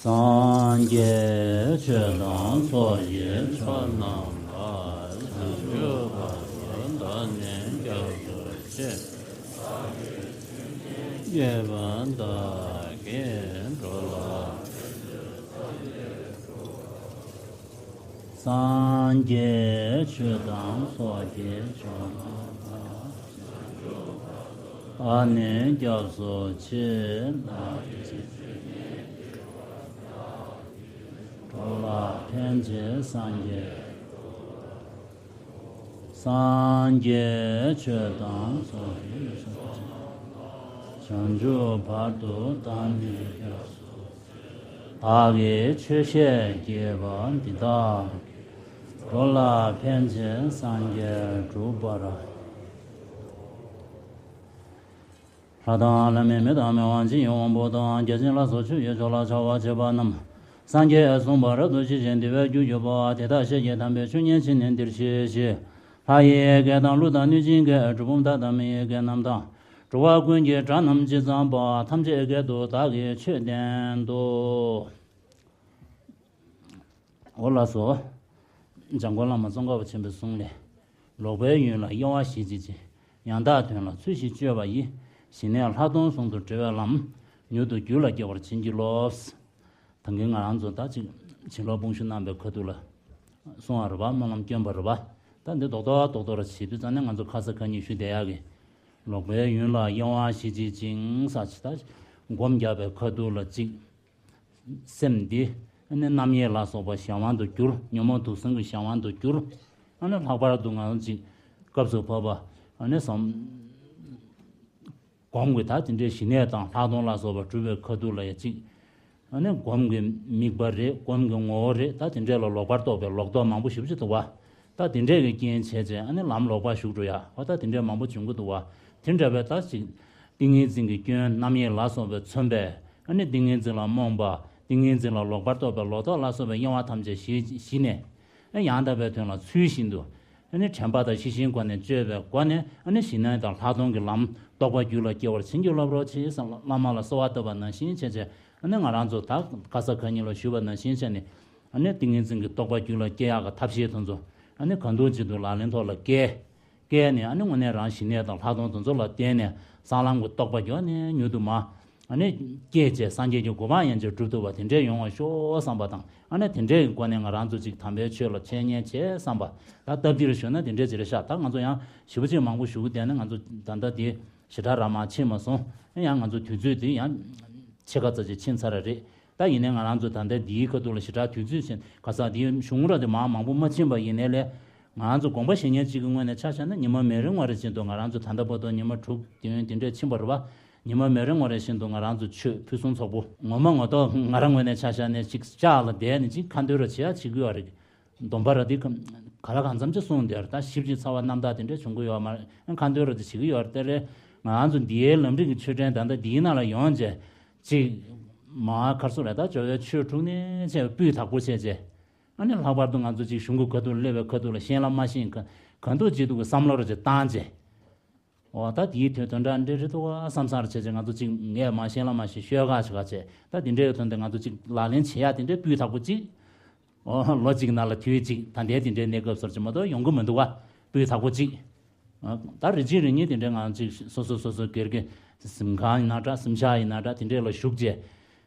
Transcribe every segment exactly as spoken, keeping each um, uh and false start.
སངས་རྒྱས་ཆོས་དང་ཚོགས་ཀྱི་མཆོག་རྣམས་ལ། བྱང་ཆུབ་བར་དུ་བདག་ནི་སྐྱབས་སུ་མཆི། བདག་གིས་ཆོས་བརྒྱད་བཀོད་པ་དག་གིས། འགྲོ་ལ་སངས་རྒྱས་ཆོས་དང་ཚོགས་ཀྱི་མཆོག་རྣམས་ལ། བདག་ནི་སྐྱབས་སུ་མཆི། འགྲོ་ལ་ཕན་ཕྱིར་སངས་རྒྱས། སངས་རྒྱས་ཆོས་དང་ཚོགས་ཀྱི་མཆོག། བྱང་ཆུབ་བར་དུ་བདག་ནི་སྐྱབས་སུ། བདག་གིས་ཆོས་བཤད་བགྱིས་པ་འདི་དག་གིས། འགྲོ་ལ་ཕན་ཕྱིར་སངས་རྒྱས་འགྲུབ་པར། ལྷ་དང་ལྷ་མིན་མི་དང་མི་དབང་ཇི་ཡི་དབང་པོ་དང་། བརྒྱ་བྱིན་ལ་སོགས་ཆོས་ཀྱི་མཆོག་ལ་ཕྱག་འཚལ་བ་རྣམས། སངས་རྒྱས་གསུངས་པ་རབ་ཏུ་ཞི་ཞིང་བདེ་བའི་རྒྱུར་གྱུར་པ། དེ་དག་ཤེས་བགྱིད་དམ་པའི་ཆོས་ཉན་ཕྱིར་ནི་འདིར་གཤེགས་ཤིག། ལྷ་ཡི་སྐད་དང་ཀླུ་དང་གནོད་སྦྱིན་སྐད། གྲུལ་བུམ་དག་དང་མི་ཡི་སྐད་རྣམས་དང་། འགྲོ་བ་ཀུན་གྱི་སྒྲ་རྣམས་ཇི་ཙམ་པ། ཐམས་ཅད་སྐད་དུ་བདག་གིས་ཆོས་བསྟན་ཏོ། འོ་ལགས་སོ། འཇམ་མགོན་བླ་མ་ཙོང་ཁ་པ་ཆེན་པོའི་གསུང་ལས། ལོག་པའི་ཡུལ་ལ་གཡེང་བ་ཞི་བྱེད་ཅིང་། ཡང་དག་དོན་ལ་ཚུལ་བཞིན་སྤྱོད་པ་ཡིས། ཞི་གནས་ལྷག་མཐོང་ཟུང་དུ་འབྲེལ་བའི་ལམ། མྱུར་དུ་རྒྱུད་ལ་སྐྱེ་བར་བྱིན་གྱིས་རློབས། ད་གིན་ང་རང་ཚོ་ད་ཅིག་བྱིན་རླབས་དཔུང་ཤུགས་གནང་བའི་ཁ་ཐུག་ལ་གསུང་བ་རེད་པ། སྨོན་ལམ་བསྐྱོན་པ་རེད་པ། ད་འདི་རྡོག་རྡོག་རྡོག་རྡོག་ར་བྱེད་དུས་ཙང་ནས་ང་ཚོ་ཁ་ས་ཁ་ཉིན་ཞུ་བསྡད་ཡག་གི། ལོག་པའི་ཡུལ་ལ་གཡེང་བ་ཞི་བྱེད་ཅིང་ས་ཅི་ད་སྒོམ་རྒྱག་པའི་ཁ་ཐུག་ལ་ཅིག་སེམས་འདི་ཨ་ནི་རྣམ་གཡེང་ལ་སོགས་པ་གཞན་དབང་དུ་གྱུར། ཉོན་མོངས་དུག་གསུམ་གྱི་གཞན་དབང་དུ་གྱུར། ཨ་ནི་ལྷག་པར་དུ་ང་ཚོ་ཅིག་སྐབས་སུ་བབ་པ་ཨ་ནི་བསམ། སྒོམ་གྱི་ད་དེ་འདྲའི་ཞི་གནས་དང་ལྷག་མཐོང་ལ་སོགས་པ་སྒྲུབ་པའི་ཁ་ཐུག་ལ་ཡ་གཅིག་ཨ་ནི་སྒོམ་གྱི་དམིགས་པ་རེད། སྒོམ་གྱི་ངོ་བོ་རེད། ད་དེ་འདྲས་ལ་ལོག་པར་རྟོག་པའི་ལོག་རྟོག་མང་པོ་ཞེ་པོ་ཅིག་འདུག་བ། ད་དེ་འདྲས་ཀྱི་རྐྱེན་བྱས་རྗེས་ཨ་ནི་ལམ་ལོག་པ་ཞུགས་འགྲོ་ཡ་བ། ད་དེ་འདྲས་མང་པོ་བྱུང་གི་འདུག་བ། དེ་འདྲ་བའི་ད་ཅིག་ཏིང་ངེ་འཛིན་གྱི་སྐྱོན་རྣམ་གཡེང་ལ་སོགས་པས་མཚོན་པའི་ཨ་ནི་ཏིང་ངེ་འཛིན་ལ་རྨོངས་པ། ཏིང་ངེ་འཛིན་ལ་ལོག་པར་རྟོག་པའི་ལོག་རྟོག་ལ་སོགས་པའི་གཡེང་བ་ཐམས་ཅད་ཞི་ཞི་ནས། ཡང་དག་པའི་དོན་ལ་ཚུལ་བཞིན་དུ། ཨ་ནི་དྲན་པ་དང་ཤེས་བཞིན་སྒོ་ནས་སྤྱོད་པའི་སྒོ་ནས་ཨ་ནི་ཞི་གནས་དང་ལྷག་མཐོང་གི་ལམ་རྟོགས་པ་རྒྱུད་ལ་སྐྱེ་བར་བྱིན་གྱིས་རློབས་རོགས་གྱིས་བསམ། བླ་མ་ལ་གསོལ་བ་བཏབ་པ་ནང་བཞིན་བྱས་བྱས་ཨ་ནི་ང་རང་ཚོ་ད་ག་ས་ག་ཉིད་ལ་ཞུས་པ་ནང་བཞིན་བྱས་ནས་ཨ་ནི་ཏིང་ངེ་འཛིན་གྱི་རྟོགས་པ་རྒྱུད་ལ་སྐྱེ་ཡག་གི་ཐབས་ཤེས་དེ་ཚོ་ཨ་ནི་གང་ཐུབ་ཅི་ཐུབ་ལག་ལེན་ཐོག་ལ་བཀལ། བཀལ་ནས་ཨ་ནི་དངོས་གནས་རང་ཞི་གནས་དང་ལྷག་མཐོང་དེ་ཚོ་ལ་བརྟེན་ནས་གསང་ལམ་གྱི་རྟོགས་པ་མགྱོགས་ནས་མྱུར་དུ་མ། ཨ་ནི་སྐྱེས་བྱས་སངས་རྒྱས་ཀྱི་གོ་འཕང་ཡན་ཆད་སྒྲུབ་ཐུབ་པ་དེ་འདྲས་ཡོང་བར་ཤོག་བསམ་པ་དང་། ཨ་ནི་དེ་འདྲས་ཀྱི་སྒོ་ནས་ང་རང་ཚོ་ཅིག་དམ་པའི་ཆོས་ལ་འཆད་ཉན་བྱེད་བསམ་པ། ད་སྟབས་བདེར་ཞུས་ན་དེ་འདྲས་ཅིག་རེད་ཤག་ད་ང་ཚོ་ཡང་ཞེ་པོ་ཅིག་མང་པོ་ཞུ་གི་བསྡད་ན་ང་ཚོ་ད་ལྟ་དེ་ཞེ་དྲག་ར་མ་ཕྱིན་མ་སོང་། ཡང་ང་ཚོ་དུས་ཚོད་དེ་ཡང་ཕྱེད་ཀ་ཙམ་ཅིག་ཕྱིན་ཚར་ར་རེད། ད་ཡིན་ནའི་ང་རང་ཚོ་ད་ལྟ་འདིའི་ཁ་ཐུག་ལ་ཞེ་དྲག་དུས་ཚོད་ཕྱིན་ག་ས་དེའི་གཞུང་ར་དེ་མང་མང་པོ་མ་ཕྱིན་པ་ཡིན་ནའི་ལས། ང་རང་ཚོ་དགོངས་པ་བཞེས་མཁན་གཅིག་གི་ངོས་ནས་ཆ་བཞག་ན་ཉི་མ་མེ་རི་སྔོན་རེ་བཞིན་དུ་ང་རང་ཚོ་ད་ལྟ་བར་དུ་ཉི་མ་དྲུག་བདུན་དེ་འདྲས་ཕྱིན་པ་རེད་པ། ཉི་མ་མེ་རི་སྔོན་རེ་བཞིན་དུ་ང་རང་ཚོ་ཆོས་ཕུན་སུམ་ཚོགས་པོ་ངོ་མ་ངོ་ཐོག་ང་རང་ངོས་ནས་ཆ་བཞག་ནས་ཅིག་ལྕགས་ལ་བསྡད་ནས་ཅིག་ཁ་འདོན་ར་བྱེད་ཡ་བྱེད་ཀྱི་ཡོད་རེད། སྡོམ་པ་ར་དེ་ག་ལ་གང་འཚམ་ཅིག་གསུངས་བསྡད་ར། ད་ཞིབ་ཅིག་ཚ་བ་རྣམ་དག་དེ་འདྲས་བྱུང་གི་ཡོད་མ་རེད། ཁ་འདོན་ར་དེ་བྱེད་ཀྱི་ཡོད་རེད། དེ་རེད། ང་རང་ཚོ་འདིའི་ལམ་རིམ་གྱི་ཆོས་ཕྲན་ད་ལྟ་འདིའི་ནང་ལ་ཡོང་རྗེས་ཅིག་མ་གར་སོང་རེད། ད་ཇོ་བོའི་ཆོས་དྲུག་ནས་བྱས་པའི་སྤུས་དག་པོ་བྱས་རྗེས། ཨ་ནི་ལྷག་པར་དུ་ང་ཚོ་ཅིག་གཞུང་གི་ཁ་ཐུག་སླེབས་པའི་ཁ་ཐུག་ལ་ཤེས་ལ་མ་ཤེས་ག་ག་འདུག་ཅི་འདུག་གི་བསམ་བློ་ར་ཅིག་བཏང་རྗེས། འོ་ད་དེའི་དོན་དོན་དག་འདྲ་རེད་འདུག་བ་བསམ་བསམ་ར་བྱས་བྱས་ང་ཚོ་ཅིག་ངས་མ་ཤེས་ལ་མ་ཤེས་ཤོད་ག་བྱེད་ག་བྱས། ད་དེ་འདྲའི་དོན་དེ་ང་ཚོ་ཅིག་ལག་ལེན་བྱེད་ཡ་དེ་འདྲའི་སྤུས་དག་པོ་ཅིག་འོ་ལོ་གཅིག་ནང་ལ་དུས་གཅིག་ད་ལྟའི་དེ་འདྲའི་གནས་སྐབས་སོར་ཅིག་མ་གཏོགས་ཡོང་གི་མི་འདུག་བ། སྤུས་དག་པོ་ཅིག་ད་རེ་གཅིག་རེ་གཉིས་དེ་འདྲའི་ང་ཅིག་སོ་སོ་སོ་སོ་སྒེར་གྱི་གཟིམ་ཁང་ཡིན་ན་འདྲ། གཟིམ་ཤག་ཡིན་ན་འདྲ། དེ་འདྲའི་ལ་བཞུགས་རྗེས་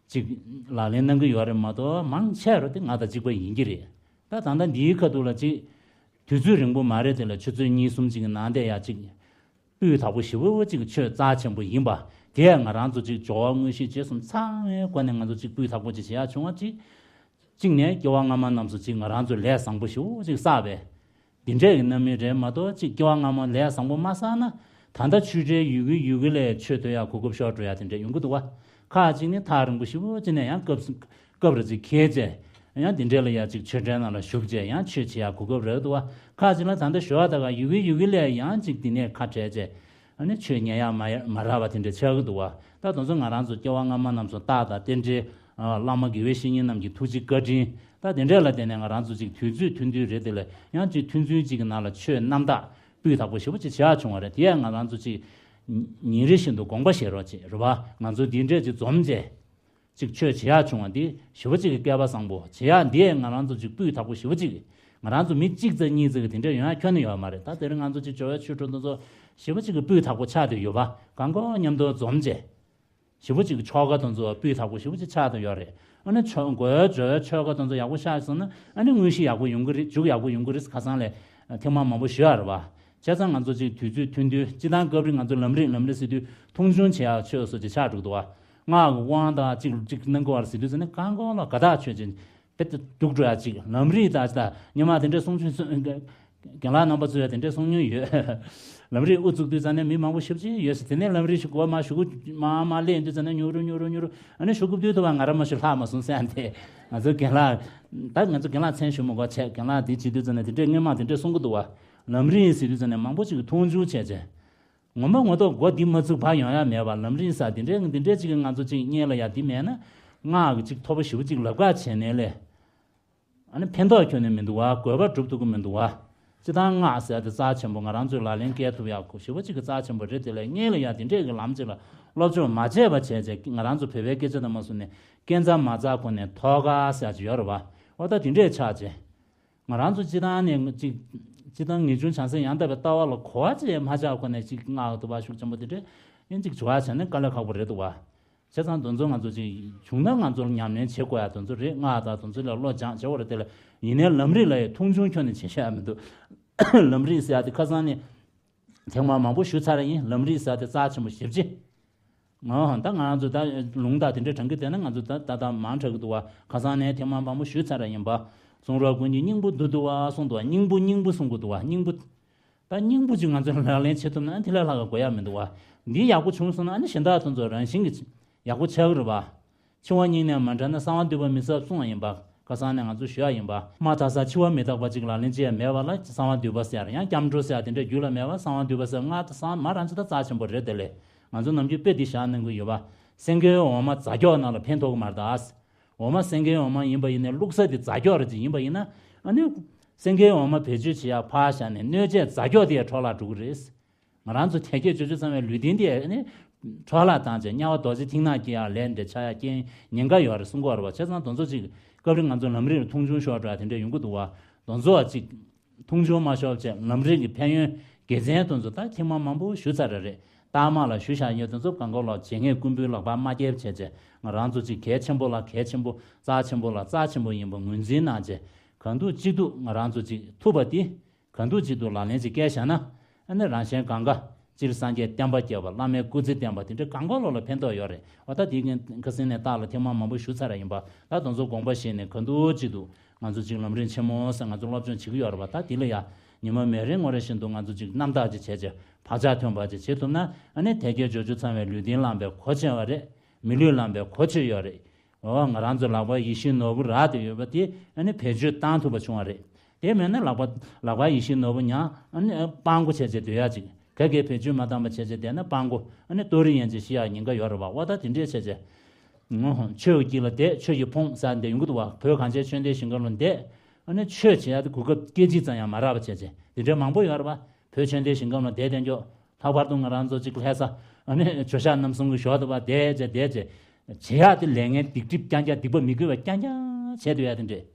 ཅིག་ལག་ལེན་གནང་གི་ཡོད་རེད་མ་གཏོགས་མང་ཆེ་རུ་དེ་ང་དང་གཅིག་པ་ཡིན་གྱི་རེད། ད་ད་ལྟ་འདིའི་ཁ་ཐུག་ལ་ཅིག་དུས་ཚོད་རིང་པོ་མ་རེད། དེ་ལ་ཆུ་ཚོད་གཉིས་གསུམ་ཅིག་གི་ནང་དེ་ཡ་ཅིག་སྤུས་དག་པོ་ཞེ་པོ་ཅིག་ཆོས་རྩ་ཆེན་པོ་ཡིན་པ་དེ་ང་རང་ཚོ་ཅིག་སྦྱོར་བ་དངོས་གཞི་རྗེས་གསུམ་ཚང་བའི་སྒོ་ནས་ང་ཚོ་ཅིག་སྤུས་དག་པོ་ཅིག་བྱེད་ཡ་བྱུང་བ་ཅིག་གཅིག་ནས་སྐྱེ་བ་སྔ་མ་རྣམས་སུ་ཅིག་ང་རང་ཚོ་ལས་བཟང་པོ་ཞེ་པོ་ཅིག་བསགས་པས། འདི་འདྲས་ཀྱི་རྣམ་སྨིན་རེད་མ་གཏོགས་ཅིག་སྐྱེ་བ་སྔ་མ་ལས་བཟང་པོ་མ་བསགས་ན་ད་ལྟ་ཆོས་འབྲེལ་ཡོད་གི་ཡོད་གི་ལས་ཆོས་ཐོས་ཡག་གོ་སྐབས་ཤོར་འགྲོ་ཡག་དེ་འདྲས་ཡོང་གི་འདུག་བ། ཁག་ཅིག་ནི་ཐག་རིང་པོ་ཞེ་པོ་ཅིག་ནས་ཡང་སྐབས་སྐབས་རེ་ཅིག་འཁེལ་རྗེས་ཡང་འདི་འདྲས་ལ་ཡ་ཅིག་ཆོས་འབྲེལ་ནང་ལ་ཞུགས་རྗེས་ཡང་ཆོས་བྱེད་ཡག་གོ་སྐབས་རག་འདུག་བ། ཁག་ཅིག་ལ་ད་ལྟ་ཞོ་བ་ད་ག་ཡོད་གི་ཡོད་གི་ལས་ཡང་ཅིག་འདི་ནས་ཁ་བྲལ་རྗེས་ཨ་ནི་ཆོས་ཉན་ཡག་མ་ཡ་མ་རག་པ་དེ་འདྲས་ཆགས་ཀྱི་འདུག་བ། ད་དེ་ཚོ་ང་རང་ཚོ་སྐྱེ་བ་སྔ་མ་རྣམས་སུ་རྟགས་དང་རྟེན་འབྲེལ། བླ་མ་དགེ་བའི་བཤེས་གཉེན་རྣམས་ཀྱི་ཐུགས་རྗེ་བཀའ་དྲིན། ད་དེ་འདྲས་ལ་བརྟེན་ནས་ང་རང་ཚོ་ཅིག་དུས་ཚོད་ཐུང་ཐུང་རེད། དེ་ལ་ཡང་ཅིག་ཐུང་ཐུང་ཅིག་གི་ནང་ལ་ཆོས་རྣམ་དག་སྤུས་དག་པོ་ཞེ་པོ་ཅིག་བྱེད་ཡག་བྱུང་བ་རེད། དེ་ཡང་ང་རང་ཚོ་ཅིག་ཉིན་རེ་བཞིན་དུ་དགོངས་པ་བཞེས་རོགས་བྱེད་རེད་བ། ང་ཚོ་འདི་འདྲས་ཅིག་འཛོམས་རྗེས། ཅིག་ཆོས་བྱེད་ཡག་བྱུང་བ་འདི་ཞེ་པོ་ཅིག་གི་སྐལ་པ་བཟང་པོ། བྱེད་ཡག་འདི་ང་རང་ཚོ་ཅིག་སྤུས་དག་པོ་ཞེ་པོ་ཅིག་ང་རང་ཚོ་མི་གཅིག་ཙམ་གཉིས་ཙམ་གི་དེ་འདྲ་ཡོང་ཡག་ཁྱོན་ནས་ཡོད་མ་རེད། ད་དེ་རིང་ང་ཚོ་ཅིག་སྦྱོར་བའི་ཆོས་གྲོགས་དེ་ཚོ་ཞེ་པོ་ཅིག་གི་སྤུས་དག་པོ་ཆགས་བསྡད་ཡོད་པ། གང་ག་མཉམ་དུ་འཛོམས་བྱས། ཞེ་པོ་ཅིག་གི་ཆོ་ག་དེ་ཚོ་སྤུས་དག་པོ་ཞེ་པོ་ཅིག་ཆགས་བསྡད་ཡོད་རེད། ཨ་ནི་ཆོ་ག་སྦྱོར་བའི་ཆོ་ག་དེ་ཚོ་ཡག་པོ་ཤར་སོང་ན་ཨ་ནི་དངོས་གཞི་ཡག་པོ་ཡོང་གི་རེད། མཇུག་ཡག་པོ་ཡོང་གི་རེད། ཁ་སང་ལས་ཐེངས་མ་མང་པོ་ཞུ་ཡག་རེད་པ། བྱས་ཙང་ང་ཚོ་ཅིག་དུས་ཚོད་ཐུང་དུས་སྤྱིར་བཏང་སྐབས་རེ་ང་ཚོ་ལམ་རིམ་ལམ་རིམ་ཟེར་དུས་མཐོང་ཆུང་བྱེད་ཡག་ཆོས་སོགས་ཅིག་ཆགས་འགྲོ་གི་འདུག་པ། སྔགས་ཀྱི་དབང་དང་ཅིག་ཅིག་གནང་དགོས་པ་ཟེར་དུས་ཙམ་ནས་གང་ག་ལ་དགའ་ཐག་ཆོད་ཅིང་དཔེ་རྒྱུགས་འགྲོ་ཡག་ཅིག་ལམ་རིམ་དང་ཅིག་ད་ཉི་མ་དེ་འདྲའི་གསུང་ཆོས་གསུང་རྒན་ལགས་རྣམ་པ་ཚོས་དེ་འདྲའི་གསུང་མྱོང་ཡོད། ལམ་རིམ་དབུ་བཙུགས་དུས་ཙམ་ནས་མི་མང་པོ་ཞེ་པོ་ཅིག་ཡོད་ཟེར། དེ་ནས་ལམ་རིམ་ཞིག་གོ་མ་ཞུ་གུ་མ་མ་སླེབས་དུས་ཙམ་ནས་ཉུ་རུ་ཉུ་རུ་ཉུ་རུ་ཨ་ནི་ཞུ་གུ་བསྡུས་ཐུབ་པ་ང་རང་མ་ཞུ་ལྷག་མ་སོང་ཟེར་ཡང་དེ་ང་ཚོ་རྒན་ལགས་ད་ང་ཚོ་རྒན་ལགས་མཚན་ཞུ་མི་དགོས་བྱས་རྒན་ལགས་དེ་བྱེད་དུས་ཙམ་ནས་དེ་འདྲའི་སྔོན་མ་དེ་འདྲའི་གསུང་གི་འདུག་པ། ལམ་རིམ་ཟེར་དུས་ཙམ་ནས་མང་པོ་ཅིག་གིས་མཐོང་ཆུང་བྱས་བྱས། ངོ་མ་ངོ་ཐོག་མགོ་འདི་མ་ཚུགས་བར་ཡོང་ཡག་མེད་པ། ལམ་རིམ་ཟེར་དེ་འདྲའི་དེ་འདྲའི་ཅིག་གིས་ང་ཚོ་ཅིག་སྔོན་ལ་ཡ་འདི་མེད་ན་སྔགས་ཀྱི་ཅིག་མཐོ་པོ་ཞེ་པོ་ཅིག་ལབ་ཁ་བྱས་ནས་ལས། ཨ་ནི་ཕན་ཐོགས་ཁྱོན་ནས་མི་འདུག་པ། དགོས་པ་སྒྲུབ་ཐུབ་ཀྱི་མི་འདུག་པ། སྤྱིར་བཏང་སྔགས་ཟེར་དེ་རྩ་ཆེན་པོ། ང་རང་ཚོས་ལག་ལེན་བཀལ་ཐུབ་ཡག་ཞེ་པོ་ཅིག་གི་རྩ་ཆེན་པོ་རེད། དེ་ལས་སྔོན་ལ་ཡ་དེ་འདྲས་ཀྱི་ལམ་ཅིག་ལ་སློབ་སྦྱོང་མ་བྱས་པ་བྱས་བྱས། ང་རང་ཚོ་བོད་པའི་སྐད་ཆ་དང་མ་སོང་ནས་སྐས་འཛེག་མ་འཛེག་གོ་ནས་ཐོག་ཁ་ཟེར་ཅིག་ཡོད་རེད་པ། འོ་ད་དེ་འདྲས་ཆགས་བྱས། ང་རང་ཚོ་སྤྱིར་བཏང་ནས་ཅིག་སྤྱིར་བཏང་ངེས་འབྱུང་བྱང་སེམས་ཡང་དག་པའི་ལྟ་བ་ལ་གོ་བ་ཅིག་མ་ཆགས་གོང་ནས་ཅིག་སྔགས་འདུ་བ་ཤུགས་ཆེན་པོ་དེ་འདྲས་ཡིན་ཅིག་བྱུང་བ་བྱས་ན་དཀའ་ལས་ཁག་པོ་རེད་འདུག་པ། བྱས་ཙང་དེ་ཚོ་ང་ཚོ་ཅིག་བྱུང་ན་ང་ཚོ་ཉམས་ལེན་བྱེད་དགོས་ཡ་དེ་ཚོ་རེད། སྔགས་དང་དེ་ཚོ་ལ་བློ་སྦྱང་བྱེད་དགོས་རེད། དེ་ལ་ཡིན་ནའི་ལམ་རིམ་ལ་ཡི་མཐོང་ཆུང་ཁྱོན་ནས་བྱེད་ཤེས་ཡ་མི་འདུག་ལམ་རིམ་ཟེར་ཡ་དེ་ཁ་སང་ནས་ཐེངས་མ་མང་པོ་ཞུས་ཚར་ཡ་ཡིན། ལམ་རིམ་ཟེར་ཡ་དེ་རྩ་ཆེན་པོ་ཞེ་པོ་ཅིག་ཨོ། ད་ང་རང་ཚོ་ད་ལུང་དང་དེ་འདྲའི་དྲན་གྱི་བསྡད་ན་ང་ཚོ་ད་ད་ད་མང་དྲགས་ཀྱི་འདུག་པ། ཁ་སང་ནས་ཐེངས་མ་མང་པོ་ཞུས་ཚར་ཡ་ཡིན་པ། གསུང་རབ་ཀུན་གྱི་སྙིང་པོ་འདུ་འདུ་བ་གསུངས་འདུག་པ། སྙིང་པོ་སྙིང་པོ་གསུང་གི་འདུག་པ། སྙིང་པོ། ད་སྙིང་པོ་ཅིག་ང་ཚོས་ལག་ལེན་བྱེད་ཐུབ་ན་དེ་ལས་ལྷག་ག་དགོས་ཡ་མི་འདུག་པ། འདི་ཡག་པོ་བྱུང་སོང་ན་ཨ་ནི་གཞན་དག་དེ་ཚོ་རང་བཞིན་གྱིས་ཡག་པོ་ཆགས་ཀྱི་རེད་པ། འཆི་བ་སྙིང་ནས་མ་དྲན་ན་གསང་བ་འདུས་པ་མི་ཟབ་གསུངས་པ་ཡིན་པ། ཁ་སང་ནས་ང་ཚོ་ཞུ་ཡ་ཡིན་པ། མ་དག་ས་འཆི་བ་མི་རྟག་པ་ཅིག་ལག་ལེན་བྱེད་ཡ་མེད་པ་ལ་གསང་བ་འདུས་པ་ཟེར། ཡང་སྐྱབས་འགྲོ་ཟེར་ཡ་དེ་འདྲ་རྒྱུད་ལ་མེད་པ། གསང་བ་འདུས་པ་ཟེར་ང་དང་གསང་མ་རང་ཅི་ད་རྩ་ཆེན་པོ་རེད། དེ་ལས་ང་ཚོ་ནམ་རྒྱུན་དཔེ་འདི་བཞག་གནང་གི་ཡོད་པ། སེང་གེའི་འོ་མ་རྫ་སྐྱོགས་ནང་ལ་ཕན་ཐོགས་ཀྱི་མ་རེད་ད། འོ་མ་སེང་གེའི་འོ་མ་ཡིན་པ་ཡིན་ནའི་བླུགས་ས་དེ་རྫ་སྐྱོགས་རེ་ཅིག་ཡིན་པ་ཡིན་ན། ཨ་ནི་སེང་གེའི་འོ་མ་བེད་སྤྱོད་བྱེད་ཡ་ཕར་བཞག་ནས་གནོད་བྱེད་རྫ་སྐྱོགས་དེ་ཡ་འཕྲོ་བརླག་འགྲོ་གི་རེད། ང་རང་ཚོ་དལ་བརྒྱད་འབྱོར་བཅུ་ཚང་བའི་ལུས་རྟེན་དེ་ནི་འཕྲོ་བརླག་བཏང་བྱས་དམྱལ་བ་རྡོ་རྗེ་མཐིང་ནག་སྐྱེ་ཡག་ལས་འདྲ་ཆགས་ཡག་རྐྱེན་ཉེན་ཁ་ཡོད་རེད་གསུང་གི་ཡོད་རེད་པ། བྱས་ཙང་དེ་ཚོ་ཅིག་སྐབས་རེ་ང་ཚོ་ལམ་རིམ་ལ་མཐོང་ཆུང་ཤོར་འདྲ་དེ་འདྲ་ཡོང་གི་འདུག་པ། དེ་ཚོ་ཅིག་མཐོང་ཆུང་མ་ཤོར་བྱས་ལམ་རིམ་གྱི་ཕན་ཡོན་དགེ་མཚན་དེ་ཚོ་ད་ཐེངས་མ་མང་པོ་ཞུས་ཚར་རེད། རྟགས་མ་ལ་ཞུ་བཞག་ཡོད་དེ་ཚོ་གང་ག་ལོག་བྱེད་ངེས་རྐུན་པོའི་ལག་པ་མ་བརྒྱབ་བྱས་བྱས་ང་རང་ཚོ་ཅིག་གལ་ཆེན་པོ་ལ་གལ་ཆེན་པོ། རྩ་ཆེན་པོ་ལ་རྩ་ཆེན་པོ་ཡིན་པ་ངོས་འཛིན་གནང་བྱས་གང་ཐུབ་ཅི་ཐུབ་ང་རང་ཚོ་ཅིག་ཐུབ་པ་དེ། གང་ཐུབ་ཅི་ཐུབ་ལག་ལེན་ཅིག་བཀལ་བཞག་ན། ཨ་ནི་རང་གཞན་གང་ག་སྤྱིར་སངས་རྒྱས་བསྟན་པ་བསྐྱངས་པ་བླ་མའི་སྐུ་ཚེ་བརྟན་པ་དེ་འདྲ་གང་ག་ལོག་ལ་ཕན་ཐོགས་ཡོད་རེད། འོ་ད་དེ་ཁ་སང་ནས་རྟགས་ལ་ཐེངས་མ་མང་པོ་ཞུ་ཚར་ཡིན་པ། ད་དེ་ཚོ་དགོངས་པ་བཞེས་ནས་གང་ཐུབ་ཅི་ཐུབ་ང་ཚོ་ཅིག་ལམ་རིམ་ཆེན་མོ་ཟེར་ང་ཚོ་སློབ་སྦྱོང་བྱེད་ཀྱི་ཡོད་རེད་པ། ད་དེ་ལ་ཡ་ཉི་མ་མེད་རིང་ངོ་རེ་བཞིན་དུ་ང་ཚོ་ཅིག་རྣམ་དག་ཅིག་བྱས་བྱས་བག་ཆགས་ཐོན་པ་ཅིག་བྱེད་ཐུབ་ན་ཨ་ནི་དལ་བརྒྱད་འབྱོར་བཅུ་ཚང་བའི་ལུས་རྟེན་བླངས་པའི་གོ་ཆོད་པ་རེད། མི་ལུས་བླངས་པའི་གོ་ཆོད་ཡོད་རེད། འོ་ང་རང་ཚོ་ལག་པ་ཡིད་བཞིན་ནོར་བུ་རག་དེ་ཡོད་པ་དེ་ཨ་ནི་བེད་སྤྱོད་བཏང་ཐུབ་པ་བྱུང་བ་རེད། དེ་མེད་ན་ལག་པ་ལག་པ་ཡིད་བཞིན་ནོར་བུ་ཉག་ཨ་ནི་སྤང་གོ་བྱས་བྱས་སྡོད་ཡ་ཅིག་ག་གེ་བེད་སྤྱོད་མ་བཏང་བ་བྱས་བྱས་བསྡད་ན་སྤང་གོ་ཨ་ནི་ལྟོ་རི་ཡན་ཆད་ཤི་ཡ་ཉེན་ཁ་ཡོད་རེད་པ། འོ་ད་དེ་འདྲས་བྱས་བྱས། ཆོས་ཀྱི་དཀྱིལ་ལ་བསྡད་ཆོས་ཀྱི་ཕུང་ཟེར་འདི་ཡོང་གི་འདུག་པ། བོད་གངས་ཅན་ཆོས་ལྡན་ཞིང་ཁམས་ལ་བསྡད། ཨ་ནི་ཆོས་བྱེད་ཡ་དེ་གོ་སྐབས་སྐད་ཅིག་ཙམ་ཡང་མ་རག་པ་བྱས་བྱས་དེ་འདྲས་མང་པོ་ཡོད་རེད་པ། བོད་ཆོས་ལྡན་ཞིང་ཁམས་ལ་བསྡད་བསྡད་འཇོག་ལྷག་པར་དུ་ང་རང་ཚོ་གཅིག་ལྷ་ས་ཨ་ནི་ཇོ་ཤཱཀ་རྣམ་གསུམ་གྱི་ཞོར་དུ་བ་བསྡད་བྱས་བསྡད་བྱས། བྱེད་ཡག་དེ་ལས་ངན་སྡིག་སྒྲིབ་རྐྱང་རྐྱང་སྡིག་པ་མི་དགེ་བ་རྐྱང་རྐྱང་བྱས་སྡོད་ཡག་དེ་འདྲས།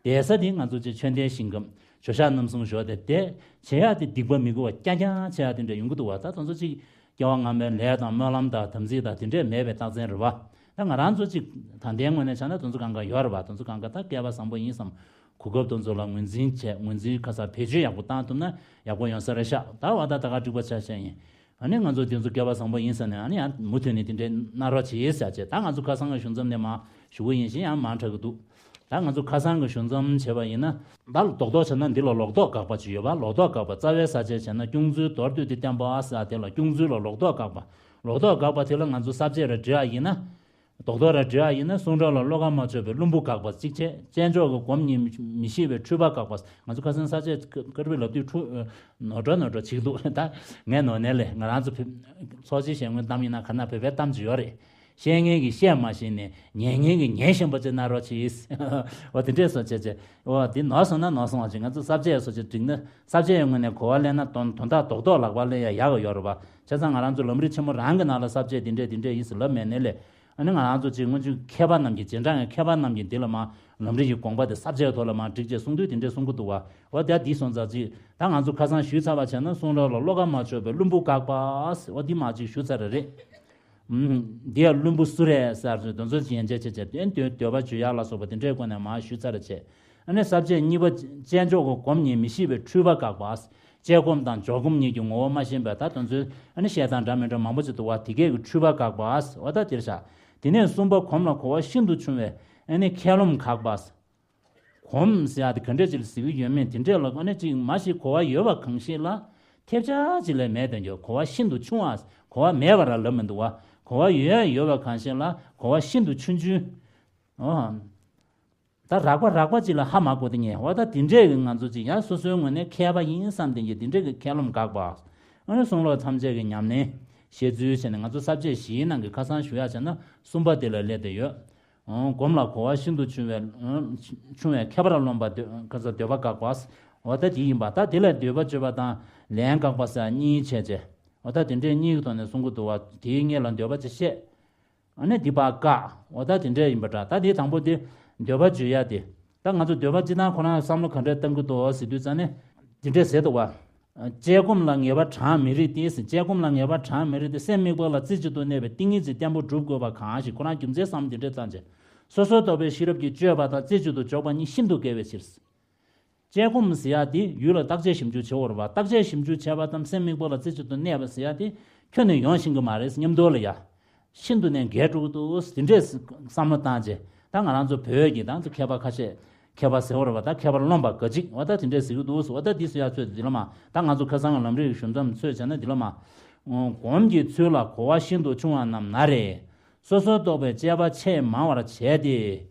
བསྡད་ས་དེ་ང་ཚོ་ཅིག་ཆོས་ལྡན་ཞིང་ཁམས་ཇོ་ཤཱཀ་རྣམ་གསུམ་ཞོར་དུ་བསྡད། བྱེད་ཡག་དེ་སྡིག་པ་མི་དགེ་བ་རྐྱང་རྐྱང་བྱེད་ཡག་དེ་འདྲས་ཡོང་གི་འདུག་པ། ད་དེ་ཚོ་ཅིག་སྐྱེ་བ་སྔ་མའི་ལས་དང་སྨོན་ལམ་དང་དམ་ཚིག་དང་དེ་འདྲས་མེད་པའི་རྟགས་མཚན་རེད་པ། ད་ང་རང་ཚོ་ཅིག་ད་ལྟའི་ངོས་ནས་ཆ་ན་དེ་ཚོ་གང་ག་ཡོད་རེད་པ། དེ་ཚོ་གང་ག་ད་སྐལ་པ་བཟང་པོ་ཡིན་བསམ། གོ་སྐབས་དེ་ཚོ་ལ་ངོས་འཛིན་བྱས་ངོས་འཛིན་ཁ་ས་བེད་སྤྱོད་ཡག་པོ་བཏང་ཐུབ་ན་ཡག་པོ་ཡོང་ས་རེད་ཤག་ད་བ་ད་ད་ག་འགྲིག་པ་ཆ་བཞག་ཡིན། ཨ་ནི་ང་ཚོ་དེ་ཚོ་སྐལ་པ་བཟང་པོ་ཡིན་ས་ནས་ཨ་ནི་ཡང་མུ་མཐུད་ནས་དེ་འདྲའི་གནང་རོགས་བྱེད་ཟེར་བྱས། ད་ང་ཚོ་ཁ་སང་གི་ཞུ་མཚམས་ནས་མར་ཞུ་གི་ཡིན་ཞིང་ཡང་མང་དྲགས་ཀྱི་འདུག་ད་ང་ཚོ་ཁ་སང་གི་ཞུ་མཚམས་བྱས་པ་ཡིན་ན་ད་རྡོག་རྡོག་བྱས་ན་འདི་ལ་ལོག་རྟོག་དགག་པ་ཅིག་ཡོད་པ། ལོག་རྟོག་དགག་པ། རྩ་བའི་ས་བཅད་བྱས་ན་སྐྱོང་ཚུལ་མདོར་བསྡུས་ཏེ་བསྟན་པ་ཟེར་དེ་ལ་སྐྱོང་ཚུལ་ལ་ལོག་རྟོག་དགག་པ། ལོག་རྟོག་དགག་པ་དེ་ལ་ང་ཚོ་ས་བཅད་རེ་འབྲི་ཡག་ཡིན་ན། རྡོག་རྡོག་ར་འབྲི་ཡག་ཡིན་ན་གསུང་རབ་ལ་བློ་ཁ་མ་ཆོད་པའི་བླུན་པོ་དགག་པ་གཅིག་བྱས། དཔྱད་འཇོག་གི་སྒོམ་གཉིས་མི་ཤེས་པའི་འཁྲུལ་པ་དགག་པ། ང་ཚོ་ཁ་སང་ས་བཅད་དཀར་པོའི་ལབ་དུས་འཁྲུལ་ནོར་འགྲོ་ནོར་འགྲོ་བྱེད་ཀྱི་འདུག་ད་ངས་ནོར་ནས་ལས་ང་རང་ཚོ་ཚོགས་སྤྱིའི་ཞལ་ངོའི་གཏམ་ཡིན་ན་ག་ན་བོད་པའི་གཏམ་ཅིག་ཡོད་རེད། བཤད་མཁན་གྱིས་བཤད་མ་ཤེས་ནས་ཉན་མཁན་གྱིས་ཉན་ཤེས་པ་ཅིག་གནང་རོགས་གྱིས། འོ་དེ་འདྲས་སོང་བྱས་བྱས་འོ་དེ་ནོར་སོང་ན་ནོར་སོང་བ་ཅིག་ང་ཚོ་ས་བཅད་སོགས་ཅིག་བསྒྲིགས་ན་ས་བཅད་ཡོད་ངོས་ནས་གོ་བ་ལེན་ན་དོན་དོན་དག་རྡོག་རྡོག་ལག་པ་ལེན་ཡ་ཡག་གི་ཡོད་རེད་པ། བྱས་ཙང་ང་རང་ཚོ་ལམ་རིམ་ཆེན་མོ་རང་གི་ནང་ལ་ས་བཅད་འདི་འདྲས་འདི་འདྲས་ཡིན་ཟེར་ལབ་མེད་ནའི་ལས། ཨ་ནི་ང་རང་ཚོ་ཅིག་སྔོན་ཆད་མཁས་པ་རྣམས་ཀྱིས་རྗེས་འབྲང་གི་མཁས་པ་རྣམས་ཀྱིས་འདི་ལ་མ་ལམ་རིམ་གྱི་དགོངས་པ་དེ་ས་བཅད་ཐོག་ལ་མ་བསྒྲིགས་བྱས་གསུང་དུས་དེ་འདྲས་གསུང་གི་འདུག་བ། འོ་དེ་འདི་སོང་ཙང་ཅིག་ད་ང་ཚོ་ཁ་སང་ཞུས་ཚར་བ་བྱས་ན་གསུང་རབ་ལ་བློ་ཁ་མ་ཕྱོགས་པའི་བླུན་པོ་དགག་པ། འོ་འདི་མ་ཅིག་ཞུས་ཚར་རེད། ཨུམ། འདི་ཡང་བླུན་པོ་སུ་རེད་ཟེར་ཚོས་དོན་ཚོད་ཅིག་ཡན་ཆད་བྱས་བྱས་དོན་དོན་འདོད་པ་བརྗོད་ཡག་ལ་སོགས་པ་དེ་འདྲའི་སྒོ་ནས་མ་ཞུས་ཚར་བྱས། ཨ་ནི་ས་བཅད་གཉིས་པ་དཔྱད་འཇོག་གི་སྒོམ་གཉིས་མི་ཤེས་པའི་འཁྲུལ་པ་དགག་པ། དཔྱད་སྒོམ་དང་འཇོག་སྒོམ་གཉིས་ཀྱི་ངོ་བོ་མ་ཤེས་པས་ད་དོན་ཚོད་ཨ་ནི་བཤད་སྟངས་འདྲ་མི་འདྲ་མང་པོ་ཅིག་འདུག་བ། དེ་གས་ཀྱི་འཁྲུལ་པ་དགག་པ། འོ་ད་དེར་བཞག་དེ་ནས་གསུམ་པ་སྒོམ་ལ་གོ་བ་ཤིན་ཏུ་ཆུང་བའི་ཨ་ནི་ཁས་རློམ་དགག་པ། གོམས་ཟེར་ཡག་དེ་ག་འདྲས་ཅིག་ལ་ཟེར་གྱི་ཡོད་མེད་དེ་འདྲས་ལ་ཨ་ནི་ཅིག་མ་ཞིག་གོ་བ་ཡོད་པ་གང་ཞིག་ལ་ཐེབས་ཆག་ཅིག་ལས་མེད་དོན་གྱི་གོ་བ་ཤིན་ཏུ་ཆུང་བ། གོ་བ་མེད་པ་ར་ལབ་མི་འདུག་བ། གོ་བ་ཡོད་ཡོད་པ་གང་ཞིག་ལ་གོ་བ་ཤིན་ཏུ་ཆུང་ཆུང་། ཨོ། ད་རགས་པ་རགས་པ་ཅིག་ལ་ཧ་མ་གོ་དེ་ཉེ་བ་ད་དེ་འདྲས་ཀྱི་ང་ཚོ་ཅིག་ཡང་སོ་སོའི་ངོས་ནས་མཁས་པ་ཡིན་བསམ་དེ་གྱི་དེ་འདྲས་ཀྱི་ཁས་རློམ་དགག་པ། ཨ་ནི་གསུང་ལོག་ཐམས་ཅད་ཀྱི་ཉམས་ལེན་བཤད་ཚུལ་བྱས་ནས་ང་ཚོ་ས་བཅད་བཞིའི་ནང་གི་ཁ་སང་ཞུ་ཡག་བྱས་ན་གསུམ་པ་དེ་ལ་སླེབས་བསྡད་ཡོད། སྒོམ་ལ་གོ་བ་ཤིན་ཏུ་ཆུང་བའི་ཆུང་བའི་ཁྱད་པར་རློམ་པ་འདོད་ག་ཚོད་འདོད་པ་དགག་པ། འོ་ད་དེ་ཡིན་པ་ད་དེ་ལ་འདོད་པ་བརྗོད་པ་དང་ལན་དགག་པ་ཟེར་གཉིས་བྱས་རྗེས། འོ་ད་དེ་འདྲའི་གཉིས་ཀྱི་ཐོག་ནས་གསུང་གི་འདུག་བ། དེའི་སྔོན་ལ་འདོད་པ་ཅིག་བཤད། ཨ་ནི་འདི་པ་བཀག་འོ་ད་དེ་འདྲས་ཡིན་པ་འདྲ། ད་དེ་དང་པོ་དེ་འདོད་པ་བརྗོད་ཡ་དེ། ད་ང་ཚོ་འདོད་པ་སྤྱི་བཏང་ཁོ་རང་བསམ་བློ་ག་འདྲས་བཏང་གི་འདུག་ཟེར་དུས་ཙང་ནས་དེ་འདྲས་ཟེར་འདུག་བ། དཔྱད་སྒོམ་ལ་ངེས་པ་གྲངས་མི་རིགས་ཏེ་ཟེར། དཔྱད་སྒོམ་ལ་ངེས་པ་གྲངས་མི་རིགས་ཏེ། སེམས་དམིགས་པ་ལ་རྩེ་གཅིག་ཏུ་གནས་པའི་ཏིང་ངེ་འཛིན་བརྟན་པོ་སྒྲུབ་དགོས་པ་གང་ཞིག་ཁོ་རང་རྒྱུ་མཚན་བསམ་དེ་འདྲས་བཏང་རྗེས། སོ་སོར་རྟོག་པའི་ཤེས་རབ་ཀྱིས་དཔྱོད་པ་དང་རྩེ་གཅིག་ཏུ་འཇོག་པ་གཉིས་ཤིན་ཏུ་འགལ་བའི་ཕྱིར། དཔྱད་སྒོམ་ཟེར་ཡ་དེ་ཡུལ་ལ་བརྟག་དཔྱད་ཞིབ་འཇུག་བྱེད་འོར་བ། བརྟག་དཔྱད་ཞིབ་འཇུག་བྱས་པ་དང་སེམས་དམིགས་པ་ལ་རྩེ་གཅིག་ཏུ་གནས་པ་ཟེར་ཡ་དེ་ཁྱོན་ནས་ཡོང་ཤེས་ཀྱི་མ་རེད་སྙམ་དོ་ལ་ཡ། ཤིན་ཏུ་ནས་འགལ་འགྲོ་གི་འདུག་དེ་འདྲས་བསམ་བློ་བཏང་རྗེས་ད་ང་རང་ཚོ་བོད་ཀྱི་ད་ཚོ་མཁས་པ་ཁ་ཤས་མཁས་པ་ཟེར་འོར་བ་ད་མཁས་པར་རློམ་པ་འགའ་ཅིག་འོ་ད་དེ་འདྲས་ཟེར་གི་འདུག་འོ་ད་དེ་ཟེར་ཡ་ཚོད་འདི་ལ་མ་ད་ང་ཚོ་ཁ་སང་གི་ལམ་རིམ་ཞུ་མཚམས་ཚོད་བྱས་ན་འདི་ལ་མ། སྒོམ་གྱི་ཚུལ་ལ་གོ་བ་ཤིན་ཏུ་ཆུང་བ་རྣམས་ན་རེ། སོ་སོར་རྟོག་པའི་དཔྱད་པ་ཆེས་མང་བར་བྱས་ཏེ།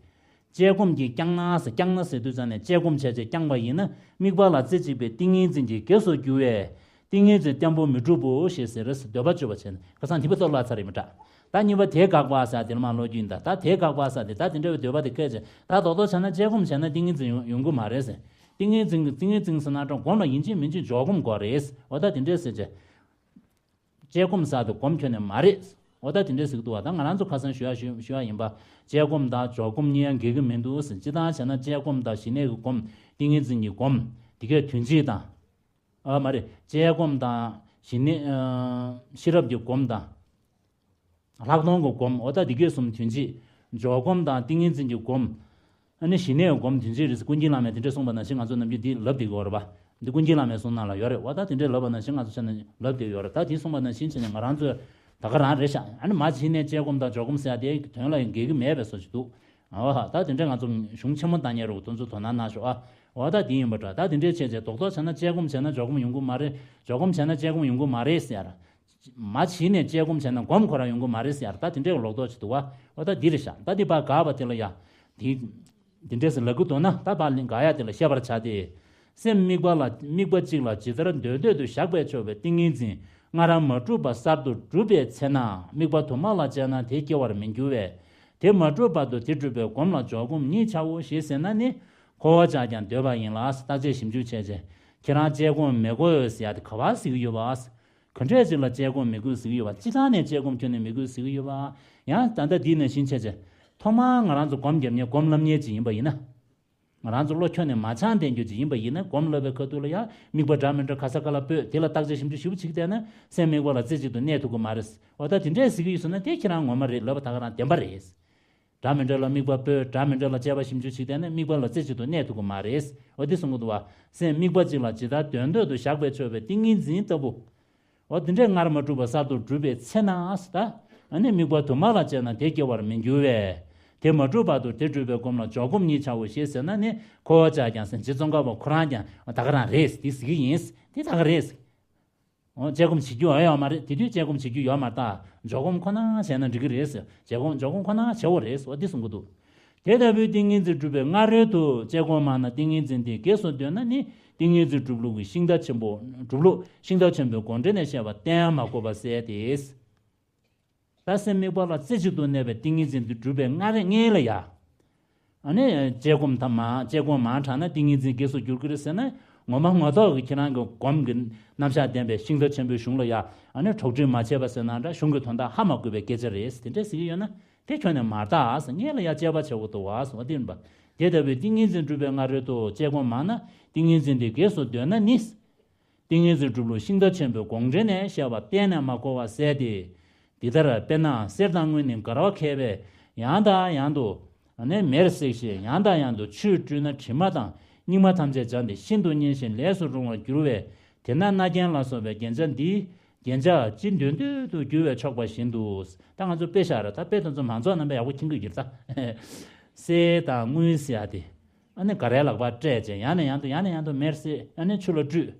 དཔྱད་སྒོམ་གྱིས་བསྐྱངས་ན་ཟེར། བསྐྱངས་ན་ཟེར་དུས་ཙམ་ནས་དཔྱད་སྒོམ་བྱས་རྗེས་བསྐྱངས་པ་ཡིན་ན་དམིགས་པ་ལ་རྩེ་གཅིག་པའི་ཏིང་ངེ་འཛིན་གྱི་གེགས་སུ་འགྱུར་བས། ཏིང་ངེ་འཛིན་བརྟན་པོ་མི་འགྲུབ་བོ་ཞེས་ཟེར་ཟེར་འདོད་པ་བཅོས་པ་བྱས་ནས་ཁ་སང་དེ་པ་ཏོ་ལ་ཚར་ཡིན་མི་འདྲ། ད་གཉིས་པ་དེ་དགག་པ་ཟེར་དེ་ལ་མ་ལོ་རྒྱུས་ཡིན་ད། ད་དེ་དགག་པ་ཟེར་དེ་ད་དེ་འདྲ་བའི་འདོད་པ་དེ་སྐད་ཅེ་ད་རྡོག་རྡོག་བྱས་ན་དཔྱད་སྒོམ་བྱས་ན་ཏིང་ངེ་འཛིན་ཡོང་ཡོང་གི་མ་རེད་ཟེར། ཏིང་ངེ་འཛིན་གྱི་ཏིང་ངེ་འཛིན་ཟེར་ན་ཀྲང་སྒོམ་ལ་ཡིན་གཅིག་མིན་གཅིག་འཇོག་སྒོམ་དགོས་རེད། འོ་ད་དེ་འདྲས་ཟེར་ཅེ། དཔྱད་སྒོམ་ཟེར་དུ་སྒོམ་ཁྱོན་ནས་མ་རེད། འོ་ད་དེ་འདྲས་ཟེར་གི་འདུག་བ། ད་ང་རང་ཚོ་ཁ་སང་ཞུ་ཡ་ཞུ་ཞུ་ཡ་ཡིན་པ། དཔྱད་སྒོམ་དང་འཇོག་སྒོམ་གཉིས་ཡང་འགལ་གི་མི་འདུག་ཟེར། སྤྱི་བཏང་བྱས་ན་དཔྱད་སྒོམ་དང་ཞི་གནས་ཀྱི་སྒོམ། ཏིང་ངེ་འཛིན་གྱི་སྒོམ། དེ་གའི་དོན་སྤྱི་དང་། ཨ་མ་རེད། དཔྱད་སྒོམ་དང་ཞི་གནས། ཨ་ཤེས་རབ་ཀྱི་སྒོམ་དང་། ལྷག་མཐོང་གི་སྒོམ། འོ་ད་དེ་གའི་གསུམ་དོན་སྤྱི། འཇོག་སྒོམ་དང་ཏིང་ངེ་འཛིན་གྱི་སྒོམ། ཨ་ནི་ཞི་གནས་སྒོམ་དོན་སྤྱི་རེད། ཀུན་མཁྱེན་བླ་མས་དེ་འདྲས་གསུངས་པ་ནང་བཞིན་ང་ཚོ་ནམ་རྒྱུན་འདི་ལབ་བསྡད་ཀྱི་ཡོད་རེད་པ། འདི་ཀུན་མཁྱེན་བླ་མའི་གསུང་ནང་ལ་ཡོད་རེད་པ། ད་དེ་འདྲས་ལབ་པ་ནང་བཞིན་ང་ཚོ་བྱས་ནས་ལབ་བསྡད་ཡོད་རེད། ད་དེ་གསུངས་པ་ནང་བཞིན་བྱས་ནས་ང་རང་ཚོས་ད་ག་རང་རེད་ཤག་ཨ་ནི་མ་གཞི་ནས་དཔྱད་སྒོམ་དང་འཇོག་སྒོམ་ཟེར་ཡ་དེ་དོན་ལ་ཡང་འགལ་གྱི་མེད་པའི་བཟོ་ཞིག་འདུག་ཨ་ད་དེ་འདྲས་ང་ཚོ་གཞུང་ཆེན་མོ་བཏང་མཁན་རེད་པ། དེ་ཚོ་དོ་སྣང་གནང་ཤོག་ཨ། འོ་ད་དེ་ཡིན་པ་འདྲ། ད་དེ་འདྲས་བྱས་བྱས་རྡོག་རྡོག་བྱས་ན་དཔྱད་སྒོམ་བྱས་ན་འཇོག་སྒོམ་ཡོང་གི་མ་རེད། འཇོག་སྒོམ་བྱས་ན་དཔྱད་སྒོམ་ཡོང་གི་མ་རེད་ཟེར། མ་གཞི་ནས་དཔྱད་སྒོམ་བྱས་ན་སྒོམ་ཁོ་རང་ཡོང་གི་མ་རེད་ཟེར། ད་དེ་འདྲའི་ལོག་རྟོག་ཅིག་འདུག་བ། འོ་ད་འདི་རེད་ཤག་ད་འདི་ཕར་དགག་པ་དེ་ལ་ཡ། དེ། འདི་འདྲས་སེ་ལབ་གི་འདུག་ན་ད་ཕར་ལན་དགག་ཡ་དེ་ལ་བཤད་པར་བྱ་སྟེ། སེམས་དམིགས་པ་ལ་དམིགས་པ་གཅིག་ལ་ཇི་ལྟར་འདོད་འདོད་དུ་བཞག་པས་ཆོག་པའི་ཏིང་ངེ་འཛིན་སྔར་མ་གྲུབ་པ་གསར་དུ་གྲུབ་པའི་ཚེ་ན་དམིགས་པ་དུ་མ་ལ་སྤྱད་ན་དེ་སྐྱེ་བར་མི་འགྱུར་བས། དེ་མ་གྲུབ་བར་དུ་དེ་གྲུབ་པའི་སྒོམ་ལ་འཇོག་སྒོམ་གཉིས་བྱའོ་ཞེས་ཟེར་ན་ནི། འཁོར་བ་ལྕགས་ཀྱང་འདོད་པ་ཡིན་ལ། བརྟག་དཔྱད་ཞིབ་འཇུག་བྱས་རྗེས་ཁྱེད་རང་དཔྱད་སྒོམ་མི་དགོས་ཟེར་ཡ་དེ་ག་པར་ཟེར་གི་ཡོད་པ། ག་འདྲས་ཅིག་ལ་དཔྱད་སྒོམ་མི་དགོས་ཟེར་གི་ཡོད་པ། སྤྱི་བཏང་ནས་དཔྱད་སྒོམ་ཁྱོན་ནས་མི་དགོས་ཟེར་གི་ཡོད་པ། ཡང་ད་ལྟ་འདི་ནང་བཞིན་བྱས་རྗེས་ཐོག་མར་ང་རང་ཚོ་སྒོམ་རྒྱབ་མཁན་སྒོམ་བསླབ་མཁན་ཅིག་ཡིན་པ་ཡིན་ན། ང་རང་ཚོ་བློ་ཁྱོན་ནས་མ་སྦྱངས་བསྡད་རྒྱུ་ཅིག་ཡིན་པ་ཡིན་ན་སྒོམ་བསླབ་པའི་ཁ་ཐུག་ལ་ཡང་དམིགས་པ་འདྲ་མི་འདྲ་ག་ས་ག་ལ་སྤོས་དེ་ལ་བརྟག་དཔྱད་ཞིབ་འཇུག་ཞིབ་པོ་བྱེད་བསྡད་ན་སེམས་དམིགས་པ་ལ་རྩེ་གཅིག་ཏུ་གནས་ཐུབ་ཀྱི་མ་རེད། འོ་ད་དེ་འདྲས་ཟེར་གྱི་ཡོད་སོང་ན་དེ་ཁྱེད་རང་ངོ་མ་རེད་ལབ་པ་ད་ག་རང་བདེན་པ་རེད། འདྲ་མི་འདྲ་ལ་དམིགས་པ་སྤོས་འདྲ་མི་འདྲ་ལ་དཔྱད་པ་ཞིབ་འཇུག་བྱེད་བསྡད་ན་དམིགས་པ་ལ་རྩེ་གཅིག་ཏུ་གནས་ཐུབ་ཀྱི་མ་རེད། འོ་དེ་གསུང་གི་འདུག་བ། སེམས་དམིགས་པ་གཅིག་ལ་ཇི་ལྟར་དོན་འདོད་དུ་བཞག་པས་ཆོག་པའི་ཏིང་ངེ་འཛིན་ལྟ་བུ། འོ་དེ་འདྲས་སྔར་མ་གྲུབ་པ་གསར་དུ་གྲུབ་པའི་ཚེ་ན་ཟེར་ད། ཨ་ནི་དམིགས་པ་དུ་མ་ལ་སྤྱད་ན་དེ་སྐྱེ་བར་མི་འགྱུར་བས། དེ་མ་གྲུབ་བར་དུ་དེ་གྲུབ་པའི་སྒོམ་ལ་འཇོག་སྒོམ་གཉིས་བྱའོ་ཞེས་ཟེར་ན་ནི་འཁོར་བ་ལྕགས་ཀྱང་ཟེར་རྗེ་ཙོང་ཁ་པ་ཁོ་རང་ཀྱང་ད་ག་རང་རེད་དེ་ཟེར་གྱི་ཡིན། དེ་ད་ག་རེད། འོ་དཔྱད་སྒོམ་བྱེད་རྒྱུ་ཨེ་ཡོད་མ་རེད། དེ་དུས་དཔྱད་སྒོམ་བྱེད་རྒྱུ་ཡོད་མ་རེད་ད། འཇོག་སྒོམ་ཁོ་ན་བྱས་ན་འགྲིག་གི་རེད་ཟེར། དཔྱད་སྒོམ་འཇོག་སྒོམ་ཁོ་ན་བྱེད་དགོས་རེད་ཟེར། འོ་འདི་གསུང་གི་འདུག་དེ་ལྟ་བུའི་ཏིང་ངེ་འཛིན་གྲུབ་པའི་སྔ་རོལ་དུ་དཔྱད་སྒོམ་མ་ན་ཏིང་ངེ་འཛིན་དེ་གེགས་སུ་འདོད་ན་ནི་ཏིང་ངེ་འཛིན་གྲུབ་ལུགས་ཀྱི་ཤིང་རྟ་ཆེན་པོ་གྲུབ་ལུགས་ཤིང་རྟ་ཆེན་པོའི་དགོངས་འགྲེལ་ནས་བཤད་པ་གཏན་ལ་མ་དགོས་པ་གསལ་ཏེ། ད་སེམས་དམིགས་པ་ལ་རྩེ་གཅིག་ཏུ་གནས་པའི་ཏིང་ངེ་འཛིན་དེ་གྲུབ་པའི་སྔ་རེ་སྔོན་ལ་ཡ། ཨ་ནི་དཔྱད་སྒོམ་ཐ་མ་དཔྱད་སྒོམ་མང་དྲགས་ན་ཏིང་ངེ་འཛིན་གེགས་སུ་འགྱུར་གི་རེད་ཟེར་ན་ངོ་མ་ངོ་ཐོག་གི་ཁྱེད་རང་གི་སྒོམ་གྱི་རྣམ་གཞག་ལྡན་པའི་ཤིང་རྟ་ཆེན་པོའི་གཞུང་ལ་ཡ་ཨ་ནི་གྲོགས་སྒྲིག་མ་བྱས་པ་ཟེར་ན་འདྲ་གཞུང་གི་དོན་དག་ཧ་མ་གོ་བའི་སྐད་ཆ་རེད། དེ་འདྲས་ཟེར་གྱི་ཡོད་ན་ དེ་ཁྱོན་ནས་མ་བརྟགས། སྔོན་ལ་ཡང་དཔྱད་པ་བྱེད་དགོས་འདུག་བ་ཟེར་བ་དེ་ཡིན་པ། དེ་ལྟ་བུའི་ཏིང་ངེ་འཛིན་སྒྲུབ་པའི་སྔ་རོལ་དུ་དཔྱད་སྒོམ་མང་ན་ཏིང་ངེ་འཛིན་དེ་གེགས་སུ་འདོད་ན་ནི། ཏིང་ངེ་འཛིན་སྒྲུབ་ལུགས་ཤིང་རྟ་ཆེན་པོའི་དགོངས་འགྲེལ་ནས་བཤད་པ་གཏན་ནས་མ་གོ་བར་ཟད་དེ། འདི་ལྟར་དཔེར་ན་གསེར་དང་དངུལ་ནི་དགར་བ་མཁས་པས་ཡང་དང་ཡང་དུ་ནས་མེར་བསྲེགས་ཤིང་ཡང་དང་ཡང་དུ་ཆུས་བཀྲུས་ན་དྲི་མ་དང་སྙིགས་མ་ཐམས་ཅད་སྦྱངས་ཏེ་ཤིན་ཏུ་མཉེན་ཞིང་ལས་སུ་རུང་བར་འགྱུར་བས། དེས་ན་རྣ་རྒྱན་ལ་སོགས་པའི་རྒྱན་ཆ་འདིས་རྒྱན་ཆ་ཅི་འདོད་འདོད་དུ་བསྒྱུར་བས་ཆོག་པ་བཞིན་དུ། ད་ང་ཚོ་དཔེ་བཞག་ར། ད་དཔེ་དེ་ཚོ་མང་ཚོགས་རྣམ་པས་ཡག་པོ་མཁྱེན་གྱི་ཡོད་ད། གསེར་དང་དངུལ་ཟེར་ཡ་དེ། ཨ་ནི་དགར་བའི་ལག་པ་སྤྲད་བྱས་ཡང་ནས་ཡང་དུ་ཡང་ནས་ཡང་དུ་མེར་བསྲེགས། ཨ་ནི་ཆུ་ལ་བཀྲུས།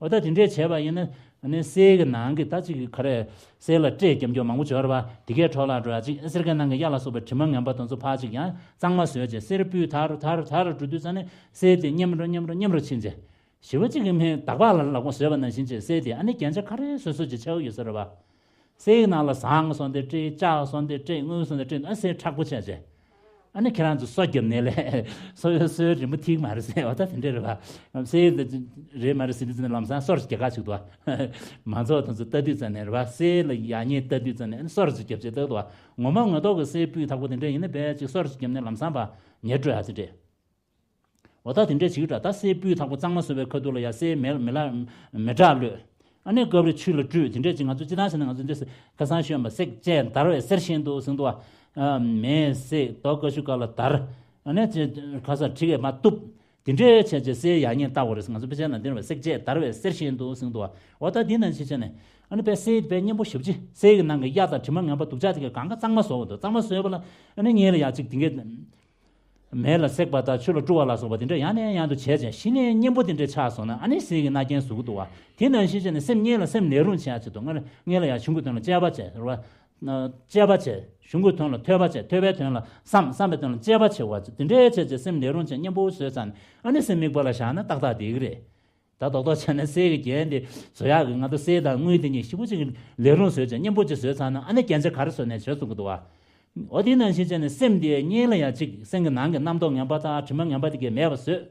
འོ་ད་དེ་འདྲས་བྱས་པ་ཡིན་ན། ཨ་ནི་གསེར་གྱི་ནང་གི་ད་ཅིག་ག་རེ། གསེར་ལ་སྤྲས་རྐྱབ་རྒྱུ་མང་པོ་བྱོས་ར་བ། དེ་གས་འཕྲོ་བརླག་འགྲོ་ཡ་ཅིག་གསེར་གྱི་ནང་གི་གཡའ་ལ་སོགས་པའི་དྲི་མ་ངན་པ་དེ་ཚོ་ཕར་ཅིག་ཡང་གཙང་མ་བཟོས་བྱས་གསེར་སྤུས་དག་རུ་དག་རུ་དག་རུ་འགྲོ་དུས་ཙ་ནས་གསེར་དེ་སྙོམས་རུ་སྙོམས་རུ་སྙོམས་རུ་ཕྱིན་བྱས། ཞི་བ་གཅིག་གི་སྨན་བདག་པ་ལ་ལག་པ་བཟོས་པ་ནང་བཞིན་བྱས་གསེར་དེ་ཨ་ནི་རྒྱན་ཆ་ག་རེ་བཟོས་བཟོས་ཀྱི་ཆགས་ཡོད་ས་རེད་བ། གསེར་ནང་ལ་ཟངས་སོགས་དེ་སྤྲས། ལྕགས་སོགས་དེ་སྤྲས། དངུལ་སོགས་དེ་སྤྲས། ཨ་གསེར་མཁྲེགས་པོ་བྱས་བྱས། ཨ་ནི་ཁྱེད་རང་ཚོ་སོ་བརྒྱབ་ནས་ལས་སོ་ཡོད་སོ་ཡོད་རིན་པོ་ཐིག་མ་རེད་ཟེར་བ་ད་དེ་འདྲས་རེད་བ། གསེར་རེད་མ་རེད་ཟེར་དུས་ཙམ་ནས་ལམ་སང་སོར་རྒྱག་ག་ཞིག་འདུག་བ། མང་ཚོགས་དེ་ཚོ་ལྟ་དུས་ཙམ་ནས་རེད་བ། གསེར་ལ་ཡག་ཉེས་ལྟ་དུས་ཙམ་ནས་ཨ་ནི་སོར་ཅིག་བརྒྱབ་བྱས་ལྟ་འདུག་བ། ངོ་མ་ངོ་ཐོག་གི་གསེར་སྤུས་དག་པོ་དེ་འདྲས་ཡིན་ན་བས་ཅིག་སོར་ཅིག་བརྒྱབ་ནས་ལམ་སང་ཕར་ཉལ་སྤྲོད་ཡ་ཟེར་འདྲས། འོ་ད་དེ་འདྲས་བྱེད་ཀྱི་འདྲ། ད་གསེར་སྤུས་དག་པོ་གཙང་མ་བཟོ་བའི་ཁ་ཐུག་ལ་ཡ་གསེར་མེ་མེ་ལ་མེ་སྲེག་གློད། ཨ་ནི་སྐབས་རེ་ཆུ་ལ་བཀྲུས། དེ་འདྲས་ཅིག་ང་ཚོ་སྤྱིར་བཏང་བྱས་ན་ང་ཚོ་འདྲས་ཁ་སང་ཞུས་པ་བསྲེགས་བཅད་བརྡར་བས་གསེར་བཞིན་དུ་ཟེར་འདུག་བ། མེས་བསྲེགས། རྡོ་ཀ་ཤུ་ཀ་ལ་བརྡར། ཨ་ནི་ཅི་ཁ་སང་གྲི་གིས་མར་གཏུབ། དེ་འདྲས་བྱས་བྱས་གསེར་ཡག་ཉེས་བལྟ་དགོས་རེད། ང་ཚོ་དཔེ་ཆ་ནང་བསྟན་པ་བསྲེགས་བཅད་བརྡར་བས་གསེར་བཞིན་དུ་ཟེར་འདུག་བ། འོ་ད་དེ་ནང་བཞིན་བྱས་ནས་ཨ་ནི་དཔེ་གསེར་དཔེ་སྙན་པོ་ཞེ་པོ་ཅིག་གསེར་གྱི་ནང་གི་གཡའ་དང་དྲི་མ་ངན་པ་དུག་ཆག་དེ་གས་གང་ག་གཙང་མ་བཟོ་བ་འདུག་གཙང་མ་བཟོས་པ་ལ་ཨ་ནི་སྔོན་ལ་ཡ་གཅིག་དེ་གས། མེ་ལ་བསྲེགས་པ་དང་ཆུ་ལ་བཀྲུ་བ་ལ་སོགས་པ་དེ་འདྲ་ཡང་ནས་ཡང་དུ་བྱས་བྱས་གཞི་ནས་སྙན་པོ་དེ་འདྲ་ཆགས་སོང་ན་ཨ་ནི་གསེར་གྱི་རྣ་རྒྱན་བཟོ་གི་འདུག་བ། དེ་ནང་བཞིན་བྱས་ནས་སེམས་སྔོན་ལ་སེམས་ལས་རུང་བྱེད་ཡ་ཆེད་དུ་སྔོན་ལ་སྔོན་ལ་ཡང་གཞུང་གི་དོན་ལ་དཔྱད་པ་བྱས་རེད་བ། དཔྱད་པ་བྱས། གཞུང་གི་དོན་ལ་ཐོས་པ་བྱས། ཐོས་པའི་དོན་ལ་བསམ། བསམ་པའི་དོན་ལ་དཔྱད་པ་བྱེད་དགོས། དེ་འདྲའི་བྱས་བྱས་སེམས་ལས་རུང་བྱས་སྙན་པོ་བཟོས་ཚར་ནས་ཨ་ནི་སེམས་དམིགས་པ་ལ་བཞག་ན་ཏག་ཏག་བསྡད་ཀྱི་རེད། ད་རྡོག་རྡོག་བྱས་ན་གསེར་གྱི་རྒྱན་དེ་བཟོ་ཡག་གི་ང་ཚོ་གསེར་དང་དངུལ་དེ་གཉིས་ཞེ་པོ་ཅིག་ལས་རུང་བཟོས་བྱས་སྙན་པོ་ཅིག་བཟོས་ཚར་ན་ཨ་ནི་རྒྱན་ཆ་ག་རེ་བཟོས་ནས་བཟོས་ཐུབ་ཀྱི་འདུག་བ། འོ་དེ་ནང་བཞིན་བྱས་ནས་སེམས་དེ་སྔོན་ལ་ཡང་ཅིག་སེམས་ཀྱི་ནང་གི་རྣམ་རྟོག་ངན་པ་དང་དྲི་མ་ངན་པ་དེ་གས་མེད་པ་བཟོས།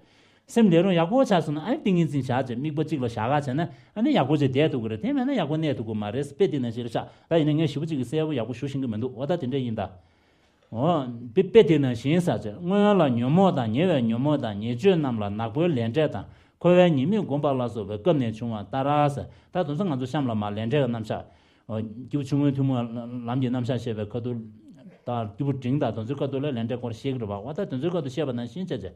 སེམས་ལས་རུང་ཡག་པོ་ཆགས་སོང་ན་ཨ་ནི་ཏིང་ངེ་འཛིན་བཞག་བྱས་དམིགས་པ་གཅིག་ལ་བཞག་ག་བྱས་ན་ཨ་ནི་ཡག་པོ་ཅིག་བསྡད་ཐུབ་ཀྱི་རེད། དེ་མེད་ན་ཡག་པོ་གནས་ཐུབ་ཀྱི་མ་རེད། དཔེ་དེ་ནང་བཞིན་རེད་ཤག་ད་ཡིན་ན་ངས་ཞེ་པོ་ཅིག་གི་གསལ་པོ་ཡག་པོ་ཞུ་ཤེས་ཀྱི་མི་འདུག་འོ་ད་དེ་འདྲ་ཡིན་ད། འོ། དཔེ་དཔེ་དེ་ནང་བཞིན་ཟེར་བྱས་སྔོན་ལ་ཉོན་མོངས་དང་ཉེ་བའི་ཉོན་མོངས་དང་ཉེས་སྤྱོད་རྣམས་ལ་ནག་པོའི་ལས་འབྲས་དང་འཁོར་བའི་ཉེས་དམིགས་བསྒོམ་པ་ལ་སོགས་པའི་སྐབས་ནས་བྱུང་བ་ལྟར་ཟེར། ད་དེ་ཚོ་ང་ཚོ་གཤམ་ལ་མར་ལས་འབྲས་ཀྱི་རྣམ་གཞག་འོ། སྐྱེས་བུ་ཆུང་ངུའི་ཐུན་མོང་ལམ་གྱི་རྣམ་གཞག་བཤད་པའི་ཁ་ཐུག་ད་སྐྱེས་བུ་འབྲིང་དང་དེ་ཚོའི་ཁ་ཐུག་ལ་ལས་འབྲས་སྐོར་བཤད་ཀྱི་རེད་པ། འོ་ད་དེ་ཚོའི་ཁ་ཐུག་བཤད་པ་ནང་བཞིན་བྱས་བྱས།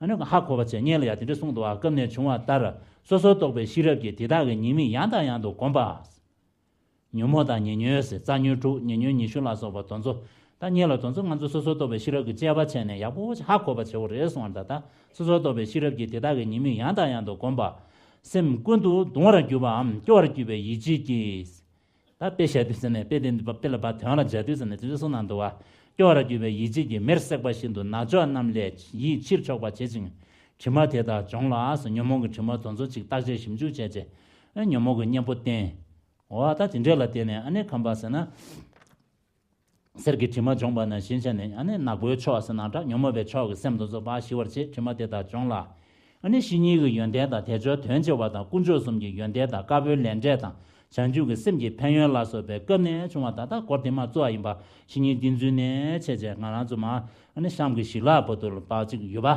ཨ་ནི་ཧ་གོ་བ་བྱས་སྔོན་ལ་ཡང་དེ་འདྲ་གསུངས་འདུག་བ། སྐབས་ནས་བྱུང་བ་ལྟར་སོ་སོར་རྟོག་པའི་ཤེས་རབ་ཀྱིས་དེ་དག་གི་ཉེས་དམིགས་ཡང་དང་ཡང་དུ་བསྒོམ་པ། ཉོན་མོངས་དང་ཉེ་ཉོན་ཟེར་རྩ་ཉོན་དྲུག་ཉེ་ཉོན་ཉི་ཤུ་ལ་སོགས་པ་དེ་ཚོ། ད་སྔོན་ལ་དེ་ཚོ་ང་ཚོ་སོ་སོར་རྟོག་པའི་ཤེས་རབ་ཀྱིས་དཔྱད་པ་བྱས་ནས་ཡག་པོ་ཧ་གོ་བ་བྱེད་དགོས་རེད་གསུངས་པ་རེད། ད་ད་སོ་སོར་རྟོག་པའི་ཤེས་རབ་ཀྱིས་དེ་དག་གི་ཉེས་དམིགས་ཡང་དང་ཡང་དུ་བསྒོམ་པ། སེམས་ཀུན་ཏུ་གདུང་བར་གྱུར་པའམ་སྐྱོ་བར་གྱུར་པའི་ཡིད་ཆེས་ཀྱིས། ད་དཔེ་བཤད་དུས་ཟེར་ནས་དཔེ་དེ་འདི་དཔེ་ལ་ཕར་དོན་ལ་སྦྱར་དུས་ཟེར་ནས་དེ་ཚོ་གསུངས་གནང་འདུག་བ། སྐྱོ་བར་གྱུར་པའི་ཡིད་ཆེས་ཀྱིས་མེར་བསྲེགས་པ་བཞིན་དུ་ནག་ཕྱོགས་རྣམས་ལས་ཡིད་ཕྱིར་ཕྱོགས་པར་བྱེད་ཅིང་། དྲི་མ་དེ་དག་སྦྱོང་ལ་ཟེར། ཉོན་མོངས་ཀྱི་དྲི་མ་དེ་ཚོ་ཅིག་བརྟག་དཔྱད་ཞིབ་འཇུག་བྱས་རྗེས། ཨ་ཉོན་མོངས་ཀྱི་གཉེན་པོ་བསྟེན། འོ་ད་དེ་འདྲས་ལ་བརྟེན་ནས་ཨ་ནི་ཁམས་པ་ཟེར་ན། གསེར་གྱི་དྲི་མ་སྦྱོང་བ་ནང་བཞིན་བྱས་ནས་ཨ་ནི་ནག་པོའི་ཕྱོགས་ཟེར་ན་འདྲ་ཉོན་མོངས་པའི་ཕྱོགས་ཀྱི་སེམས་དེ་ཚོ་ཕར་ཞི་བར་བྱེད། དྲི་མ་དེ་དག་སྦྱོང་ལ། ཨ་ནི་བཤེས་གཉེན་གྱི་ཡོན་ཏན་དང་དལ་འབྱོར་དོན་ཆེ་བ་དང་དཀོན་མཆོག་གསུམ་གྱི་ཡོན་ཏན་དང་དཀར་པོའི་ལས་འབྲས་དང་བྱང་ཆུབ་ཀྱི་སེམས་ཀྱི་ཕན་ཡོན་ལ་སོགས་པའི་སྐབས་ནས་བྱུང་བ་ད་ལྟ་སྐོར་དེ་མ་གཙོ་བ་ཡིན་པ་བཤེས་གཉེན་བསྟེན་ཚུལ་ནས་བྱས་བྱས་ང་རང་ཚོ་མར་ཨ་ནི་གཤམ་གྱི་ཞི་ལྷག་བར་དུ་ལ་ཕར་ཅིག་ཡོད་པ།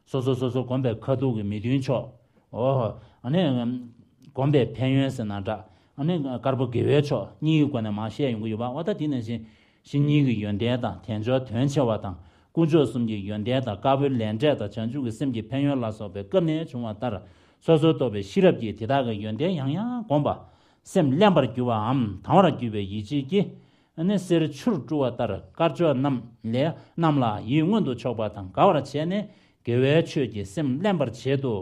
སོ་སོ་སོ་སོ་བསྒོམས་པའི་ཁ་ཐུག་གི་མི་མཐུན་ཕྱོགས། འོ། ཨ་ནི། བསྒོམས་པའི་ཕན་ཡོན་ཟེར་ན་འདྲ། ཨ་ནི་དཀར་པོ་དགེ་བའི་ཕྱོགས་གཉིས་ཀྱི་སྒོ་ནས་མར་བཤད་ཡོང་གི་ཡོད་པ། འོ་ད་དེ་ནང་བཞིན་བཤེས་གཉེན་གྱི་ཡོན་ཏན་དང་དལ་འབྱོར་དོན་ཆེ་བ་དང་དཀོན་མཆོག་གསུམ་གྱི་ཡོན་ཏན་དང་དཀར་པོའི་ལས་འབྲས་དང་བྱང་ཆུབ་ཀྱི་སེམས་ཀྱི་ཕན་ཡོན་ལ་སོགས་པའི་སྐབས་ནས་བྱུང་བ་ལྟར་སོ་སོར་རྟོག་པའི་ཤེས་རབ་ཀྱིས་དེ་དག་གི་ཡོན་ཏན་ཡང་ཡང་བསྒོམ་པ། སེམས་བརླན་པར་གྱུར་པའམ་དང་བར་གྱུར་པའི་ཡིད་ཆེས་ཀྱིས། ནི་གསེར་ཆུར་བཀྲུ་བ་ལྟར་དཀར་ཕྱོགས་རྣམས་ལས་རྣམས་ལ་ཡིད་མངོན་དུ་ཕྱོགས་པ་དང་དགའ་བར་བྱས་ནས་དགེ་བའི་ཆོས་ཀྱིས་སེམས་བརླན་པར་བྱེད་དོ།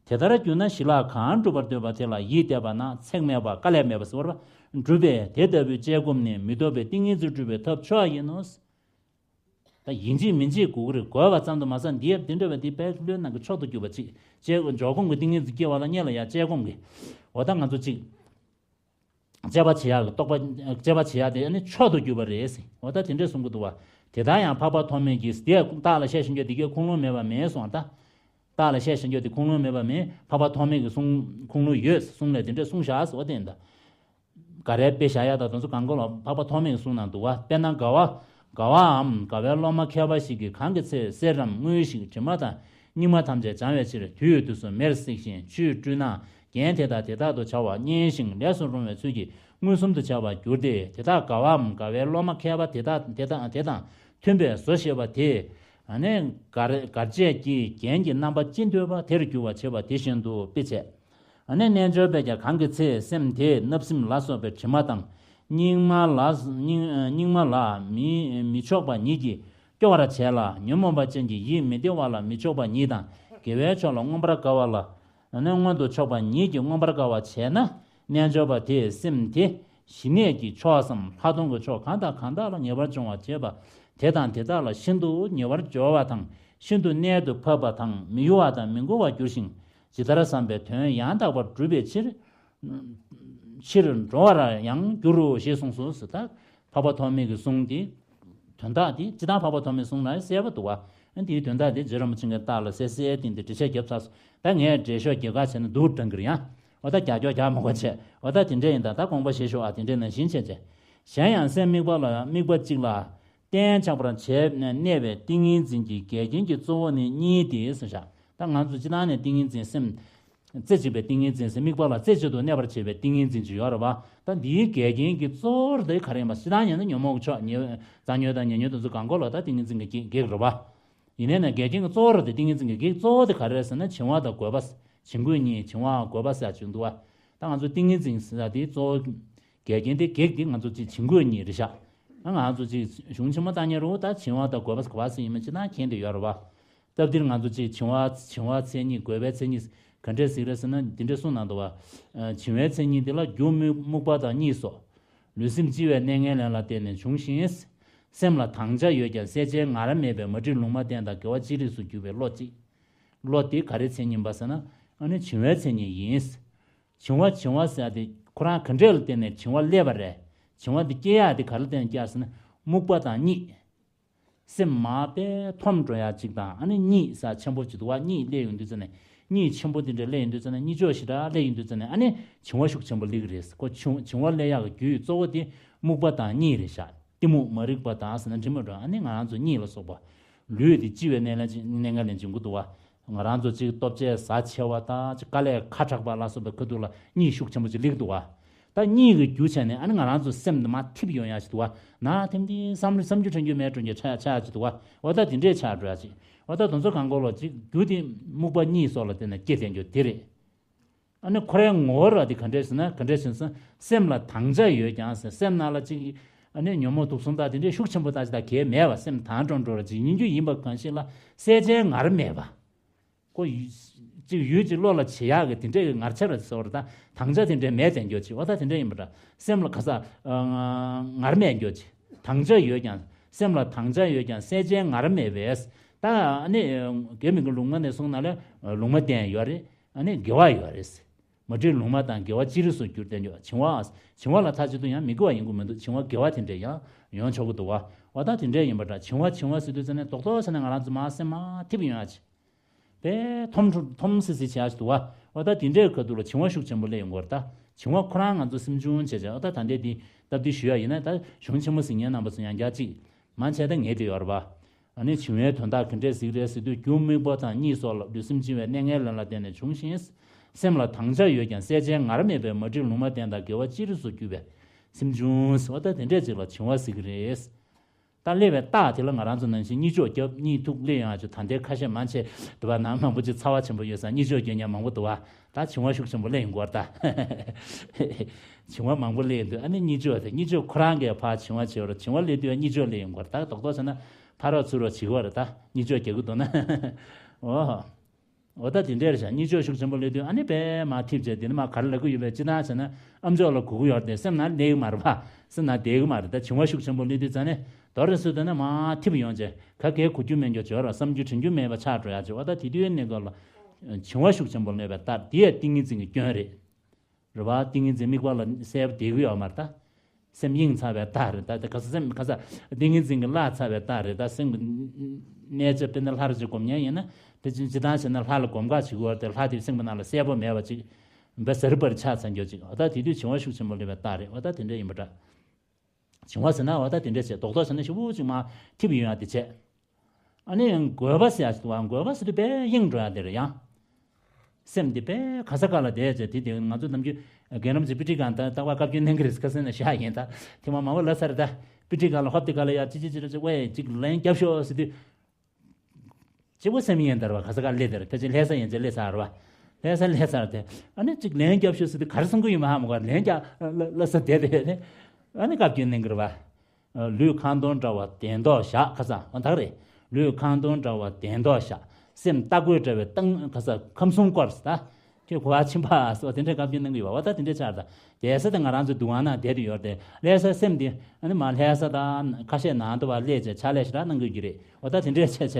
དེ་ལྟར་གྱུར་ན་ཞི་ལྷག་གང་སྒྲུབ་པར་འདོད་པ་དེ་ལ་ཡིད་གཏད་པ་ན་ཚེགས་མེད་པ་དཀའ་ལས་མེད་པ་ཟེར་བ་སྒྲུབ་པས་དེ་ལྟ་བུའི་དཔྱད་སྒོམ་ནི་མི་ལྡོག་པའི་ཏིང་ངེ་འཛིན་སྒྲུབ་པའི་ཐབས་མཆོག་ཡིན་ནོ། ད་ཡིན་གཅིག་མིན་གཅིག་དགོས་ཀྱི་རེད། དགོས་པ་ཙམ་དུ་མ་ཟད་འདི་ཡབ་འདི་འདྲ་བའི་འདི་དཔེ་བློའི་ནང་གི་མཆོག་ཏུ་གྱུར་པ་ཅིག་དཔྱད་སྒོམ་འཇོག་སྒོམ་གྱི་ཏིང་ངེ་འཛིན་སྐྱེ་བ་ལ་སྔོན་ལ་ཡང་དཔྱད་སྒོམ་གྱི། འོ་ད་ང་ཚོ་ཅིག་དཔྱད་པ་བྱེད་ཡག་གི་རྟོག་པ། དཔྱད་པ་བྱེད་ཡག་དེ་ནི་མཆོག་ཏུ་གྱུར་པ་རེད་ཟེར། འོ་ད་དེ་འདྲས་གསུང་གི་འདུག་བ། དེ་ལྟར་ཡང་འཕགས་པ་ཐོགས་མེད་ཀྱིས་དེ་རྟགས་ལ་བཤད་བཞིན་རྒྱུ་དེ་གའི་ཁུངས་ལུང་མེད་པ་མེད་གསུངས་པ་ད། རྟགས་ལ་བཤད་བཞིན་རྒྱུ་དེ་ཁུངས་ལུང་མེད་པ་མེད། འཕགས་པ་ཐོགས་མེད་ཀྱི་གསུང་ཁུངས་ལུང་ཡོད་གསུང་ལས་དེ་འདྲས་གསུངས་བཞག་ཟེར་བ་དེ་ཡིན་ད། འགའ་རེ་དཔེ་བཞག་ཡག་དང་དེ་ཚོ་གང་ག་ལ་འཕགས་པ་ཐོགས་མེད་ཀྱིས་གསུངས་གནང་འདུག་བ། དཔེར་ན་དགའ་བ། དགའ་བའམ་དགའ་བའི་སློབ་མ་མཁས་པ་ཞིག་གིས་གང་གི་ཚེ་གསེར་རམ་དངུལ་ཞིག་དྲི་མ་དང་སྙིགས་མ་ཐམས་ཅད་སྦྱང་བའི་ཕྱིར་དུས་དུས་སུ་མེར་བསྲེགས་ཤིང་ཆུས་བཀྲུས་ན། རྒྱན་དེ་དག་དེ་དག་ཏུ་བྱ་བ་མཉེན་ཞིང་ལས་སུ་རུང་བའི་ཚུལ་གྱིས་མངོན་སུམ་དུ་བྱ་བར་འགྱུར་ཏེ། དེ་དག་དགའ་བའམ་དགའ་བའི་སློབ་མ་མཁས་པ་དེ་དག་དེ་དག་དེ་དང་མཐུན་པའི་བཟོ་ཞེས་པ་དེ། ཨ་ནི་གར་གར་བྱེད་ཀྱི་རྒྱན་གྱི་རྣམ་པ་ཅི་འདོད་པ་དེར་འགྱུར་བར་བྱེད་པ་དེ་བཞིན་དུ་དཔེ་བྱས། ཨ་ནི་རྣལ་འབྱོར་པས་ཀྱང་གང་གི་ཚེ་སེམས་དེས་བརྣབ་སེམས་ལ་སོགས་པའི་དྲི་མ་དང་། སྙིགས་མ་ལ་སྙིགས་སྙིགས་མ་ལ་མི་མི་ཆོག་པ་ཉིད་ཀྱིས་སྐྱོ་བར་བྱས་ལ། ཉོན་མོངས་པ་ཅན་གྱི་ཡིད་མི་བདེ་བ་ལ་མི་ཆོག་པ་ཉིད་དང་། དགེ་བའི་ཕྱོགས་ལ་མངོན་པར་དགའ་བ་ལ། ཨ་ནི་མངོན་དུ་ཕྱོགས་པ་ཉིད་ཀྱིས་མངོན་པར་དགའ་བ་བྱས་ན། རྣལ་འབྱོར་པ་དེས་སེམས་དེ་ཞི་གནས་ཀྱི་ཕྱོགས་སམ་ལྷག་མཐོང་གི་ཕྱོགས་གང་དང་གང་དག་ལ་ངེས་པར་སྦྱོང་བར་བྱེད་པ། དེ་དང་དེ་དག་ལ་ཤིན་ཏུ་ཉེ་བར་སྦྱོར་བ་དང་། ཤིན་ཏུ་གནད་དུ་ཕབ་པ་དང་། མི་གཡོ་བ་དང་མི་མགུ་བར་འགྱུར་ཞིང་། ཇི་ལྟར་བསམ་པའི་དོན་ཡང་དག་པར་འགྲུབ་པའི་ཕྱིར། ཕྱིར་འགྲོ་བར་ཡང་འགྱུར་རོ་ཞེས་གསུངས་སོ། ད་འཕགས་པ་ཐོགས་མེད་ཀྱི་གསུང་དེ། དོན་དག་དེ་སྤྱིར་བཏང་འཕགས་པ་ཐོགས་མེད་གསུང་ལ་གསལ་པོ་འདུག་བ། ཨ་ནི་དེའི་དོན་དག་དེ་རྗེ་རིན་པོ་ཆེ་གིས་རྟགས་ལ་གསལ་གསལ་བསྟན་ཏེ་འགྲེལ་བཤད་བརྒྱབ་ཚར་སོང་། ད་ངས་འགྲེལ་ཤོག་རྒྱག་ག་བྱས་ན་སྡུག་དྲན་གི་རེད་ཡ། འོ་ད་རྒྱག་རྒྱག་རྒྱག་མ་དགོས་བྱས། འོ་ད་དེ་འདྲ་ཡིན་ད། ད་དགོངས་པ་བཞེས་ཤོག་ཨ། དེ་འདྲ་ནང་བཞིན་བྱས་བྱས། གཞན་ཡང་སེམས་དམིགས་པ་ལ་དམིགས་པ་གཅིག་ལ་རྟེན་ཆགས་པར་བྱས་ནས་གནས་པའི་ཏིང་ངེ་འཛིན་གྱི་འགལ་རྐྱེན་གྱི་གཙོ་བོ་ནི་གཉིས་ཏེ་ཟེར་བཞག་ད་ང་ཚོ་སྤྱིར་བཏང་ནས་ཏིང་ངེ་འཛིན་སེམས། རྩེ་གཅིག་པའི་ཏིང་ངེ་འཛིན་ཟེར་དམིགས་པ་ལ་རྩེ་གཅིག་ཏུ་གནས་པར་བྱེད་པའི་ཏིང་ངེ་འཛིན་ཅིག་ཡོད་རེད་བ། ད་འདིའི་འགལ་རྐྱེན་གྱི་གཙོ་བོ་དེ་ག་རེ་ཡིན་པ། སྤྱིར་བཏང་ཡིན་ན་ཉོན་མོངས་ཀྱི་ཕྱོགས་ཉེ་རྩ་ཉོན་དང་ཉེ་ཉོན་དེ་ཚོ་གང་གོ་ལ་ད་ཏིང་ངེ་འཛིན་གྱི་གེགས་རེད་བ། ཡིན་ནའི་ན་འགལ་རྐྱེན་གྱི་གཙོ་བོ་རེད་དེ། ཏིང་ངེ་འཛིན་གྱི་གེགས་གཙོ་བོ་དེ་ག་རེ་རེད་ཟེར་ན་བྱིང་བ་དང་རྒོད་པ། བྱིང་རྒོད་གཉིས། བྱིང་བ་རྒོད་པ་ཟེར་ཅིག་འདུག་བ། ད་ང་ཚོ་ཏིང་ངེ་འཛིན་ཟེར་དེ་གཙོ་བོ་འགལ་རྐྱེན་དེ་གེགས་དེ་ང་ཚོ་ཅིག་བྱིང་རྒོད་གཉིས་རེད་ཤག་ད་ང་ཚོ་ཅིག་གཞུང་ཆེན་མོ་ལྟ་ཉན་རུང་ད་བྱིང་བ་དང་རྒོད་པ་ཟེར་ག་བ་ཟེར་ཡིན་མིན་སྤྱིར་བཏང་མཁྱེན་བསྡད་ཡོད་རེད་བ། སྟབས་བདེར་ང་ཚོ་ཅིག་བྱིང་བ་བྱིང་བ་མཚན་ཉིད། རྒོད་པའི་མཚན་ཉིད་ག་འདྲས་ཟེར་གི་རེད་ཟེར་ན་འདི་འདྲས་གསུངས་གནང་འདུག་བ། བྱིང་བའི་མཚན་ཉིད་འདི་ལ་རྒྱུ་རྨུགས་རྨུགས་པ་དང་གཉིད་སོགས་ལུས་སེམས་ལྕི་བའི་གནས་ངན་ལེན་ལ་བརྟེན་ནས་འབྱུང་ཞིང་། སེམས་ལ་དང་བྱ་ཡོད་ཀྱང་གསལ་བྱེད་ངར་མེད་པའི་མ་བསྒྲིབས་ལུང་མ་བསྟན་དང་དགེ་བ་ཅི་རིགས་སུ་གྱུར་པའི་བློ་གཅིག་བློ་དེ་ག་རེའི་མཚན་ཉིད་ཡིན་པ་ཟེར་ན། ཨ་ནི་བྱིང་བའི་མཚན་ཉིད་ཡིན། བྱིང་བ་བྱིང་བ་ཟེར་དེ་ཁོ་རང་ག་འདྲས་ལ་བརྟེན་ནས་བྱིང་བ་སླེབས་པ་རེད། བྱིང་བ་འདི་སྐྱེ་ཡག་དེ་ག་རེ་ལ་བརྟེན་ནས་སྐྱེ་ཡག་ཟེར་ན་རྨུགས་པ་དང་གཉིད། སེམས་མར་དཔེ་འཐོམ་འགྲོ་ཡག་ཅིག་དང་། ཨ་ནི་གཉིད་ཟེར་ཆེན་པོ་ཅིག་འདུག་བ། གཉིད་སླེབས་ཡོང་དུས་ཙ་ནས། གཉིད་ཆེན་པོ་དེ་འདྲ་སླེབས་ཡོང་དུས་ཙ་ནས། གཉིད་སྐྱོ་ཞེ་དྲག་སླེབས་ཡོང་དུས་ཙ་ནས། ཨ་ནི་བྱིང་བ་ཤུགས་ཆེན་པོ་སླེབས་ཀྱི་རེད། ཁོ་བྱིང་བྱིང་བ་སླེབས་ཡག་གི་རྒྱུ་ཡི་གཙོ་བོ་དེ་རྨུགས་པ་དང་གཉིད་རེད་ཤག་གཏི་མུག་མ་རིག་པ་དང་ཟེར་ན་འགྲིག་མི་འགྲོ། ཨ་ནི་ང་རང་ཚོ་གཉིད་ལ་སོགས་པ། ལུས་དེ་ལྕི་བའི་གནས་ལ་གནས་ངན་ལེན་བྱེད་དགོས་འདུག་བ། ང་རང་ཚོ་གཅིག་ལྟོ་ཆས་ཟ་ཆེ་བ་དང་། གཅིག་དཀའ་ལས་ཁ་དྲག་པ་ལ་སོགས་པའི་ཁ་ཐུག་ལ་གཉིད་ཤུགས་ཆེན་པོ་ཅིག་སླེབས་འདུག་བ། ད་གཉིད་ཀྱི་རྒྱུ་བྱས་ནས་ཨ་ནི་ང་རང་ཚོ་སེམས་དེ་མར་འཐིབས་ཡོང་ཡག་ཅིག་འདུག་བ། ན་ཐིམ་དེ་བསམ་བསམ་རྒྱུ་དྲན་རྒྱུ་མེད་འགྲོ་མཁན་ཆགས་ཆགས་ཅིག་འདུག་བ། འོ་ད་དེ་འདྲས་ཆགས་འགྲོ་ཡག་ཅིག་འོ་ད་དེ་ཚོ་གང་གོ་ལོ་ཅིག་རྒྱུ་དེ་རྨུགས་པ་གཉིད་སོགས་ལ་བརྟེན་ནས་སྐྱེ་བསྡད་རྒྱུ་དེ་རེད། ཨ་ནི་ཁོ་རའི་ངོ་བོ་ར་དེ་ག་འདྲས་ཟེར་ན། ག་འདྲས་ཟེར་ན་སེམས་ལ་དང་བྱ་ཡོད་ཀྱང་ཟེར། སེམས་ནང་ལ་ཅིག་ཨ་ནི་ཉོན་མོངས་དུག་གསུམ་དག་དེ་འདྲས་ཤུགས་ཆེན་པོ་དག་ཅིག་དང་གལ་མེད་པ། སེམས་དྭངས་འགྲོ་འགྲོ་ར་ཅིག་ཡིན་རྒྱུ་ཡིན་པ་གང་ཞིག་ལ་གསལ་བྱེད་ངར་མེད་པ། ཁོ་ཡུ་ཅིག་ཡུལ་ཅིག་བློ་ལ་བྱེད་ཡག་གི་དེ་འདྲས་ཀྱི་ངར་ཆ་ར་ཟེར་བ་རེད། ད་དང་བྱ་དེ་འདྲས་མེད་བསྡད་རྒྱུ་ཅིག་འོ་ད་དེ་འདྲས་ཡིན་པ་འདྲ། སེམས་ལ་ག་ས་ངར་མེད་རྒྱུ་ཅིག་དང་བྱ་ཡོད་ཀྱང་། སེམས་ལ་དང་བྱ་ཡོད་ཀྱང་གསལ་བྱེད་ངར་མེད་པས། ད་ཨ་ནི་དགེ་བའི་བཤེས་གཉེན་ལུང་མ་ནས་གསུངས་ན་ལས་ལུང་མ་བསྟན་ཡོད་རེད། ཨ་ནི་དགེ་བ་ཡོད་རེད། མ་བསྒྲིབས་ལུང་མ་དང་དགེ་བ་ཅི་རིགས་སུ་གྱུར་ཏེ་འགྱོ། བྱིང་བ་བྱིང་བ་ལ་མཐའ་གཅིག་ཏུ་ཡང་མི་དགེ་བ་ཡིན་དགོས་མི་འདུག་བྱིང་བ་དགེ་བ་དེ་འདྲས་ཡང་ཡོང་ཆོག་གི་འདུག་བ། འོ་ད་དེ་འདྲས་ཡིན་པ་འདྲ། བྱིང་བ་བྱིང་བ་ཟེར་དུས་ཙ་ནས་རྡོག་རྡོག་ཟེར་ན་ང་རང་ཚོ་མར་སེམས་མར་འཐིབས་ཡོང་ཡག་ཅིག་དཔེ་འཐོམ་འཐོམ་སི་སི་བྱེད་ཡག་ཅིག་འདུག་བ། འོ་ད་དེ་འདྲས་ཁ་ཐུག་ལ་བྱིང་བ་ཤུགས་ཆེན་པོ་སླེབས་ཡོང་གི་རེད། ད་བྱིང་བ་ཁོ་རང་ང་ཚོ་སེམས་ཆུང་བྱས་བྱས། འོ་ད་ད་ལྟའི་འདི་སྟབས་བདེ་ཞུ་ཡག་ཡིན་ན། ད་གཞུང་ཆེན་མོ་གཟིགས་མཁན་རྣམ་པ་ཚོ་ཡང་བསྐྱར་ཅིག་མ་བྱས་ད་ངེས་བསྡད་ཡོད་རེད་བ། ཨ་ནི་བྱིང་བའི་དོན་དག་ག་འདྲས་གཟིགས་རེད་ཟེར་དུས། རྒྱུ་རྨུགས་པ་དང་གཉིད་སོགས་ལ་ལུས་སེམས་ལྕི་བའི་གནས་ངན་ལེན་ལ་བརྟེན་ནས་འབྱུང་ཞིང་། སེམས་ལ་དང་བྱ་ཡོད་ཀྱང་གསལ་བྱེད་ངར་མེད་པས་མ་བསྒྲིབས་ལུང་མ་བསྟན་དང་དགེ་བ་ཅི་རིགས་སུ་གྱུར་པས་སེམས་ཆུང་ཟེར་བ། ད་དེ་འདྲས་ཅིག་ལ་བྱིང་བ་ཟེར་གི་རེད། ད་སླེབས་པའི་རྟགས་དེ་ལ་ང་རང་ཚོ་ནང་བཞིན་གཉིད་ཅོག་བརྒྱབ། གཉིད་ཐུག་སླེབས་ཡོང་ཡག་ཅིག་ད་ལྟའི་ཁ་ཤས་མང་ཆེ་འདུག་བ། ནང་མང་པོ་ཅིག་ཚ་བ་ཆེན་པོ་ཡོད་ཙང་གཉིད་ཅོག་རྒྱག་མཁན་མང་པོ་འདུག་བ། ད་བྱིང་བ་ཤུགས་ཆེན་པོ་སླེབས་ཡོང་གི་རེད་ད། བྱིང་བ་མང་པོ་སླེབས་ཡོང་དུས་ཨ་ནི་གཉིད་ཅོག་དེ། གཉིད་ཅོག་ཁོ་རང་གིས་ཕར་བྱིང་བ་བྱེད་པ་རེད། བྱིང་བ་སླེབས་དུས་གཉིད་ཅོག་སླེབས་ཡོང་གི་རེད། ད་རྡོག་རྡོག་བྱས་ན་ཕར་རོགས་ཚུར་རོགས་བྱེད་ཀྱི་རེད། ད་གཉིད་ཅོག་རྒྱག་གི་འདུག་ན། འོ། འོ་ད་དེ་འདྲས་རེད་ཤག་གཉིད་ཅོག་ཤུགས་ཆེན་པོ་སླེབས་དུས་ཨ་ནི་དཔེ་མར་འཐིབས་བྱས། དེ་ནས་མར་ག་རེ་ལབ་ཀྱི་ཡོད་པས། སྤྱིར་བཏང་བྱས་ན་ཨམ་ཅོག་ལ་གོ་གི་ཡོད་རེད་དེ། སེམས་ནང་སླེབས་ཀྱི་མ་རེད་པ། སེམས་ནང་བསྡད་ཀྱི་མ་རེད། ད་བྱིང་བ་ཤུགས་ཆེན་པོ་སླེབས་དུས་ཙ་ནས་རྡོག་རེ་ཚུར་བསྡད་ན་མར་འཐིབས་ཡོང་བྱས། ག་གེ་གོ་རྒྱུ་མེད་འགྱོ་བྱས་ར། བསམ་རྒྱུ་དྲན་རྒྱུ་མེད་པ་ཆགས་འགྲོ་ཡག་ཅིག་འོ་ད་དེ་དུས་གནས་སྐབས་ལ་བྱིང་བ་ཤུགས་ཆེན་པོ་སླེབས་པའི་རྟགས་དེ་ཡང་ཏིང་ངེ་འཛིན་གྱི་སྐྱོན་རེད། རེད་བ། ཏིང་ངེ་འཛིན་དམིགས་པ་ལ་གསལ་པོ་བསྡད་ཀྱི་ཡོད་མ་རེད་ད། སེམས་གཡེངས་ཚར་བའི་རྟགས་རེད་ད། དེ་ག་ས་སེམས་ག་ས་ཏིང་ངེ་འཛིན་གྱིས་བརླག་ཚར་བའི་རྟགས་རེད་ད། སེམས་ཀྱི་གནས་ཆ་དཔེར་ན་ལྷ་རུ་ཅིག་སྒོམ་མཁན་ཡིན་ན། དེ་ཅི་ཅི་ལྟར་བྱས་ན་ལྷ་ལ་སྒོམ་ག་བྱེད་ཀྱི་ཡོད་རེད་དེ། ལྷ་དེ་སེམས་ཀྱི་ནང་ལ་གསལ་པོ་མེད་པ་ཅིག་བས་ཟེར་བར་ཆགས་ཚར་འགྱོ་ཅིག་འོ་ད་དེ་དུས་བྱིང་བ་ཤུགས་ཆེན་པོ་སླེབས་པའི་རྟགས་རེད། འོ་ད་དེ་འདྲ་ཡིན་པ་འདྲ། བྱིང་བ་ཟེར་ན་འོ་ད་དེ་འདྲས་བྱས། རྡོག་རྡོག་བྱས་ན་ཞེ་པོ་ཅིག་མར་འཐིབས་ཡོང་ཡ་དེ་བྱས། ཨ་ནི་འགོད་པ་ཟེར་ཡ་ཞིག་འདུག་བ། འགོད་པ་ཟེར་དུས་དཔེ་གཡེང་འགྲོ་ཡ་དེ་རེད་ཡ། སེམས་འདི་དཔེ་ག་ས་ག་ལ་བསྡད་བྱས། དེ་དེ་ང་ཚོ་ནམ་རྒྱུན་རྒན་རབས་ཚོས་པི་ཏི་སྒང་ད་རྟག་པར་བཀའ་བཀྱོན་གནང་གི་རེད། ཁ་སང་ནས་བཤད་ཡིན། ད་ཐེངས་མ་མང་པོ་ལབ་ཚར། ད་པི་ཏི་སྒང་ལ་ཧོབ་དེ་ག་ལ་ཡ་ཅི་ཅི་ཅི་རེད་ཅེ། ཝེ་ཅིག་ལན་རྒྱབ་ཤོག་ཟེར་དུས། གཅིག་པོ་སེམས་གཡེང་དར་བ། ག་ས་ག་སླེབས་དར། ཕལ་ཆེར་ལྷ་ས་ཡན་ཆད་སླེབས་ཚར་བ། ལྷ་ས་སླེབས་ཚར་དེ། ཨ་ནི་གཅིག་ལན་རྒྱབ་ཤོག་ཟེར་དུས་ག་རེ་གསུང་གི་ཡོད་མ་ཧ་མ་གོ། ལན་རྒྱབ་ལ་ལ་ས་དེ་དེ་ནི། ཨ་ནི་བཀའ་བཀྱོན་གནང་གི་རེད་བ། ལུས་ཁ་འདོན་འདྲ་བ་གདན་ཐོག་བཞག། ཁ་སང་འོ་ད་ག་རེད། ལུས་ཁ་འདོན་འདྲ་བ་གདན་ཐོག་བཞག། སེམས་རྟ་རྒོད་འདྲ་བའི་སྟེང་ཁ་སང་ཁམས་གསུམ་བསྐོར་ཟེར། ད་ཁྱོད་གོ་བ་ཕྱིན་པ་ཟེར་བ་དེ་འདྲའི་བཀའ་བཀྱོན་གནང་གི་ཡོད་པ། འོ་ད་དེ་འདྲའི་ཆར་ད་བསྡད་ས་དེ་ང་རང་ཚོའི་འདུ་ཁང་ནང་བསྡད་དུ་ཡོད་རེད་དེ། ལྷ་ས་སེམས་དེ་ཨ་ནི་མ་ལྷ་ས་དང་ཁ་ཤས་ནང་དུ་བ་སླེབས་བྱས་ཕྱག་ལས་ཞེ་དྲག་གནང་དགོས་ཀྱི་རེད། འོ་ད་དེ་འདྲའི་བྱས་བྱས་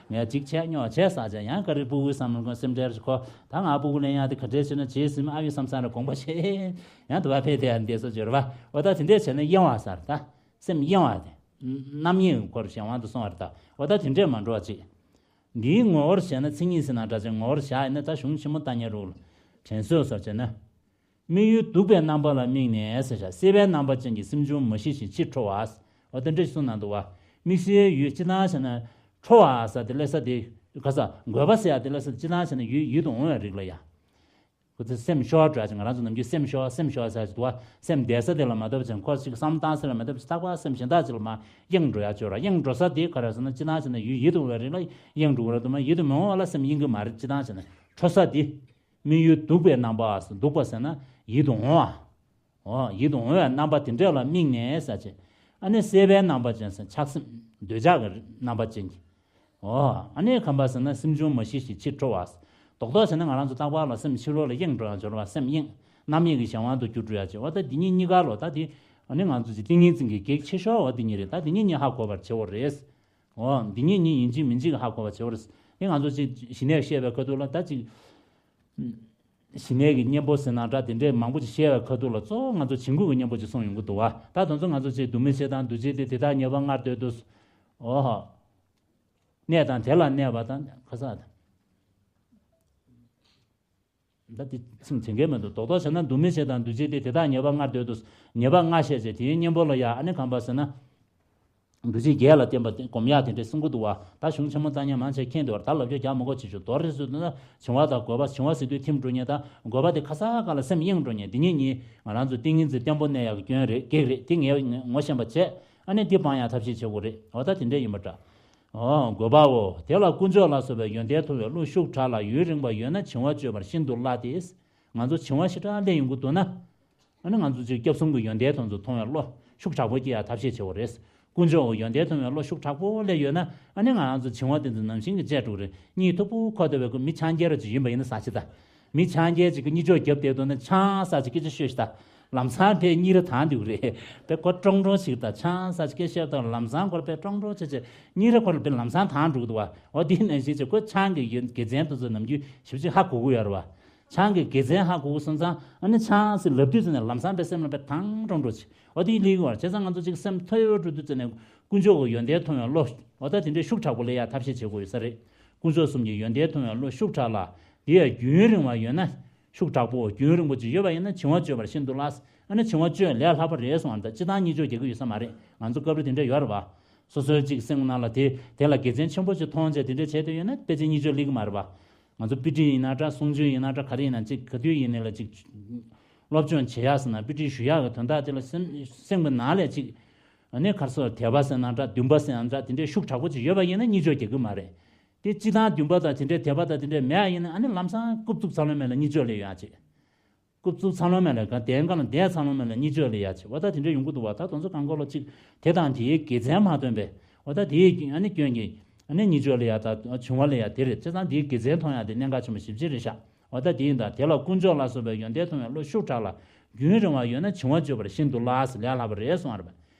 ངས་གཅིག་བྱས་རྙོག་བྱས་ཟེར་བྱས། ཡང་ག་རེ་སྤུ་གུའི་བསམ་བློ་སེམས་ཁྲལ་ཞིག་ཁོ། ད་ང་སྤུ་གུ་ལེན་ཡག་དེ་ག་འདྲས་བྱས་ན་བྱེད་ཟིན། ཨ་ཡོད་བསམ་བསམ་ར་དགོངས་པ་བཞེས། ཡང་དུ་བ་ཕེབས་དེ་ཡང་བསྡད་སོ་བྱོས་ར་བ། འོ་ད་དེ་འདྲས་བྱས་ན་གཡེང་བ་ཟེར། ད་སེམས་གཡེང་བ་དེ། རྣམ་གཡེང་གི་སྐོར་གཞན་དབང་དུ་སོང་བ་རེད། ད་འོ་ད་དེ་འདྲས་མ་འགྲོ་བ་ཅིག། འདིའི་ངོ་བོར་བྱས་ན་མཚན་ཉིད་ཟེར་ན་འདྲ་ཅིག། ངོ་བོར་བཞག་ཡིན་ན་ད་གཞུང་ཆེན་མོ་ཏཱ་ཉ་རུ་ལ་དྲན་གསོས་སོགས་བྱས་ན། དམིགས་ཡུལ་གདུག་པའི་རྣམ་པ་ལ་དམིགས་ནས་ཟེར་བྱ། སྲེད་པའི་རྣམ་པ་ཅན་གྱི་སེམས་བྱུང་མ་ཞི་ཞིང་ཕྱིར་འཕྲོ་བ། འོ་དེ་འདྲ་ཞིག་གསུངས་གནང་འདུག་བ། དམིགས་བསལ་ཡུལ་སྤྱིར་བཏང་བྱས་ན་འཕྲོ་བ་ཟེར་དེ་ལས་ས་དེ། ག་ས་འགོད་པ་ཟེར་ཡ་དེ་ལས་ས་སྤྱིར་བཏང་བྱས་ན་ཡུལ་ཡུལ་དུ་འོང་བའི་རིགས་ལ་ཡ། ཁོ་ཚོས་སེམས་ཤོར་འགྲོ་ཡ་ཅིག། ང་རང་ཚོ་ནམ་རྒྱུན་སེམས་ཤོར་སེམས་ཤོར་ཟེར་གྱི་འདུག་བ། སེམས་བསྡད་ས་དེ་ལ་མ་བལྟས་པ་བྱས་ན། ཁོ་ཅིག་བསམ་བཏང་ས་ལ་མ་བལྟས་པ་བྱས། རྟག་པར་སེམས་གཞན་དག་ཅིག་ལ་མར་གཡེང་འགྲོ་ཡ་ཅིག་ཡོད་ར། གཡེང་འགྲོ་ས་དེ་ག་རེ་ཟེར་ན་སྤྱིར་བཏང་བྱས་ན་ཡུལ་ཡུལ་དུ་འོང་བའི་རིགས་ལ་གཡེང་འགྲོ་གི་རེད་འདུག་མ། ཡུལ་དུ་མི་འོང་བ་ལ་སེམས་གཡེང་གི་མ་རེད། སྤྱིར་བཏང་བྱས་ན་འཕྲོ་ས་དེ། དམིགས་ཡུལ་གདུག་པའི་རྣམ་པ་ཟེར། གདུག་པ་ཟེར་ན་ཡིད་དུ་འོང་བ། འོ་ཡིད་དུ་འོང་བའི་རྣམ་པ་དེ་འདྲ་ལ་དམིགས་ནས་ཟེར་བྱས། ཨ་ནི་སྲེད་པའི་རྣམ་པ་ཅན་ཟེར། ཆགས་སེམས་འདོད་ཆགས་ཀྱི་རྣམ་པ་ཅན་གྱི། འོ་ཨ་ནི་ཁམས་པ་ཟེར་ན་སེམས་བྱུང་མ་ཞི་ཞིང་ཕྱིར་འཕྲོ་བ། རྡོག་རྡོག་ཟེར་ན་ང་རང་ཚོ་རྟག་པར་ལ་སེམས་ཕྱི་ལོགས་ལ་གཡེང་འགྲོ་ཡང་འབྱོར་བ། སེམས་གཡེང་། རྣམ་གཡེང་གི་གཞན་དབང་དུ་གྱུར་འགྲོ་ཡང་བྱེད་པ། ད་འདི་གཉིས་གཉིས་ཀ་ལོ། ད་འདི་ཨ་ནི་ང་ཚོ་ཅིག་ཏིང་ངེ་འཛིན་གྱི་གེགས་ཆེ་ཤོས་བ་འདི་གཉིས་རེད། ད་འདི་གཉིས་གཉིས་ཧ་གོ་བར་བྱེད་དགོས་རེད། འོ་འདི་གཉིས་གཉིས་ཡིན་གཅིག་མིན་གཅིག་ཧ་གོ་བར་བྱེད་དགོས་རེད། འདི་ང་ཚོ་ཅིག་ཞི་གནས་བཤད་པའི་ཁ་ཐུག་ལ་ད་ཅིག་ཞི་གནས་ཀྱི་གཉེན་པོ་ཟེར་ན་འདྲ། དེ་འདྲས་མང་པོ་ཅིག་བཤད་པའི་ཁ་ཐུག་ལ་གཙོ་བོ་ང་ཚོ་བྱིང་རྒོད་ཀྱི་གཉེན་པོ་ཅིག་གསུངས་ཡོང་གི་འདུག་བ། ད་དེ་ཚོ་ང་ཚོ་ཅིག་འདུ་མི་བྱེད་དང་འདུ་བྱེད་དེ། དེ་དག་ཉེས་པ་ལྔར་འདོད་དོ། འོ་ཧོ། གནས་དང་དེ་ལ་གནས་པ་དང་ཁ་ས་དང་། ད་དེ་ཚིག་དེ་འགལ་མི་འདུག། རྡོག་རྡོག་བྱས་ན་འདུ་མི་བྱེད་དང་འདུ་བྱེད་དེ། དེ་དག་ཉེས་པ་ལྔར་འདོད་དོ། ཉེས་པ་ལྔ་བཤད་བྱས། དེའི་གཉེན་པོ་ལ་ཡ་ཨ་ནི་གང་པ་ཟེར་ན། འདུ་བྱེད་བརྒྱད་ལ་བརྟེན་པ་སྒོམ་ཡག་དེ་འདྲས་གསུང་གི་འདུག་བ། ད་གཞུང་ཆེན་མོ་ཏཱ་ཉ་མང་ཆེ་མཁྱེན་འདུག་བ། ད་ལབ་རྒྱུ་རྒྱག་མི་དགོས་བྱེད་ཆོག། མདོར་རེ་ཟེར་དུས་ན་བྱིང་བ་དང་རྒོད་པ། བྱིང་བ་ཟེར་དུས་ཐིམ་འགྲོ་མཁན་དང་། རྒོད་པ་དེ་ག་ས་ག་ལ་སེམས་གཡེང་འགྲོ་མཁན། འདི་གཉིས་གཉིས་ང་རང་ཚོ་ཏིང་ངེ་འཛིན་བརྟན་པོ་གནས་ཡག་གི་སྐྱོན་རེད། གེགས་རེད། དེ་ངས་ངོ་ཤེས་པ་བྱས། ཨ་ནི་འདི་སྤང་ཡག་ཐབས་ཤེས་བྱེད་དགོས་རེད། འོ་ད་དེ་འདྲས་ཡིན་པ་འདྲ། འོ་རྒོད་པའོ། དེ་ལ་ཀུན་སྤྱོད་ལ་སོགས་པའི་ཡོན་ཏན་མཐོ་བའི་བློ་ཤུགས་དྲག་ལ་ཡུན་རིང་བ་ཡོད་ན་བྱིང་བ་གཅོད་པར་ཤིན་ཏུ་སླ་སྟེ། ང་ཚོ་བྱིང་བ་ཞེ་དྲག་སླེབས་ཡོང་གི་འདུག་ན། ཨ་ནི་ང་ཚོ་ཅིག་སྐྱབས་གསུམ་གྱི་ཡོན་ཏན་དེ་ཚོ་མཐོང་བའི་བློ་ཤུགས་དྲག་པོ་སྐྱེ་ཡག་ཐབས་ཤེས་བྱེད་དགོས་རེད། ཀུན་སྤྱོད་ཀྱི་ཡོན་ཏན་མཐོང་བའི་བློ་ཤུགས་དྲག་པོ་སླེབས་ཡོད་ན། ཨ་ནི་ང་རང་ཚོ་བྱིང་བ་དེ་ཚོ་ནམ་ཞིག་གི་བཅད་འགྲོ་གི་རེད། གཉིད་མཐུག་པོ་ཁུག་བསྡད་པའི་མི་ཆང་རྐྱལ་ར་ཅིག་ཡིན་པ་ཡིན་ན་ཟེར་བྱས། ད་མི་ཆང་རྐྱལ་ཅིག་གིས་གཉིད་ཅོག་བརྒྱབ་བསྡད་འདུག་ན། ཆང་ཟེར་བྱས་སྐད་ཆ་ཤོད་ཤིག། ད་ལམ་སང་དེ་གཉིད་ར་ཐང་འགྲོ་གི་རེད། དཔེ་ཁོ་ཀྲོང་ཀྲོང་ཞིག་ད་ཆང་ཟེར་བྱས་སྐད་ཆ་བཤད་དང་། ལམ་སང་ཁོ་ར་དཔེ་ཀྲོང་ཀྲོང་བྱས་བྱས་གཉིད་ར་ཁོ་ར་དཔེ་ལམ་སང་ཐང་འགྲོ་གི་འདུག་བ། འོ་དེ་ནང་བཞིན་བྱས་ཁོ་ཆང་གི་ཡོན་དགེ་མཚན་དེ་ཚོ་ནམ་རྒྱུན་ཞེ་པོ་ཅིག་ཧ་གོ་གི་ཡོད་རེད་བ། ཆང་གི་དགེ་མཚན་ཧ་གོ་གི་སོང་ཙང་། ཨ་ནི་ཆང་ཟེར་ལབ་དུས་ཙམ་ནས་ལམ་སང་དཔེ་སེམས་ལ་དཔེ་ཐང་ཀྲོང་ཀྲོང་བྱས། འོ་དེ་སླེབས་ཀྱི་ཡོད་རེད། བྱས་ཙང་ང་ཚོ་ཅིག་སེམས་མཐོ་རུ་འགྲོ་དུས་ཙམ་ནས་ཀུན་སྤྱོད་ཀྱི་ཡོན་ཏན་མཐོང་བའི་བློ། འོ་ད་དེ་འདྲའི་ཤུགས་དྲག་པོ་སླེབས་ཡག་ཐབས་ཤེས་བྱེད་དགོས་ཡོད་ས་རེད། ཀུན་སྤྱོད་གསུམ་གྱི་ཡོན་ཏན་མཐོང་བའི་བློ་ཤུགས་དྲག་ལ། དེ་ཡང་རྒྱུན་རིང་བ་ཡོད་ན། ཤུགས་དྲག་པོ་རྒྱུན་རིང་པོ་ཅིག་ཡོད་པ་ཡིན་ན་བྱིང་བ་གཅོད་པར་ཤིན་ཏུ་སླ། ཨ་ནི་བྱིང་བ་གཅོད་ལས་སླ་པོ་རེད་གསུངས་པ་རེད། ད་སྤྱིར་བཏང་གཉིད་ཅོག་རྒྱག་གི་ཡོད་ས་མ་རེད། ང་ཚོ་སྐབས་རེ་དེ་འདྲ་ཡོད་རེད་བ། སོ་སོའི་ཅིག་སེམས་ནང་ལ་དེ་དེ་ལ་དགེ་མཚན་ཆེན་པོ་ཅིག་མཐོང་བྱས་དེ་འདྲ་བྱས་བསྡད་ཡོད་ན། ཕལ་ཆེར་གཉིད་ཅོག་སླེབས་ཀྱི་མ་རེད་བ། ང་ཚོ་དཔེ་ཁྲིད་ཡིན་ན་འདྲ། གསུང་ཆོས་ཡིན་ན་འདྲ། ག་རེ་ཡིན་ན་ཅིག་ག་དུས་ཡིན་ནའི་ལ་ཅིག་སློབ་སྦྱོང་བྱེད་ཡག་ཟེར་ན། དཔེ་ཁྲིད་ཞུ་ཡག་གི་དོན་དག་དེ་ལ་སེམས་སེམས་ཀྱི་ནང་ལ་ཅིག་ཨ་ནི་ག་རེ་ཟེར། དད་པ་ཟེར་ན་འདྲ། འདུན་པ་ཟེར་ན་འདྲ། དེ་འདྲའི་ཤུགས་དྲག་པོ་ཅིག་ཡོད་པ་ཡིན་ན་གཉིད་ཅོག་རྒྱག་གི་མ་རེད། དེ་སྤྱིར་བཏང་འདུན་པ་དང་དེ་འདྲའི་དད་པ་དང་དེ་འདྲའི་མེད་པ་ཡིན་ན། ཨ་ནི་ལམ་སང་རྐུབ་བཙུགས་ཚར་ལོང་མེད་ལ་གཉིད་ཅོག་སླེབས་ཡོང་ཡག་ཅིག། རྐུབ་བཙུགས་ཚར་ལོང་མེད་ལ། ག་གདན་སྒང་ལ་བསྡད་ཚར་ལོང་མེད་ལ་གཉིད་ཅོག་སླེབས་ཡག་ཅིག། འོ་ད་དེ་འདྲ་ཡོང་གི་འདུག་བ། ད་དེ་ཚོ་གང་ག་ལ་ཅིག་དེ་དང་དེའི་དགེ་མཚན་མ་ཐོན་པས། འོ་ད་དེའི་ཨ་ནི་སྐྱོན་གྱིས་ཨ་ནི་གཉིད་ཅོག་སླེབས་ཡག་དང་བྱིང་བ་སླེབས་ཡག་དེ་རེད། བྱས་ཙང་དེའི་དགེ་མཚན་མཐོང་ཡག་དེ་གནད་འགག་ཆེན་པོ་ཞེ་པོ་ཅིག་རེད་ཤག། འོ་ད་དེ་ཡིན་ད། དེ་ལ་ཀུན་སྤྱོད་ལ་སོགས་པའི་ཡོན་ཏན་མཐོང་བའི་བློ་ཤུགས་དྲག་ལ། རྒྱུན་རིང་བ་ཡོད་ན་བྱིང་བ་གཅོད་པར་ཤིན་ཏུ་སླ་ཟེར། ལས་སླ་པོ་རེད་གསུངས་པ་རེད།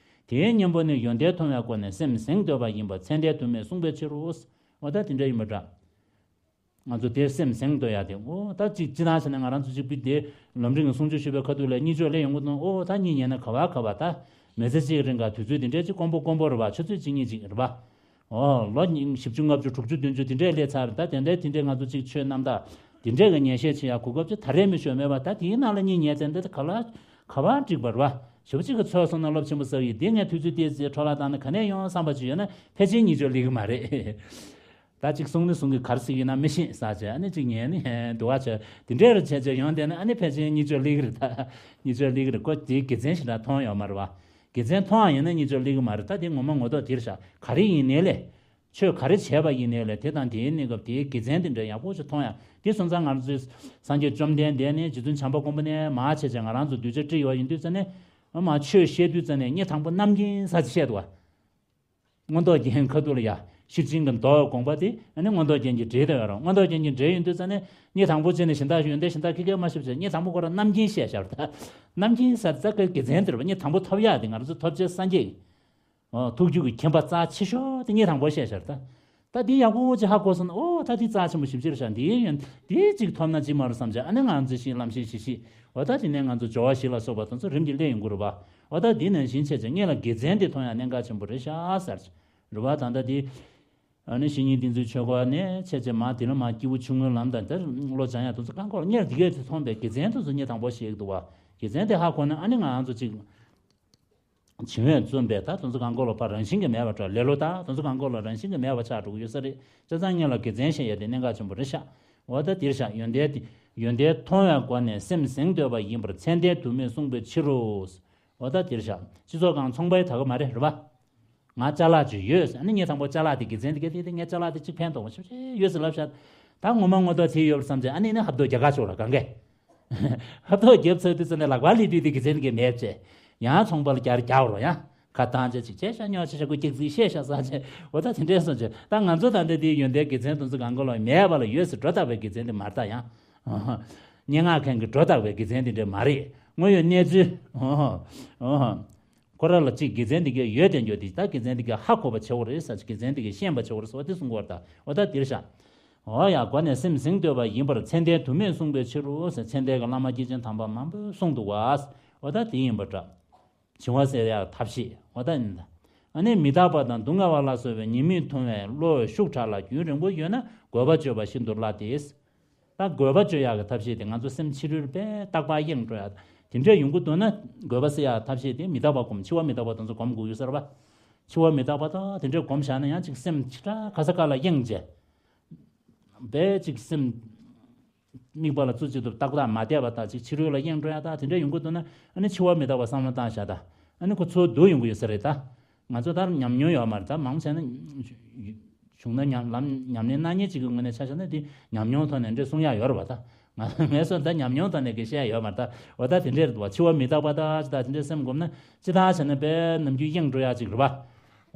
དེའི་གཉེན་པོ་ནི་ཡོན་ཏན་མཐོང་བའི་སྒོ་ནས་སེམས་ཟིང་འདོད་པ་ཡིན་པ་ཚད་ལྡན་དུ་མས་གསུངས་པའི་ཕྱིར་རོ། འོ་ད་དེ་འདྲ་ཡིན་པ་འདྲ། ང་ཚོ་དེར་སེམས་ཟིང་འདོད་ཡ་དེ། འོ་ད་ཅིག་སྤྱིར་བཏང་བྱས་ན་ང་རང་ཚོ་ཅིག་པི་དེ་ལམ་རིམ་གྱི་གསུང་ཆོས་ཞུ་བའི་ཁ་ཐུག་ལ་གཉིད་ཅོག་སླེབས་ཡོང་གི་འདུག། འོ་ད་གཉིད་ཉལ་ན་ག་བ་ག་བ། ད་མི་ཚེ་གཅིག་རིང་ག་དུས་ཚོད་དེ་འདྲའི་ཅིག་དཀོན་པོ་དཀོན་པོ་རེད་བ། ཆུ་ཚོད་གཅིག་གཉིས་ཅིག་རེད་བ། འོ་ལོ་ཉི་བཞི་བཅུ་ལྔ་བཅུ་དྲུག་ཅུ་བདུན་ཅུ་དེ་འདྲའི་སླེབས་ཚར། ད་དེ་འདྲའི་དེ་འདྲའི་ང་ཚོ་ཅིག་ཆོས་རྣམ་དག་དེ་འདྲའི་གི་ཉན་བཤད་བྱེད་ཡ་གོ་སྐབས་ཅིག་ད་རེས་མི་ཤོར་མེད་པ། ད་དེའི་ནང་ལ་གཉིད་ཉལ་ཚེ་འདི་ག་ལ་ག་བ་འགྲིག་པ་རེད་བ། ཞེ་པོ་ཅིག་གི་ཚོད་སོང་ན་སློབ་ཆེན་པོ་ཟེར་གི་འདི་ངས་དུས་ཚོད་ཏོག་ཙམ་འཕྲོ་བརླག་བཏང་ན་ག་ནས་ཡོང་བསམ་པ་ཅིག་ཡོད་ན་ཕལ་ཆེར་གཉིས་ཆ་སླེབས་ཀྱི་མ་རེད། ད་ཅིག་གསུང་ནི་གསུང་གི་ག་རེ་ཟེར་གྱི་ཡོད་ན་མི་ཤེས་ཟེར་བྱས་ཨ་ནི་ཅིག་ཉན་ནི་འདུག་བ་བྱས་དེ་འདྲས་རུ་བྱས་བྱས་ཡོང་བསྡད་ན་ཨ་ནི་ཕལ་ཆེར་གཉིས་ཆ་སླེབས་ཀྱི་རེད། ད་གཉིས་ཆ་སླེབས་ཀྱི་རེད། ཁོ་དེའི་དགེ་མཚན་ཞེ་དྲག་མཐོང་ཡོད་མ་རེད་བ། དགེ་མཚན་མཐོང་བ་ཡིན་ན་གཉིས་ཆ་སླེབས་ཀྱི་མ་རེད། ད་དེ་ངོ་མ་ངོ་ཐོག་དེར་བཞག་ག་རེ་ཡིན་ནའི་ལས། ཆོས་ག་རེ་བྱས་པ་ཡིན་ནའི་ལས་དེ་དང་དེའི་གནས་སྐབས་དེའི་དགེ་མཚན་དེ་འདྲ་ཡག་པོ་ཞིག་མཐོང་ཡ། དེ་སོང་ཙང་ང་ཚོའི་སངས་རྒྱས་བཅོམ་ལྡན་འདས་ནི་རྗེ་བཙུན་བྱམས་པ་མགོན་པོ་ནས་མར་བྱས་བྱས་ང་རང་ཚོ་གདུལ་བྱ་ཁྲིད་ཡོད་ཡིན་དུས་ཙ་ནས་ཨ་མ་ཆོས་བཤད་དུས་ཙ་ནས་སྙིང་ཐང་པོ་རྣམ་མཁྱེན་ས་ཅིག་བཤད་འདུག་བ། མངོན་རྟོགས་རྒྱན་ཁ་ཐུག་ལ་ཡ་ཤེར་ཕྱིན་གྱི་མདོ་དགོངས་པ་དེ་ཨ་ནི་མངོན་རྟོགས་རྒྱན་གྱི་འགྲེལ་དུ་ཡོད་རེད། མངོན་རྟོགས་རྒྱན་གྱི་འགྲེལ་ཡིན་དུས་ཙ་ནས་སྙིང་ཐང་པོ་བྱས་ནས་གཞན་དག་ཡོན་ཏན་གཞན་དག་ཁྱི་ཁས་མ་ཤེས་བྱས་སྙིང་ཐང་པོ་ཁོ་རང་རྣམ་མཁྱེན་བཤད་བཞག་པ་ད། རྣམ་མཁྱེན་ས་ཙ་གི་དགེ་མཚན་དེ་རེད་བ། སྙིང་ཐང་པོ་ཐོབ་ཡ་དེ་ང་རང་ཚོ་ཐོབ་བྱའི་སངས་རྒྱས། ཨོ། ཐུགས་རྒྱུད་ཀྱི་མཁྱེན་པ་རྩ་ཆེ་ཤོས་དེ་སྙིང་ཐང་པོ་བཤད་ཤར་ད། ད་འདི་ཡག་པོ་ཅིག་ཧ་གོ་སོང་ན་ཨོ་ད་འདི་རྩ་ཆེན་པོ་ཞིབ་ཆེར་བཞག་འདིའི་ཡོན་འདི་ཅིག་ཐོབ་ན་ཅི་མ་རུང་བསམ་བྱས་ཨ་ནི་ང་ཚོས་ཤིང་ལམ་ཤེས་ཤིག་ཤིག་ཨོ་ད་དེ་ནས་ང་ཚོ་སྦྱོར་བ་བཞི་ལ་སོགས་པ་དེ་ཚོ་རིམ་གྱིས་སླེབས་ཡོང་གི་རེད་པ། ཨོ་ད་འདི་ནང་བཞིན་བྱས་ཙང་སྔོན་ལ་དགེ་མཚན་དེ་མཐོང་ཡ་གནད་འགག་ཆེན་པོ་རེད་ཤག་ཟེར་གྱི་རེད་པ། ད་ལྟ་འདི་ཨ་ནི་བཤེས་གཉེན་བསྟེན་ཚུལ་ཆོས་སྐོར་ནས་བྱས་ཙང་མ་དེ་ལ་མ་སྐྱེས་བུ་ཆུང་ངུའི་ལམ་དང་དེར་བློ་སྦྱང་ཡ་དེ་ཚོ་གང་གོ་ལ་སྔོན་ལ་དེ་གས་དེ་མཐོང་པའི་དགེ་མཚན་དེ་ཚོ་སྙིང་ཐང་པོ་ཤེས་ཀྱི་འདུག་བ། དགེ་མཚན་དེ་ཧ་གོ་ན་ཨ་ནི་ང་རང་ཚོ་ཅིག་བྱིན་འོས་བརྩོན་པས་ད་དེ་ཚོ་གང་གོ་ལ་ཕར་རང་བཞིན་གྱིས་མེད་པ་འདྲ་ལེ་ལོ་ད་དེ་ཚོ་གང་གོ་ལ་རང་བཞིན་གྱིས་མེད་པ་ཆགས་འགྲོ་གི་ཡོད་ས་རེད། བྱས་ཙང་སྔོན་ལ་དགེ་མཚན་བཤད་ཡ་དེ་གནད་འགག་ཆེན་པོ་རེད་ཤག་འོ་ད་འདིར་བཞག་ཡོན་ཏན་དེ་ཡོན་ཏན་མཐོང་བའི་སྒོ་ནས་སེམས་ཟིན་འདོད་པ་ཡིན་པར་མཚན་ལྡན་དུ་མས་གསུངས་པའི་ཕྱིར་རོ། འོ་ད་འདིར་བཞག་སྤྱི་ཚོགས་ཁང་ཚོང་པའི་ད་ག་མ་རེད་རེད་པ། ང་ཅ་ལག་ཅིག་ཡོད་ཟེར་ཨ་ནི་ངས་དང་པོ་ཅ་ལག་དེ་དགེ་མཚན་དེ་ག་དེ་དེ་ངས་ཅ་ལག་དེ་གཅིག་ཕན་ཐོགས་པ་ཞིབ་ཆེ་ཡོད་ཟེར་ལབ་ཤག་ད་ངོ་མ་ངོ་ཐོག་དེ་ཡོད་པར་བསམ་བྱས་ཨ་ནི་ནི་ཧབ་ཐོག་རྒྱག་ག་ཆོག་ལ་གང་གས། ཧབ་ཐོག་རྒྱབ་ཚར་དུས་ཙམ་ནས་ལག་པ་ལས་དུས་དེ་དགེ་མཚན་དེ་གས་མེད་བྱས། ཡང་ཚོང་པ་ལ་རྒྱག་རྒྱག་རོགས་ཡང་ཁ་བཏང་བྱས་ཅིག་བྱས་ཤག་ཉོ་བྱས་ཤག་སྐུ་སྐྱག་རྫིག་བཤད་ཤག་ཟ་བྱས་འོ་ད་དེ་འདྲས་སོང་བྱས་ད་ང་ཚོ་ད་ལྟ་དེའི་ཡོན་ཏན་དགེ་མཚན་དེ་ཚོ་གང་ག་ལ་མེད་པ་ལ་ཡོད་ཟེར་སྒྲོ་བཏགས་པའི་དགེ་མཚན་དེ་མ་རེད་ད་ཡང་། སྙན་ངག་མཁན་གྱི་སྒྲོ་བཏགས་པའི་དགེ་མཚན་དེ་འདྲས་མ་རེད། དངོས་ཡོད་གནས་ཚུལ། ཨོ། ཁོ་ར་ལ་གཅིག་དགེ་མཚན་འདི་གས་ཡོད་དེ་འགྱོ་དེ་ད་དགེ་མཚན་འདི་གས་ཧ་གོ་བ་བྱེད་འོ་རེད་ས་དགེ་མཚན་འདི་གས་ཤེས་པ་བྱེད་འོ་རེད་ཟེར་བ་དེ་གསུང་གི་ཡོད་རེད་ད། འོ་ད་འདིར་བཞག་འོ་ཡ་སྒོ་ནས་སེམས་ཟིན་འདོད་པ་ཡིན་པར་མཚན་ལྡན་དུ་མས་གསུངས་པའི་ཕྱིར་རོ་ཟེར་མཚན་ལྡན་གྱི་བླ་མ་སྐྱེས་ཆེན་དམ་པ་མང་པོས་གསུངས་འདུག་བ། འོ་ད་དེ་ཡིན་པ་འདྲ། བྱིང་བ་སེལ་ཡག་ཐབས་ཤེས་འོ་ད་ཡིན་ད། ཨ་ནི་མི་རྟག་པ་དང་སྡུག་བསྔལ་བ་ལ་སོགས་པའི་ཉེས་དམིགས་མཐོང་བའི་བློ་ཤུགས་དྲག་ལ་རྒྱུན་རིང་པོ་ཡོད་ན་དགོས་པ་བཅོས་པ་ཤིན་ཏུ་སླ་སྟེ། ད་དགོས་པ་བཅོ་ཡག་གི་ཐབས་ཤེས་དེ་ང་ཚོ་སེམས་ཕྱི་རོལ་པས་རྟག་པར་གཡེང་འགྲོ་ཡག་དེ་འདྲས་ཡོང་གི་འདུག་ན་དགོས་པ་སེལ་ཡག་ཐབས་ཤེས་དེ་མི་རྟག་པ་སྒོམ་འཆི་བ་མི་རྟག་པ་དེ་ཚོ་སྒོམ་དགོས་ཡོད་ས་རེད་པ། འཆི་བ་མི་རྟག་པ་དང་དེ་འདྲས་སྒོམ་བཞག་ན་ཡང་ཅིག་སེམས་ཕྱི་དྲག་ག་ས་ག་ལ་གཡེང་བྱས། དཔེ་ཅིག་སེམས་དམིགས་པ་ལ་ཙུ་ཅིག་ཏུ་ཏག་ཏག་མ་བསྡད་པ་དང་ཅིག་ཕྱི་རོལ་ལ་གཡེང་འགྲོ་ཡག་དང་དེ་འདྲས་ཡོང་གི་འདུག་ན་ཨ་ནི་འཆི་བ་མི་རྟག་པ་བསམ་བློ་བཏང་བཞག་ད་ཨ་ནི་ཁོ་ཚོ་སྡུག་ཡོང་གི་ཡོད་ས་རེད་ད། ང་ཚོ་ལྟར་ཉམས་མྱོང་ཡོད་མ་རེད་ད་མང་ཆེ་ན། བྱུང་ན་ཉམས་ལམ་ཉམས་ལེན་གནང་མཁན་ཅིག་གི་ངོས་ནས་ཆ་བཞག་ན་དེ་ཉམས་མྱོང་ཐོག་ནས་འདྲེ་གསུང་ཡག་ཡོད་རེད་པ་ད། ང་ངས་སོ་ད་ཉམས་མྱོང་ཐོག་ནས་གི་བཤད་ཡག་ཡོད་མ་རེད་ད། འོ་ད་དེ་འདྲས་རེད་པ་འཆི་བ་མི་རྟག་པ་ད་ཅི་ད་དེ་འདྲས་སེམས་སྒོམ་ན་ཅི་ད་བྱས་ན་དཔེ་ནམ་རྒྱུན་གཡེང་འགྲོ་ཡག་ཅིག་རེད་པ།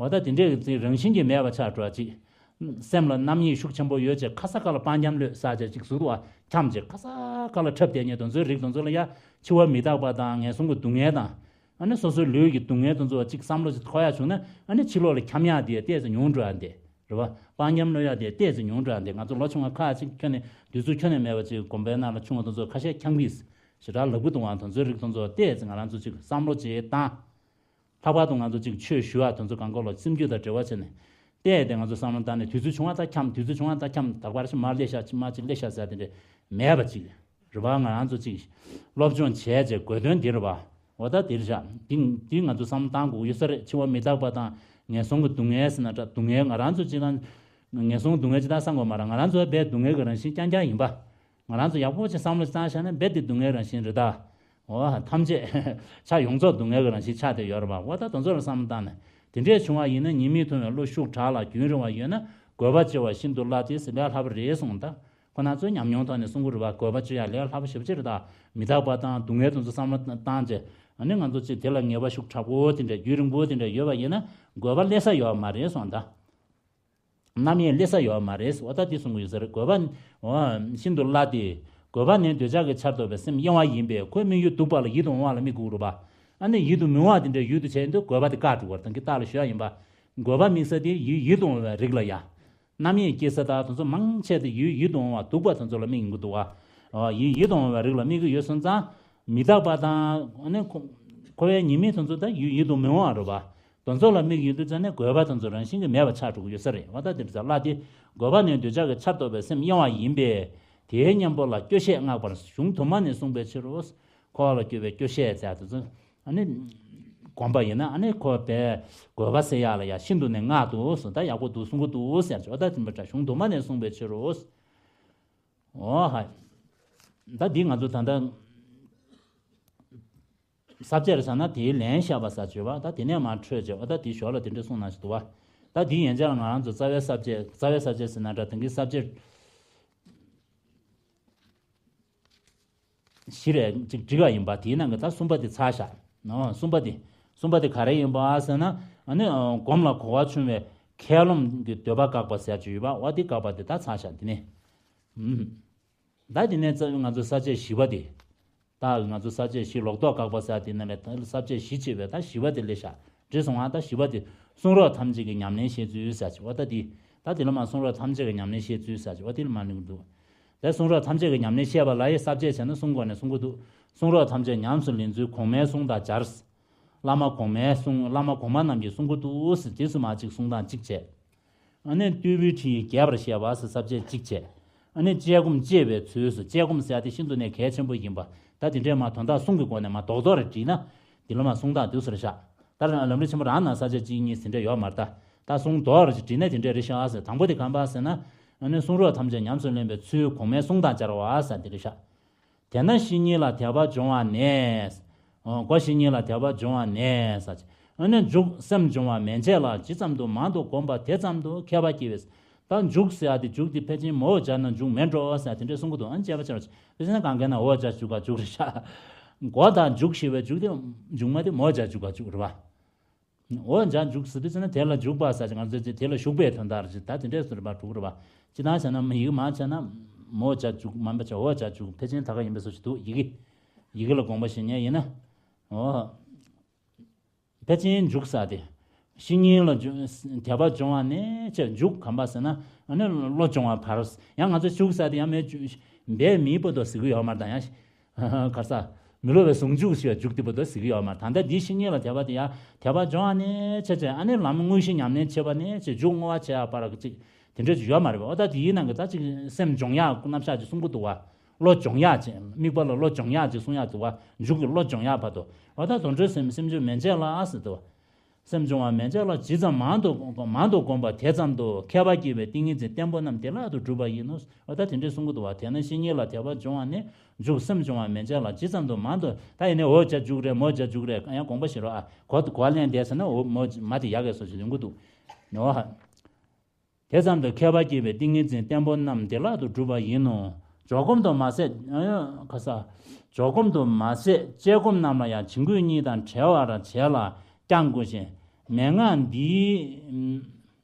འོ་ད་དེ་འདྲས་ཀྱི་རང་བཞིན་གྱིས་མེད་པ་ཆགས་འགྲོ་ཡག་ཅིག་སེམས་ལ་རྣམ་གཡེང་ཤུགས་ཆེན་པོ་ཡོད་ཅེས་ཁ་ས་ཁ་ལ་སྤང་འཁྱམ་ལོས་ཟ་ཅེས་ཅིག་ཟུག་ཏུ་བ་འཁྱམ་ཅེས་ཁ་ས་ཁ་ལ་འཁྲབ་བསྡད་མཁན་དེ་ཚོའི་རིགས་དེ་ཚོ་ལ་ཡ་འཆི་བ་མི་རྟག་པ་དང་ངན་སོང་གི་སྡུག་བསྔལ་དང་། ཨ་ནི་སོ་སོའི་ལུས་ཀྱི་སྡུག་བསྔལ་དེ་ཚོ་གཅིག་བསམ་བློ་ཅིག་འཁོར་ཡག་བྱུང་ན་ཨ་ནི་ཕྱི་ལོགས་ལ་འཁྱམ་ཡག་དེ་ཏོག་ཙམ་ཉུང་འགྲོ་ཡག་དེ་རེད་བ། སྤང་འཁྱམ་གློད་ཡག་དེ་ཏོག་ཙམ་ཉུང་འགྲོ་ཡག་དེ་ང་ཚོ་ལོ་ཆུང་བ་ཁ་ཅིག་ཁྱོན་ནས་དུས་ཚོད་ཁྱོན་ནས་མེད་པ་ཅིག་དགོན་པའི་ནང་ལ་ཆུང་བ་དེ་ཚོ་ཁ་ཤས་འཁྱམ་གི་ཞེ་དྲག་ལབ་གི་འདུག་ཨང་དེ་ཚོའི་རིགས་དེ་ཚོ་ཏོག་ཙམ་ང་རང་ཚོ་ཅིག་བསམ་བློ་ཅིག་བཏང་། ལྷག་པར་དུ་ང་ཚོ་ཅིག་ཆོས་ཞུ་བ་དེ་ཚོ་གང་ག་ལ་སེམས་རྒྱུད་དང་འབྲེལ་བ་བྱས་ནས་ཏོག་ཙམ་ང་ཚོ་བསམ་བློ་བཏང་ནས་དུས་ཚོད་ཆུང་བ་དང་འཁྱམ་དུས་ཚོད་ཆུང་བ་དང་འཁྱམ་ད་ག་རེ་ཞིག་མར་སླེབས་ཤག་ཅིག་མར་ཅིག་སླེབས་ཤག་ཟེར་དེ་འདྲས་མེད་པ་ཅིག་རེད་པ། ང་རང་ཚོ་ཅིག་སློབ་སྦྱོང་བྱས་བྱས་དགོས་དོན་འདི་རེད་པ། འོ་ད་འདིར་བཞག་འདི་འདི་ང་ཚོ་བསམ་བློ་བཏང་དགོས་ཡོད་ས་རེད། འཆི་བ་མི་རྟག་པ་དང་ངན་སོང་གི་སྡུག་བསྔལ་ཟེར་ན་འདྲ་སྡུག་བསྔལ་ང་རང་ཚོ་ཅིག་དང་ངན་སོང་སྡུག་བསྔལ་ཅིག་དང་བསམ་དགོས་མ་རེད། ང་རང་ཚོ་བས་སྡུག་བསྔལ་གྱི་རང་བཞིན་རྐྱང་རྐྱང་ཡིན་པ། ང་རང་ཚོ་ཡག་པོ་ཅིག་བསམ་བློ་བཏང་བཞག་ན་རྦད་དེ་སྡུག་བསྔལ་རང་བཞིན་རེད་ད། འོ་ཐམས་ཅད་ཆ་ཡོངས་རྫོགས་སྡུག་བསྔལ་གྱི་རང་བཞིན་ཆགས་བསྡད་ཡོད་རེད་པ། འོ་ད་དེ་ཚོ་ལ་བསམ་བློ་བཏང་ནས་དེ་འདྲས་བྱུང་བ་ཡིན་ན་ཉེས་དམིགས་མཐོང་བའི་བློ་ཤུགས་དྲག་ལ་རྒྱུན་རིང་བ་ཡོད་ན་དགོས་པ་བཅོས་པ་ཤིན་ཏུ་སླ་སྟེ་ཟེར་ལས་སླ་པོ་རེད་གསུངས་ད། ཁོ་ན་ཚོའི་ཉམས་མྱོང་ཐོག་ནས་གསུང་གི་རེད་པ། དགོས་པ་བཅོས་ཡ་ལས་སླ་པོ་ཞེ་པོ་ཅིག་རེད་ད། མི་རྟག་པ་དང་སྡུག་བསྔལ་དེ་ཚོ་བསམ་བློ་བཏང་བྱས་ཨ་ནི་ང་ཚོ་ཅིག་དེ་ལ་ངེས་པ་ཤུགས་དྲག་པོ་དེ་འདྲས་རྒྱུན་རིང་པོ་དེ་འདྲས་ཡོད་པ་ཡིན་ན་དགོས་པ་སླེབས་ས་ཡོད་མ་རེད་གསུངས་ད། རྣམ་གཡེང་སླེབས་ས་ཡོད་མ་རེད། འོ་ད་འདི་གསུང་གི་ཡོད་ས་རེད། དགོས་པ་འོ་ཤིན་ཏུ་སླ་སྟེ། དགོས་པ་ནི་འདོད་ཆགས་ཀྱི་ཆར་གཏོགས་པའི་སེམས་གཡེང་བ་ཡིན་པས་ཁོའི་དམིགས་ཡུལ་སྡུག་པ་ལ་ཡིད་དུ་འོང་བ་ལ་དམིགས་དགོས་རེད་པ། ཨ་ནི་ཡིད་དུ་མི་འོང་བ་དེ་འདྲའི་ཡུལ་དུ་བྱས་ཡིན་དུས་དགོས་པ་དེ་བཀག་འགྲོ་བར་དང་གི་རྟགས་ལ་ཞུ་ཡ་ཡིན་པ། དགོས་པ་དམིགས་ས་དེ་ཡིད་ཡིད་དུ་འོང་བའི་རིགས་ལ་ཡ། རྣམ་གཡེང་སྐྱེ་ས་དག་དེ་ཚོ་མང་ཆེ་དེ་ཡུལ་ཡིད་དུ་འོང་བ་སྡུག་པ་དེ་ཚོ་ལ་དམིགས་ཡོང་གི་འདུག་བ། ཡིད་ཡིད་དུ་འོང་བའི་རིགས་ལ་དམིགས་ཀྱི་ཡོད་སོང་ཙང་། མི་རྟག་པ་དང་ཨ་ནི་ཁོ་ཁོ་བའི་ཉེས་དམིགས་དེ་ཚོ་ད་ཡུལ་ཡིད་དུ་མི་འོང་བ་རེད་པ། དེ་ཚོ་ལ་དམིགས་ཡོད་དུས་ཙང་ནས་དགོས་པ་དེ་ཚོ་རང་བཞིན་གྱིས་མེད་པ་ཆགས་འགྲོ་གི་ཡོད་ས་རེད། འོ་ད་དེ་ཚོ་སླ་སྟེ། དགོས་པ་ནི་འདོད་ཆགས་ཀྱི་ཆར་གཏོགས་པའི་སེམས་གཡེང་བ་ཡིན་པས། དེའི་གཉེན་པོ་ལ་སྐྱོ་ཤས་བསྔགས་པར་གཞུང་དུ་མ་ནས་གསུངས་པའི་ཕྱིར་རོ། འཁོར་བ་ལ་སྐྱོ་བའི་སྐྱོ་ཤས་ཟེར་དེ་ཚོ། ཨ་ནི་སྒོམ་པ་ཡིན་ན་ཨ་ནི་ཁོ་པའི་དགོས་པ་སེལ་ཡག་ལ་ཡ་ཤིན་ཏུ་ནས་བསྔགས་འདུག་ཟེར། ད་ཡག་པོ་འདུག་གསུང་གི་འདུག་ཟེར་ཆོག་ད་དེ་འདྲ་གཞུང་དུ་མ་ནས་གསུངས་པའི་ཕྱིར་རོ། ཨོ་ཧ། ད་འདི་ང་ཚོ་ད་ལྟ་ས་བཅད་རེད་ཟེར་ན་དེའི་ལན་བཤད་པ་ས་བཅད་པ་ད་དེ་ནས་མར་འཕྲོས་བྱས་པ་ད་དེའི་ཞོར་ལ་དེ་འདྲ་གསུངས་གནང་ཞིག་འདུག་བ། ད་འདི་ཡན་ཆད་ལ་ང་རང་ཚོ་རྩ་བའི་ས་བཅད་རྩ་བའི་ས་བཅད་ཟེར་ན་འདྲ་དེང་གི་ས་བཅད་བཞི་རེ་གཅིག་འགྲིག་ག་ཡིན་པ་དེའི་ནང་གི་ད་གསུམ་པ་དེ་ཚར་བཞག་ནོ། གསུམ་པ་དེ་གསུམ་པ་དེ་ག་རེ་ཡིན་པ་ཟེར་ན་ཨ་ནི་སྒོམ་ལ་གོ་བ་ཆུང་བའི་མཁས་རློམ་གྱི་འདོད་པ་བཀག་པ་ཟེར་ཡག་ཅིག་ཡོད་པ་འོ་དེ་བཀག་པ་དེ་ད་ཚར་བཞག་དེ་ནས། ད་དེ་ནས་རྩ་བའི་ང་ཚོ་ས་བཅད་བཞི་པ་དེ། ད་ང་ཚོ་ས་བཅད་བཞི་ལོག་རྟོག་བཀག་པ་ཟེར་དེ་ནང་ལས་ད་ས་བཅད་བཞི་བྱས་པའི་ད་བཞི་པ་དེ་ལས་བཞག་འགྲིག་སོང་ང་ད་བཞི་པ་དེ་གསུང་རབ་ཐམས་ཅད་ཀྱི་ཉམས་ལེན་བཤད་ཚུལ་ཟེར་ཅིག་འོ་ད་དེ་ད་དེ་ལ་མ་གསུང་རབ་ཐམས་ཅད་ཀྱི་ཉམས་ལེན་བཤད་ཚུལ་ཟེར་ཅིག་འོ་དེ་ལ་མ་གླེང་གི་འདུག་ད་གསུང་རབ་ཐམས་ཅད་ཀྱི་ཉམས་ལེན་བཤད་པ་ལ་ཡི་ས་བཅད་བྱས་ན་གསུང་དགོས་ནས་གསུང་གི་འདུག་གསུང་རབ་ཐམས་ཅད་ཉམས་སུ་ལེན་ཚུལ་གོང་མའི་གསུང་དང་སྦྱར། བླ་མ་གོང་མའི་གསུང་བླ་མ་གོང་མ་རྣམས་ཀྱིས་གསུང་གི་འདུག་ཟེར་དེ་སུ་མ་གཅིག་གསུང་སྟངས་གཅིག་བྱས། ཨ་ནི་བསྟོད་པའི་ཁྲིད་ཡིག་རྒྱས་པར་བཤད་པ་ཟེར་ས་བཅད་གཅིག་བྱས། ཨ་ནི་དཔྱད་སྒོམ་དཔྱད་པའི་ཚུལ་ཟེར་དཔྱད་སྒོམ་ཟེར་ཡག་དེ་ཤིན་ཏུ་ནས་གལ་ཆེན་པོ་ཡིན་པ། ད་དེ་འདྲས་མ་དོན་དག་གསུང་གི་སྒོ་ནས་མ་རྡོག་རྡོག་རེ་བྲིས་ན། འདི་ལ་མ་གསུང་སྟངས་དུས་སུ་རེ་བཞག་ད་ལམ་རིམ་ཆེན་མོ་རང་ནང་ས་བཅད་གཅིག་གཉིས་ཟིན་འདྲ་ཡོད་མ་རེད་ད། ད་གསུང་རྡོག་རེ་བྲིས་ན་དེ་འདྲས་རེ་བཞག་ཟེར་དང་པོ་དེ་གམ་པ་ཟེར་ན། ཨ་ནི་གསུང་རབ་ཐམས་ཅད་ཉམས་སུ་ལེན་པའི་ཚུལ་གོང་མའི་གསུང་དང་སྦྱར་བ་ཟེར་འདི་རེ་བཞག་དེས་ན་བཤེས་གཉེན་ལ་དད་པ་སྦྱོང་བ་ནས། ཨོ་སྒོ་བཤེས་གཉེན་ལ་དད་པ་སྦྱོང་བ་ནས་ཟེར། ཨ་ནི་འཇུག་སེམས་སྦྱོང་བ་མན་ཆད་ལ་ཇི་ཙམ་དུ་མང་དུ་བསྒོམ་པ་དེ་ཙམ་དུ་མཁས་པ་སྐྱེ་བས། ད་འཇུག་ཟེར་ཡག་དེ་འཇུག་དེ་ཕལ་ཆེར་མོ་སྦྱར་ན་འཇུག་མེད་འགྲོ་ཟེར་དེ་འདྲས་གསུང་གི་འདུག་ཨ་ནི་དཔྱད་པ་ཆེ་རུ་ཕལ་ཆེར་ན་གང་ག་ན་འོ་སྦྱར་འཇུག་ག་འཇུག་རེ་བཞག་མགོ་དང་འཇུག་ཞེས་པའི་འཇུག་དེ་འཇུག་མ་དེ་མོ་སྦྱར་འཇུག་ག་འཇུག་རེད་བ། འོ་འཇག་འཇུག་ཟེར་དུས་ཙམ་ན་དེ་ལ་འཇུག་པ་ཟེར་ཅིག་ང་ཚོས་དེ་ལ་ཞུགས་པའི་དོན་དག་རེད་ཅེས་ད་དེ་འདྲས་སུ་རེད་པ་འགྲུག་རེད་པ། ཅི་ལྟར་བྱས་ན་མི་ཡིག་མང་ཆེ་ན་མོ་འཇག་འཇུག་མ་འབད་ཆ་འོ་འཇག་འཇུག་ཕལ་ཆེར་ད་ག་ཡིན་པའི་བཟོ་ཞིག་འདུག་ཡི་གེ། ཡི་གེ་ལ་དགོངས་པ་བཞེས་མཁན་ཡིན་ན། འོ། ཕལ་ཆེར་འཇུག་ཟེར་དེ། བཤེས་གཉེན་ལ་འཇུག་དད་པ་སྦྱོང་བ་ནས་ཅེས་འཇུག་གམ་པ་ཟེར་ན་ཨ་ནི་བློ་སྦྱོང་བ་བར། ཡང་ང་ཚོས་འཇུག་ཟེར་དེ་ཡང་མེད་འཇུག་འབད་མེད་པ་དོ་ཟེར་གི་ཡོད་མ་རེད་ད་ཡང་། ག་ས། མི་སློབ་པའི་ཟུང་འཇུག་ཞེས་པ་འཇུག་དེ་བར་དུ་ཟེར་གྱི་ཡོད་མ་རེད། ད་ལྟ་འདི་བཤེས་གཉེན་ལ་དད་པ་དེ་ཡང་དད་པ་སྦྱོང་བ་ནས་བྱས་བྱས་ཨ་ནི་ལམ་དངོས་གཞི་ཉམས་ལེན་བྱེད་པ་ནས་བྱས་འཇུག་བསྔོ་བ་བྱེད་ཡག་བར་གཅིག་དེ་འདྲ་ཅིག་ཡོད་མ་རེད་པ། འོ་ད་དེའི་ནང་གི་ད་ཅིག་སེམས་སྦྱོང་ཡག་རྣམ་གཞག་ཅིག་གསུང་གི་འདུག་བ། བློ་སྦྱོང་ཡག་ཅིག་དམིགས་པ་ལ་བློ་སྦྱོང་ཡག་ཅིག་གསུང་ཡག་འདུག་བ། འཇུག་གི་བློ་སྦྱོང་ཡག་བར་དུ། འོ་ད་དོན་གྲུབ་སེམས་སེམས་བྱུང་མན་ཆད་ལ་ཟེར་འདུག་བ། སེམས་སྦྱོང་བ་མན་ཆད་ལ་ཇི་ཙམ་མང་དུ་མང་དུ་བསྒོམ་པ་དེ་ཙམ་དུ་མཁས་པ་སྐྱེ་བའི་ཏིང་ངེ་འཛིན་བརྟན་པོ་རྣམས་བདེ་བླག་ཏུ་གྲུབ་པ་ཡིན་ནོ། འོ་ད་དེ་འདྲས་གསུང་གི་འདུག་བ། དེས་ན་བཤེས་གཉེན་ལ་དད་པ་སྦྱོང་བ་ནས་འཇུག་སེམས་སྦྱོང་བ་མན་ཆད་ལ་ཇི་ཙམ་དུ་མང་དུ་ད་ཡིན་ནས་འོ་ཇ་འཇུག་རེད་མོ་ཇ་འཇུག་རེད་ཡང་དགོངས་པ་བཞེས་རོགས་ཨ་གོ་གོ་ལེན་བསྡད་ཟེར་ན་འོ་མོ་མ་དེ་ཡག་གས་སོ་ཞེས་ཡོང་གི་འདུག་ནོ། དེ་ཙམ་དུ་མཁས་པ་སྐྱེ་བའི་ཏིང་ངེ་འཛིན་བརྟན་པོ་རྣམས་བདེ་བླག་ཏུ་གྲུབ་པ་ཡིན་ནོ། འཇོག་སྒོམ་དུ་མ་ཟད། ཨ་ཁ་ས། འཇོག་སྒོམ་དུ་མ་ཟད་དཔྱད་སྒོམ་རྣམས་ལ་ཡང་བྱིང་རྒོད་གཉིས་དང་བྲལ་བར་བྱས་ལ་བསྐྱང་དགོས་ཤིང་། མན་ངག་འདིའི་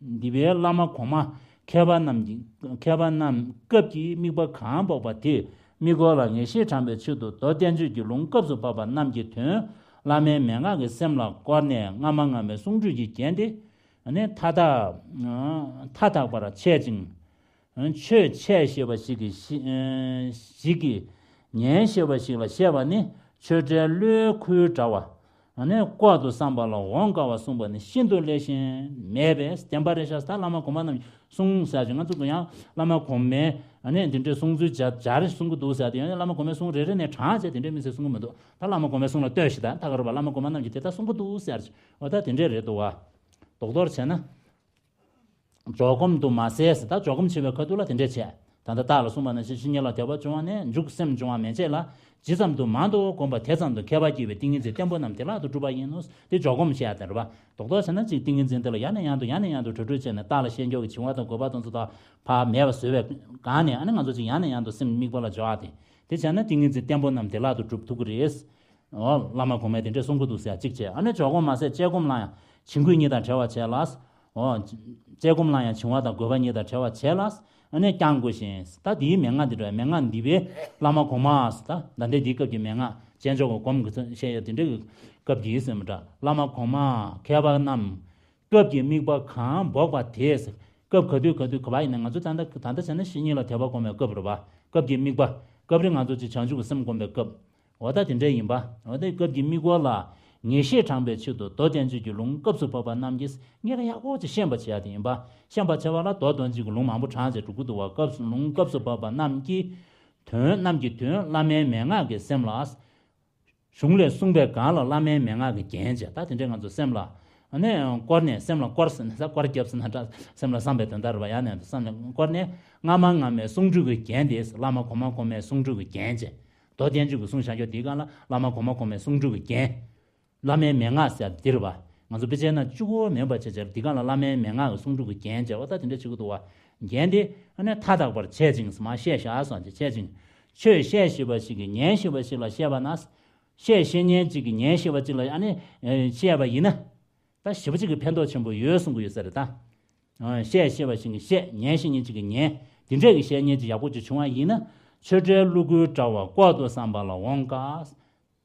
འདི་པའི་བླ་མ་གོང་མ་མཁས་པ་རྣམས་ཀྱི་མཁས་པ་རྣམས་སྐབས་ཀྱི་དམིགས་པ་གང་འབོགས་པ་དེ་དམིགས་སྐོར་ལ་ངེས་ཤེས་དྲངས་པའི་ཆེད་དུ་མདོ་བསྟན་བཅོས་ཀྱི་ལུང་སྐབས་སུ་བབས་པ་རྣམས་ཀྱི་དོན་བླ་མའི་མན་ངག་གི་སེམས་ལ་བསྐོར་ནས་སྔ་མ་སྔ་མའི་གསུང་སྒྲོས་ཀྱིས་བརྒྱན་ཏེ། ཨ་ནི་མཐའ་དག་མཐའ་དག་པར་འཆད་ཅིང་། ཆོས་འཆད་ཤེས་པ་ཞིག་གིས་ཤི་ཞིག་གིས་ཉན་ཤེས་པ་ཞིག་ལ་བཤད་པ་ནི་ཆོས་འབྲེལ་བློའི་ཁུར་འདྲ་བ། ཨ་ནི་ལྐོག་ཏུ་བསམ་པ་ལ་འོང་དཀའ་བ་གསུངས་པ་ནི་ཤིན་ཏུ་སླད་ཤིང་མེད་པས་བདེན་པ་རེད་ཤག་ད་བླ་མ་གོང་མ་རྣམས་ཀྱིས་གསུངས་ཟེར་ཅིག་ང་ཚོ་གུ་ཡང་བླ་མ་གོང་མའི་ཨ་ནི་འདི་འདྲའི་གསུང་ཚུལ་སྦྱར་སྦྱར་གསུང་གི་འདུག་ཟེར་ཏེ་ཡང་བླ་མ་གོང་མའི་གསུང་རེ་རེ་ནས་དྲངས་བྱས་དེ་འདྲའི་མི་ཚེ་གསུང་གི་མི་འདུག་ད་བླ་མ་གོང་མའི་གསུང་ལ་ལྟོས་ཤིག་ད་ད་ག་རུ་བ་བླ་མ་གོང་མ་རྣམས་ཀྱིས་དེ་ལྟར་གསུང་གི་འདུག་ཟེར་ཅིག་འོ་ད་དེ་འདྲས་རེད་འདུག་བ། རྡོག་རྡོག་བྱས་ན། འཇོག་སྒོམ་དུ་མ་ཟད་ཟེར་ད་འཇོག་སྒོམ་བྱེད་པའི་ཁ་ཐུག་ལ་དེ་འདྲས་བྱས། ད་ལྟ་བདག་ལ་གསུངས་པ་ནང་བཞིན་བཤེས་གཉེན་ལ་དད་པ་སྦྱོང་བ་ནས་འཇུག་སེམས་སྦྱོང་བ་མན་ཆད་ལ་ཇི་ཙམ་དུ་མང་དུ་བསྒོམ་པ་དེ་ཙམ་དུ་མཁས་པ་སྐྱེ་བའི་ཏིང་ངེ་འཛིན་བརྟན་པོ་རྣམས་བདེ་བླག་ཏུ་གྲུབ་པ་ཡིན་ནོ། དེ་འཇོག་སྒོམ་བཤད་ཡ་དེ་རེད་བ། རྡོག་རྡོག་བྱས་ན་གཅིག་ཏིང་ངེ་འཛིན་དེ་ལ་ཡང་ནས་ཡང་དུ་ཡང་ནས་ཡང་དུ་དྲོད་དྲོད་བྱས་ནས་བདག་ལ་ཤེས་འགྱུར་གྱི་བྱིང་བ་དང་རྒོད་པ་དེ་ཚོ་དག་ཕར་མེད་པ་བཟོས་པའི་སྒང་ནས་ཨ་ནི་ང་ཚོ་ཅིག་ཡང་ནས་ཡང་དུ་སེམས་དམིགས་པ་ལ་འཇོག་ཡ་དེ། དེ་བྱས་ན་ཏིང་ངེ་འཛིན་བརྟན་པོ་རྣམས་བདེ་བླག་ཏུ་གྲུབ་ཐུབ་ཀྱི་རེད། འོ་བླ་མ་གོང་མས་དེ་འདྲས་གསུང་གི་འདུག་ཟེར་གཅིག་བྱས། ཨ་ནི་འཇོག་སྒོམ་མ་ཟད་དཔྱད་སྒོམ་ལ་ཡང་བྱིང་རྒོད་གཉིས་དང་བྲལ་བར་བྱས་ལ། འོ་དཔྱད་སྒོམ་ལ་ཡང་བྱིང་བ་དང་རྒོད་པ་གཉིས་དང་བྲལ་བར་བྱས་ལ། ཨ་ནི་བསྐྱང་དགོས་ཤིང་ད་དེའི་མན་ངག་འདི་འདྲ་མན་ངག་འདི་པའི་བླ་མ་གོང་མ་ཟེར་ད་ད་ལྟའི་འདིའི་སྐབས་ཀྱི་མན་ངག་བྱང་ཆུབ་ཀྱི་སྒོམ་གྱི་བཤད་ཡ་དེ་འདྲ་གི་སྐབས་འདིའི་ཟེར་མི་འདྲ་བླ་མ་གོང་མ་མཁས་པ་རྣམས། སྐབས་ཀྱི་དམིགས་པ་གང་འབོགས་པ་དེས། སྐབས་ག་དུས་ག་དུས་ག་པར་ཡིན་ན་ང་ཚོ་ད་ལྟ་ད་ལྟ་བྱས་ན་བཤེས་གཉེན་ལ་དད་པ་སྒོམ་པའི་སྐབས་རེད་པ། སྐབས་ཀྱི་དམིགས་པ། སྐབས་རེ་ང་ཚོ་ཅིག་བྱང་ཆུབ་ཀྱི་སེམས་སྒོམ་པའི་སྐབས། འོ་ད་དེ་འདྲ་ཡིན་པ། འོ་ད་སྐབས་ཀྱི་དམིགས་པ་ལ་ངེས་ཤེས་དྲངས་པའི་ཆེད་དུ་མདོ་བསྟན་བཅོས་ཀྱི་ལུང་སྐབས་སུ་བབས་པ་རྣམས་ཀྱིས་ངེས་ལ་ཡག་པོ་ཅིག་ཤེས་པ་བྱེད་ཡ་དེ་ཡིན་པ། ཤེས་པ་བྱེད་པ་ལ་མདོ་དོན་གཅིག་གི་ལུང་མང་པོ་དྲངས་བྱས་འགྲོ་གི་འདུག་བ། སྐབས་སུ་ལུང་སྐབས་སུ་བབས་པ་རྣམས་ཀྱི་དོན་རྣམས་ཀྱི་དོན་བླ་མའི་མན་ངག་གི་སེམས་ལ། གཞུང་ལས་གསུངས་པའི་སྒང་ལ་བླ་མའི་མན་ངག་གི་རྒྱན་བྱས། ད་དེ་འདྲའི་ང་ཚོ་སེམས་ལ་ཨ་ནི་བསྐོར་ནས། སེམས་ལ་བསྐོར་ཟེར་ན་ས་བསྐོར་རྒྱབ་ཟེར་ན་འདྲ། སེམས་ལ་བསམ་པའི་དོན་དག་རེད་པ། ཡང་ནས་བསམ་ནས་བསྐོར་ནས། སྔ་མ་སྔ་མའི་གསུང་སྒྲོས་ཀྱི་རྒྱན་དེ། བླ་མ་གོང་མ་གོང་མའི་གསུང་སྒྲོས་ཀྱི་རྒྱན་བྱས། མདོ་བསྟན་བཅོས་ཀྱི་གསུང་བཞག་ཕྱོགས་དེའི་སྒང་ལ་བླ་མ་གོང་མ་གོང་མའི་གསུང་སྒྲོས་ཀྱི་རྒྱན། བླ་མའི་མན་ངག་ཟེར་ཡ་འདི་རེད་པ། ང་ཚོ་དཔེ་བྱས་ན་གཅིག་པོ་མིན་པ་བྱས་བྱས། འདི་སྒང་ལ་བླ་མའི་མན་ངག་གི་གསུང་སྒྲོས་ཀྱི་རྒྱན་བྱས་པ། ད་དེ་འདྲ་བྱེད་ཀྱི་འདུག་པ། རྒྱན་དེ་ཨ་ནི་མཐའ་དག་པར་བྱས་ཅིང་ཟེར་མར་བཤད་བཞག་སོང་བྱས། བྱས་ཅིང་། ཆོས་བཤད་བཞིན་པ་ཞིག་གིས་ཉན་བཞིན་པ་ཞིག་ལ་བཤད་པ་ན། བཤད་བཤད་མཁན་གཅིག་གིས་ཉན་བཞིན་པ་གཅིག་ལ་ཨ་ནི་ཨེ་བཤད་པ་ཡིན་ན། ད་ཞེ་པོ་གཅིག་གི་ཕན་ཐོགས་ཆེན་པོ་ཡོད་གསུང་གི་ཡོད་ས་རེད་ད། ཨ། བཤད་བཤད་པ་ཞིག་གིས་བཤད། ཉན་བཤད་མཁན་གཅིག་གིས་ཉན། དེ་འདྲས་ཀྱི་བཤད་མཁན་གཅིག་ཡག་པོ་གཅིག་བྱུང་བ་ཡིན་ན། ཆོས་འབྲེལ་གློག་སྒུལ་འདྲ་བ་ལྐོག་ཏུ་བསམ་པ་ལ་འོང་དཀའ།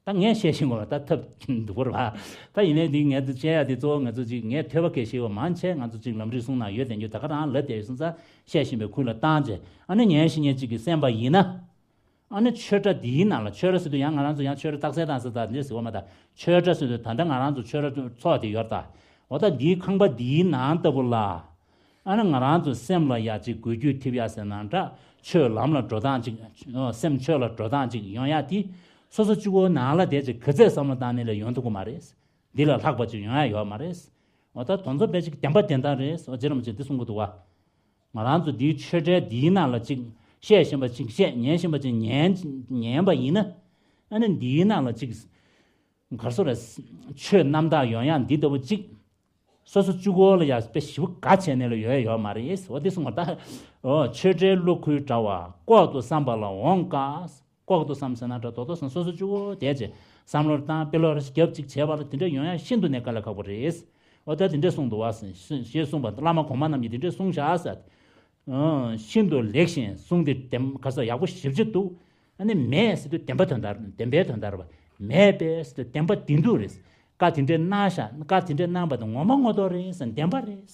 ད་ངས་བཤད་ཤེས་དགོས་པ་ད་ཐབས་སྡུག་པོ་རེད་པ། ད་ཡིན་ནའི་འདི་ངས་བཤད་ཡ་འདི་གཙོ་བོ་ང་ཚོ་གཅིག་ངས་ཐོས་པ་སྐད་ཆ་བཤད་པ་མང་ཆེ་ང་ཚོ་གཅིག་ལམ་རིམ་གསུང་ནང་ཡོད་དེ། ད་ག་རང་ལབ་བསྡད་ཡོད་སོང་ཙང་། བཤད་བཞིན་པའི་ཁུལ་ལ་བཏང་བྱས། ཨ་ནི་ཉན་བཤད་མཁན་གཅིག་གིས་གསན་པ་ཡིན་ན། ཨ་ནི་ཆོས་སྒྲ་འདིའི་ནང་ལ། ཆོས་སྒྲ་ཟེར་དུས་ཡང་ང་རང་ཚོ་ཡང་ཆོས་སྒྲ་རྟགས་གསལ་དང་ཟེར་དང་འདི་ཟེར་བ་མ་གཏོགས། ཆོས་སྒྲ་ཟེར་དུས་ད་ལྟ་ང་རང་ཚོ་ཆོས་སྒྲ་ཚོགས་དེ་ཡོད་རེད་ད། འོ་ད་འདིའི་ཁང་པ་འདིའི་ནང་ལྟ་བུ་ལ། ཨ་ནི་ང་རང་ཚོ་སེམས་ལ་ཡ་གཅིག་འགུལ་སྐྱོད་ཐེབས་ཡ་ཟེར་ན་འདྲ། ཆོས་ལམ་ལ་འགྲོ་སྟངས་གཅིག་སེམས་ཆོས་ལ་འགྲོ་སྟངས་གཅིག་ཡོང་ཡ་དེ། སོ་སོ་གཅིག་པོ་ནང་ལ་བསྡད་བྱས་ག་ཚད་བསམ་བློ་བཏང་ནས་ལས་ཡོང་ཐུབ་ཀྱི་མ་རེད། འདི་ལས་ལྷག་པ་ཅིག་ཡོང་ཡ་ཡོད་མ་རེད། འོ་ད་དེ་ཚོ་དཔེ་གཅིག་བདེན་པ་བདེན་གཏན་རེད། འོ་རྗེ་རིན་པོ་ཆེས་འདི་གསུང་གི་འདུག་པ། ང་རང་ཚོ་འདིའི་ཆོས་འབྲེལ་འདིའི་ནང་ལ་གཅིག་བཤད་བཞིན་པ་གཅིག་བཤད། ཉན་བཞིན་པ་གཅིག་ཉན། ཉན་པ་ཡིན་ན། ཨ་ནི་འདིའི་ནང་ལ་གཅིག་ག་རེ་ཟེར་དགོས་རེད། ཆོས་རྣམ་དག་ཡོང་ཡ་འདི་ལྟ་བུ་གཅིག་སོ་སོ་གཅིག་པོ་ལ་ཡ་དཔེ་ཞེ་པོ་དགའ་བྱས་ནས་ལ་ཡོད་ཡོད་མ་རེད། འོ་འདི་གསུང་བ་ད། འོ་ཆོས་འབྲེལ་གློག་སྒུལ་འདྲ་བ་ལྐོག་ཏུ་བསམ་པ་ལ་འོང་དཀའ། ལྐོག་ཏུ་བསམ་ཟེར་ན་འདྲ། རྡོག་རྡོག་བསམ། སོ་སོ་གཅིག་པོ་བསྡད་བྱས་བསམ་བློ་བཏང་། དཔེ་ཀློག་རྒྱབ་གཅིག་བྱས་པ་ལ་དེ་འདྲ་ཡོང་ཡ་ཤིན་ཏུ་ནས་དཀའ་ལས་ཁག་པོ་རེད། འོ་ད་དེ་འདྲ་གསུངས་འདུག་པ། ཞེས་གསུངས་པ། བླ་མ་གོང་མ་རྣམས་ཀྱིས་དེ་འདྲ་གསུངས་བཞག་ཟེར། ཨང་། ཤིན་ཏུ་ལེགས་ཤིང་གསུང་དེ་བདེན། ག་རེ་ཟེར། ཡག་པོ་ཞེ་པོ་ཅིག་འདུག་ཨ་ནི་མེད་ཟེར་དུས་བདེན་པའི་དོན་དག། བདེན་པའི་དོན་དག་རེད་པ། མེད་པས་ཟེར་དུས་བདེན་པ་བདེན་ཐུག་རེད། བཀའ་དེ་འདྲ་གནང་བཞག་བཀའ་དེ་འདྲ་གནང་བ་དེ་ངོ་མ་ངོ་ཐོག་རེད་ཟེར། བདེན་པ་རེད།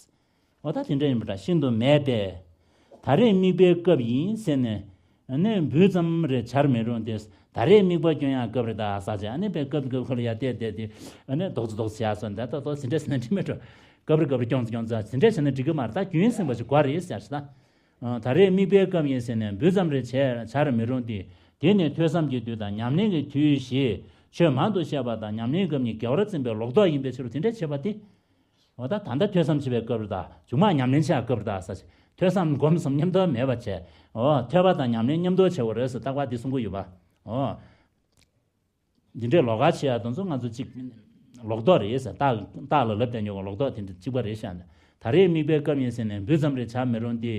འོ་ད་དེ་འདྲ་ཡིན་པ་འདྲ། ཤིན་ཏུ་མེད་པས། ད་རེས་དམིགས་པའི་སྐབས་ཡིན་ཟེར་ནས། ཨ་ནི་འབུ་ཙམ་རེ་བྱར་མི་རུང་སྟེ། ད་རེས་དམིགས་པ་སྐྱོན་ཡང་སྐབས་རེ་ད་ཟེར་བྱས། ཨ་ནི་དཔེ་སྐབས་སྐབས་ཁོ་ལ་ཡ་བལྟས་བལྟས་ཏེ། ཨ་ནི་རྡོག་རྩ་རྡོག་རྩ་བྱས་སོང་། ད་ད་རྡོག་ཟིན་འདྲ་ཟིན་ན་འགྲིག་མེད་འགྲོ། སྐབས་རེ་སྐབས་རེ་སྐྱོན་ཙམ་སྐྱོན་ཙམ་ཟིན་འདྲ་བྱས་ན་འགྲིག་གི་མ་རེད། ད་རྒྱུན་བསྲིངས་པ་ཞིག་དགོས་རེད་ཟེར་ད། ཨ། ད་རེས་དམིགས་པའི་སྐབས་ཡིན་ཟེར་ནས་འབུ་ཙམ་རེ་བྱས་བྱར་མི་རུང་སྟེ། དེ་ནི་ཐོས་བསམ་གྱི་དུས་དང་ཉམས་ལེན་གྱི་དུས་ཞེས་ཆོས་མང་དུ་བཤད་པ་དང་ཉམས་ལེན་སྐབས་གཉིས་དགེ་བར་འཛིན་པའི་ལོག་རྟོག་ཡིན་པའི་ཕྱིར་རོ། དེ་འདྲ་བྱེད་པ་སྟེ། འོ་ད་ད་ལྟ་ཐོས་བསམ་བྱེད་པའི་སྐབས་རེད་ད། མཇུག་མ་ཉམས་ལེན་བྱེད་ཡ་སྐབས་རེད་ད་ཟེར། ཐོས་བསམ་སྒོམ་གསུམ་མཉམ་དུ་མེད་པ་བྱས། འོ་ཐོས་པ་དང་ཉམས་ལེན་མཉམ་དུ་བྱེད་དགོས་རེད་ཟེར་རྟག་པར་འདི་གསུང་གི་ཡོད་པ། འོ། འདི་འདྲའི་ལོགས་ཀ་བྱེད་ཡ་དེ་ཚོ་ང་ཚོ་གཅིག་ལོག་རྟོག་རེད་ཟེར། རྟགས་རྟགས་ལ་ལབ་བསྡད་ཉོ་གི་ལོག་རྟོག་དེ་འདྲ་གཅིག་པ་རེད་ཤག་ད་རེས་དམིགས་པའི་སྐབས་ཡིན་ཟེར་ནས་འབུ་ཙམ་རེ་བྱར་མི་རུང་སྟེ།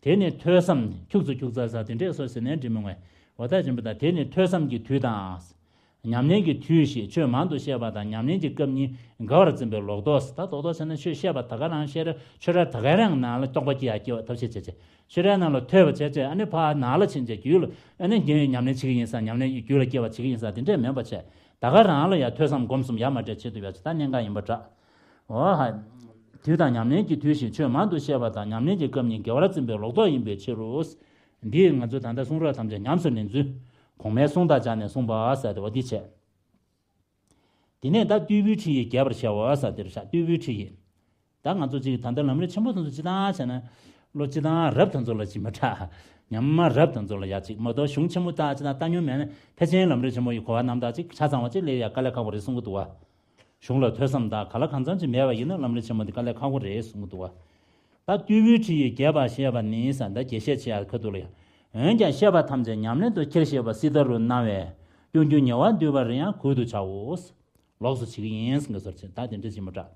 དེ་ནི་ཐོས་བསམ་ཁྱུག་ཙམ་ཁྱུག་ཙམ་ཟེར་དེ་འདྲས་སོ་ཟེར་ནས་འགྲིག་མི་འོང་། འོ་ད་སྦྱིན་པ་དང་དེ་ནི་ཐོས་བསམ་གྱི་དུས་དང་། ཉམས་ལེན་གྱི་དུས་ཞེས་ཆོས་མང་དུ་བཤད་པ་དང་ཉམས་ལེན་གྱི་སྐབས་གཉིས་དགེ་བར་འཛིན་པའི་ལོག་རྟོག་ཟེར། ད་རྡོག་རྡོག་བྱས་ན་ཆོས་བཤད་པ་ད་ག་རང་བཤད་རེད། ཆོས་ར་ད་ག་རང་ནང་ལ་རྟོག་པ་སྐྱེ་ཡ་སྐྱེ་བ་ཐབས་ཤེས་བྱས་བྱས། ཆོས་རའི་ནང་ལ་ཐོས་པ་བྱས་བྱས། ཨ་ནི་ཕར་ནང་ལ་ཕྱིན་བྱས་རྒྱུད་ལ་ཨ་ནི་རྒྱུན་ཉམས་ལེན་བྱེད་ཀྱི་ཡིན་ས། ཉམས་ལེན་རྒྱུད་ལ་སྐྱེ་བ་བྱེད་ཀྱི་ཡིན་ས་དེ་འདྲས་མིན་པ་བྱས། ད་ག་རང་ལ་ཡང་ཐོས་བསམ་སྒོམ་གསུམ་ཡ་མ་བྲལ་བྱེད་ཐུབ་ཡ་ཅིག་ད་གནད་འགག་ཡིན་པ་འདྲ། འོ་ཧ། དུས་དང་ཉམས་ལེན་གྱི་དུས་ཞེས་ཆོས་མང་དུ་བཤད་པ་དང་ཉམས་ལེན་གྱི་སྐབས་གཉིས་དགེ་བར་འཛིན་པའི་ལོག་རྟོག་ཡིན་པའི་ཕྱིར་རོ། འདིས་ང་ཚོས་ད་ལྟ་གསུང་རབ་ཐམས་ཅད་ཉམས་སུ་ལེན་ཚུལ། གོང་མའི་གསུང་དང་སྦྱར་ནས་གསུངས་པ་ཟེར་ཏེ་འོ་འདི་བྱས། དེ་ནས་ད་བཏུས་པའི་ཁྲིད་ཡིག་རྒྱས་པར་བྱའོ་ཟེར་དེར་བཞག་བཏུས་པའི་ཁྲིད་ཡིག་ད་ང་ཚོ་གཅིག་ད་ལྟ་ལམ་རིམ་ཆེན་མོ་དེ་ཚོ་སྤྱི་བཏང་བྱས་ན། ལོ་སྤྱི་བཏང་རབ་དེ་ཚོ་ལ་ཅིག་མི་འདྲ། ཉམས་མ་རབ་དེ་ཚོ་ལ་ཡ་ཅིག་མ་གཏོགས་གཞུང་ཆེན་མོ་ད་ཅིག་ད་ལྟ་ཉུང་མེད་ན་ཕལ་ཆེར་ལམ་རིམ་ཆེན་མོ་ཡི་གོ་བ་རྣམ་དག་ཅིག་ཆ་ཚང་བ་ཅིག་སླེབས་ཡ་དཀའ་ལས་ཁག་པོ་རེད་གསུང་གི་འདུག་བ། གཞུང་ལ་ཐོས་བསམ་དང་ག་ལ་གང་འཚམ་ཅིག་མེད་པ་ཡིན་ན་ལམ་རིམ་ཆེན་མོ་འདི་དཀའ་ལས་ཁག་པོ་རེད་གསུང་གི་འདུག་བ། ད་བཏུས་པའི་ཁྲིད་ཡིག་རྒྱས་པར་བཤད་པ་ནི་ཟེར་ད་རྒྱས་བཤད་བྱེད་ཡ་ཁ་ཐུག་ལ་ཡ། འོན་ཀྱང་བཤད་པ་ཐམས་ཅད་ཉམས་ལེན་དུ་འཁྱེར་ཤེས་པ་སྲིད་མཐའ་རུ་སྣང་བས་ཀྱུང་ཀྱུང་ཉེ་བར་བསྡུས་པ་རེ་ཡང་དགོས་འདུག་བྱའོ། ལོགས་སུ་བྱེད་ཀྱི་ཡིན་ཟེར་གྱི་ཟེར་ད་དེ་འདྲ་ཅིག་མི་འདྲ།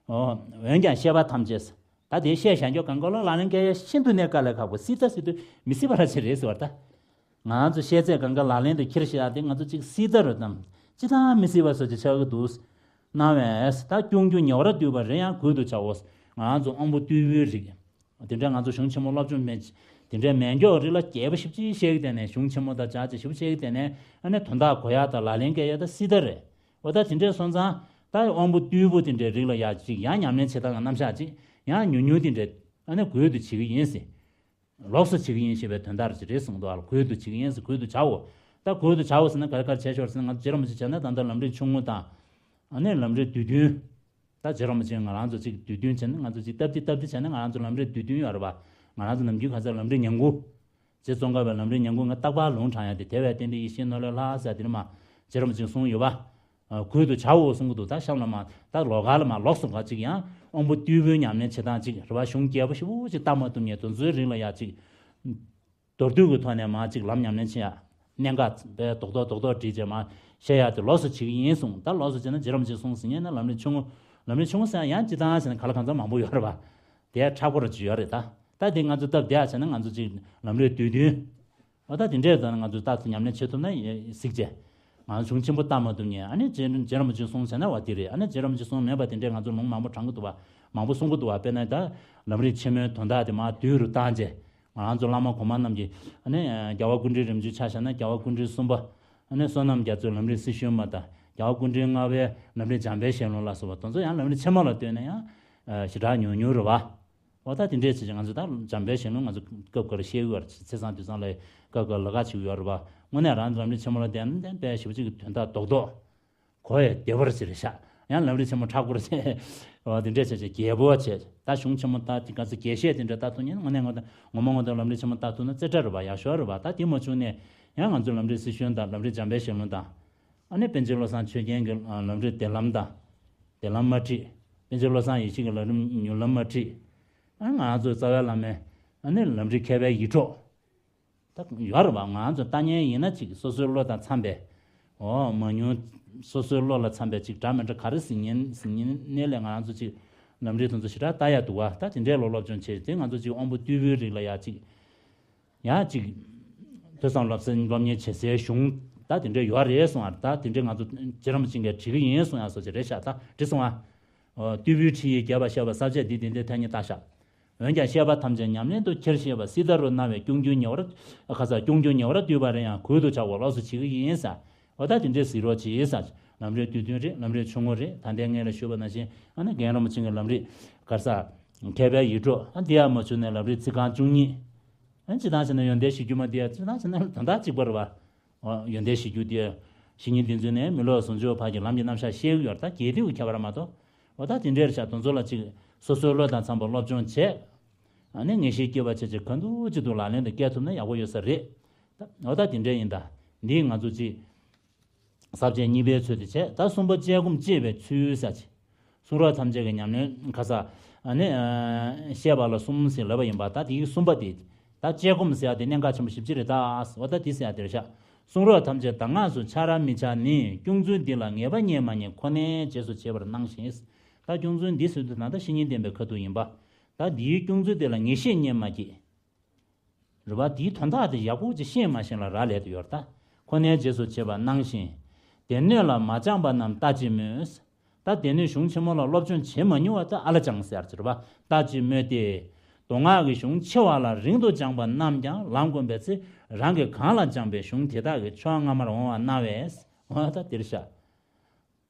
འོ། འོན་ཀྱང་བཤད་པ་ཐམས་ཅད། ད་དེ་བཤད་བཞག་རྒྱུ་གང་ག་ལ་ལག་ལེན་འཁེལ་ཡ་ཤིན་ཏུ་ནས་དཀའ་ལས་ཁག་པོ། སྲིད་མཐའ་ཟེར་དུས་མི་སྲིད་པ་ར་ཅིག་རེད་ཟེར་བ་ད། ང་ཚོ་བཤད་ཚད་གང་ག་ལག་ལེན་དུ་འཁྱེར་ཤེས་ཡ་དེ་ང་ཚོ་ཅིག་སྲིད་མཐའ་རུ་བསྣམས་ཅི་ཐང་མི་སྲིད་པ་བཟོ་ཅིག་ཆགས་ཀྱི་འདུག་སྣང་བས་ད་ཀྱུང་ཀྱུང་ཉེ་བར་བསྡུས་པ་རེ་ཡང་དགོས་འདུག་བྱའོ། ང་ཚོ་དབང་པོ་རྟུལ་པོའི་རིགས། དེ་འདྲ་ང་ཚོ་གཞུང་ཆེན་མོ་སློབ་སྦྱོང་མེད། དེ་འདྲའི་མེད་མཁན་རིགས་ལ་རྒྱས་པ་ཞིབ་ཅིག་བཤད་ཀྱི་དེ་ནས་གཞུང་ཆེན་མོ་དང་སྦྱར་ཅིག་ཞིབ་བཤད་ཀྱི་དེ་ནས་ཨ་ནི་དོན་དག་གོ་ཡ་དང་ལག་ལེན་འཁེལ་ཡ་ད་སྲིད་མཐའ་རེད། འོ་ད་དེ་འདྲས་སོང་ཙང་ད་དབང་པོ་རྟུལ་པོ་དེ་འདྲའི་རིགས་ལ་ཡ་ཅིག་ཡང་ཉམས་ལེན་བྱེད་སྟངས་ཀྱི་རྣམ་གཞག་ཅིག་ཡང་ཉུང་ཉུང་དེ་འདྲས་ཨ་ནི་དགོས་འདུག་བྱེད་ཀྱི་ཡིན་ཟེར། ལོགས་སུ་བྱེད་ཀྱི་ཡིན་ཞེས་པའི་དོན་དག་ཅིག་རེད་གསུངས་འདུག་ཨ། དགོས་འདུག་བྱེད་ཀྱི་ཡིན་ཟེར། དགོས་འདུག་བྱའོ། ད་དགོས་འདུག་བྱའོ་ཟེར་ན་ག་རེ་ག་རེ་བྱས་ཤོག་ཟེར་ན་ང་ཚོ་རྗེ་རིན་པོ་ཆེ་བྱས་ན་ད་ལྟ་ལམ་རིམ་ཆུང་ངུ་དང་། ཨ་ནི་ལམ་རིམ་བསྡུས་དོན། ད་རྗེ་རིན་པོ་ཆེ་ང་རང་ཚོ་གཅིག་བསྡུས་དོན་བྱས་ན་ང་ཚོ་གཅིག་སྟབས་བདེ་སྟབས་བདེ་བྱས་ན་ང་རང་ཚོ་ལམ་རིམ་བསྡུས་དོན་ཡོད་རེད་པ། ང་རང་ཚོ་ནམ་རྒྱུན་ཁ་སང་ལམ་རིམ་ཉིང་ཁུ། རྗེ་ཙོང་ཁ་པའི་ལམ་རིམ་ཉིང་ཁུ་ང་རྟག་པར་ལུང་དྲངས་ཡ་དེ་དེ་བས་བརྟེན་ཏེ་ཡེ་ཤེས་ནོར་ལྷ་ལྷ་ཟེར་དེ་ནི་མ། རྗེ་རིན་པོ་ཆེས་གསུངས་ཡོད་པ། ཨ་གུས་དུ་བྱའོ་གསུང་གི་འདུག་ད་གཤམ་ལ་མ་ད་ལོགས་ཀ་ལ་མ་ལོགས་སུ་ག་ཅིག་ཡང་དབང་པོ་རྟུལ་པོའི་ཉམས་ལེན་བྱེད་སྟངས་ཅིག་རེད་བ། གཞུང་རྒྱས་པོ་ཞེ་པོ་ཅིག་བལྟ་མ་ཐུབ་མཁན་དེ་ཚོའི་རིགས་ལ་ཡ་ཅིག་མདོར་བསྡུས་ཀྱི་ཐོག་ནས་མ་ཅིག་ལམ་ཉམས་ལེན་བྱེད་ཡ། གནད་འགག་དཔེ་རྡོག་རྡོག་རྡོག་རྡོག་བསྒྲིལ་བྱས་མ་བཤད་ཡ་དེ་ལོགས་སུ་བྱེད་ཀྱི་ཡིན་གསུངས། ད་ལོགས་སུ་བྱས་ན་རྗེ་རིན་པོ་ཆེས་གསུངས་ཟིན་ཡིན་ན་ལམ་རིམ་ཆུང་ངུ། ལམ་རིམ་ཆུང་ངུ་ཟེར་ཡང་སྤྱིར་བཏང་བྱས་ན་ག་ལ་གང་འཚམ་མང་པོ་ཡོད་རེད་བ། དེ་ཡ་མཁྲེགས་པོ་ར་ཅིག་ཡོད་རེད་ད། ད་དེ་ང་ཚོ་སྟབས་བདེ་ཡ་བྱས་ན་ང་ཚོ་ཅིག་ལམ་རིམ་བསྡུས་བསྡུས། འོ་ད་དེ་འདྲས་ཙང་ང་ཚོ་ལྟ་ཚུལ་ཉམས་ལེན་བྱེད་ཐུབ་ན་གཟིགས་བྱས། ང་གཞུང་ཆེན་པོ་ལྟ་མ་ཐུབ་མཁན་ཨ་ནི་རྗེ་རྗེ་རིན་པོ་ཆེས་གསུངས་བྱས་ན་བ་དེ་རེད། ཨ་ནི་རྗེ་རིན་པོ་ཆེས་གསུངས་མེད་པ་དེ་འདྲས་ང་ཚོ་ལུང་མང་པོ་དྲངས་ཀྱི་འདུག་བ། མང་པོ་གསུང་གི་འདུག་བ། དཔེར་ན་ད་ལམ་རིམ་ཆེན་མོའི་དོན་དག་དེ་མར་བསྡུས་རུ་བཏང་རྗེས། ང་རང་ཚོ་བླ་མ་གོང་མ་རྣམས་ཀྱིས་ཨ་ནི་རྒྱལ་བ་སྐུ་ཕྲེང་རིམ་བྱོན་ཆ་བཞག་ན་རྒྱལ་བ་སྐུ་ཕྲེང་གསུམ་པ། ཨ་ནི་བསོད་ནམས་རྒྱ་མཚོའི་ལམ་རིམ་སྲི་ཞུའི་མ་དང་རྒྱལ་བ་སྐུ་ཕྲེང་ལྔ་པའི་ལམ་རིམ་འཇམ་དཔལ་ཞལ་ལུང་ལ་སོགས་པ་དེ་ཚོ་ཡང་ལམ་རིམ་ཆེན་མོ་ལ་ལྟོས་ན་ཡང་ཞེ་དྲག་ཉུང་ཉུང་རེད་བ། འོ་ད་དེ་འདྲས་བྱས་ཀྱི་ང་ཚོ་ད་འཇམ་དཔལ་ཞལ་ལུང་ང་ཚོ་སྐབས་འགར་བཤད་ཀྱི་ཡོད་རེད། ཚེས་བཟང་དུས་བཟང་ལ་སྐབས་འགར་ལ་ཁ་བྱེད་ཀྱི་ཡོད་རེད་བ། དངོས་གནས་རང་ལམ་རིམ་ཆེན་མོ་ལ་བསྡད་ན་བསྟན་པའི་ཞེ་པོ་ཅིག་གི་དོན་དག་རྡོག་རྡོག་གོ་ཡ་བདེ་བར་ཟེར་ཤག་ཡང་ལམ་རིམ་ཆེན་མོ་མཁྲེགས་པོར་ཟེར། འོ་དེ་འདྲས་བྱས་བྱས་རྒྱས་པོ་བྱས། ད་གཞུང་ཆེན་མོ་ད་དེ་ག་ཚོད་རྒྱས་བཤད་དེ་འདྲ་ད་ཐུབ་ཉན་དངོས་གནས་ངོ་ངོ་མ་ངོ་ད་ལམ་རིམ་ཆེན་མོ་ད་ཐུབ་ན་རྩེ་གྲ་རེད་བ། ཡག་ཤོས་རེད་བ། ད་དེ་མ་བྱུང་ནས་ཡང་ང་ཚོ་ལམ་རིམ་སྲི་ཞུ་དང་ལམ་རིམ་འཇམ་དཔལ་ཞལ་ལུང་དང་། ཨ་ནི་པཎ་ཆེན་བློ་བཟང་ཆོས་རྒྱན་གྱི་ལམ་རིམ་བདེ་ལམ་དང་། བདེ་ལམ་མ་ཁྲིད། པཎ་ཆེན་བློ་བཟང་ཡེ་ཤེས་ཀྱི་ལམ་རིམ་མྱུར་ལམ་མ་ཁྲིད། ཨ་ང་ཚོ་རྩ་བའི་བླ་མའི་ཨ་ནི་ལམ་རིམ་མཁས་པའི་ཡིད་འཕྲོག་ད་ཡོད་རེད་བ། ང་ཚོ་ལྟ་མཁན་ཡིན་ན་ཅིག་སོ་སོའི་བློ་དང་འཚམས་པའི། འོ་མང་ཉུང་སོ་སོའི་བློ་ལ་འཚམས་པའི་ཅིག་འདྲ་མི་འདྲ་ག་རེ་ཟིན་ཉན་ཟིན་ཉན་ནས་ལས་ང་རང་ཚོ་ཅིག་ལམ་རིམ་དེ་ཚོ་ཞེ་དྲག་ལྟ་ཡ་འདུག་བ། ད་དེ་འདྲའི་བློ་སློབ་སྦྱོང་བྱས་དེ་ང་ཚོ་ཅིག་དབང་པོ་རྟུལ་པོའི་རིགས་ལ་ཡ་ཅིག་ཡ་ཅིག་ཐོས་བསམ་སློབ་ཚན་སློབ་གཉེར་བྱེད་སའི་གཞུང་ད་དེ་འདྲ་ཡོད་རེད་གསུང་བ། ད་དེ་འདྲའི་ང་ཚོ་རྗེ་རིན་པོ་ཆེ་གིས་བྲིས་ཀྱི་ཡིན་གསུང་ཡ་སོགས་ཅིག་རེད་ཤག་ད་བྲིས་སོང་བ། འོ་རྟུལ་པོའི་ཁྲིད་ཡིག་རྒྱས་པར་བཤད་པ་ས་བཅད་འདི་དེ་འདྲའི་ཐ་སྙད་བཏགས་ཤག་འོན་ཀྱང་བཤད་པ་ཐམས་ཅད་ཉམས་ལེན་དུ་འཁྱེར་ཤེས་པ་སྲིད་ལྟ་རུ་སྣང་བས་སྐྱོང་རྒྱུ་ཉེ་བར་ཁ་ས་སྐྱོང་རྒྱུ་ཉེ་བར་འདུས་པ་རེད་ཡང་གུད་དུ་ཆགས་པ་ལོགས་སུ་བྱེད་ཀྱི་ཡིན་ས། འོ་ད་དེ་འདྲས་གཟིགས་རོགས་གྱིས་ས། ལམ་རིམ་བསྡུས་དོན་རེད། ལམ་རིམ་ཆུང་ངུ་རེད། ད་ལྟའི་སྔོན་ལ་ཞུས་པ་ནང་བཞིན་ཨ་ནི་རྒན་རིན་པོ་ཆེ་གི་ལམ་རིམ་ག་ས་མཁས་པའི་ཡིད་འཕྲོག་ཨ་འདི་ཡང་མ་བྱུང་ནས་ལམ་རིམ་ཚིག་རྐང་བཅུ་གཉིས། ཨ་ཇི་ལྟར་བྱས་ན་ཡོན་ཏན་གཞིར་གྱུར་མ་འདི་ཡང་ཇི་ལྟར་བྱས་ན་དོན་དག་གཅིག་པ་རེད་བ། འོ་ཡོན་ཏན་གཞིར་གྱུར་དེ། བཤེས་གཉེན་འདི་ཚོ་ནས་མི་སློབ་ཟུང་འཇུག་བར་གྱི་ལམ་གྱི་རྣམ་གཞག་བཤད་ཀྱི་ཡོད་རེད། ད་རྒྱས་བསྡུས་ཀྱི་ཁྱད་པར་མ་གཏོགས། འོ་ད་དེ་འདྲའི་ཆ་དེ་ཚོ་ལ་ཅིག་སོ་སོའི་བློ་དང་འཚམ་པ་སློབ་སྦྱོང་བྱས། ཨ་ནི་ངེས་ཤེས་སྐྱེ་བ་བྱས་ཅིག་གང་དུ་ཅི་ཐུབ་ལག་ལེན་དུ་བསྐྱལ་ཐུབ་ན་ཡག་པོ་ཡོད་ས་རེད། ད་འོ་ད་དེ་འདྲ་ཡིན་ད། འདིས་ང་ཚོ་ཅིག་ས་བཅད་གཉིས་པའི་ཚུལ་དུ་བྱས། ད་གསུམ་པ་དཔྱད་སྒོམ་གཅེས་པའི་ཚུལ་ས་ཅིག་གསུང་རབ་ཐམས་ཅད་ཀྱི་ཉམས་ལེན་ཁ་ས་ཨ་ནི་ཨ་བཤད་པ་ལ་གསུམ་ཟེར་ལབ་པ་ཡིན་པ། ད་དེའི་གསུམ་པ་དེ་ད་དཔྱད་སྒོམ་ཟེར་ཡ་དེ་གནད་འགག་ཆེན་པོ་ཞེ་པོ་ཅིག་རེད་ད། འོ་ད་དེ་ཟེར་ཡ་དེ་རེད་ཤག་གསུང་རབ་ཐམས་ཅད་གདམས་ངག་སུ་ཆགས་ར་མི་ཆགས་ནི། སྐྱོང་ཚུལ་འདི་ལ་ངེས་པ་རྙེད་མ་རྙེད་ཁོ་ནའི་རྗེས་སུ་བྱེད་པར་སྣང་ཞིང་། ད་སྐྱོང་ཚུལ་འདི་ཟེར་དུས་ད་ལྟ་བཤེས་གཉེན་བསྟེན་པའི་ཁ་ཐུག་ཡིན་པ། ད་འདིའི་སྐྱོང་ཚུལ་དེ་ལ་ངེས་ཤེས་རྙེད་མ་རྙེད། རེད་བ། དེའི་དོན་དག་དེ་ཡག་པོ་ཅིག་ཤེས་མ་ཤེས་ལ་རག་ལས་དུ་ཡོད་རེད་ད། ཁོ་ནའི་རྗེས་སུ་བྱེད་པར་སྣང་ཞིང་། སྡེ་སྣོད་ལ་མ་སྦྱངས་པ་རྣམས་ལྟ་ཅི་སྨོས། ད་སྡེ་སྣོད་གཞུང་ཆེན་མོ་ལ་སློབ་སྦྱོང་བྱེད་མ་མྱོང་བ་ད་ཨ་ལ་སྦྱངས་ཟེར་གྱི་རེད་བ། ལྟ་ཅི་སྨོས་ཏེ། མདོ་སྔགས་ཀྱི་གཞུང་ཆེ་བ་ལ་རིང་དུ་སྦྱངས་པ་རྣམས་ཀྱང་ལམ་བསྒོམས་པའི་ཚེ་རང་གིས་གང་ལ་སྦྱངས་པའི་གཞུང་དེ་དག་གི་ཕྱོགས་སྔ་མར་འོང་བ་སྣང་བས། འོ་ད་དེ་རེད་ཤག་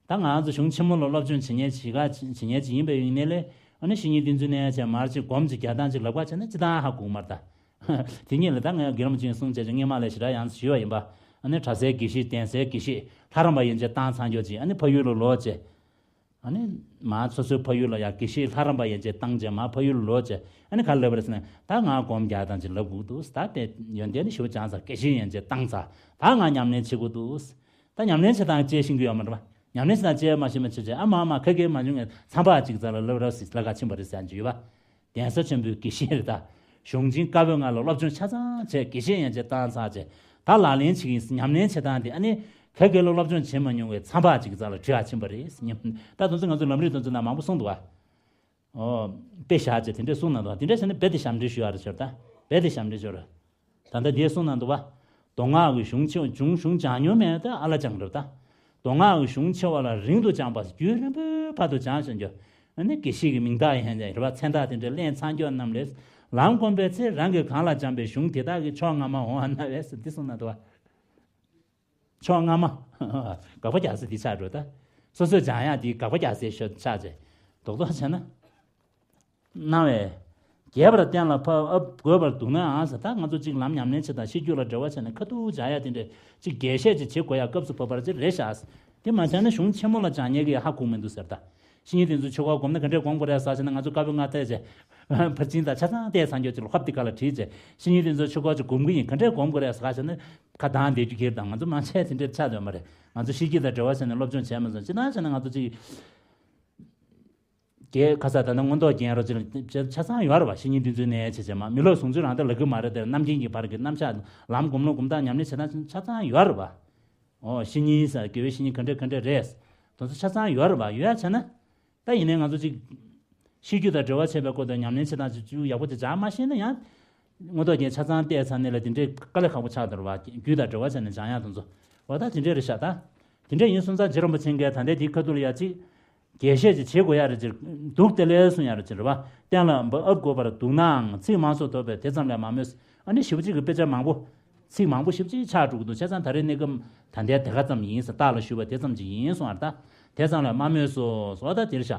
ད་ང་ཚོ་གཞུང་ཆེན་མོ་ལ་སློབ་སྦྱོང་བྱེད་མཁན་ཞིག་ག་བྱེད་མཁན་ཅིག་ཡིན་པའི་ཡིན་ནའི་ལས། ཨ་ནི་བཤེས་གཉེན་འདི་ཚོ་ནས་བྱས་མར་ཅིག་སྒོམ་ཅིག་རྒྱག་སྟངས་ཅིག་ལབ་ག་བྱས་ན་ཅི་ལྟར་ཧ་གོ་གི་མ་རེད་ད། དེ་ཉིད་ལ་ད་ངས་རྒན་རིན་པོ་ཆེས་གསུངས་བྱས་ཀྱི་སྔས་མ་ལས་ཞེ་དྲག་ཡང་ཞུས་པ་ཡིན་པ། ཨ་ནི་གྲྭ་སའི་དགེ་བཤེས་གདན་སའི་དགེ་བཤེས་ལྷ་རམས་པ་ཡན་ཆད་བཏང་ཚར་མགྱོགས་ཅིག་ཨ་ནི་ཕ་ཡུལ་ལ་ལོག་བྱས། ཨ་ནི་མར་སོ་སོའི་ཕ་ཡུལ་ལ་ཡང་དགེ་བཤེས་ལྷ་རམས་པ་ཡན་ཆད་བཏང་བྱས་མར་ཕ་ཡུལ་ལ་ལོག་བྱས་ཨ་ནི་ག་རེ་ལབ་པ་རེད་ཟེར་ན། ད་ང་སྒོམ་རྒྱག་སྟངས་ཅིག་ལབ་དགོས་འདུག་ད་དེ་ཡོན་ཏན་ནི་ཞེ་པོ་སྦྱངས་ཚར། དགེ་བཤེས་ཡན་ཆད་བཏང་ཚར། ད་ང་ཉམས་ལེན་བྱེད་དགོས་འདུག་ད་ཉམས་ལེན་བྱེད་སྟངས་བཅས་ཤེས་ཀྱི་ཡོད་མ་རེད་པ། ཉམས་ལེན་བྱེད་སྟངས་བཅས་མ་ཤེས་མ་བྱེད་བྱས་ཨ་མ་མ་ཁ་སྐད་མ་བྱུང་ངས་མཚམས་པ་ཅིག་ཙམ་ལ་ལབ་རོགས་ཟེར་ལ་ཁ་ཕྱིན་པ་རེད་ཟེར་གྱི་ཡོད་པ། གདན་ས་ཆེན་པོའི་དགེ་བཤེས་རེད་ད། གཞུང་ཆེན་བཀའ་པོད་ལྔ་ལ་སློབ་སྦྱོང་ཆ་ཚང་བྱས་དགེ་བཤེས་ཡན་ཆད་བཏང་ཚར་བྱས། ད་ལག་ལེན་བྱེད་ཀྱི་ཉམས་ལེན་བྱེད་སྟངས་དེ་ཨ་ནི། ཁ་སྐད་ལ་སློབ་སྦྱོང་བྱེད་མ་མྱོང་བའི་མཚམས་པ་ཅིག་ཙམ་ལ་བྲིས་ཁ་ཕྱིན་པ་རེད་ཟེར་སྙམ། ད་དེ་ཚོ་ང་ཚོ་ལམ་རིམ་དེ་ཚོ་ནང་མང་པོ་གསུངས་འདུག་བ། ཨོ། དཔེ་བཞག་བྱས་དེ་འདྲས་གསུངས་གནང་འདུག་དེ་འདྲས་བྱས་ན་རྦད་དེ་ཞབས་འདྲེན་ཞུ་ཡ་རེད་ཟེར་ད། རྦད་དེ་ཞབས་འདྲེན་ཞུ་རེད། ད་ལྟ་འདིས་གསུངས་གནང་འདུག་བ། མདོ་སྔགས་ཀྱི་གཞུང་ཆེ་བ་གཞུང་གཞུང་སྦྱངས་མྱོང་མེད་ད་ཨ་ལ་སྦྱངས་རེད་ད། མདོ་སྔགས་ཀྱི་གཞུང་ཆེ་བ་ལ་རིང་དུ་སྦྱངས་པ་རྒྱུན་རིང་པོའི་བར་དུ་སྦྱངས་བཞིན་རྒྱུ། ཨ་ནི་དགེ་བཤེས་ཀྱི་མིང་རྟགས་ཡང་རེད་བ། མཚན་རྟགས་དེ་འདྲས་ལེན་ཚར་མགྱོགས་རྣམས་ལས། ལམ་བསྒོམས་པའི་ཚེ་རང་གིས་གང་ལ་སྦྱངས་པའི་གཞུང་དེ་དག་གི་ཕྱོགས་སྔ་མ་འོང་བ་སྣང་བས་ཟེར་འདི་གསུངས་གནང་འདུག་བ། ཕྱོགས་སྔ་མ། དགག་པ་རྒྱག་ས་འདི་ཆགས་འགྲོ་ད། སོ་སོས་སྦྱང་ཡག་འདི་དགག་པ་རྒྱག་སའི་ཤོ་ཆགས་ཚེ། རྡོག་རྡོག་བྱས་ན། སྣང་བས། རྒྱས་པར་གཏན་ལ་ཕབ་ཨ་དགོས་པར་འདུག་ན་ཨང་ཟེར་ད་ང་ཚོ་གཅིག་ལམ་ཉམས་ལེན་བྱེད་དང་ཤེས་རྒྱུད་ལ་འབྲེལ་བ་བྱས་ནས་ཁ་ཐུག་སྦྱང་ཡག་དེ་འདྲས་གཅིག་རྒྱས་བཤད་ཅིག་བྱེད་དགོས་ཡག་སྐབས་སུ་བབ་པར་ཅིག་རེད་ཤག་དེ་མ་བྱས་ན་གཞུང་ཆེན་མོ་ལ་སྦྱང་མཁན་གྱིས་ཧ་གོ་མི་འདུག་ཟེར་ད། བཤེས་གཉེན་དེ་ཚོ་ཆོས་སྐོར་སྒོམ་ན་ག་འདྲས་སྒོམ་དགོས་རེད་ཟེར་བྱས་ན། ང་ཚོ་དཀར་པོའི་སྔགས་བལྟས་བྱས་ཕར་ཕྱིན་དང་ཆ་ཚང་བལྟས་ཚར་མཁན་ཅིག་ལ་ཧོབ་དེ་ག་ལ་བྲིས་བྱས། བཤེས་གཉེན་དེ་ཚོ་ཆོས་སྐོར་ཅིག་སྒོམ་གི་ཡིན། ག་འདྲས་སྒོམ་དགོས་རེད་ཟེར་བྱས་ན་ཁ་གདངས་བསྡད་རྒྱུ་ཁྱེར་དང་། ང་ཚོ་མང་ཆེ་དེ་འདྲས་ཆགས་ཡོད་མ་རེད། ང་ཚོ་ཤེས་རྒྱུད་དང་འབྲེལ་བ་བྱས་ནས་སློབ་སྦྱོང་བྱས་མ་སོང་། ཅི་ལྟར་བྱས་ན་ང་ཚོ་ཅིག་རྒྱལ་ཁ་ས་ད་ལྟ་མངོན་རྟོགས་རྒྱན་རོ་ཅིག་ལ་ཆ་ཚང་ཡོད་རེད་བ། བཤེས་གཉེན་དེ་ཚོའི་ནས་བྱས་བྱས་མ། མི་སློབ་ཟུང་ཚུལ་རང་ད་ལབ་གི་མ་རེད་དེ། རྣམ་མཁྱེན་གྱི་བར་གྱི་རྣམ་གཞག་ལམ་སྒོམ་ལུགས་སྒོམ་སྟངས་ཉམས་ལེན་བྱེད་སྟངས་ཆ་ཚང་ཡོད་རེད་བ། ཨོ་བཤེས་གཉེན་ཟེར་དགེ་བའི་བཤེས་གཉེན་ག་འདྲས་ག་འདྲས་རེད། དེ་ཚོ་ཆ་ཚང་ཡོད་རེད་བ། ཡོད་ཡ་བྱས་ན། ད་ཡིན་ནའི་ང་ཚོ་ཅིག་ཤེས་རྒྱུད་དང་འབྲེལ་བ་བྱས་པའི་སྐོར་དུ་ཉམས་ལེན་བྱེད་སྟངས་ཅིག་ཅིག་ཡག་པོ་ཅིག་སྦྱང་མ་ཤེས་ན་ཡང་། མངོན་རྟོགས་རྒྱན་ཆ་ཚང་བལྟས་ཚར་ནས་ལ་དེ་འདྲའི་དཀའ་ལས་ཁག་པོ་ཆགས་འདུག་རེད་བ། རྒྱུད་དང་འབྲེལ་བ་བྱས་ནས་སྦྱང་ཡག་དེ་ཚོ། འོ་ད་དེ་འདྲས་རེད་ཤག་ད་དེ་འདྲས་ཡིན་སོང་ཙང་རྗེ་རིན་པོ་ཆེ་གིས་ད་ལྟའི་འདིའི་ཁ་ཐུག་ལ་ཡ་ཅིག་རྒྱས་བཤད་ཅིག་བྱེད་དགོས་ཡ་རེད་ཅེས། འདུག་སྟེ་ལས་གསུང་ཡ་རེད་ཅེས་རེད་བ། གཏན་ལ་ཨབ་དགོས་པར་འདུག་ནའང་ཚིག་མང་སུ་ཐོབ་པས་དེ་ཙམ་ལས་མ་སྨོས། ཨ་ནི་ཞེ་པོ་ཅིག་གི་དཔེ་ཆ་མང་པོ། ཚིག་མང་པོ་ཞེ་པོ་ཅིག་ཆགས་འགྲོ་གི་འདུག་བྱས་ཙང་ད་རེས་གནས་སྐབས་ད་ལྟའི་དེ་ག་ཙམ་ཡིན་ཟེར། རྟགས་ལ་ཞུ་བ་དེ་ཙམ་ཅིག་ཡིན་གསུང་བ་རེད་ད། དེ་ཙམ་ལས་མ་སྨོས་སོ། སོ་ད་དེར་བཞག་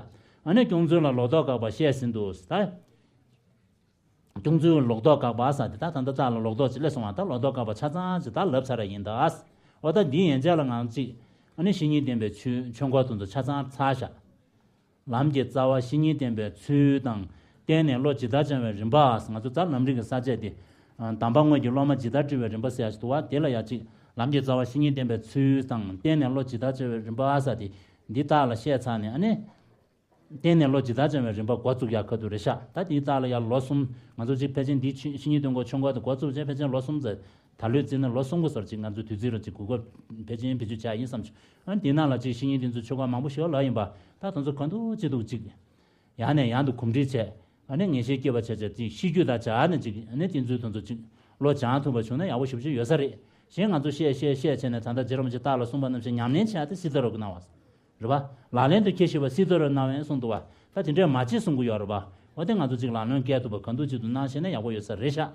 ཨ་ནི་སྐྱོང་ཚུལ་ལ་ལོག་རྟོག་དགག་པ་བཤད་ཟིན་འདུག་ཟེར་ད། སྐྱོང་ཚུལ་ལོག་རྟོག་དགག་པ་ཟེར་དེ་ད་ད་ལྟ་རྟགས་ལ་ལོག་རྟོག་ཅིག་སླེབས་སོང་བ། ད་ལོག་རྟོག་དགག་པ་ཆ་ཚང་ཅིག་ད་ལབ་ཚར་ཡ་ཡིན་ད། འོ་ད་འདིའི་ཡན་ཆད་ལ་ང་ཅིག་ཨ་ནི་བཤེས་གཉེན་བསྟེན་པའི་ཆོས་ཆོས་འཁོར་དེ་ཚོ་ཆ་ཚང་ཚར་བཞག་ལམ་གྱི་རྩ་བ་བཤེས་གཉེན་བསྟེན་པའི་ཚུལ་དང་། བརྟེན་ནས་བློ་ཇི་ལྟར་སྦྱང་བའི་རིམ་པ། ང་ཚོ་ད་ལམ་རིམ་གྱི་ས་བཅད་དེ། དམ་པ་དངོས་ཀྱི་སློབ་མ་ཇི་ལྟར་བཀྲི་བའི་རིམ་པ་ཟེར་ཡ་ཞིག་འདུག་བ། དེ་ལ་ཡ་ཅིག་ལམ་གྱི་རྩ་བ་བཤེས་གཉེན་བསྟེན་པའི་ཚུལ་དང་། བརྟེན་ནས་བློ་ཇི་ལྟར་སྦྱང་བའི་རིམ་པ་ཟེར་དེ། འདི་རྟགས་ལ་བཤད་ཚར་ནས་ཨ་ནི། བརྟེན་ནས་བློ་ཇི་ལྟར་སྦྱང་བའི་རིམ་པ་འགོ་བཙུགས་ཡག་ཁ་ཐུག་རེད་ཤག་ད་དེའི་རྟགས་ལ་ཡ་ལོ་གསུམ། ང་ཚོ་ཅིག་ཕལ་ཆེར་འདི་ཆོས་བཤེས་གཉེན་བསྟེན་སྐོར་ཆོས་འཁོར་དེ་འགོ་བཙུགས་བྱས་ཕལ་ཆེར་ལོ་གསུམ་ཙམ། ད་ལོའི་རྩིས་ན་ལོ་གསུམ་གོ་སོར་ཅིག་ང་ཚོ་དུས་ཚོད་རུ་ཅིག་གོ་སྐབས་ཕལ་ཆེར་བེད་སྤྱོད་བྱ་ཡིན་བསམ་བྱུང་། ཨ་ནི་དེ་ནང་ལ་ཅིག་བཤེས་གཉེན་དེ་ཚོ་ཆོས་སྐོར་མང་པོ་ཞིག་ལབ་ཡིན་པ། ད་དེ་ཚོ་གང་དུ་ཅི་འདུག་ཅིག་ཡང་ནས་ཡང་དུ་གོམས་འདྲིས་བྱས། ཨ་ནི་ངེས་ཤེས་སྐྱེས་པ་བྱས་བྱས་ཅིག་ཤེས་རྒྱུད་དང་སྦྱར་ནས་ཅིག་ཨ་ནི་དེ་ཚོའི་དོན་ཚོ་ཅིག་བློ་སྦྱང་ཐུབ་པ་བྱུང་ན་ཡག་པོ་ཞེ་པོ་ཅིག་ཡོད་ས་རེད། གཞན་ང་ཚོ་བཤད་བཤད་བཤད་བྱས་ནས་ད་ལྟ་རྗེ་རིན་པོ་ཆེ་རྟགས་ལ་གསུངས་པ་ནང་བཞིན་ཉམས་ལེན་བྱས་ཏེ་སྲིད་མཐའ་རུ་གནང་བ། རེད་པ། ལག་ལེན་དུ་ཁྱེར་ཤེས་པ་སྲིད་མཐའ་རུ་སྣང་བས་གསུངས་འདུག་བ། ད་དེ་འདྲས་མ་བྱེད་གསུང་གི་ཡོད་རེད་པ། འོ་དེ་ང་ཚོ་ཅིག་ལག་ལེན་བཀལ་ཐུབ་པ་གང་ཐུབ་ཅིག་ཏུ་གནང་ཤེས་ན་ཡག་པོ་ཡོད་ས་རེད་ཤག་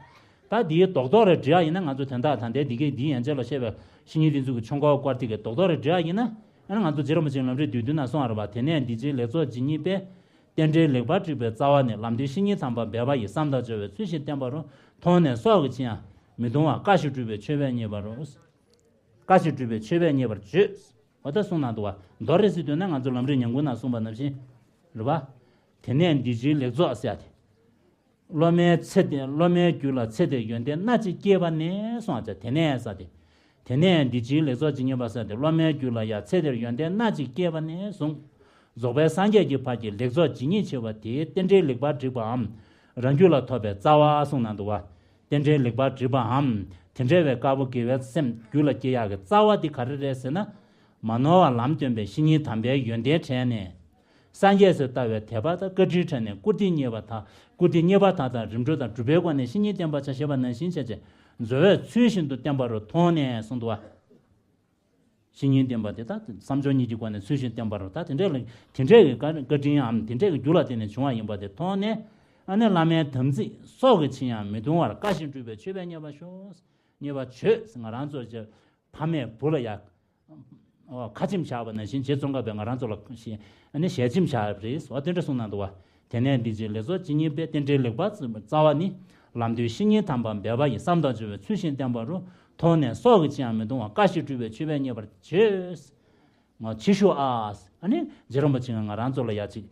ད་འདིའི་རྡོག་རྡོག་རེ་འབྲི་ཡག་ཡིན་ན་ང་ཚོ་དོན་དག་ད་ལྟའི་འདི་གའི་འདིའི་ཡན་ཆད་ལ་བཤད་པའི་བཤེས་གཉེན་དེ་ཚོ་གི་ཆོས་འཁོར་སྐོར་དེ་གའི་རྡོག་རྡོག་རེ་འབྲི་ཡག་ཡིན་ན། ཨ་ནི་ང་ཚོ་རྗེ་རིན་པོ་ཆེའི་ལམ་རིམ་བསྡུས་དོན་ན་གསུངས་པ་རེད་པ། དེ་ནས་འདི་ཕྱིའི་ལེགས་ཚོགས་ཇི་སྙེད་པའི། རྟེན་འབྲེལ་ལེགས་པར་བསྒྲིགས་པའི་རྩ་བ་ནི། ལམ་དུས་བཤེས་གཉེན་དམ་པ་འབད་པ་ཡི། བསམ་དང་སྦྱོར་བའི་ཚུལ་བཞིན་བསྟེན་པ་རུ། མཐོང་ནས་སྲོག་གི་ཕྱིར་ཡང་མི་ལྟུང་བར། བཀའ་བཞིན་སྒྲུབ་པའི་མཆོད་པས་མཉེས་པ་རུ། བཀའ་བཞིན་སྒྲུབ་པའི་མཆོད་པས་མཉེས་པར་བྱོས། འོ་ད་གསུངས་གནང་འདུག་བ། མདོར་རེ་ཟེར་དུས་ན་ང་ཚོ་ལམ་རིམ་ཉམས་མགུར་ནང་གསུངས་པ་ནང་བཞིན། རེད་པ། དེ་ནས་འདི་ཕྱིའི་ལེགས་ཚོགས་ཟེར་ཡ་དེ། སློབ་མའི་ཚེ་འདི་སློབ་མའི་རྒྱུད་ལ་ཚེ་འདིར་ཡོན་ཏན་སྣ་གཅིག་སྐྱེས་པ་ནས་གསུངས་པ། དེ་ནས་ཟེར་ཏེ། དེ་ནས་འདི་ཕྱིའི་ལེགས་ཚོགས་ཇི་སྙེད་པ་ཟེར་ཏེ། སློབ་མའི་རྒྱུད་ལ་ཡང་ཚེ་འདིར་ཡོན་ཏན་སྣ་གཅིག་སྐྱེས་པ་ནས་བཟུང་། རྫོགས་པའི་སངས་རྒྱས་ཀྱི་བར་གྱི་ལེགས་ཚོགས་ཇི་སྙེད་ཆེ་བ་དེའི་རྟེན་འབྲེལ་ལེགས་པར་བསྒྲིགས་པའམ། རང་རྒྱུད་ལ་ཐོབ་པའི་རྩ་བ་གསུངས་གནང་འདུག་བ། རྟེན་འབྲེལ་ལེགས་པར་བསྒྲིགས་པའམ། དེ་འདྲ་བའི་དཀར་པོ་དགེ་བའི་སེམས་རྒྱུད་ལ་སྐྱེ་ཡག་གི་རྩ་བ་འདི་ག་རེ་རེད་ཟེར་ན། མ་ནོར་བར་ལམ་སྟོན་པའི་བཤེས་གཉེན་དམ་པའི་ཡོན་ཏན་དྲན་ནས། སངས་རྒྱས་སུ་ལྟ་བའི་དད་པ་དང་བཀའ་དྲིན་དྲན་ནས། བཀུར་སྟི་བརྙེས་པ་དང་། བཀུར་སྟི་བརྙེས་པ་དག་དང་རིམ་གྲོ་དང་སྒྲུབ་པའི་སྒོ་ནས་བཤེས་གཉེན་བསྟེན་པར་བྱ་ཞེས་པ་ནང་བཞིན་བྱས་བྱས། འཛོལ་བའི་ཚུལ་བཞིན་དུ་བསྟེན་པ་རུ་མཐོང་ནས་གསུངས་འདུག་བ། བཤེས་གཉེན་བསྟེན་པ་དེ་དག་བསམ་སྦྱོར་གཉིས་ཀྱི་སྒོ་ནས་ཚུལ་བཞིན་བསྟེན་པ་རུ། ད་དེ་འདྲས་ལ་དེ་འདྲས་ཀྱི་བཀའ་བཀའ་དྲིན་འམ་དེ་འདྲས་ཀྱི་རྒྱུ་ལ་བརྟེན་ནས་བྱུང་བ་ཡིན་པ་དེ་མཐོང་ནས། ཨ་ནི་བླ་མའི་དམ་ཚིག་སྲོག་གི་ཕྱིར་ཡང་མི་ལྟུང་བར། བཀའ་བཞིན་སྒྲུབ་པའི་མཆོད་པས་མཉེས་པར་ཤོག་མཉེས་པར་བྱོས། ང་རང་ཚོ་ཕ་མས་བུ་ལ་ཡ། ཨོ། ཁ་ཆེམས་བཞག་པ་ནང་བཞིན་རྗེ་ཙོང་ཁ་པས་ང་རང་ཚོ་ལ་ཞེ་ཨ་ནི་ཞལ་ཆེམས་བཞག་པ་རེད། ཨོ་དེ་འདྲ་གསུངས་གནང་འདུག་བ། དེ་ནས་འདི་ཕྱིའི་ལེགས་ཚོགས་ཇི་སྙེད་པའི། རྟེན་འབྲེལ་ལེགས་པར་བསྒྲིགས་པའི་རྩ་བ་ནི། ལམ་དུས་བཤེས་གཉེན་དམ་པ་འབད་པ་ཡི། བསམ་དང་སྦྱོར་བའི་ཚུལ་བཞིན་བསྟེན་པ་རུ། མཐོང་ནས་སྲོག་གི་ཕྱིར་ཡང་མི་ལྟུང་བར། བཀའ་བཞིན་སྒྲུབ་པའི་མཆོད་པས་མཉེས་པར་བྱོས། ང་ཕྱིར་ཞུ་ཨ། ཨ་ནི་རྗེ་རིན་པོ་ཆེ་ང་རང་ཚོ་ལ་ཡ་ཅིག་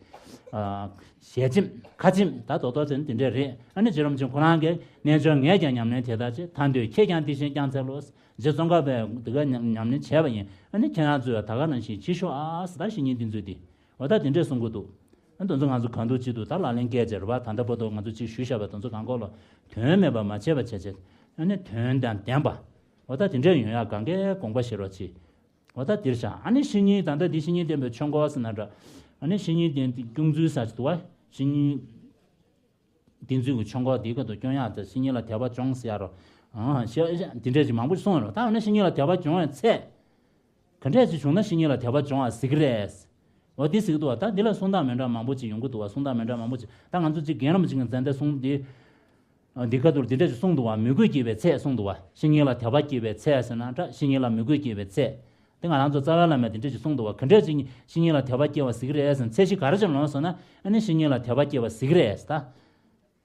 ཨ། ཞལ་ཆེམས་ཁ་ཆེམས་ད་རྡོག་རྡོག་ཅན་དེ་འདྲས་རེད། ཨ་ནི་རྗེ་རིན་པོ་ཆེ་ཁོ་རང་གིས་རྣལ་འབྱོར་ངས་ཀྱང་ཉམས་ལེན་དེ་ལྟར་བྱེད། ཐར་འདོད་ཁྱེད་ཀྱང་དེ་བཞིན་བསྐྱང་འཚལ་ལོ། རྗེ་ཙོང་ཁ་པས་འདི་ག་ཉམས་ཉམས་ལེན་བྱས་པ་ཡིན། ཨ་ནི་ཁྱེད་རང་ཚོས་ད་ག་ནང་བཞིན་ཕྱིར་ཞུ་ཨ་ཟེར། ད་བཤེས་གཉེན་འདི་ཚོས་དེ། འོ་ད་དེ་འདྲས་གསུང་གི་འདུག་ཨ་དེ་ཚོ་ང་ཚོ་གང་ཐུབ་ཅི་ཐུབ་ད་ལག་ལེན་བཀལ་བྱས་རེད་པ། ད་ལྟ་བར་དུ་ང་ཚོ་ཅིག་ཞུས་བཞག་པ་དེ་ཚོ་གང་གོ་ལོ། དོན་མེད་པ་མ་བྱས་པ་བྱས་བྱས། ཨ་ནི་དོན་དང་ལྡན་པ། འོ་ད་དེ་འདྲས་ཡོང་ཡག་གང་གའི་དགོངས་པ་བཞེས་རོགས་གྱིས། འོ་ད་འདིར་བཞག་ཨ་ནི་བཤེས་གཉེན་ད་ལྟ་འདི་བཤེས་གཉེན་བསྟེན་པའི་ཆོས་འཁོར་ཟེར་ན་འདྲ། ཨ་ནི་བཤེས་གཉེན་བསྟེན་སྐྱོང་ཚུལ་ཟེར་གྱི་འདུག་བ། བཤེས་གཉེན་བསྟེན་ཚུལ་གྱི་ཆོས་འཁོར་འདིའི་ཁ་ཐུག་སྐྱོང་ཡག་དེ་བཤེས་གཉེན་ལ་དད་པ་སྦྱོངས་ཟེར་ཡ་རོ། ཨང་ཤ་ཤ་འདི་འདྲས་ཅིག་མང་པོ་ཞིག་གསུངས་ཡོད་རོ། ད་འོ་ན་བཤེས་གཉེན་ལ་དད་པ་སྦྱོང་བའི་ཚད། ག་འདྲས་ཅིག་བྱུང་ན་བཤེས་གཉེན་ལ་དད་པ་སྦྱོང་བ་ཟེར་གི་རེད། འོ་འདི་ཟེར་གི་འདུག་བ། ད་འདི་ལ་གསུང་སྟངས་མི་འདྲ་མང་པོ་ཅིག་ཡོང་གི་འདུག་བ། གསུང་སྟངས་མི་འདྲ་མང་པོ་ཅིག་ད་ང་ཚོ་ཅིག་རྒན་རིན་པོ་ཆེ་གི་མཛད་འདི་གསུང་འདི། འདི་ཁ་ཐུག་འདི་འདྲ་ཅིག་གསུངས་འདུག་བ། མོས་གུས་སྐྱེས་པའི་ཚད་གསུངས་འདུག་བ། བཤེས་གཉེན་ལ་དད་པ་སྐྱེས་པའི་ཚད་ཟེར་ན་འདྲ། བཤེས་གཉེན་ལ་མོས་གུས་སྐྱེས་པའི་ཚད། དེ་ང་རང་ཚོ་རྩ་བའི་བླ་མས་དེ་འདྲ་ཅིག་གསུངས་འདུག་བ། ག་འདྲས་ཅིག་བཤེས་གཉེན་ལ་དད་པ་སྐྱེ་བ་ཟེར་གི་རེད་ཟེར་ན། ཚད་གཞི་ག་རེ་ཅིག་ལོངས་སོང་ན་ཨ་ནི་བཤེས་གཉེན་ལ་དད་པ་སྐྱེ་བ་ཟེར་གི་རེད་ད།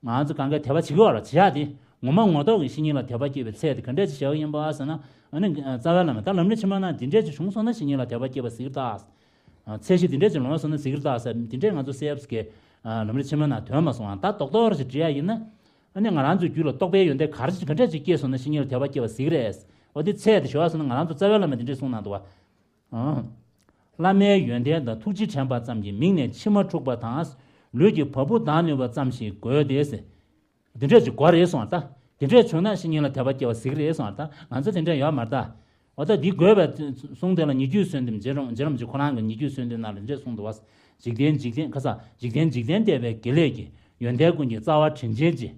ང་ཚོ་གང་ག་དད་པ་བྱེད་ཀྱི་ཡོད་རེད་བྱེད་ཡག་དེ། ངོ་མ་ངོ་ཐོག་གི་བཤེས་གཉེན་ལ་དད་པ་སྐྱེ་བའི་ཚད་དེ་ག་འདྲས་ཅིག་བྱ་གི་ཡིན་པ་ཟེར་ན། ཨ་ནི་རྩ་བའི་བླ་མས་ད་ལམ་རིམ་ཕྱི་མ་ན་འདི་འདྲས་ཅིག་བྱུང་སོང་ན་བཤེས་གཉེན་ལ་དད་པ་སྐྱེ་བ་ཟེར་གི་རེད་ད། ཚད་གཞི་དེ་འདྲས་ཅིག་ལོངས་སོང་ན་གཟིགས་རེད་ད་ཟེར། དེ་འདྲས་ང་ཚོ་སེ་ཡབ་སི་གི་ལམ་རིམ་ཕྱི་མ་ནང་ཐོན་མ་སོང་ཨ། ད་རྡོག་རྡོག་རེ་ཞིག་འབྲི་ཡ་ཡིན་ན། ཨ་ནི་ང་རང་ཚོའི་རྒྱུད་ལ་རྟོག་པའི་ཡོན་ཏན་ག་རེ་ག་འདྲས་ཅིག་སྐྱེས་སོང་ན་བཤེས་གཉེན་ལ་དད་པ་སྐྱེ་བ་གཟིགས་རེད། འོ་དེ་ཚད་དེ་ཞུ་བ་སོང་ན་ང་རང་ཚོ་རྩ་བའི་བླ་མས་དེ་འདྲས་གསུངས་གནང་འདུག་བ། བླ་མའི་ཡོན་ཏན་དང་ཐུགས་རྗེ་དྲན་པ་ཙམ་གྱིས་མིག་ནས་མཆི་མ་འཁྲུགས་པ་དང་། ལུས་ཀྱི་བ་སྤུ་ལྡང་ནུས་པ་ཙམ་ཞིག་དགོས་ཏེ། འདི་འདྲས་ཅིག་དགོས་རེད་གསུངས་པ་ད། འདི་འདྲས་བྱུང་ན་བཤེས་གཉེན་ལ་དད་པ་སྐྱེ་བ་གཟིགས་རེད་གསུངས་པ་ད། ང་ཚོ་དེ་འདྲས་ཡོད་མ་རེད་ད། འོ་ད་འདི་དགོས་པའི་གསུང་དེ་ལ་ཉེ་བརྒྱུད་གསོལ་འདེབས་རྗེ་རིན་རྗེ་རིན་པོ་ཆེ་ཁོ་རང་གི་ཉེ་བརྒྱུད་གསོལ་འདེབས་ནང་ལ་འདི་འདྲས་གསུངས་འདུག་བ། འཇིག་རྟེན་འཇིག་རྟེན་ཁ་ས་འཇིག་རྟེན་འཇིག་རྟེན་འདས་པའི་དགེ་ལེགས་ཀྱི། ཡོན་ཏན་ཀུན་གྱི་རྩ་བ་དྲིན་ཅན་གྱི།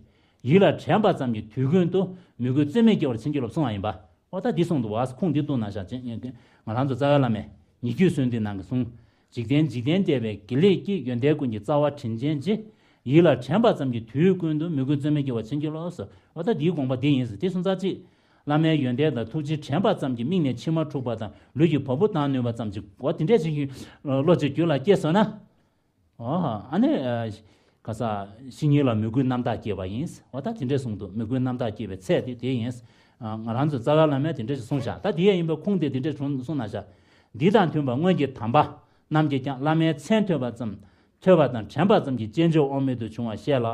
ཡིད་ལ་དྲན་པ་ཙམ་གྱིས་དུས་ཀུན་ཏུ། མོས་གུས་རྩོལ་མེད་སྐྱེ་བར་བྱིན་གྱིས་རློབས་གསུངས་པ་ཡིན་པ། འོ་ད་འདི་གསུངས་འདུག་བ། ཁུངས་འདི་བཏུང་ན་ཤག་ཅེས་ང་རང་ཚོ་རྩ་བའི་བླ་མས་ཉེ་བརྒྱུད་གསོལ་འདེབས་ནང་གི་གསུང་། འཇིག་རྟེན་འཇིག་རྟེན་འདས་པའི་དགེ་ལེགས་ཀྱི། ཡོན་ཏན་ཀུན་གྱི་རྩ་བ་དྲིན་ཅན་གྱི། ཡིད་ལ་དྲན་པ་ཙམ་གྱིས་དུས་ཀུན་ཏུ། མོས་གུས་རྩོལ་མེད་སྐྱེ་བར་བྱིན་གྱིས་རློབས་སོ། འོ་ད་འདིའི་དགོངས་པ་འདི་ཡིན་ཟེར། དེ་སོང་ཙང་ཅིག་བླ་མའི་ཡོན་ཏན་དང་ཐུགས་རྗེ་དྲན་པ་ཙམ་གྱིས་མིག་ནས་མཆི་མ་འཁྲུགས་པ་དང་ལུས་ཀྱི་བ་སྤུ་ལྡང་ནུས་པ་ཙམ་ཅིག་འོ་དེ་འདྲས་ཅིག་བློ་ཅིག་རྒྱུད་ལ་སྐྱེས་སོང་ན། ཨོ། ཨ་ནི། ཨ། ག་ས། བཤེས་གཉེན་ལ་མོས་གུས་རྣམ་དག་སྐྱེས་པ་ཡིན། འོ་ད་དེ་འདྲས་གསུངས་འདུག་མོས་གུས་རྣམ་དག་སྐྱེས་པའི་ཚད་དེ་དེ་ཡིན། ཨ། ང་རང་ཚོའི་རྩ་བའི་བླ་མས་དེ་འདྲས་ཞིག་གསུངས་བཞག་ད་དེ་ཡང་ཡིན་པའི་ཁུངས་དེ་དེ་འདྲས་བྱུང་གསུངས་ན་བཞག་འདི་དང་མཐུན་པ་སྔོན་གྱི་དམ་པ་རྣམས་ཀྱིས་ཀྱང་བླ་མའི་མཚན་ཐོས་པ་ཙམ། ཐོས་པ་དང་དྲན་པ་ཙམ་གྱིས་སྤྱན་འབྱོར་དབང་མེད་དུ་འབྱུང་བ་བཤད་ལ།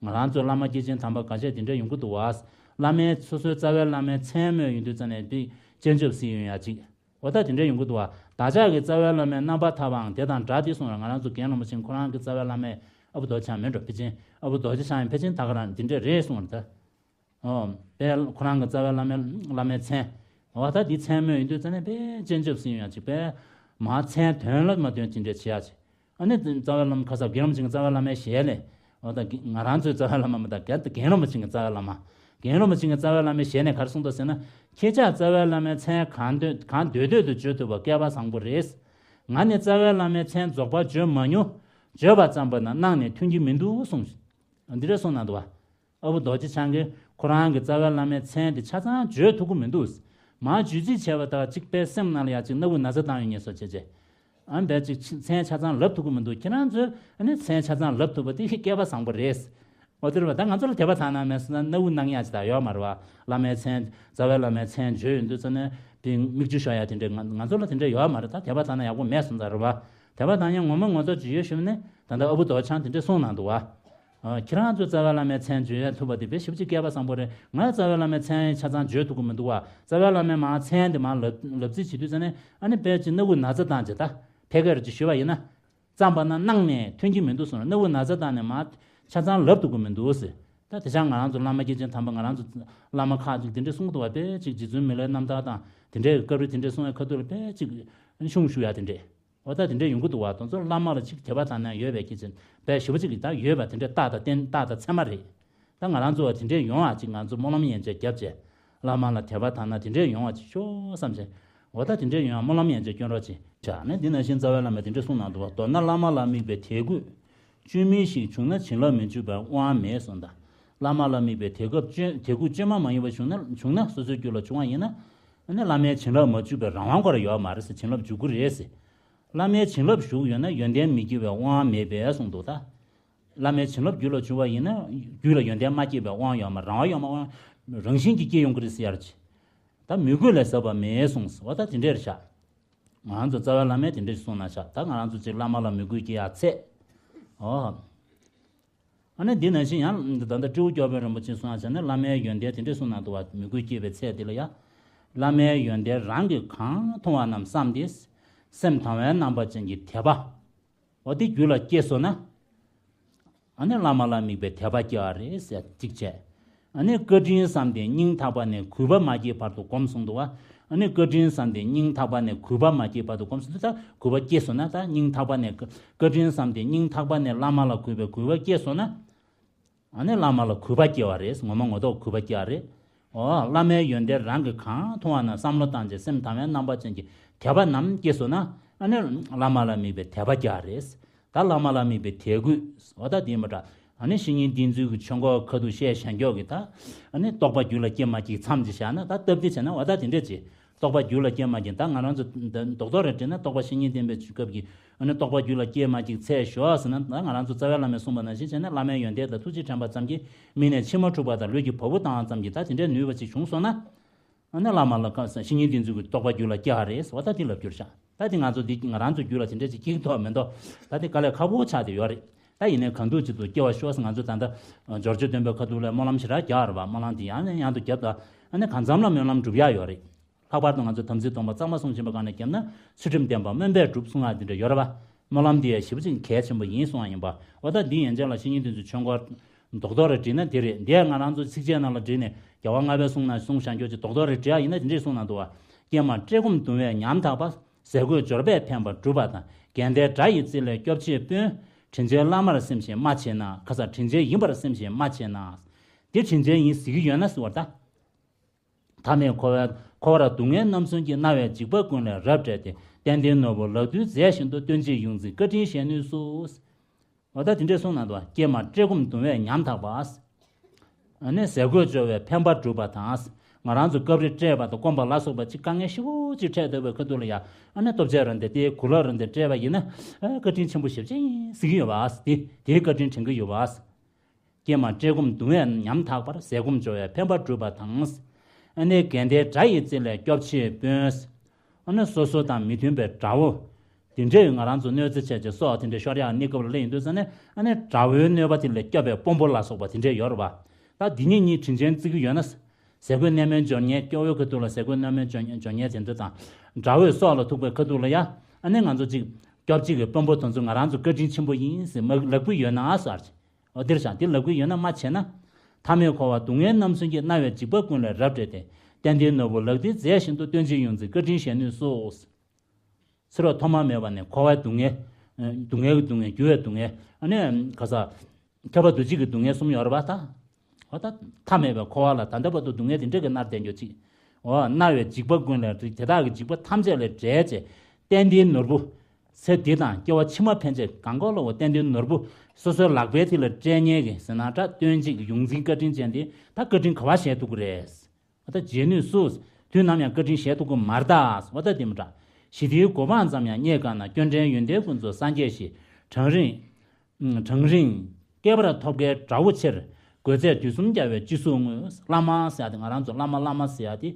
ང་རང་ཚོའི་བླ་མ་སྐྱེས་ཆེན་དམ་པ་འགའ་ཤས་དེ་འདྲ་ཡོང་གི་འདུག་བ། བླ་མའི་སོ་སོའི་རྩ་བའི་བླ་མའི་མཚན་སྨོས་ཡོང་དུས་ཙམ་ནས་དེ་སྤྱན་ཆབ་སྲིད་ཡོང་ཡ་ཅིག་འོ་ད་དེ་འདྲ་ཡོང་གི་འདུག་བ། བདག་ཅག་གི་རྩ་བའི་བླ་མའི་རྣམ་པར་ཐར་པའང་དེ་དང་འདྲ་སྟེ་གསུངས་ར། ང་རང་ཚོ་རྒན་རིན་པོ་ཆེ་ཁོ་རང་གི་རྩ་བའི་བླ་མའི་ཨ་བུ་རྡོ་རྗེ་འཆང་མིན་འགྲོ་ཕལ་ཆེར། ཨ་བུ་རྡོ་རྗེ་འཆང་ཡང་ཕལ་ཆེར་ད་ག་རང་དེ་འདྲ་རེད་གསུངས་ར་ད། ཨོ། དཔལ་ཁོ་རང་གི་རྩ་བའི་བླ་མའི་བླ་མའི་མཚན། འོ་ད་འདི་མཚན་སྨོས་ཡོང་དུས་ཙམ་ནས་དཔེ་སྤྱན་ཆབ་སྲིད་ཡོང་ཡ་ཅིག་དཔེ། མ་མཚན་དོན་ལ་མ་དོན་དེ་འདྲ་བྱེད་ཡ་ཅིག་ཨ་ནི་རྩ་བའི་བླ་མ་ཁ་ས་རྒན་རིན་པོ་ཆེ་གི་རྩ་བའི་བླ་མའི་ཞལ་ནས། འོ་ད་ང་རང་ཚོའི་རྩ་བའི་བླ་མ་མ་ད་རྒན་རྒན་རིན་པོ་ཆེ་གི་རྩ་བའི་བླ་མ། རྒན་རིན་པོ་ཆེ་གི་རྩ་བའི་བླ་མའི་ཞལ་ནས་ག་རེ་གསུངས་འདུག་ཟེར་ན། ཁྱེད་ཅག་རྩ་བའི་བླ་མའི་མཚན་གང་འདོད་གང་འདོད་འདོད་དུ་བརྗོད་ཐུབ་པ་སྐལ་པ་བཟང་པོ་རེད། ང་ནི་རྩ་བའི་བླ་མའི་མཚན་རྫོགས་པར་བརྗོད་མ་མྱོང་། བརྗོད་པ་ཙམ་པ་ན་སྣང་ནས་ཐོན་གྱི་མི་འདུག་གསུངས། འདི་འདྲ་གསུངས་གནང་འདུག་བ། ཨ་བུ་རྡོ་རྗེ་འཆང་གིས་ཁོ་རང་གི་རྩ་བའི་བླ་མའི་མཚན་དེ་ཆ་ཚང་བརྗོད་ཐུབ་ཀྱི་མི་འདུག་མར་བརྗོད་རྩིས་བྱས་པ་དང་གཅིག་པའི་སེམས་ནང་ལ་ཡ་གཅིག་སྣ་བུག་ན་ཚ་བཏང་ཡོད་ངེས་སོ་བྱས་བྱས། ཨ་འབད་ཅིག་མཚན་ཆ་ཚང་ལབ་ཐུབ་ཀྱི་མི་འདུག་ཁྱེད་རང་ཚོས་ཨ་ནི་མཚན་ཆ་ཚང་ལབ་ཐུབ་པ་དེ་སྐལ་པ་བཟང་པོ་རེད། འོ་དེ་རེད་བ། ད་ང་ཚོ་ལ་དད་པ་དག་སྣང་མེད་སོང་ན་སྣ་བུག་ན་ཡ་ཅིག་ད་ཡོད་མ་རེད་བ། བླ་མའི་མཚན་རྩ་བའི་བླ་མའི་མཚན་བརྗོད་ཡོང་དུས་ཙམ་ནས་དེ་མིག་ཆུ་ཤོར་ཡ་དེ་འདྲས་ང་ང་ཚོ་ལ་དེ་འདྲས་ཡོད་མ་རེད། ད་དད་པ་དག་སྣང་ཡག་པོ་མེད་སོང་ཙང་རེད་བ། དད་པ་དག་སྣང་ངོ་མ་ངོ་ཐོག་ཅིག་ཡོད་ཞུས་ནས་ད་ལྟ་ཨ་བུ་རྡོ་རྗེ་འཆང་དེ་འདྲས་གསུངས་གནང་འདུག་བ། ཨ། ཁྱེད་རང་ཚོའི་རྩ་བའི་བླ་མའི་མཚན་བརྗོད་ཡ་ཐུབ་པ་དེ་དཔེ་ཞེ་པོ་ཅིག་སྐལ་པ་བཟང་པོ་རེད། ང་རྩ་བའི་བླ་མའི་མཚན་ཆ་ཚང་བརྗོད་ཐུབ་ཀྱི་མི་འདུག་བ། རྩ་བའི་བླ་མའི་མར་མཚན་དེ་མར་ལབ་ལབ་རྩིས་བྱེད་དུས་ཙམ་ནས་ཨ་ནི་དཔེ་ཅིག་སྣ་བུག་ན་ཚ་བཏང་བྱས་ད། ཐད་ཀར་ཅིག་ཞུས་པ་ཡིན་ན། ཙམ་པ་ན་སྣང་ནས་ཐོན་གྱི་མི་འདུག་གསུངས་ན། སྣ་བུག་ན་ཚ་བཏང་ནས་མར་ཆ་ཚང་ལབ་ཐུབ་ཀྱི་མི་འདུག་ཟེར། ད་དེ་ཆ་ང་རང་ཚོ་བླ་མ་སྐྱེས་ཆེན་དམ་པ་ང་རང་ཚོ་བླ་མ་ཁག་ཅིག་དེ་འདྲས་གསུང་གི་འདུག་བ། དཔེ་ཅིག་རྗེ་བཙུན་མི་ལའི་རྣམ་ཐར་དང་དེ་འདྲས་ཀྱི་བཀའ་འགྲོས་དེ་འདྲས་གསུང་བའི་ཁ་ཐུག་ལ་དཔེ་ཅིག་གཞུང་ཞུ་ཡ་དེ་འདྲས། འོ་ད་དེ་འདྲས་ཡོང་གི་འདུག་བ། དེ་ཚོ་བླ་མ་ལ་ཅིག་དད་པ་དག་སྣང་ཡོད་པའི་སྐྱེས་ཆེན་དཔེ་ཞེ་པོ་ཅིག་གིས་ད་ཡོད་པ་དེ་འདྲས་རྟགས་དང་རྟེན་རྟགས་དང་མཚན་མ་རེད། ད་ང་རང་ཚོ་བ་དེ་འདྲས་ཡོང་བ་ཅིག་ང་ཚོ་སྨོན་ལམ་ཡན་ཆད་བརྒྱབ་བྱས། བླ་མ་ལ་དད་པ་དག་སྣང་དེ་འདྲས་ཡོང་བ་ཅིག་ཤོག་བསམ་བྱས། འོ་ད་དེ་འདྲས་ཡོང་བ་སྨོན་ལམ་ཡན་ཆད་སྐྱོན་རོགས་བྱེད། བྱས་ནས་འདི་ནང་བཞིན་རྩ་བའི་བླ་མས་དེ་འདྲས་གསུངས་གནང་འདུག་བ། མདོར་ན་བླ་མ་ལ་དམིགས་པའི་དད་གུས་བཅོས་མིན་ཞིག་བྱུང་ན་བྱིན་རླབས་མི་འཇུག་པའི་དབང་མེད་གསུངས་ད། བླ་མ་ལ་དམིགས་པའི་དད་གུས་བཅོས་དད་གུས་བཅོས་མ་མ་ཡིན་པ་བྱུང་ན་བྱུང་ན་སོ་སོའི་རྒྱུད་ལ་བྱུང་བ་ཡིན་ན། ཨ་ནི་བླ་མའི་བྱིན་རླབས་མ་འཇུག་པའི་རང་དབང་ཁོ་རང་ཡོད་མ་རེད་ཟེར། བྱིན་རླབས་འཇུག་གི་རེད་ཟེར། བླ་མའི་བྱིན་རླབས་ཞུགས་ཡོད་ན་ཡོན་ཏན་མི་སྐྱེ་བའི་དབང་མེད་པས་གསུངས་འདུག་ད། བླ་མའི་བྱིན་རླབས་རྒྱུད་ལ་བྱུང་བ་ཡིན་ན་རྒྱུད་ལ་ཡོན་ཏན་མ་སྐྱེས་པའི་དབང་ཡོད་མ་རང་དབང་ཡོད་མ་དབང་རང་བཞིན་གྱིས་སྐྱེ་ཡོང་གི་རེད་ཟེར་ཡར་ཅི། ད་མོས་གུས་ལས་ཟབ་པ་མེད་གསུངས་ཟེར་བ་ད་དེ་འདྲས་རེད་ཤག་ང་ཚོ་རྩ་བའི་བླ་མས་དེ་འདྲས་གསུངས་ན་ཤག་ད་ང་རང་ཚོ་ཅིག་བླ་མ་ལ་མོས་གུས་སྐྱེ་ཡག་ཚད། ཨོ། ཨ་ནི་འདི་ནང་བཞིན་ཡང་ད་ལྟ་སྤྲེའུ་སྐྱོབ་པའི་རིན་པོ་ཆེས་གསུངས་པ་བྱས་ན་བླ་མའི་ཡོན་ཏན་དེ་འདྲས་གསུངས་གནང་འདུག་བ། མོས་གུས་སྐྱེ་བའི་ཚད་དེ་ལ་ཡ། བླ་མའི་ཡོན་ཏན་རང་གིས་གང་མཐོང་བ་རྣམས་བསམས་ཏེ། སེམས་དང་བའི་རྣམ་པ་ཅན་གྱི་དད་པ། འོ་དེ་རྒྱུད་ལ་སྐྱེས་སོང་ན། ཨ་ནི་བླ་མ་ལ་དམིགས་པའི་དད་པ་སྐྱེ་བ་རེད་ཟེར་གཅིག་བྱས། ཨ་ནི་བཀའ་དྲིན་བསམས་ཏེ་སྙིང་ཐག་པ་ནས་གུས་པ་མ་སྐྱེས་བར་དུ་སྒོམ་གསུངས་འདུག་བ། ཨ་ནི་བཀའ་དྲིན་བསམས་ཏེ་སྙིང་ཐག་པ་ནས་གུས་པ་མ་སྐྱེས་བར་དུ་སྒོམ་གསུངས་འདུག་ད་གུས་པ་སྐྱེས་སོང་ན་ད་སྙིང་ཐག་པ་ནས་བཀའ་དྲིན་བསམས་ཏེ་སྙིང་ཐག་པ་ནས་བླ་མ་ལ་གུས་པའི་གུས་པ་སྐྱེས་སོང་ན། ཨ་ནི་བླ་མ་ལ་གུས་པ་སྐྱེ་བ་རེད། ངོ་མ་ངོ་ཐོག་གུས་པ་སྐྱེ་བ་རེད། འོ་བླ་མའི་ཡོན་ཏན་རང་གིས་གང་མཐོང་བ་ན་བསམ་བློ་བཏང་རྗེས་སེམས་དང་བའི་རྣམ་པ་ཅན་གྱི་དད་པ་རྣམས་སྐྱེས་སོང་ན་ཨ་ནི་བླ་མ་ལ་དམིགས་པའི་དད་པ་སྐྱེ་བ་རེད། ད་བླ་མ་ལ་དམིགས་པའི་དད་གུས་འོ་ད་དེ་མ་འདྲ། ཨ་ནི་བཤེས་གཉེན་བསྟེན་ཚུལ་གྱི་ཆོས་འཁོར་ཁ་ཐུག་བཤད་བཞག་མགྱོགས་ཀྱི་ད། ཨ་ནི་རྟོགས་པ་རྒྱུད་ལ་སྐྱེས་མ་སྐྱེས་མཚམས་ཅིག་བཞག་ན་ད་སྟབས་བདེ་བྱས་ན་འོ་ད་དེ་འདྲས་ཅིག་རྟོགས་པ་རྒྱུད་ལ་སྐྱེས་མ་སྐྱེས་ད་ང་རང་ཚོ་རྡོག་རྡོག་རེ་དྲན་ན་རྟོགས་པ་བཤེས་གཉེན་བསྟེན་པའི་སྐབས་ཀྱི་ཨ་ནི་རྟོགས་པ་རྒྱུད་ལ་སྐྱེས་མ་སྐྱེས་ཚད་ཞོག་ཟེར་ན་ད་ང་རང་ཚོ་རྩ་བའི་བླ་མས་གསུངས་པ་ནང་བཞིན་བྱས་ན་བླ་མའི་ཡོན་ཏན་དང་ཐུགས་རྗེ་དྲན་པ་ཙམ་གྱིས་མིག་ནས་མཆི་མ་འཁྲུགས་པ་དང་ལུས་ཀྱི་བ་སྤུ་ལྡང་བ་ཙམ་གྱིས་ད་དེ་འདྲའི་ནུས་པ་ཅིག་བྱུང་སོང་ན། ཨ་ནི་བླ་མ་ལ་བཀའ་བཤེས་གཉེན་འདི་ཚོ་གི་རྟོགས་པ་རྒྱུད་ལ་སྐྱེ་བ་རེད་ཟེར་བ། ད་འདི་ལབ་རྒྱུ་རེད་ཤག་ད་འདི་ང་ཚོ་འདི་ང་རང་ཚོ་རྒྱུད་ལ་དེ་འདྲ་ཅིག་སྐྱེ་གི་ཐོག་མེད་འདུག་ད་འདི་དཀའ་ལས་ཁག་པོ་ཆགས་བསྡད་ཡོད་རེད། ད་ཡིན་ནའི་གང་ཐུབ་ཅི་ཐུབ་སྐྱེ་བ་ཤོག་ཟེར། ང་ཚོ་ད་ལྟ་འབྱོར་བཅུ་སྟོན་པའི་ཁ་ཐུག་ལ་སྨོན་ལམ་ཞེ་དྲག་རྒྱག་རེད་པ། སྨོན་ལམ་འདི་ཡང་ནས་ཡང་དུ་བརྒྱབ། ད་ཨ་ནི་གང་འཚམ་ལ་སྨོན་ལམ་སྒྲུབ་ཡག་ཡོད་རེད། ལྷག་པར་དུ་ང་ཚོ་དམ་ཚིག་སྡོམ་པ་གཙང་མ་སྲུང་བཞིན་པ་གང་ནས་བརྒྱབ་ན། ཚུལ་ཁྲིམས་ལྡན་པ་སྨོན་པས་འགྲུབ་གསུང་ཡག་དེ་འདྲ་ཡོད་རེད་པ། སྨོན་ལམ་འདི་ཡང་ཞེ་པོ་ཅིག་གལ་ཆེན་པོ་ཡིན་གསུང་ཡག་ཡིན་པ། འོ་ད་འདི་ཡན་ཆད་ལ་བཤེས་གཉེན་དེ་ཚོ་ཆོས་འཁོར་རྡོག་རྡོག་རེ་བསྒྲིལ་ན་དེ་རེད། འདི་ཡང་ང་རང་ཚོ་ཚིགས་བཅད་ནང་ལ་བསྒྲིལ་ནས་རྒྱལ་བ་ལྔ་པའི་གསུང་ནང་གསུང་བཞག་རྒྱུ་ཅིག་རྡོག་རྡོག་རེ་བསྒྲིལ་ཡག་ཡིན་ན་དེ་འདྲས་གསུང་གནང་འདུག་པ། ཀྱེ་མ་བཀྲེས་སྐོམ་གདུང་བས་ཉམ་ཐག་པ། ཟས་གོས་འབྱོར་པས་ཕན་པར་བསྒྲུབས་པ་དང་། དགེ་ལྡན་དགྲ་ཡི་རྩིས་ལས་སྐྱོབ་ཕྱིར་དཔོན། དྲིན་ཅན་བླ་མར་སེམས་ཤིང་མ་ཕྱེ་ན། ཁ་ས་དྲིན་ཅན་ཡིན་པར་སེམས་ཤིང་མ་ཕྱེ་ན། འདི་དྲིན་ཅན་ཡིན་ཟེར་གྱི་ཡོད་ན་ཟེར་བ་ད། མཐའ་མེད་འཁོར་བའི་འཁོར་བར་སྡུག་བསྔལ་རྣམ་གསུམ་གྱིས། མནར་བའི་འཇིགས་པ་ཀུན་ལས་རབ་བསྒྲལ་ཏེ། གཏན་བདེའི་ནོར་བུ་ལག་ཏུ་མཛེས་བཞིན་དུ། སྟོན་ཅིག་ཡོངས་འཛིན་བཀའ་དྲིན་གཞལ་ནུས་སུ། འོ་ད་དེ་འདྲས་གསུངས་གནང་འདུག་པ། ཀྱེ་མ་བཀྲེས་སྐོམ་གདུང་བས་ཉམ་ཐག་པ། ཨ་ནི་ཟས་གོས་འབྱོར་བས་ཕན་པར་བསྒྲུབས་པ་དང་། ང་རང་ཚོ་སྐབས་རེ་བཀྲེས་པ་དང་སྐོམ་པ་ལ་སོགས་པ་ཅིག་དཀའ་ངལ་ཞེ་པོ་ཅིག་འཕྲད་སྡོད་པའི་ཁ་ཐུག་ལ་ཡ། ཨ་ནི་ལྟོ་ཆས་རེ་འདི་དེའི་གོས་ལོག་རེ་འདི་སྤྲད་པ་ཡིན་ན། ཨ་བཀའ་དྲིན་ཆེན་པོ་ཞེ་པོ་ཅིག་ཡིན་ཟེར་གྱི་ཡོད་པ། དེ་དེའི་བཀའ་དྲིན་དྲན་གྱི་ཡོད་པ། ཀྱེ་མ་བཀྲེས་སྐོམ་གདུང་བས་ཉམ་ཐག་པར། ཟས་སྐོམ་འབྱོར་བས་ཕན་པར་བསྒྲུབས་པ་དང་། ཨ་ནི་དགེ་ལྡན་དགྲ་ཡི་རྩིས་ལས་སྐྱོབ་ཕྱིར་དཔོན། ཨ་ནི་སོ་སོ་དང་མི་མཐུན་པའི་དགྲ་བོ། དེ་འདྲས་ང་རང་ཚོ་གནོད་འཚེ་བྱས་བྱས་སྲོག་དེ་འདྲས་ཤོར་ཡག་གནས་སྐབས་ལ་སླེབས་ཡོང་དུས་ཙ་ནས། ཨ་ནི་དགྲ་བོའི་གནོད་པ་དེ་ལས་སྐྱོབ་པའི་དཔོན་པོ་ལ་སོགས་པ་དེ་འདྲས་ཡོད་རེད་པ། ད་འདི་གཉིས་གཉིས་དྲིན་ཅན་བརྩི་གི་ཡོད་ན། ཟས་གོས་རྣལ་མའི་འབྱོར་ཉེན་སྐྱོ་བོའི་ཁ་ཐུག་ལ་ཟས་གོས་རྣལ་མའི་འབྱོར་ཉེན་འབྱོར་ཉེན་དེ་ཚོ་དང་། དགྲ་བོའི་སྲོག་ལ་ཐུག་པའི་ཁ་ཐུག་ལ་ཡ། ཨ་ནི་ང་ཚོ་ཅིག་སྐྱོབ་ཅིག་གི་དཔོན་པོ་དེ་ཚོ་ང་རང་ཚོ་བཀའ་དྲིན་ཆེན་པོ་ཡིན་ཟེར་མ་ལབ་གི་ཡོད་ན་ཟེར། འོ་དེར་བཞག་དེ་ལབ་གི་ཡོད་ན་མ་བྱས་ན། མཐའ་མེད་འཁོར་བ་སྡུག་བསྔལ་རྣམ་གསུམ་གྱིས། མནར་བའི་འཇིགས་པ་ཀུན་ལས་རབ་བསྒྲལ་ཏེ། གཏན་བདེའི་ནོར་བུ་ལག་ཏུ་མཛེས་བཞིན་དུ། སྟོན་ཅིག་ཡོངས་འཛིན་བཀའ་དྲིན་གཞལ་ནུས་སུ། ཚེ་རབས་ཐོག་མ་མེད་པ་ནས་འཁོར་བའི་སྡུག་བསྔལ། སྡུག་བསྔལ་གྱི་སྡུག་བསྔལ། འགྱུར་བའི་སྡུག་བསྔལ། ཨ་ནི་ག་ས། ཁྱབ་པ་འདུ་བྱེད་ཀྱི་སྡུག་བསྔལ་གསུམ་ཡོད་རེད་པ་ད། འོ་ད། མཐའ་མེད་པའི་འཁོར་བ་ལ་ད་ལྟ་བར་དུ་སྡུག་བསྔལ་དེ་འདྲ་གི་མནར་བསྡད་རྒྱུ་ཅིག་འོ་མནར་བའི་འཇིགས་པ་ཀུན་ལས། དེ་དག་གི་འཇིགས་པ་ཐམས་ཅད་ལས་བསྒྲལ་བྱས། གཏན་བདེའི་ནོར་བུ། ཚེ་འདི་དང་སྐྱེ་བ་ཕྱི་མ་ཕན་ཆད་གང་ག་ལ་འོ་གཏན་བདེའི་ནོར་བུ། སོ་སོའི་ལག་པའི་མཐིལ་ལ་སྤྲད་མཁན་གྱི་ཟེར་ན་འདྲ། སྟོན་ཅིག་ཡོངས་འཛིན་བཀའ་དྲིན་ཅན་དེ་ད་བཀའ་དྲིན་ག་པར་གཞལ་ཐུབ་ཀྱི་རེད། འོ་ད་མཇལ་ནུས་སུ། དུས་ནམ་ཡང་བཀའ་དྲིན་གཞལ་ཐུབ་ཀྱི་མ་རེད་ད། འོ་ད་དེ་མི་འདྲ། ཞི་བདེའི་གོ་འཕང་ཙམ་ཡང་རྙེད་དཀའ་ན། སྐྱོན་བྲལ་ཡོན་ཏན་ཀུན་རྫོགས་སངས་རྒྱས་ཞེས། གྲངས་རིང་། གྲངས་རིང་བསྐལ་པར་ཐོབ་དཀའི་དགྲ་བོ་ཆེར། དགོས་ཚད་དུས་གསུམ་རྒྱལ་བའི་སྤྱི་གཟུགས་དངོས། བླ་མ་ཟེར་ཡག་དེ་ང་རང་ཚོ་བླ་མ་བླ་མ་ཟེར་ཡག་དེ།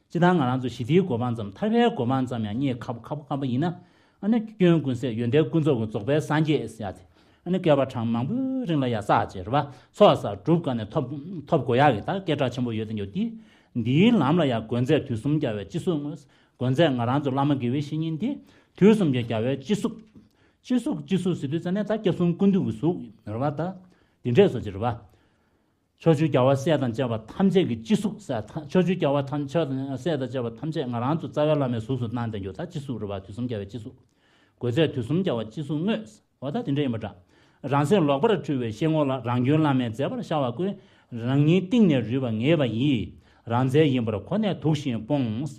སྤྱིར་བཏང་ང་རང་ཚོ་ཞི་བདེའི་གོ་འཕང་ཙམ་ཐར་པའི་གོ་འཕང་ཙམ་ཡང་རྙེད་ཁག་པོ་ཁག་པོ་ཁག་པོ་ཡིན་ན། ཨ་ནི་སྐྱོན་ཀུན་ཟད་ཡོན་ཏན་ཀུན་རྫོགས་ཀྱི་རྫོགས་པའི་སངས་རྒྱས་ཟེར་ཡག་དེ། ཨ་ནི་བསྐལ་པ་གྲངས་མང་པོའི་རིང་ལ་ཡང་བསགས་བྱས་རེད་པ། ཚོགས་བསགས་སྒྲུབ་དཀའ་ནས་ཐོབ་ཐོབ་དགོས་ཡག་གི་ད་སྐད་གྲགས་ཆེན་པོ་ཡོད་དེ་ཡོད་དེ། འདིའི་ལམ་ལ་ཡང་དགོས་ཚད་དུས་གསུམ་རྒྱལ་བའི་སྤྱི་གཟུགས་དངོས། དགོས་ཚད་ང་རང་ཚོ་བླ་མ་དགེ་བའི་བཤེས་གཉེན་འདི། དུས་གསུམ་གྱི་རྒྱལ་བའི་སྤྱི་གཟུགས། སྤྱི་གཟུགས་སྤྱི་གཟུགས་ཟེར་དུས་ཙ་ནས་ད་སྐྱབས་གསུམ་ཀུན་འདུས་ཀྱི་གཟུགས་རེད་པ་ད། འདི་འདྲས་སོ་ཅི་རེད་པ། ཕྱོགས་བཅུའི་རྒྱལ་བ་སྲས་དང་བཅས་པ་ཐམས་ཅད་ཀྱི་སྤྱི་གཟུགས་ཟེར། ཕྱོགས་བཅུའི་རྒྱལ་བ་ཐམས་ཕྱོགས་སྲས་དང་བཅས་པ་ཐམས་ཅད་ང་རང་ཚོ་རྩ་བའི་བླ་མའི་གཟུགས་སུ་སྣང་བསྡད་རྒྱུ་ད་སྤྱི་གཟུགས་རེད་པ། དུས་གསུམ་རྒྱལ་བའི་སྤྱི་གཟུགས། དགོས་ཚད་དུས་གསུམ་རྒྱལ་བ་སྤྱི་གཟུགས་དངོས། འོ་ད་དེ་འདྲ་ཡིན་པ་འདྲ། རང་སེམས་ལོག་པར་འཁྲུལ་བའི་ཤེས་ངོ་ལ། རང་སྐྱོན་བླ་མས་མཛད་པར་ཤར་བ་ཀུན། རང་ཉིད་གཏིང་ནས་རུལ་བར་ངེས་པ་ཡིས། རང་རྩལ་ཡིན་པར་གོ་ནས་དུག་བཞིན་སྤོངས།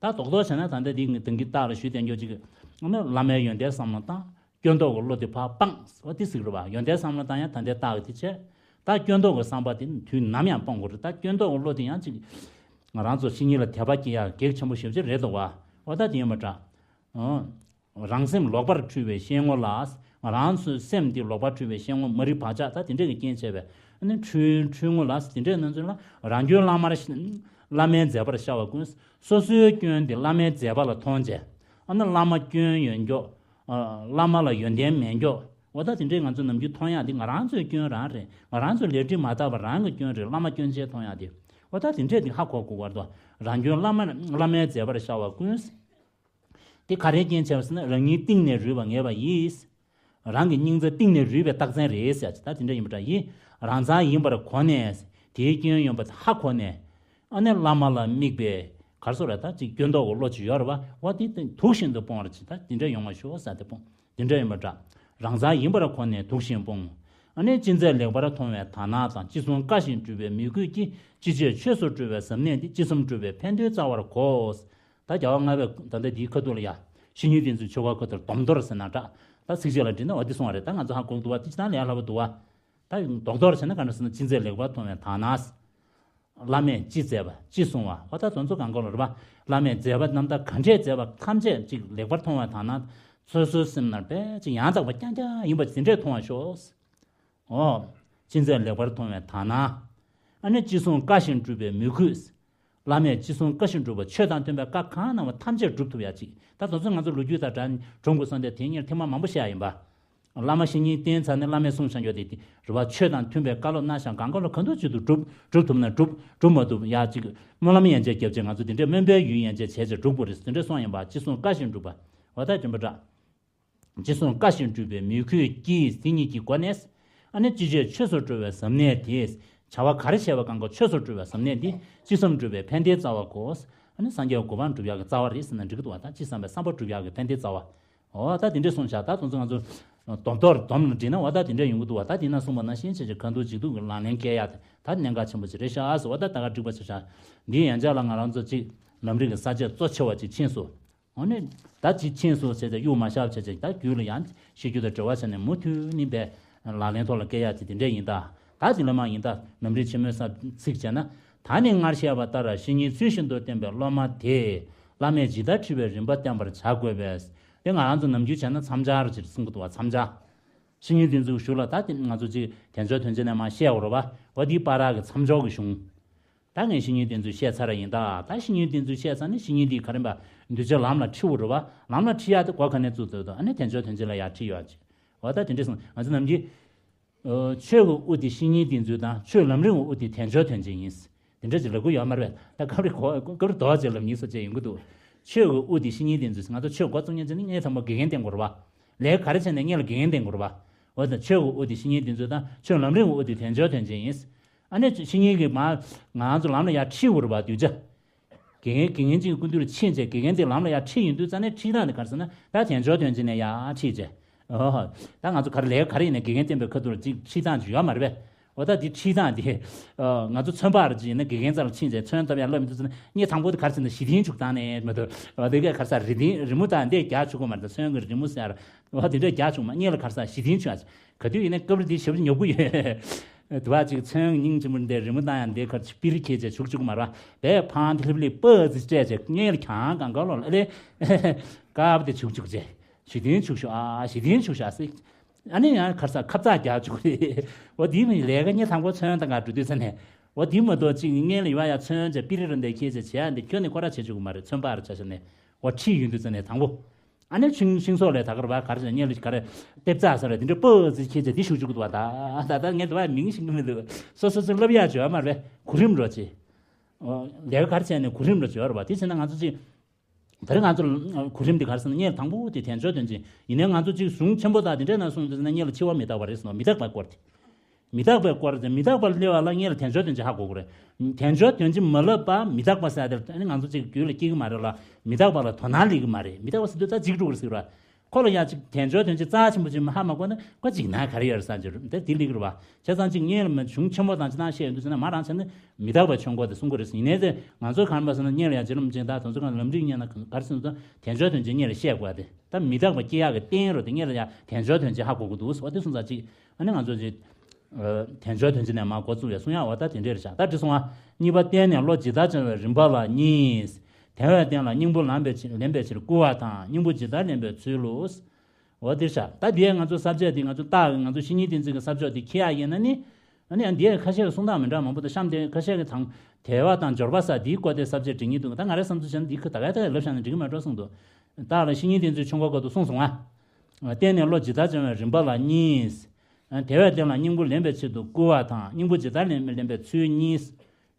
ད་རྡོག་རྡོག་བྱས་ན་ད་ལྟ་འདི་ངས་དེང་གི་རྟགས་ལ་ཞུས་བསྡད་རྒྱུ་ཅིག་ཨ་ནི་བླ་མའི་ཡོན་ཏན་བསམ་བློ་བཏང་། སྐྱོན་རྟོག་གི་བློ་དེ་ཕར་སྤངས། འོ་དེ་ཟིག་རེད་པ། ཡོན་ཏན་བསམ་བློ་བཏང་ཡང་ད་ལྟའི་རྟགས་ཀྱི་དེ་བྱས། ད་སྐྱོན་རྟོག་གི་བསམ་པ་དེ་དུས་ནམ་ཡང་སྤོང་དགོས་རེད། ད་སྐྱོན་རྟོག་གི་བློ་དེ་ཡང་ཅིག་ང་རང་ཚོ་བཤེས་གཉེན་ལ་དད་པ་སྐྱེ་ཡག་གེགས་ཆེན་པོ་ཞེ་པོ་ཅིག་རེད་འདུག་པ། འོ་ད་དེ་ཡིན་པ་འདྲ། ཨོ། རང་སེམས་ལོག་པར་འཁྲུལ་བའི་ཤེས་ངོ་ལ། ང་རང་ཚོའི་སེམས་འདི་ལོག་པར་འཁྲུལ་བའི་ཤེས་ངོ་མ་རིག་བག་ཆགས་ད་དེ་འདྲས་ཀྱི་རྐྱེན་བྱས་པས་ཨ་ནི་འཁྲུལ་འཁྲུལ་ངོ་ལ་དེ་འདྲས་ནང་ཚུན་ལ། རང་སྐྱོན་བླ་མར་བླ་མའི་མཛད་པར་ཤར་བ་ཀུན། སོ་སོའི་སྐྱོན་དེ་བླ་མའི་མཛད་པ་ལ་མཐོང་བྱས། ཨ་ནི་བླ་མ་སྐྱོན་ཡོད་མགྱོགས། བླ་མ་ལ་ཡོན་ཏན་མེད་མགྱོགས། འོ་ད་དེ་འདྲས་ང་ཚོ་ནམ་རྒྱུན་མཐོང་ཡག་འདི་ང་རང་ཚོའི་སྐྱོན་རང་རེད། ང་རང་ཚོ་ལས་སྒྲིབ་མ་དག་པ་རང་གི་སྐྱོན་རེད། བླ་མ་སྐྱོན་ཅན་མཐོང་ཡག་འདི། འོ་ད་དེ་འདྲས་འདི་ཧ་གོ་དགོས་པ་རེད་དོ། རང་སྐྱོན་བླ་མ་བླ་མའི་མཛད་པར་ཤར་བ་ཀུན། དེ་ག་རེའི་རྐྱེན་བྱས་པ་ཟེར་ན། རང་ཉིད་གཏིང་ནས་རུལ་བར་ངེས་པ་ཡིས། རང་གི་སྙིང་རྩ་གཏིང་ནས་རུལ་བའི་རྟགས་མཚན་རེད་ཟེར་ཡག་ཅིག་ད་དེ་འདྲ་ཡིན་པ་འདྲ་ཡིས། རང་མཚང་ཡིན་པར་གོ་ནས། དེའི་སྐྱོན་ཡོད་པ་དེ་ཧ་གོ་ནས། ཨ་ནི་བླ་མ་ལ་དམིགས་པའི་ག་རེ་ཟེར་རེད། ད་ཅིག་སྐྱོན་རྟོག་གི་བློ་ཅིག་ཡོད་རེད་པ། འོ་དེ་དུག་བཞིན་དུ་སྤོང་བར་བྱེད། ད་དེ་འདྲ་ཡོང་བར་ཤོག་ཟེར་དེ་སྤོང་། དེ་འདྲ་ཡིན་པ་འདྲ། རང་མཚང་ཡིན་པར་གོ་ནས་དུག་བཞིན་སྤོང་། ཨ་ནི་ཅི་མཛད་ལེགས་པར་མཐོང་བའི་དག་སྣང་དང་། ཅི་གསུང་བཀའ་བཞིན་སྒྲུབ་པའི་མོས་གུས་ཀྱིས། ཅི་བྱེད་ཆོས་སུ་འགྲོ་བའི་ཟབ་གནད་འདི། ཅི་བསམ་འགྲུབ་པའི་ཕན་བདེའི་རྩ་བར་གོ། ད་རྒྱལ་བ་ལྔ་པས་ད་ལྟ་འདིའི་ཁ་ཐུག་ལ་ཡ། བཤེས་གཉེན་བསྟེན་ཚུལ་ཆོ་ག་ཁ་ཐུག་སྡོམ་མདོར་ཟེར་ན་འདྲ། ད་ཚིགས་བཅད་ལ་བསྒྲིལ་ན་འོ་འདི་གསུང་བ་རེད། ད་ང་ཚོ་ཧ་གོ་གི་འདུག་པ། འདི་ཅི་ལྟར་ལས་སླ་པོ་འདུག་པ། ད་རྡོག་རྡོག་བྱས་ན་ག་འདྲ་ཟེར་ན། ཅི་མཛད་ལེགས་པར་མཐོང་བའི་དག་སྣང་། བླ་མས་ཅི་མཛད་པ་ཅི་གསུང་བ། འོ་ད་དེ་ཚོ་གང་ག་ལ་རེད་པ། བླ་མས་མཛད་པ་རྣམ་དག་ག་འདྲས་མཛད་པ་ཐམས་ཅད་ཅིག་ལེགས་པར་མཐོང་བའི་དག་སྣང་། སོ་སོའི་སེམས་ནང་དཔེ་ཅིག་ཡང་དག་པ་རྐྱང་རྐྱང་ཡིན་པ་དེ་འདྲས་མཐོང་བར་ཤོག། འོ། ཅི་མཛད་ལེགས་པར་མཐོང་བའི་དག་སྣང་། ཨ་ནི་ཅི་གསུང་བཀའ་བཞིན་སྒྲུབ་པའི་མོས་གུས། བླ་མས་ཅི་གསུང་བཀའ་བཞིན་སྒྲུབ་པ། ཆོས་དང་མཐུན་པའི་བཀའ་གང་གནང་བ་ཐམས་ཅད་སྒྲུབ་ཐུབ་ཡ་ཅིག་ད་དེ་ཚོ་ང་ཚོ་ལོ་རྒྱུས་དང་འདྲ་སྒྲུབ་དགོས་བསམ་སྟེ་དེ་ཉིད་ཐེངས་མ་མང་པོ་བཤད་ཡ་ཡིན་པ། བླ་མ་བཤེས་གཉེན་བསྟེན་ཚར་ནས་བླ་མས་གསུངས་བྱ་འཇོག་དེ་དེ་རེད་བ། ཆོས་དང་མཐུན་པའི་བཀའ་སློབ་གནང་བཞག་གང་ག་ལ་གང་འདུག་ཅིག་ཏུ་སྒྲུབ་སྒྲུབ་ཐུབ་ན་སྒྲུབ་སྒྲུབ་མ་ཐུབ་ཡ་ཅིག་སྨོན་ལམ་ཡན་ཆད་བརྒྱབ་བྱས་ང་ཚོ་དེ་འདྲའི་སྨོན་པའི་ཡུལ་ཡན་ཆད་བྱས་བྱས་སྒྲུབ་དགོས་རེད། དེ་འདྲ་གསུངས་ཡིན་པ། ཅི་གསུང་བཀའ་བཞིན་སྒྲུབ་པ། འོ་ད་དྲན་པ་དྲག་ཅི་གསུང་བཀའ་བཞིན་སྒྲུབ་པའི་མོས་གུས་ཀྱིས། དེ་ཉིད་ཀྱི་སྒོ་ནས་ཨ་ནི་ཅི་བྱས་ཆོས་སུ་འགྲོ་བའི་ཟབ་གནད་དེ། བྱ་བ་ག་རེ་བྱས་པ་གང་ག་ཆོས་སུ་འགྲོ་བའི་ཟབ་གནད་འདི་ཅི་བསམ་འགྲུབ་པའི་ཕན་བདེའི་རྩ་བ་གོ། ཨ་ནི་སངས་རྒྱས་གོ་འཕང་སྒྲུབ་ཡག་གི་རྩ་བ་རེད་ཟེར་ན་འགྲིག་གི་འདུག་བ། ད་ཅི་བསམ་པའི་བསམ་པ་སྒྲུབ་ཡག་གི་ཕན་བདེའི་རྩ་བ། འོ་ད་དེ་འདྲས་གསུངས་བཞག་ད་དེ་ཚོ་ང་ཚོ་སྡོམ་མདོར་སྡོམ་ལ་བསྒྲིལ་ན་འོ་ད་དེ་འདྲས་ཡོང་གི་འདུག་བ། ད་དེ་ན་གསུངས་པ་ནང་བཞིན་བྱས་བྱས་ཁ་འདུག་ཅིག་འདུག་གི་ལག་ལེན་བཀལ་ཡག་དེ་ད་གནད་འགག་ཆེན་པོ་ཅིག་རེད་ཤག་ཟེར་བ། ད་ད་ག་འགྲིག་པ་ཆ་བཞག་འདི་ཡན་ཆད་ལ་ང་རང་ཚོ་ཅིག་ལམ་རིམ་གྱི་ས་བཅད་གཙོ་ཆེ་བ་ཅིག་མཁྱེན་སོང་། འོ་ནི། ད་ཅིག་མཁྱེན་སོང་ཟེར་ཏེ་གཡུག་མ་བཞག་བྱས་ཅིག་ད་རྒྱུད་ལ་ཡང་ཤེས་རྒྱུ་དང་འབྲེལ་བ་བྱས་ནས་མུ་མཐུད་ནས་པའི་ལག་ལེན་ཐོག་ལ་བཀལ་ཡག་ཅིག་དེ་འདྲས་ཡིན་ད། ད་དེ་ལ་མ་ཡིན་ད་ལམ་རིམ་ཆེན་མོའི་ས་ཚིགས་བྱས་ན། ད་ནི་སྔར་བཤད་པ་ལྟར་བཤེས་གཉེན་ཚུལ་བཞིན་དུ་བསྟེན་པའི་སློབ་མ་དེས་བླ་མས་ཇི་ལྟར་ཁྲིད་པའི་རིམ་པ་བསྟེན་པར་བྱ་དགོས་པས། དེ་ང་རང་ཚོ་ནམ་རྒྱུན་བྱས་ན་མཚམས་སྦྱར་ཅིག་གསུང་གི་འདུག་བ། མཚམས་སྦྱར། བཤེས་གཉེན་དེ་ཚོའི་གཞུག་ལ་ད་དེ་ང་ཚོ་ཅིག་དལ་འབྱོར་དོན་ཆེན་ནས་མ་བཤད་འོ་རོ་བ། འོ་དེའི་བར་གྱི་མཚམས་སྦྱོར་གྱི་གཞུང་། ད་ངས་བཤེས་གཉེན་དེ་ཚོས་བཤད་ཚར་བ་ཡིན་ད། ད་བཤེས་གཉེན་དེ་ཚོས་བཤད་ཚར་ནས་བཤེས་གཉེན་དེས་ག་རེ་འབའ་གདུལ་བྱ་ལམ་ལ་ཁྲིད་འོ་རེད་བ། ལམ་ལ་ཁྲིད་ཡག་དེ་སྒོ་ག་ནས་བཙུགས་ཐུབ་དོ། ཨ་ནི་དལ་འབྱོར་དོན་ཆེན་ལ་ཡར་ཁྲིད་ཡོད་ཅིག་འོ་ད་དེ་འདྲས་སོང་ང་ཚོ་ནམ་རྒྱུན། ཆོས་ཀྱི་དབུ་དེ་བཤེས་གཉེན་དེ་ཚོ་དང་ཆོས་ལམ་རིམ་གྱི་དབུ་དེ་དལ་འབྱོར་དོན་ཆེན་ཡིན། དེ་འདྲས་ཅིག་ལབ་གི་ཡོད་མ་རེད་པས། ད་སྐབས་རེ་གོ་སྐབས་རེ་དོགས་ཅིག་ལབ་ཉེས་སོ་ཅེས་ཡོང་གི་འདུག་ཆོས་ཀྱི་དབུ་དེ་བཤེས་གཉེན་དེ་ཚོ་ང་ཚོ་ཆོས་འགོ་བཙུགས་མཁན་ཚོ་ནི་སྔོན་ཚང་མ་དགེ་རྒན་བསྟེན་དགོས་རེད་བ། ལས་ཀ་ག་རེ་བྱས་ནས་སྔོན་ལ་དགེ་རྒན་བསྟེན་དགོས་རེད་བ། འོ་ད་ཆོས་ཀྱི་དབུ་དེ་བཤེས་གཉེན་དེ་ཚོ་དང་ཆོས་ལམ་རིམ་གྱི་དབུ་དེ་དལ་འབྱོར་དོན་ཆེན་ཡིན། ཨ་ནི་བཤེས་གཉེན་གྱིས་མ་ང་ཚོ་ལམ་ལ་ཡར་ཁྲིད་དགོས་རེད་བ། གདུལ་བྱ། དགེ་རྒན་དགེ་རྒན་གཅིག་གི་སྐུ་མདུན་ལ་ཕྱིན་བྱས་དགེ་རྒན་དེ་ལམ་ལ་ཡར་ཁྲིད་ཡོང་དུས་ཙ་ནས་ཁྲིད་སྟངས་དེ་ག་རེ་ཟེར་ན་ད་དལ་འབྱོར་དོན་ཆེན་ནས་ཡར་ཁྲིད་བྱས། ཨོ། ད་ང་ཚོ་ག་རེ་ལས་ཀ་ག་རེ་ཡིན་ན་དགེ་རྒན་བསྟེན་པའི་ཁ་ཐུག་ལ་ཅིག་ཁྲིད་སྟངས་ཅིག་ཡོད་མ་རེད་པས། འོ་ད་དེ་ཁྲིད་སྟངས་དེ། ཨ། ང་ཚོ་ཚོན་པ་ར་ཅིག་ཡིན་ན་དགེ་རྒན་རྩ་ལ་ཕྱིན་བྱས་ཚོན་བཏབ་ཡ་སློབ་མི་འདུག་ཟེར་ན་སྔོན་ཚང་པོ་དེ་ག་རེ་ཟེར་ན་གཞི་རྟེན་བྱུག་སྟངས་ནས་མ་གཏོགས་འོ་དེ་གས་ག་རེ་ཟེར་རི་རྟེན་རི་མོ་དང་འདི་རྒྱག་བཅུག་གི་མ་རེད། ད་ཚོན་གྱི་རི་མོ་ཟེར་ཡ་ར་འོ་དེ་འདྲ་རྒྱག་བཅུག་མ་སྔོན་ལ་ག་རེ་ཟེར་གཞི་རྟེན་བྱུག་ཡ་ཅིག་ག་དུས་ཡིན་ན་སྐབས་རེ་དེ་ཞབས་ཕྱི་ཉོབ་གི་ཡོད། དུ་བ་ཅིག་ཚོན་སྙིང་རྗེ་མོ་འདི་རི་མོ་བཏང་ཡང་འདི་ཁར་ཅིག་པིར་ཁྱེར་བྱས་བྱུག་བཅུག་མ་རེད་པས། ཕང་དེ་ལྷིབ་ལྷིབ་པ་ཙི་སྤྲད་བྱས་སྔོན་ལ་གྱང་གང་ག་ལོག་ལ་ལེ། དཀར་པོ་དེ་བྱུག་བཅུག་བྱས་གཞི་རྟེན་བྱུག་ཤོག་ཨ་གཞི་རྟེན་བྱུག་ཤོག་ཟེར། ཨ་ནི་ཡང་ཁར་ས་ཁབ་ཙག་རྒྱག་བཅུག་རེད། འོ་དེའི་མི་ལས་ཀ་སྔོན་ཚང་པོ་ཚོན་བཏང་ག་འགྲོ་དུས་ས་ནས་འོ་དེ་མ་གཏོགས་ཅིག་སྔོན་ལ་ཡོད་ཡ་ཚོན་བྱས་པིར་ར་འདི་ཁྱེར་བྱས་བྱས་ཡ་འདི་ཁྱོན་ནས་ཁོ་ར་བྱེད་བཅུག་གི་མ་རེད། ཚོན་པ་ར་བྱས་བྱས་ནས་འོ་ཁྲིད་ཡོང་དུས་ས་ནས་དང་པོ། ཨ་ནི་ཤིང་ཤིང་སོགས་ལས་ད་གར་བ་གར་བྱས་སྔོན་ལ་ག་རེ་ལྟེབ་ཙག་ཟེར་ར་དེ་འདྲ་པོ་ཙི་ཁྱེར་བྱས་དེ་བྱུག་བཅུག་འདུག་བ། ད་ད་ད་ངས་དེ་བ་མིང་ཤེས་ཀྱི་མི་འདུག་སོ་སོ་ཚོ་བསླབ་ཡག་བྱོས་མ་རེད། གོ་རིམ་རོ་ཅི། ལས་ཀ་གར་བྱས་ནས་གོ་རིམ་རོ་བྱོས་ར་བ། དེ་བྱས་ན་ང་ཚོ་ཅི། ད་རེས་ང་ཚོ་གོ་རིམ་དེ་གར་སོང་ན་སྔོན་དང་པོ་དེ་དལ་འབྱོར་དོན་ཆེན་ཡིན་ནའི་ང་ཚོ་ཅིག་གཞུང་ཆེན་པོ་དག་དེ་འདྲས་ན་སོང་དུས་ན་སྔོན་ལ་འཆི་བ་མི་རྟག་པ་རེད་ཟེར་ནོ། མི་རྟག་པའི་སྐོར་དེ། མི་རྟག་པའི་སྐོར་དེ་མི་རྟག་པར་སླེབས་པ་ལ་སྔོན་ལ་དལ་འབྱོར་དོན་ཆེན་ཧ་གོ་དགོས་རེད། དལ་འབྱོར་དོན་ཆེན་མ་ལབ་པ་མི་རྟག་པ་ཟེར་དེ་ཨ་ནི་ང་ཚོ་ཅིག་རྒྱུད་ལ་སྐྱེ་གི་མ་རེད་ལ། མི་རྟག་པ་ལ་དོ་སྣང་སླེབས་ཀྱི་མ་རེད། མི་རྟག་པ་ཟེར་དུས་ད་འཇིགས་འགྲོ་གི་རེད་ཟེར་བ། ཁོ་ལ་ཡང་ཅིག་དལ་འབྱོར་དོན་ཆེན་རྩ་ཆེན་པོ་ཅིག་ཧ་མ་གོ་ན་ཁོ་འཇིགས་སྣང་ག་རེ་ཡོད་རེད་བསམ་གྱི་རེད། དེ་དེ་སླེབས་ཀྱི་རེད་བ། བྱས་ཙང་ཅིག་སྔོན་ལ་མ་གཞུང་ཆེན་པོ་དང་ཅི་དང་བཤད་ཡོང་དུས་ཟེར་ན་མ་རང་བྱས་ན་མི་རྟག་པའི་ཆོས་འཁོར་དེ་གསུང་གི་རེད་ཟེར། ཡིན་ནའི་ཚེ་ང་ཚོའི་གང་པ་ཟེར་ན་སྔོན་ལ་ཡང་རྗེ་རིན་པོ་ཆེ་དང་དེ་ཚོ་གང་ལམ་རིམ་སྙན་ན་ག་རེ་ཟེར་ན་དལ་འབྱོར་དོན་ཆེན་སྔོན་ལ་བཤད་དགོས་ཏེ། ད་མི་རྟག་པ་སྐྱེ་ཡག་གི་རྟེན་རོ་དེ་སྔོན་ལ་ཡང་དལ་འབྱོར་དོན་ཆེན་ཧ་གོ་དགོས་འདུག་ཟེར་བ་དེ་གསུངས་ཙང་ཅིག་ཨ་ནི་ང་ཚོ་ཅིག་དལ་འབྱོར་དོན་ཆེན་ནས་མར་འགོ་བཙུགས་ཡ་གསུང་ཡག་བ་ད་དེ་འདྲས་རེད་ཤག་ད་འདི་སོང་བ། གཉིས་པ་བསྟེན་ནས་བློ་ཇི་ལྟར་སྦྱང་བའི་རིམ་པ་ལ་གཉིས། དལ་བའི་རྟེན་ལ་སྙིང་པོ་ལེན་པའི་ཕྱིར་ལེན་པའི་ཕྱིར་བསྐུལ་བ་དང་སྙིང་པོ་ཇི་ལྟར་ལེན་པའི་ཚུལ་ལོ། འོ་དེ་ཤག་ད་དེ་ང་ཚོ་ས་བཅད་དེ་ང་ཚོ་རྟགས་ཀྱི་ང་ཚོ་བཤེས་གཉེན་བསྟེན་ཚུལ་གྱི་ས་བཅད་དེ་འཁྱེར་ཡག་ཡིན་ན་ནི། ཨ་ནི་ཡང་འདི་ཡང་ཁ་ཤས་ཀྱི་གསུང་སྟངས་མི་འདྲ་མང་པོ་དང་གཤམ་དེ་ཁ་ཤས་ཀྱི་དང་དལ་བ་དང་འབྱོར་པ་ས་འདིའི་སྐོར་དེ་ས་བཅད་འབྲི་ངེས་འདུག་ད་ང་རའི་བསམ་ཚུལ་བྱས་ན་འདི་ཁ་ད་ག་ད་ལབ་བཞག་ན་འགྲིག་གི་མེད་འགྲོ་གསུངས་འདུག་རྟགས་ལ་བཤེས་གཉེན་བསྟེན་ཚུལ་ཆུང་ཀ་སྐོར་དུ་གསུངས་སོང་ང་། བསྟེན་ནས་བློ་ཇི་ལྟར་སྦྱང་བའི་རིམ་པ་ལ་གཉིས། དལ་བའི་རྟེན་ལ་སྙིང་པོ་ལེན་པའི་ཆེད་དུ་བསྐུལ་བ་དང་སྙིང་པོ་ཇི་ལྟར་ལེན་ལེན་པའི་ཚུལ་གཉིས།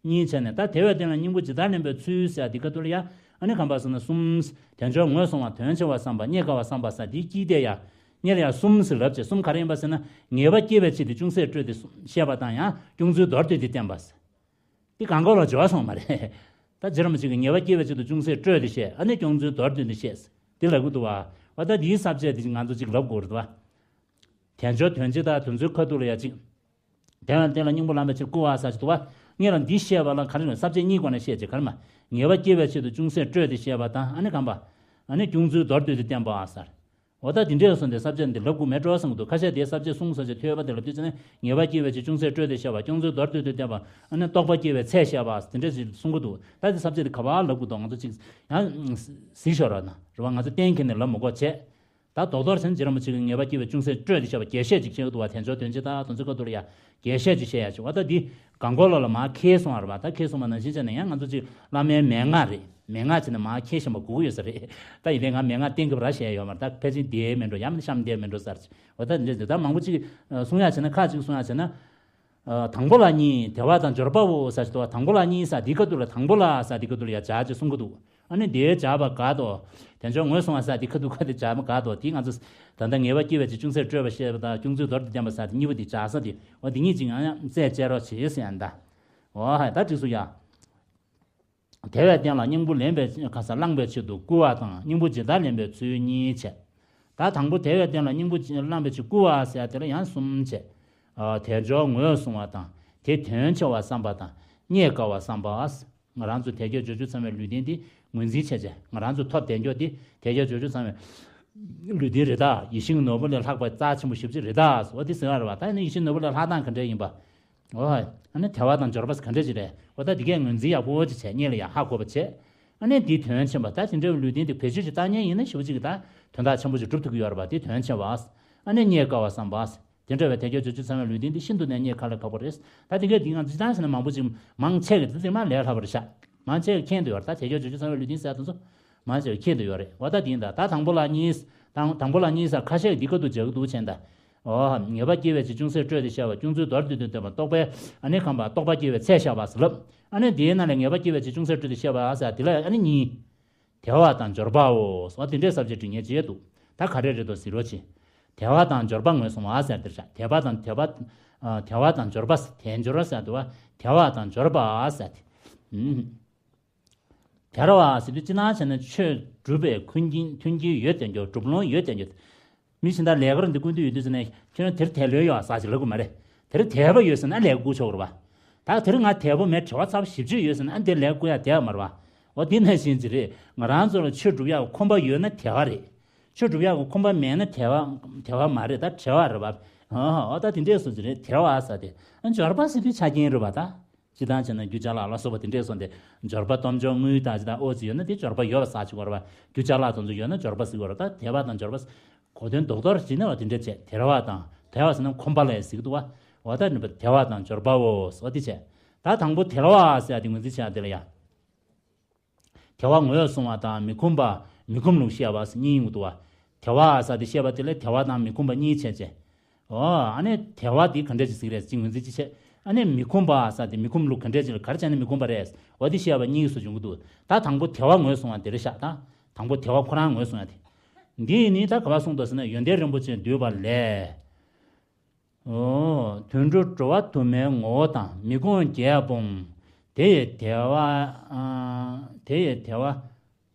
གཉིས་བྱས་ནས་ད་དལ་བའི་རྟེན་ལ་སྙིང་པོ་ཇི་ལྟར་ལེན་པའི་ཚུལ་ཟེར་ཡ་འདི་ག་ཏུ་ལ་ཡ། ཨ་ནི་གང་པ་ཟེར་ན་གསུམ། དལ་འབྱོར་ངོས་བཟུང་བ་དོན་ཆེ་བ་བསམ་པ་རྙེད་དཀའ་བ་བསམ་པ་ཟེར་འདི་དཀྱིལ་དེ་ཡ། སྔོན་ལ་ཡ་གསུམ་ཟེར་ལབ་བྱས་གསུམ་ག་རེ་ཡིན་པ་ཟེར་ན་ངེས་པ་སྐྱེ་བའི་ཆེད་དུ་ཅུང་ཟད་སྤྲོས་ཏེ་བཤད་པ་དང་ཡང་སྐྱོང་ཚུལ་མདོར་བསྡུས་ཏེ་བསྟན་པ་ཟེར། འདི་གང་གོ་ལ་འབྱོར་སོང་མ་རེད། ད་རྗེ་རིན་པོ་ཆེ་གིས་ངེས་པ་སྐྱེ་བའི་ཆེད་དུ་ཅུང་ཟད་སྤྲོས་ཏེ་བཤད་ཨ་ནི་སྐྱོང་ཚུལ་མདོར་བསྡུས་ཏེ་བཤད། འདི་ལབ་གི་འདུག་བ། འོ་ད་འདིའི་ས་བཅད་འདི་ང་ཚོ་ཅིག་ལབ་དགོས་རེད་བ། དལ་འབྱོར་དོན་སྤྱི་དང་དོན་ཚུལ་ཁ་ཐུག་ལ་ཡ་ཅིག་དལ་བའི་རྟེན་ལ་སྙིང་པོ་ལེན་པའི་ཕྱིར་བསྐུལ་བ་ཟེར་གྱི་འདུག་བ། སྔོན་ལ་འདི་བཤད་པ་ལ་ག་རེ་རེད། ས་བཅད་གཉིས་སྒོ་ནས་བཤད་ཅེས་ག་རེ་མ། ངེས་པ་སྐྱེ་བའི་ཆེད་དུ་ཅུང་ཟད་སྤྲོས་ཏེ་བཤད་པ་དང་ཨ་ནི་གང་པ། ཨ་ནི་སྐྱོང་ཚུལ་མདོར་བསྡུས་ཏེ་བསྟན་པ་ཟེར། འོ་ད་འདི་འདྲས་སོང་སྟེ་ས་བཅད་འདི་ལབ་དགོས་མེད་འགྲོ་བསམ་གྱི་འདུག་ཁ་ཤས་དེའི་ས་བཅད་གསུངས་ས་བཅད་ཐོས་པ་དེ་ལབ་དུས་ཙ་ནས་ངེས་པ་སྐྱེ་བའི་ཕྱིར་ཅུང་ཟད་སྤྲོས་ཏེ་བཤད་པ་སྐྱོང་ཚུལ་མདོར་བསྡུས་ཏེ་བསྟན་པ་ཨ་ནི་རྟོགས་པ་སྐྱེ་བའི་ཚད་བཤད་པ་དེ་འདྲས་ཞིག་གསུང་གི་འདུག་ད་དེ་ས་བཅད་འདི་ག་པར་ལབ་དགོས་འདུག་ང་ཚོ་ཅིག་ཡང་གཟིགས་ཤོག་ར་ན་རེད་བ། ང་ཚོ་གཏན་འཁེལ་ནས་ལབ་མི་དགོས་བྱས། ད་རྡོག་རྡོག་ཟེར་ན་རྗེ་རིན་པོ་ཆེ་གིས་ངེས་པ་སྐྱེ་བའི་ཅུང་ཟད་སྤྲོས་ཏེ་བཤད་པ་རྒྱས་བཤད་ཅིག་བཤད་ཀྱི་འདུག་བ། དལ་འབྱོར་དོན་ཆེན་དང་དེ་ཚོའི་སྐབས་དུ་ལ་ཡ་རྒྱས་བཤད་ཅིག་བཤད་ཡ་ཅིག་འོ་ད་འདི་གང་གོ་ལོ་ལ་མར་ཁེལ་སོང་བ་རེད་བ། ད་ཁེལ་སོང་བ་ནང་བཞིན་བྱས་ནས་ཡང་ང་ཚོ་ཅིག་བླ་མའི་མན་ངག་རེད། མན་ངག་བྱས་ནས་མར་ཁེལ་བཞིན་པ་དགོས་ཀྱི་ཡོད་ས་རེད། ད་ཡིན་ནའི་ང་མན་ངག་གཏན་འཁེལ་བ་ར་བཤད་ཡོད་མ་རེད། ད་ཕལ་ཆེར་འདི་མིན་འགྲོ་ཡང་མིན་གཤམ་འདི་མིན་འགྲོ་ཟེར་ཅིག་འོ་ད་འདི་འདི་ད་མང་པོ་ཅིག་གསུང་ཡ་བྱས་ན་ཁ་ཅིག་གསུང་ཡ་བྱས་ན། ཨ། དང་པོ་ལ་གཉིས། དལ་བ་དང་འབྱོར་པའོ་ཟེར་གྱི་འདུག་བ། དང་པོ་ལ་གཉིས་ཟེར་འདི་ཁ་ཐུག་ལ། དང་པོ་ལ་ཟེར་འདི་ཁ་ཐུག་ལ་ཡ་སྦྱར་ཅིག་གསུང་གི་འདུག་ཨ་ནི་འདིའི་སྦྱར་བ་དགའ་ཏོ། དལ་འབྱོར་ངོས་བཟུང་བ་ཟེར་འདི་ཁ་ཐུག་ཁ་དེ་སྦྱར་མ་དགའ་ཏོ། དེ་ང་ཚོ་ད་ལྟ་ངེས་པ་སྐྱེ་བའི་ཕྱིར་ཅུང་ཟད་སྤྲོས་པ་བཤད་པ་དང་ཅུང་ཟད་མདོར་བསྡུས་བསྟན་པ་ཟེར་དེ་གཉིས་པོ་དེ་སྦྱར་ས་དེ་འོ་འདི་གཉིས་ཅིག་ཡང་ཡང་རྩད་བཅད་རོགས་བྱེད་ཟེར་ཡ་འདའ། འོ་ཧ་ད་འགྲིག་སོང་ཡ། དལ་བའི་རྟེན་ལ་སྙིང་པོ་ལེན་པའི་ཁ་ས་བླངས་པའི་ཆེད་དུ་བསྐུལ་བ་དང་སྙིང་པོ་ཇི་ལྟར་ལེན་པའི་ཚུལ་གཉིས་བྱས། ད་དང་པོ་དལ་བའི་རྟེན་ལ་སྙིང་པོ་བླངས་པའི་ཆེད་བསྐུལ་བ་ཟེར་དེ་ལ་ཡང་གསུམ་བྱས། ཨ། དལ་འབྱོར་ངོས་བཟུང་བ་དང་དེ་དོན་ཆེ་བར་བསམ་པ་དང་རྙེད་དཀའ་བར་བསམ་པ། ང་རང་ཚོ་དལ་བརྒྱད་འབྱོར་བཅུ་ཚང་བའི་ལུས་རྟེན་དེ་ངོས་འཛིན་བྱས་བྱས་ང་རང་ཚོ་ཐོབ་བསྡད་རྒྱུ་དེ་དལ་བརྒྱད་འབྱོར་བཅུ་ཚང་བའི་ལུས་རྟེན་རེད་ད། ཡིད་བཞིན་ནོར་བུ་ལས་ལྷག་པ་རྩ་ཆེན་པོ་ཞེ་པོ་ཅིག་རེད་ད། འོ་དེ་ཟེར་བ་རེད་བ། ད་ནི་ཡིད་བཞིན་ནོར་བུ་ལས་ལྷག་སྟངས་ག་འདྲ་ཡིན་པ། འོ། ཨ་ནི་དལ་བ་དང་འབྱོར་པ་ག་འདྲ་ཅིག་རེད། འོ་ད་འདི་གས་ངོས་འཛིན་ཡག་པོ་ཅིག་བྱས་སྔོན་ལ་ཡ་ཧ་གོ་བ་བྱས། ཨ་ནི་འདིའི་དོན་ཆེན་པོ་ད་དེ་འདྲ་བའི་ལུས་རྟེན་དེ་བེད་སྤྱོད་ཅིག་བཏང་མཁན་ཡིན་ན་ཞེ་པོ་ཅིག་གི་ད་དོན་དག་ཆེན་པོ་ཅིག་སྒྲུབ་ཐུབ་ཀྱི་ཡོད་རེད་པ། དེ་དོན་ཆེ་བ། ཨ་ནི་རྙེད་དཀའ་བ་བསམ་པ། དེ་འདྲ་བའི་དལ་བརྒྱད་འབྱོར་བཅུ་ཚང་བའི་ལུས་རྟེན་དེ་ཤིན་ཏུ་ནས་རྙེད་དཀའ་ལས་ཁག་པོ་རེད། ད་དེ་གས་འདི་ང་ཚོ་སྤྱིར་བཏང་བྱས་ན་མང་པོ་ཅིག་མང་ཆེ་གི་དེ་ཚོ་མ་ལས་སླ་པོ་རེད་ཤག་མང་ཆེ་གི་མཁྱེན་དུ་ཡོད་རེད། ད་དལ་བརྒྱད་འབྱོར་བཅུ་ཚང་བའི་ལུས་རྟེན་ཟེར་དེ་ཚོ་མང་ཆེ་གི་མཁྱེན་དུ་ཡོད་རེད། འོ་ད་དེ་ཡིན་ད། ད་དང་པོ་ལ་གཉིས། དང་དང་པོ་ལ་གཉིས་ཟེར་ཁ་ཤས་ཀྱིས་འདི་ཁ་ཐུག་སྦྱར་གི་འདུག་བྱས་ད། འོ། ངེས་པ་སྐྱེ་བའི་ཕྱིར་ཅུང་ཟད་སྤྲོས་ཏེ་བཤད་པ། ཅུང་ཟད་མདོར་བསྡུས་ཏེ་སྟོན་པ། རྟོག་པའི། ཨ་ནི་གང་པ་རྟོག་པ་སྐྱེ་བའི་ཚད་བཤད་པ་ཟེར་ལབ། ཨ་ནི་དེའི་ནང་ལས་ངེས་པ་སྐྱེ་བའི་ཕྱིར་ཅུང་ཟད་སྤྲོས་ཏེ་བཤད་པ་ཟེར་དེ་ལ་ཨ་ནི་གཉིས། དལ་བ་དང་འབྱོར་པའོ། འོ་དེ་འདྲའི་ས་བཅད་བྲིས་ངས་བྱས་འདུག་ད་ག་རེ་རེད་དོ་ཟེར་རོགས་གྱིས། དལ་བ་དང་འབྱོར་པ་ངོས་བཟུང་བ་ཟེར་དེར་བཞག་དལ་བ་དང་དལ་བ། ཨ། དལ་བ་དང་འབྱོར་པ་ཟེར་དལ་འབྱོར་ཟེར་དུ་བ། དལ་བ་དང་འབྱོར་པ་ཟེར་དེ། ཨུམ། དལ་བ་ཟེར་དུས་སྤྱིར་བཏང་བྱས་ན་ཆོས་སྒྲུབ་པའི་མཐུན་རྐྱེན་མཐུན་རྐྱེན་ཡོད་བསྡད་རྒྱུ། སྒྲུབ་ལོང་ཡོད་བསྡད་རྒྱུ། མི་གཞན་དག་ལས་ཀར་འདི་བསྐུལ་འདོད་ཡོད་དུས་ཟེར་ནས་ཁྱོད་རང་དེར་དལ་ལོས་ཡོད་ཟེར་ཅིག་ལབ་དགོས་མ་རེད། དེར་དལ་བ་ཡོད་ཟེར་ན་ལས་བསྐུལ་ཆོག་གི་རེད་པ། ད་དེར་ང་དལ་པོ་མེད་བྲེལ་བ་ཚ་པོ་ཞེ་པོ་ཅིག་ཡོད་ཟེར་ན་ཨ་འདིར་ལས་བསྐུལ་ཡ་བསྡད་པ་མ་རེད་པ། འོ་དེ་ནང་བཞིན་ཅིག་རེད། ང་རང་ཚོ་ལ་ཆོས་སྒྲུབ་ཡག་གི་ཁོམ་པ་ཡོད་ན་དལ་བ་རེད། ཆོས་སྒྲུབ་ཡག་གི་ཁོམ་པ་མེད་ན་དལ་བ་དལ་བ་མ་རེད། ད་བྲེལ་བ་རེད་པ། ཨོ་ད་དེ་འདྲས་སོང་ཅིག་རེད། དལ་བ་ཟེར་དེ་ཨ་འབྱོར་པ་ཟེར་དུས་ཆ་རྐྱེན་རེད་པ་ད། སྤྱིར་བཏང་བྱས་ན་རྒྱུ་ཅ་ལག་ལ་སོགས་པ་དེ་འདྲས་སོང་སྟེ། འབྱོར་པ་སྟོབས་འབྱོར་དངུལ་དང་ཅི་དང་ཨོ་ཙི་ཡོད་ན་དེ་འབྱོར་པ་ཡོད་པ་ཟེར་གྱི་ཡོད་རེད་པ། རྒྱུ་ཅ་ལག་དེ་ཚོ་ཡོད་ན་འབྱོར་པ་ཟེར་གྱི་ཡོད་རེད། ད་དལ་བ་དང་འབྱོར་པ། གོ་དོན་རྡོག་རྡོག་བྱས་ན་འོ་དེ་འདྲས་བྱས། དལ་བ་དང་། དལ་བ་ཟེར་ན་ཁོམ་པ་ལ་ཟེར་གྱི་འདུག་པ། འོ་ད་ནི་དལ་བ་དང་འབྱོར་པའོ་ཟེར་བ་དེ་བྱས། ད་དང་པོ་དལ་བ་ཟེར་ཡ་དེ་ངོས་འཛིན་བྱེད་ཡ་དེ་ལ་ཡ། དལ་བ་ངོས་བཟུང་བ་དང་མི་ཁོམ་པ། མི་ཁོམ་ལུགས་བཤད་པ་ཟེར་གཉིས་ཡོང་གི་འདུག་པ། དལ་བ་ཟེར་དེ་བཤད་པ་དེ་ལ་དལ་བ་དང་མི་ཁོམ་པ་གཉིས་བྱས་བྱས། ཨོ། ཨ་ནི་དལ་བ་འདི་ག་འདྲ་ཅིག་ཟིག་རེད་ཅིག་ངོས་འཛིན་ཅིག་བྱས། ཨ་ནི་མི་ཁོམ་པ་ཟེར་དེ་མི་ཁོམ་ལུགས་ག་འདྲ་ཅིག་ལ་ག་རེ་བྱས་ནས་མི་ཁོམ་པ་རེད། འོ་དེ་བཤད་པ་གཉིས་སུ་འབྱུང་གི་འདུག་ད་དང་པོ་དལ་བ་ངོས་བཟུང་བ་དེ་རེད་ཤག་ད་དང་པོ་དལ་བ་ཁོ་རང་ངོས་བཟུང་བ་དེ། འདི་ནི་ད་ག་པར་གསུངས་འདུག་ཟེར་ན་ཡོན་ཏན་རིན་པོ་ཆེ་བསྡུས་པ་ལས། ཨོ། དུད་འགྲོ་འགྲོ་བ་དུ་མའི་ངོ་བོ་དང་མི་ཁོམ་བརྒྱད་སྤོང་། དེ་ཡི་དལ་བ། ཨ། དེ་ཡི་དལ་བ།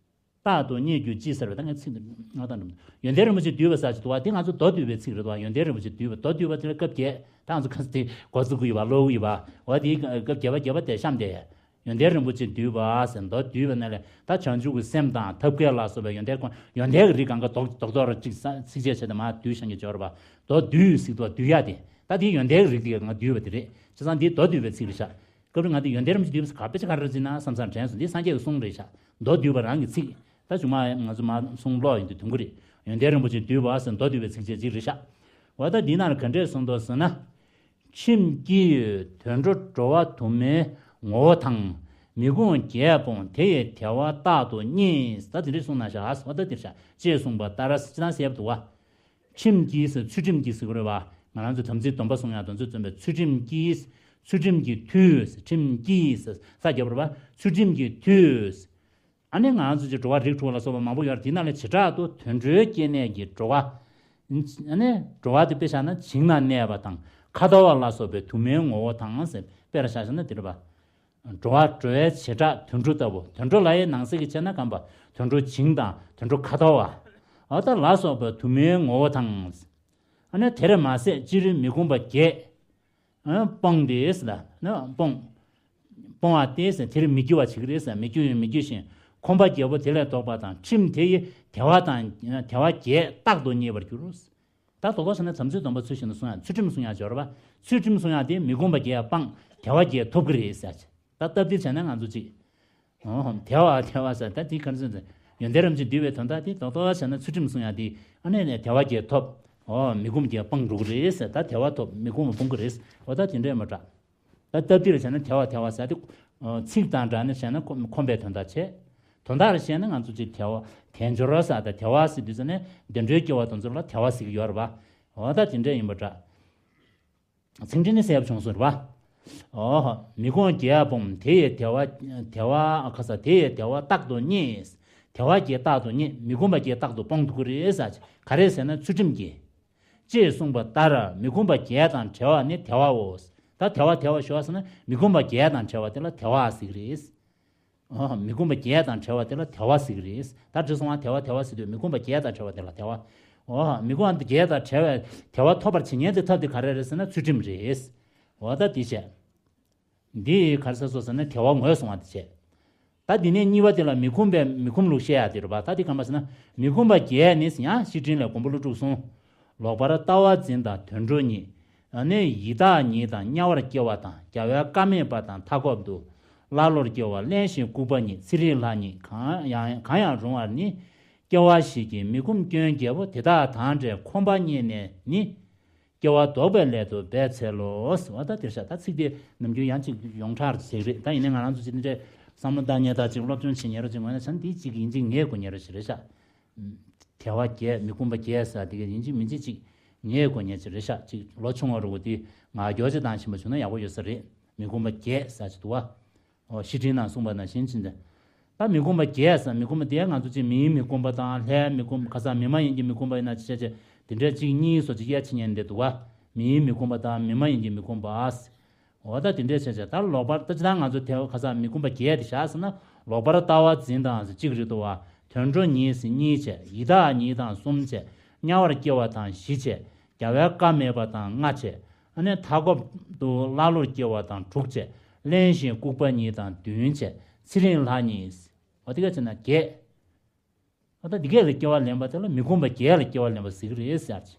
རྟག་ཏུ་རྙེད་གྱུར་ཅིག་ཟེར་བའི་ད་ངས་ཚིག་འདི་ང་དང་འགྲམ། ཡོན་ཏན་རིན་པོ་ཆེ་བསྡུས་པ་ཟེར་ཅིག་འདུག་པ། དེ་ང་ཚོ་མདོ་བསྡུས་པའི་ཚིག་རེད་འདུག་པ། ཡོན་ཏན་རིན་པོ་ཆེ་བསྡུས་པ། མདོ་བསྡུས་པ་དེ་ལ་སྐབས་བརྒྱད། ད་ང་ཚོ་ཁ་སང་དེ་འགོ་ཚུགས་ཀྱི་ཡོད་པ། ཀློག་གི་ཡོད་པ། འོ་དེ་སྐབས་བརྒྱད་པ་བརྒྱད་པ་དེ་གཤམ་དེ། ཡོན་ཏན་རིན་པོ་ཆེ་བསྡུས་པ་ཟེར། མདོ་བསྡུས་པ་ནང་ལས་ད་བྱང་ཆུབ་ཀྱི་སེམས་དང་ཐབས་མཁས་ལ་སོགས་པའི་ཡོན་ཏན་ཁོ། ཡོན་ཏན་གྱི་རིགས་གང་ག་རྡོག་རྡོག་རྡོག་ཅིག་ཚིགས་བཅད་བྱས་ཏེ་མར་བསྡུས་བཞག་གི་ཡོད་རེད་པ། མདོ་བསྡུས་ཟེར་འདུག་པ། བསྡུ་ཡ་དེ། ད་དེ་ཡོན་ཏན་གྱི་རིགས་དེ་གང་ག་བསྡུས་པ་དེ་རེད། བྱས་ཙང་འདི་མདོ་བསྡུས་པའི་ཚིག་རེད་ཤག་སྐབས་རེ་ང་དེ་ཡོན་ཏན་རིན་པོ་ཆེ་བསྡུས་པ་ཟེར་ག་དཔེ་ཆ་ག་རེ་རེད་ཟེར་ན་བསམ་བསམ་དྲན་སོང་། འདི་སངས་རྒྱས་ཀྱི་གསུང་རེད་ཤག་མདོ་བསྡུས་པ་རང་གི་ཚིག་ད་ཅུང་མ་ང་ཚོ་མ་གསུང་ཀློག་ཡིན་དུས་དུམ་བུ་རེད། ཡོན་ཏན་རིན་པོ་ཆེ་བསྡུས་པ་ཟེར་མདོ་བསྡུས་པའི་ཚིགས་བཅད་ཅིག་རེད་ཤག་འོ་ད་འདི་ནང་ལ་ག་འདྲས་གསུངས་འདུག་ཟེར་ན། ཁྱིམ་སྐྱིད་ཡོད་དུད་འགྲོ་འགྲོ་བ་དུ་མའི་ངོ་བོ་དང་། མི་ཁོམ་བརྒྱད་སྤོང་དེ་ཡི་དལ་བ་རྟག་ཏུ་རྙེད། ད་དེ་འདྲས་གསུངས་ན་ཤག་འོ་ད་འདིར་ཤག་ཅེས་གསུངས་པ་ལྟར་ཅི་ལྟར་ཟེར་བ་འདུག་པ། ཁྱིམ་སྐྱིད་ཟེར་ཚུལ་ཁྲིམས་སྐྱིད་ཟེར་གྱི་རེད་པ། ང་རང་ཚོ་དམ་ཚིག་སྡོམ་པ་སྲུང་ཡག་དེ་ཚོ་བརྩོན་པའི་ཚུལ་ཁྲིམས་སྐྱིད། ཚུལ་ཁྲིམས་ཀྱི་མཐུས། ཁྲིམས་སྐྱིད་ཟེར་ས་རྒྱབ་རེད་པ། ཚུལ་ཁྲིམས་ཀྱི་མཐུས། ཨ་ནི་ང་ཚོ་ཅིག་འགྲོ་བ་རིགས་དྲུག་ལ་སོགས་པ་མང་པོ་ཡོད་རེད། དེ་ནང་ལས་བྱེ་བྲག་ཏུ་དུད་འགྲོའི་སྐྱེ་གནས་ཀྱི་འགྲོ་བ། ཨ་ནི་འགྲོ་བ་དེ་དཔེ་བཞག་ན་བྱིངས་ན་གནས་པ་དང་ཁ་འཐོར་བ་ལ་སོགས་པའི་དུ་མའི་ངོ་བོ་དང་ཟེར་དཔེར་བཞག་བཞག་ན་དེ་རེད་པ། འགྲོ་བ་འགྲོ་བའི་བྱེ་བྲག་དུད་འགྲོ་ལྟ་བུ། དུད་འགྲོ་ལ་ཡི་ནང་གསེས་ཀྱི་བྱས་ན་གང་པ་དུད་འགྲོ་བྱིངས་དང་དུད་འགྲོ་ཁ་འཐོར་བ། འོ་ད་ལ་སོགས་པའི་དུ་མའི་ངོ་བོ་དང་། ཨ་ནི་དེར་མ་ཟད་སྤྱིར་མི་ཁོམ་པ་བརྒྱད། ཨ། སྤོང་སྟེ་ཟེར་ལ་ནི་སྤོང་། སྤོང་བ་སྟེ་ཟེར་དེར་མི་རྒྱུ་བ་བྱེད་ཀྱི་རེད་ཟེར། མི་རྒྱུ་ཡང་མི་རྒྱུ་ཞིང་ཁོམ་པ་བརྒྱད་པོ་དེ་ལས་ལྡོག་པ་དང་ཁྲིམས་དེ་ཡི་དལ་བ་དང་དལ་བ་བརྒྱད་རྟག་ཏུ་རྙེད་པར་འགྱུར། ད་རྡོག་རྡོག་བྱས་ན་དམ་ཚིག་སྡོམ་པ་ཚུལ་བཞིན་དུ་སྲུང་ཡག་ཚུལ་ཁྲིམས་སྲུང་ཡག་སྦྱོར་བ། ཚུལ་ཁྲིམས་སྲུང་ཡག་དེ་མི་ཁོམ་པ་བརྒྱད་སྤངས་དལ་བ་བརྒྱད་ཐོབ་ཀྱི་རེད་ཟེར། ད་སྟབས་བདེ་བྱས་ན་ང་ཚོ་ཅིག་ཨོ། དལ་བ་དལ་བ་ཟེར་ད་དེ་ག་རེ་ཟེར་ན། ཡོན་ཏན་རབ་འབྱམས་འདུས་པའི་དོན་དག་དེ་རྡོག་རྡོག་བྱས་ན་ཚུལ་ཁྲིམས་སྲུང་ཡག་དེ་ཨ་ནི་ནས་དལ་བ་བརྒྱད་ཐོབ། ཨོ་མི་ཁོམ་བརྒྱད་སྤང་འགྲོ་གི་རེད་ཟེར། ད་དལ་བ་ཐོབ་མི་ཁོམ་སྤོང་གི་རེད། ཨོ་ད་དེ་འདྲས་མ་དྲག་ད་སྟབས་བདེ་ལ་བྱས་ན་དལ་བ་དལ་བ་ཟེར་ཏེ། ཚིག་དང་སྦྲགས་ནས་བྱས་ན་ཁོམ་པའི་དོན་དག་བྱེད། དོན་དག་ལ་བཤད་ན་ང་ཚོ་ཅིག་དལ་བ་དལ་འབྱོར་ཟེར་ད་དལ་བ་ཟེར་དུས་ཙ་ནས་བདེ་འགྲོའི་སྐྱེ་བ་དེ་ཚོ་ལ་དལ་བ་ཟེར་གྱི་ཡོད་རེད་པ། འོ་ད་དེ་འདྲས་ཡིན་པ་འདྲ། ཚིག་འགྲེལ་ནི་གསལ་པོ་བྱུང་སོང་རེད་པ། འོ། མི་ཁོམ་བརྒྱད་སྤོང་དེ་ཡི་དལ་བ་དལ་བ་ཁ་ས་དེ་ཡི་དལ་བ་རྟག་ཏུ་རྙེད། དལ་བ་བརྒྱད་རྟག་ཏུ་རྙེད། མི་ཁོམ་པ་བརྒྱད་རྟག་ཏུ་སྤོང་ཐུབ་ཀྱི་རེད་ཟེར། ག་རེ་ཟེར་ན་ཚུལ་ཁྲིམས་ཀྱིས། ཅེས་གསུངས་པ་ལྟར་མི་ཁོམ་པ་བརྒྱད་དང་བྲལ་བ་ནི་དལ་བའོ། ད་དལ་བ་དལ་བ་ཞུ་བ་ཟེར་ན་མི་ཁོམ་པ་བརྒྱད་དང་བྲལ་བ་དེ་ལ་དལ་བ་ཟེར་གྱི་རེད། ཨོ། མི་ཁོམ་པ་བརྒྱད་དང་བྲལ་བ་དེ་ལ་དལ་བ་ཟེར་གྱི་རེད། ད་དྲི་སོང་བ་དལ་བ་དལ་བ་ཟེར་དུས་མི་ཁོམ་པ་བརྒྱད་དང་བྲལ་བ་དེ་ལ་དལ་བ། ཨོ། མི་ཁོམ་པ་བརྒྱད་དང་བྲལ་བའི་དལ་བ་ཐོབ་པར་བྱེད་ཉན་དེ་ཐབས་དེ་ག་རེ་རེད་ཟེར་ན་ཚུལ་ཁྲིམས་རེད། འོ་ད་དེ་བྱས། འདི་ག་རེ་ཟེར་སོང་ཟེར་ན་དལ་བ་ངོས་བཟུང་བ་དེ་བྱས། ད་འདི་ནས་གཉིས་པ་དེ་ལ་མི་ཁོམ་པའི་མི་ཁོམ་ལུགས་བཤད་ཡ་དེ་རེད་པ། ད་འདི་ག་རེ་ཟེར་ན་མི་ཁོམ་པ་བརྒྱད་ནི་ཡང་བཤེས་སྤྲིང་ལས་མགོན་པོ་ཀླུ་སྒྲུབ་གསུངས། ལོག་པར་ལྟ་བ་འཛིན་དང་དུད་འགྲོ་གཉིས། ཨ་ནི་ཡི་དྭགས་ཉིད་དང་དམྱལ་བར་སྐྱེ་བ་དང་རྒྱལ་བའི་བཀའ་མེད་པ་དང་མཐའ་འཁོབ་ཏུ། ཀླ་ཀློར་སྐྱེ་བ་གླེན་ཞིང་ལྐུགས་པ་ཉིད་ཚེ་རིང་ལྷ་ཉིད་གང་ཡང་གང་ཡང་རུང་བར་ནི། སྐྱེ་བ་བཞི་གི་མི་ཁོམ་སྐྱོན་བརྒྱད་པོ་དེ་དག་དང་བྲལ་ཁོམ་པ་རྙེད་ནས་ནི། སྐྱེ་བ་ལྡོག་པའི་སླད་དུ་འབད་འཚལ་ལོ། འོ་ད་དེར་བཞག་ད་ཚིག་དེ་ནམ་རྒྱུན་ཡང་ཅིག་ཡོངས་གྲགས་ཟེར་གྱི་རེད། ད་ཡིན་ནའི་ང་རང་ཚོ་ཅིག་འདི་འདྲའི་བསམ་བློ་བཏང་མཁན་དང་ཅིག་སློབ་སྦྱོང་བྱེད་མཁན་རོ་ཅིག་ངོས་ནས་བྱས་ན་འདི་ཅིག་ཡིན་གཅིག་ངེས་དགོས་མཁན་རོ་ཞིག་རེད་ཤག་དལ་བ་བརྒྱད་མི་ཁོམ་པ་བརྒྱད་ཟེར་དེ་ག་ཡིན་གཅིག་མིན་གཅིག་ཅིག་ངེས་དགོས་མཁན་ཅིག་རེད་ཤག་ཅིག་ལོ་ཆུང་བ་རུ་དེ་ངག་སྐྱོར་ཅིག་བཏང་བཞིན་པ་བྱུང་ན་ཡག་པོ་ཡོད་ས་རེད། མི་ཁོམ་པ་བརྒྱད་ཟེར་ཅིག་འདུག་བ། ཨོ་བཤེས་སྤྲིང་ནང་གསུངས་པ་ནང་བཞིན་ཕྱིན་ཏེ། ད་མི་ཁོམ་པ་བརྒྱད་ཟེར་མི་ཁོམ་པ་དེ་ང་ཚོ་ཅིག་མིའི་མི་ཁོམ་པ་དང་ལྷའི་མི་ཁོམ་པ་ཁ་སང་མི་མ་ཡིན་གྱི་མི་ཁོམ་པ་ཡིན་ན་ཅི་བྱ་བྱེད་དེ་འདྲའི་གཅིག་གཉིས་སོགས་ཅིག་དབྱེ་ཕྱེ་ཉན་བསྡད་འདུག་བ། མིའི་མི་ཁོམ་པ་དང་མི་མ་ཡིན་གྱི་མི་ཁོམ་པ། འོ་ད་དེ་འདྲའི་བྱ་བྱེད་ད་ལོག་པར་ད་ཅི་ད་ང་ཚོ་དེ་ཁ་སང་མི་ཁོམ་པ་བརྒྱད་དེ་བཞག་ཟེར་ན་ལོག་པར་ལྟ་བ་འཛིན་དང་ཟེར་གཅིག་རེད་འདུག་བ། དུད་འགྲོ་ཉིད་ཟེར་གཉིས་བྱས་ཡི་དྭགས་ཉིད་དང་གསུམ་བྱས་དམྱལ་བར་སྐྱེ་བ་དང་བཞི་བྱས། རྒྱལ་བའི་བཀའ་མེད་པ་དང་ལྔ་བྱས། ཨ་ནི་མཐའ་འཁོབ་ཏུ་ཀླ་ཀློར་སྐྱེ་བ་དང་དྲུག་བྱས། གླེན་ཞིང་ལྐུགས་པ་ཉིད་དང་བདུན་བྱས། ཚེ་རིང་ལྷ་ཉིད། འོ་དེ་ག་བྱས་ན་བརྒྱད། འོ་ད་འདི་གས་ལ་སྐྱེ་བ་ལེན་པ་དེ་ལ་མི་ཁོམ་པ་བརྒྱད་ལ་སྐྱེ་བ་ལེན་པ་ཟེར་གི་རེད་ཟེར་ཅིག་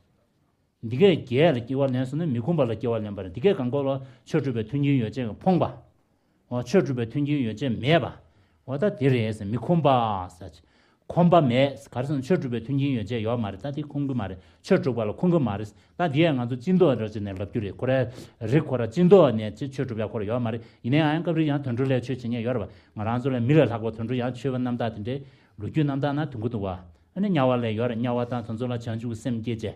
འདི་གས་བརྒྱད་ལ་སྐྱེ་བ་ལེན་སོང་ན་མི་ཁོམ་པ་ལ་སྐྱེ་བ་ལེན་པ་རེད། འདི་གས་གང་གོ་ལ་ཆོས་སྒྲུབ་པའི་མཐུན་རྐྱེན་ཡོ་བྱད་ཀྱིས་ཕོངས་པ། འོ་ཆོས་སྒྲུབ་པའི་མཐུན་རྐྱེན་ཡོ་བྱད་མེད་པ། འོ་ད་དེ་རེད་ཟེར་མི་ཁོམ་པ་ཟེར་ཅིག་ཁོམ་པ་མེད་ག་རེ་ཟེར་ན་ཆོས་སྒྲུབ་པའི་མཐུན་རྐྱེན་ཡོ་བྱད་ཡོད་མ་རེད། ད་དེ་ཁོམ་གི་མ་རེད། ཆོས་སྒྲུབ་པ་ལ་ཁོམ་གི་མ་རེད། ད་འདི་ཡང་ང་ཚོ་སྤྱི་ལྡོག་རེད་ཅེས་ནས་ལབ་རྒྱུ་རེད། ཁོ་རའི་རིགས་ཁོ་ར་སྤྱི་ལྡོག་ནས་ཅི་ཆོས་སྒྲུབ་ཡ་ཁོ་ར་ཡོད་མ་རེད། ཡིན་ནའི་ཡང་སྐབས་རེ་ཡང་དུད་འགྲོ་ལ་ཆོས་བྱེད་མཁན་ཡོད་རེད་པ། ང་རང་ཚོ་ལས་མི་ལས་ལྷག་པ་དུད་འགྲོ་ཡང་ཆོས་པ་རྣམ་དག་དེ་འདྲའི་ལོ་རྒྱུས་རྣམ་དག་ན་དུང་གི་འདུག་བ། ཨ་ནི་དམྱལ་བ་ལས་ཡོད་རེད། དམྱལ་བ་དང་དེ་ཚོ་ལ་བྱང་ཆུབ་སེམས་བསྐྱེད་བྱས།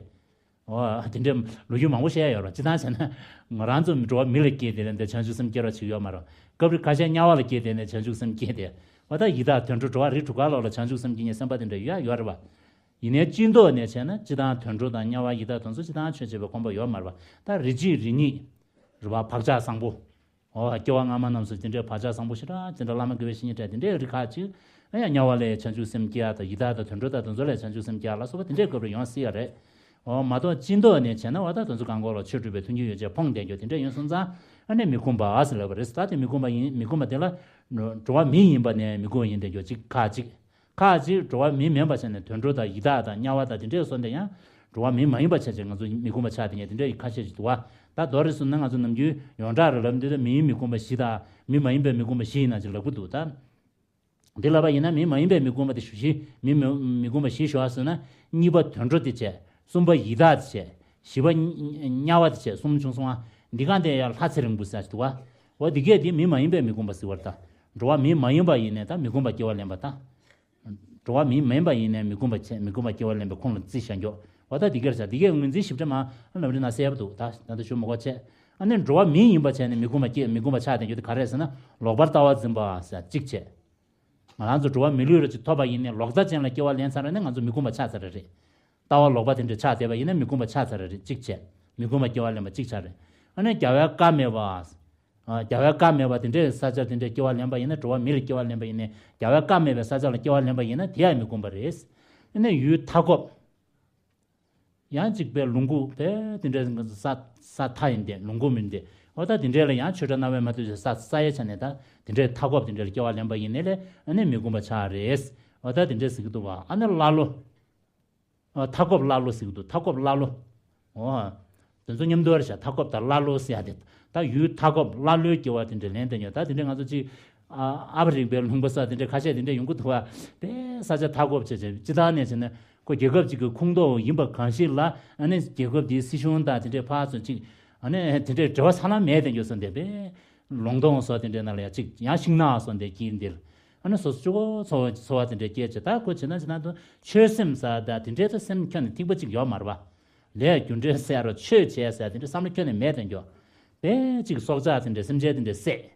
འོ་དེ་འདྲའི་ལོ་རྒྱུས་མང་པོ་བཤད་ཡ་ཡོད་རེད། སྤྱིར་བཏང་བྱས་ན་ང་རང་ཚོ་འགྲོ་བ་མི་ལ་སྐྱེས་དེ་ལས་འདི་བྱང་ཆུབ་སེམས་བསྐྱེད་རོགས་བྱེད་ཡོད་མ་རེད། སྐབས་རེ་ཁ་ཤས་དམྱལ་བ་ལ་སྐྱེས་དེ་ནས་བྱང་ཆུབ་སེམས་བསྐྱེད་དེ། འོ་ད་ཡི་དྭགས་དུད་འགྲོ་འགྲོ་བ་རིགས་དྲུག་ག་ལོག་ལ་བྱང་ཆུབ་སེམས་བསྐྱེད་མཁན་སེམས་དཔའ་དེ་འདྲ་ཡོད་ཡ་ཡོད་རེད་པ། ཡིན་ནའི་སྤྱི་ལྡོག་ནས་བྱས་ན་སྤྱིར་བཏང་དུད་འགྲོ་དང་དམྱལ་བ་ཡི་དྭགས་དེ་ཚོ་སྤྱིར་བཏང་ཆོས་བྱེད་པའི་ཁོམ་པ་ཡོད་མ་རེད་པ། ད་རིགས་གཅིག་རིགས་གཉིས། རེད་པ། བག་ཆགས་བཟང་པོ། འོ་སྐྱེ་བ་སྔ་མ་རྣམས་སུ་དེ་འདྲའི་བག་ཆགས་བཟང་པོ་ཞེ་དྲག་དེ་འདྲ་བླ་མ་དགེ་བའི་བཤེས་གཉེན་འདྲ་དེ་འདྲའི་རིགས་ཁག་ཅིག་ཨ་ཡང་དམྱལ་བ་ལ་བྱང་ཆུབ་སེམས་སྐྱེ་ཡ་དང་ཡི་དྭགས་དང་དུད་འགྲོ་དང་དེ་ཚོ་ལ་བྱང་ཆུབ་སེམས་སྐྱེ་ཡ་ལ་སོགས་པ་དེ་འདྲའི་སྐབས་རེ་ཡོང་སྲིད་ཡ་རེད། འོ་མ་གཏོགས་སྤྱི་ལྡོག་ནས་བྱས་ན་འོ་ད་དེ་ཚོ་གང་གོ་ལ་ཆོས་སྒྲུབ་པའི་མཐུན་རྐྱེན་ཡོ་བྱད་ཕོངས་བསྡད་རྒྱུ་དེ་འདྲ་ཡོང་སོང་ཙང་ཨ་ནི་མི་ཁོམ་པ་ཟེར་ལབ་པ་རེད། ད་དེ་མི་ཁོམ་པ་ཡིན་མི་ཁོམ་པ་དེ་ལ་འགྲོ་བ་མི་ཡིན་པ་ནས་མི་ཁོམ་པ་ཡིན་བསྡད་རྒྱུ་གཅིག་ཁག་ཅིག་ཁག་ཅིག་འགྲོ་བ་མི་མིན་པ་བྱས་ནས་དུད་འགྲོ་དང་ཡི་དྭགས་དང་དམྱལ་བ་དང་དེ་འདྲའི་བཟོ་འདི་ཡང་འགྲོ་བ་མི་མ་ཡིན་པ་བྱས་ཅིག་ང་ཚོ་མི་ཁོམ་པ་ཆགས་དེ་ངས་དེ་འདྲའི་ཁ་ཤས་ཅིག་འདུག་བ། ད་མདོར་རེ་གསུངས་ན་ང་ཚོ་ནམ་རྒྱུན་ཡོངས་གྲགས་རེ་ལབ་འདི་ལ་མིའི་མི་ཁོམ་པ་བཞི་དང་མི་མ་ཡིན་པའི་མི་ཁོམ་པ་བཞི་ཡིན་ན་ཅིག་ལབ་ཀྱི་འདུག་ད་འདི་ལབ་པ་ཡིན་ན་མི་མ་ཡིན་པའི་མི་ཁོམ་པ་དེ་བཞི་མི་མི་མི་ཁོམ་པ་བཞི་ཞུ་བ་ཟེར་ན་གཉིས་པ་དུད་འགྲོ་དེ་བྱས། གསུམ་པ་ཡི་དྭགས་དེ་བྱས། བཞི་པ་དམྱལ་བ་དེ་བྱས་གསུམ་བྱུང་སོང་ང་། འདི་གང་དེ་ཡང་ལྷ་ཚེ་རིང་པོ་ཟེར་ཞིག་འདུག་བ། འོ་འདི་གས་དེ་མི་མ་ཡིན་པའི་མི་ཁོམ་པ་ཟེར་བར་ད། འགྲོ་བ་མི་མ་ཡིན་པ་ཡིན་ནས་ད་མི་ཁོམ་པ་སྐྱེ་བ་ལེན་པ་ད། འགྲོ་བ་མི་མིན་པ་ཡིན་ནས་མི་ཁོམ་པ་བྱས་མི་ཁོམ་པ་སྐྱེ་བ་ལེན་པའི་ཁོངས་ལ་བརྩི་བྱ་མགྱོགས། འོ་ད་འདི་གར་བྱ་འདི་གའི་ངོས་འཛིན་ཞིབ་ཕྲ་མ་ལམ་རིམ་ན་གསལ་པོ་འདུག་ད་ད་ལྟ་ཞུ་མི་དགོས་བྱས། ཨ་ནི་འགྲོ་བ་མི་ཡིན་པ་བྱས་ནས་མི་ཁོམ་པ་སྐྱེ་མི་ཁོམ་པ་ཆགས་དེ་རྒྱུ་དེ་ག་རེ་ཟེར་ན་ལོག་པར་ལྟ་བ་འཛིན་པ་ཟེར་གཅིག་བྱས། ང་རང་ཚོ་འགྲོ་བ་མི་ལུས་རེ་ཅིག་ཐོབ་པ་ཡིན་ནས་ལོག་ལྟ་ཅན་ལ་སྐྱེ་བ་ལེན་ཚར་རེད་ན་ང་ཚོ་མི་ཁོམ་པ་ཆགས་ཚར་རེད། ལྟ་བ་ལོག་པ་དེ་འདྲ་ཆགས་བསྡད་པ་ཡིན་ན་མི་ཁོམ་པ་ཆགས་ཚར་རེད་གཅིག་བྱས། མི་ཁོམ་པ་སྐྱེ་བ་ལེན་པ་གཅིག་ཆགས་རེད། ཨ་ནི་རྒྱལ་བའི་བཀའ་མེད་པ། རྒྱལ་བའི་བཀའ་མེད་པ་དེ་འདྲའི་ས་ཆ་དེ་འདྲའི་སྐྱེ་བ་ལེན་པ་ཡིན་ན་འགྲོ་བ་མི་ལ་སྐྱེ་བ་ལེན་པ་ཡིན་ན་རྒྱལ་བའི་བཀའ་མེད་པའི་ས་ཆ་ལ་སྐྱེ་བ་ལེན་པ་ཡིན་ན་དེ་ཡང་མི་ཁོམ་པ་རེད། ཨ་ནི་ཡུལ་མཐའ་འཁོབ། ཡང་གཅིག་པའི་ལུང་ཁུག་པའི་དེ་འདྲའི་ས་ས་མཐའ་ཡིན་ཏེ་ལུང་ཁུག་མིན་ཏེ། འོ་ད་དེ་འདྲའི་ལ་ཡང་ཆོས་གྲྭ་རྣ་བས་མ་ཐོས་ཀྱི་ས་ས་ཡའི་ཆ་ནས་ད་དེ་འདྲའི་མཐའ་འཁོབ་དེ་འདྲའི་ལ་སྐྱེ་བ་ལེན་པ་ཡིན་ནའི་ལས་ཨ་ནི་མི་ཁོམ་པ་ཆགས་རེད། འོ་ད་དེ་འདྲའི་ཟེར་གྱི་འདུག་བ། ཨ་ནི་ཀླ་ཀློ། མཐའ་འཁོབ་ཀླ་ཀློ་ཟེར་གྱི་འདུག་མཐའ་འཁོབ་ཀླ་ཀློ། འོ། དེ་ཚོ་མཉམ་དུ་རེད་ཤག་མཐའ་འཁོབ་དང་ཀླ་ཀློ་ཟེར་ཡ་དེ། ད་ཡུལ་མཐའ་འཁོབ་ཀླ་ཀློའི་སྐྱེ་བ་དེ་འདྲ་ལེན་བསྡད་ཡོད། ད་དེ་འདྲ་ང་ཚོ་ཅིག་ཨ་ཨ་ཕ་རི་ཀ་པའི་ལུང་པ་ས་དེ་འདྲའི་ཁ་ཤས་དེ་འདྲ་ཡོང་གི་འདུག་བ། དཔེ་ས་ཆ་མཐའ་འཁོབ་བྱས་བྱས་སྤྱི་བཏང་ནས་བྱས་ན་ཁོ་རྒྱལ་ཁབ་ཅིག་གི་ཁོངས་གཏོགས་ཡིན་པ་གང་ཞིག་ལ། ཨ་ནི་རྒྱལ་ཁབ་དེའི་སྲིད་གཞུང་དང་དེ་འདྲའི་ཕར་ཚུར་ཅིག་ཨ་ནི་དེ་འདྲའི་འབྲེལ་བ་ས་ལམ་མེད་དེ་འགྱོ་སོང་དེ་པས། ལུང་སྟོང་སོགས་དེ་འདྲའི་ནང་ལ་ཡང་ཅིག་ཡང་ཤིང་ནགས་སོགས་འདི་དཀྱིལ་འདིར། ཨ་ནི་སོ་སོ་གཅིག་པོ་འཚོ་བ་འཚོ་བ་དེ་འདྲའི་སྐྱེལ་བྱས། ད་ཁོ་བྱས་ན་བྱས་ན་དུ་ཆོས་སེམས་ཟེར་ད་དེ་འདྲའི་ད་སེམས་ཁྱོན་ནས་ཐིག་པ་ཅིག་ཡོད་མ་རེད་པ། ལས་རྒྱུ་འབྲས་ཟེར་རོ་ཆོས་བྱས་ཟེར་དེ་འདྲའི་བསམ་བློ་ཁྱོན་ནས་མེད་དེ་འགྱོ། པས་ཅིག་སྲོག་ཆགས་དེ་འདྲའི་སེམས་ཅན་དེ་འདྲའི་བསད།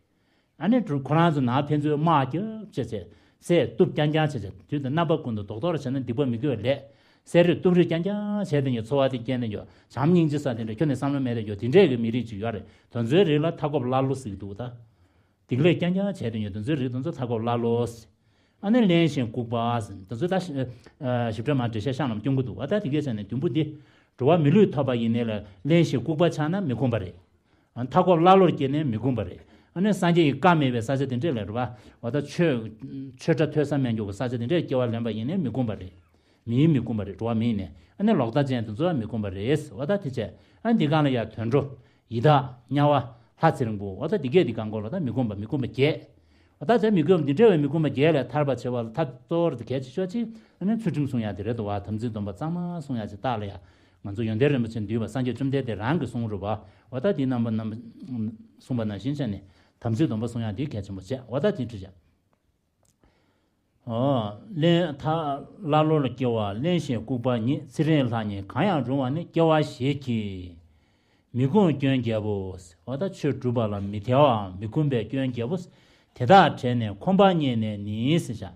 ཨ་ནི་ཁོ་རང་ཚོ་ནང་ཕན་ཚུན་དམག་རྒྱབ་བྱས་བྱས། བསད་གཏུབ་རྐྱང་རྐྱང་བྱས་བྱས། དུས་དང་རྣམ་པ་ཀུན་ཏུ་རྡོག་རྡོག་རེ་བྱས་ན་སྡིག་པ་མི་དགེ་བའི་ལས། བསད་རེས་གཏུབ་རེས་རྐྱང་རྐྱང་བྱས་དེ་ཉིད་འཚོ་བ་དེ་སྐྱེལ་དེ་འགྱོ། བྱམས་སྙིང་རྗེ་ཟེར་དེ་འདྲ་ཁྱོན་ནས་བསམ་བློ་མེད་དེ་འགྱོ། དེ་འདྲས་ཀྱི་མི་རིགས་ཅིག་ཡོད་རེད། དེ་ཚོའི་རིགས་ལ་མཐའ་འཁོབ་ཀླ་ཀློ་ཟེར་གྱི་འདུག་ད། སྡིག་ལས་རྐྱང་རྐྱང་བྱས་དེ་ཉིད་དེ་ཚོའི་རིགས་དེ་ཚོ་མཐའ་འཁོབ་ཀླ་ཀློ། ཨ་ནི་གླེན་ཞིང་ལྐུགས་པ་ཟེར། དེ་ཚོ་ད་ཞིབ་ཕྲ་མ་འགྲེལ་བཤད་ཤང་ལམ་སྐྱོན་གྱི་འདུག་བ། ད་དེ་གས་བྱས་ནས་དུམ་བུ་འདི། འགྲོ་བ་མི་ལུས་ཐོབ་པ་ཡིན་ནའི་ལ་གླེན་ཞིང་ལྐུགས་པ་ཆགས་ན་མི་ཁོམ་པ་རེད། མཐའ་འཁོབ་ཀླ་ཀློར་སྐྱེས་ནས་མི་ཁོམ་པ་རེད། ཨ་ནི་སངས་རྒྱས་ཀྱི་བཀའ་མེད་པའི་ས་ཆ་དེ་འདྲས་ལ་རེད་བ། འོ་ད་ཆོས་ཆོས་སྒྲ་ཐོས་བསམ་མེད་མགྱོགས་ཀྱི་ས་ཆ་དེ་འདྲས་སྐྱེ་བ་ལེན་པ་ཡིན་ནའི་མི་ཁོམ་པ་རེད། མིའི་མི་ཁོམ་པ་རེད། འགྲོ་བ་མི་ཡིན་ནའི། ཨ་ནི་ལོག་ལྟ་ཅན་དེ་ཚོ་ཡང་མི་ཁོམ་པ་རེད། འོ་ད་དེ་བྱས། ཨ་འདི་གང་ལ་ཡང་དུད་འགྲོ། ཡི་དྭགས། དམྱལ་བ། ལྷ་ཚེ་རིང་པོ། འོ་ད་འདི་གས་འདི་གང་གོ་ལ་ད་མི་ཁོམ་པ་མི་ཁོམ་པ་བརྒྱད། འོ་ད་དེ་མི་ཁོམ་འདི་འདྲ་བའི་མི་ཁོམ་པ་བརྒྱད་ལས་ཐར་པ་བྱེད་པ་ལ་ཐབས་གཙོ་བོར་དེ་གལ་ཆེ་ཤོས་ཅིག་ཨ་ནི་ཚུལ་ཁྲིམས་སྲུང་ཡ་དེ་རེད་འདུག་བ། དམ་ཚིག་སྡོམ་པ་གཙང་མ་སྲུང་ཡ་ཅིག་རྟགས་ལ་ཡ། ང་ཚོ་ཡོན་ཏན་རིན་པོ་ཆེ་འདུས་པ་སངས་རྒྱས་བཅོམ་ལྡན་འདས་རང་གིས་གསུངས་རུ་བ། འོ་ད་དེའི་རྣམ་པ་རྣམ་པ་གསུངས་པ་ནང་བཞིན་བྱས་ནས་དམ་ཚིག་སྡོམ་པ་སྲུང་ཡ་དེ་གལ་ཆེན་པོ་བྱས། འོ་ད་དེ་འདྲ་བྱས། ཨོ། གླེན་ཐ་ཀླ་ཀློར་སྐྱེ་བ་གླེན་ཞིང་ལྐུགས་པ་ཉིད། ཚེ་རིང་ལྷ་ཉིད་གང་ཡང་རུང་བ་ནི། སྐྱེ་བ་ཞེས་བགྱི། མི་ཁོམ་སྐྱོན་བརྒྱད་པོ། འོ་ད་ཆོས་སྒྲུབ་པ་ལ་མི་དལ་བའམ་མི་ཁོམ་པའི་སྐྱོན་བརྒྱད་པོ། དེ་དག་བྲལ་ནས་ཁོམ་པ་རྙེད་ནས་ནི་ཟེར་བྱ།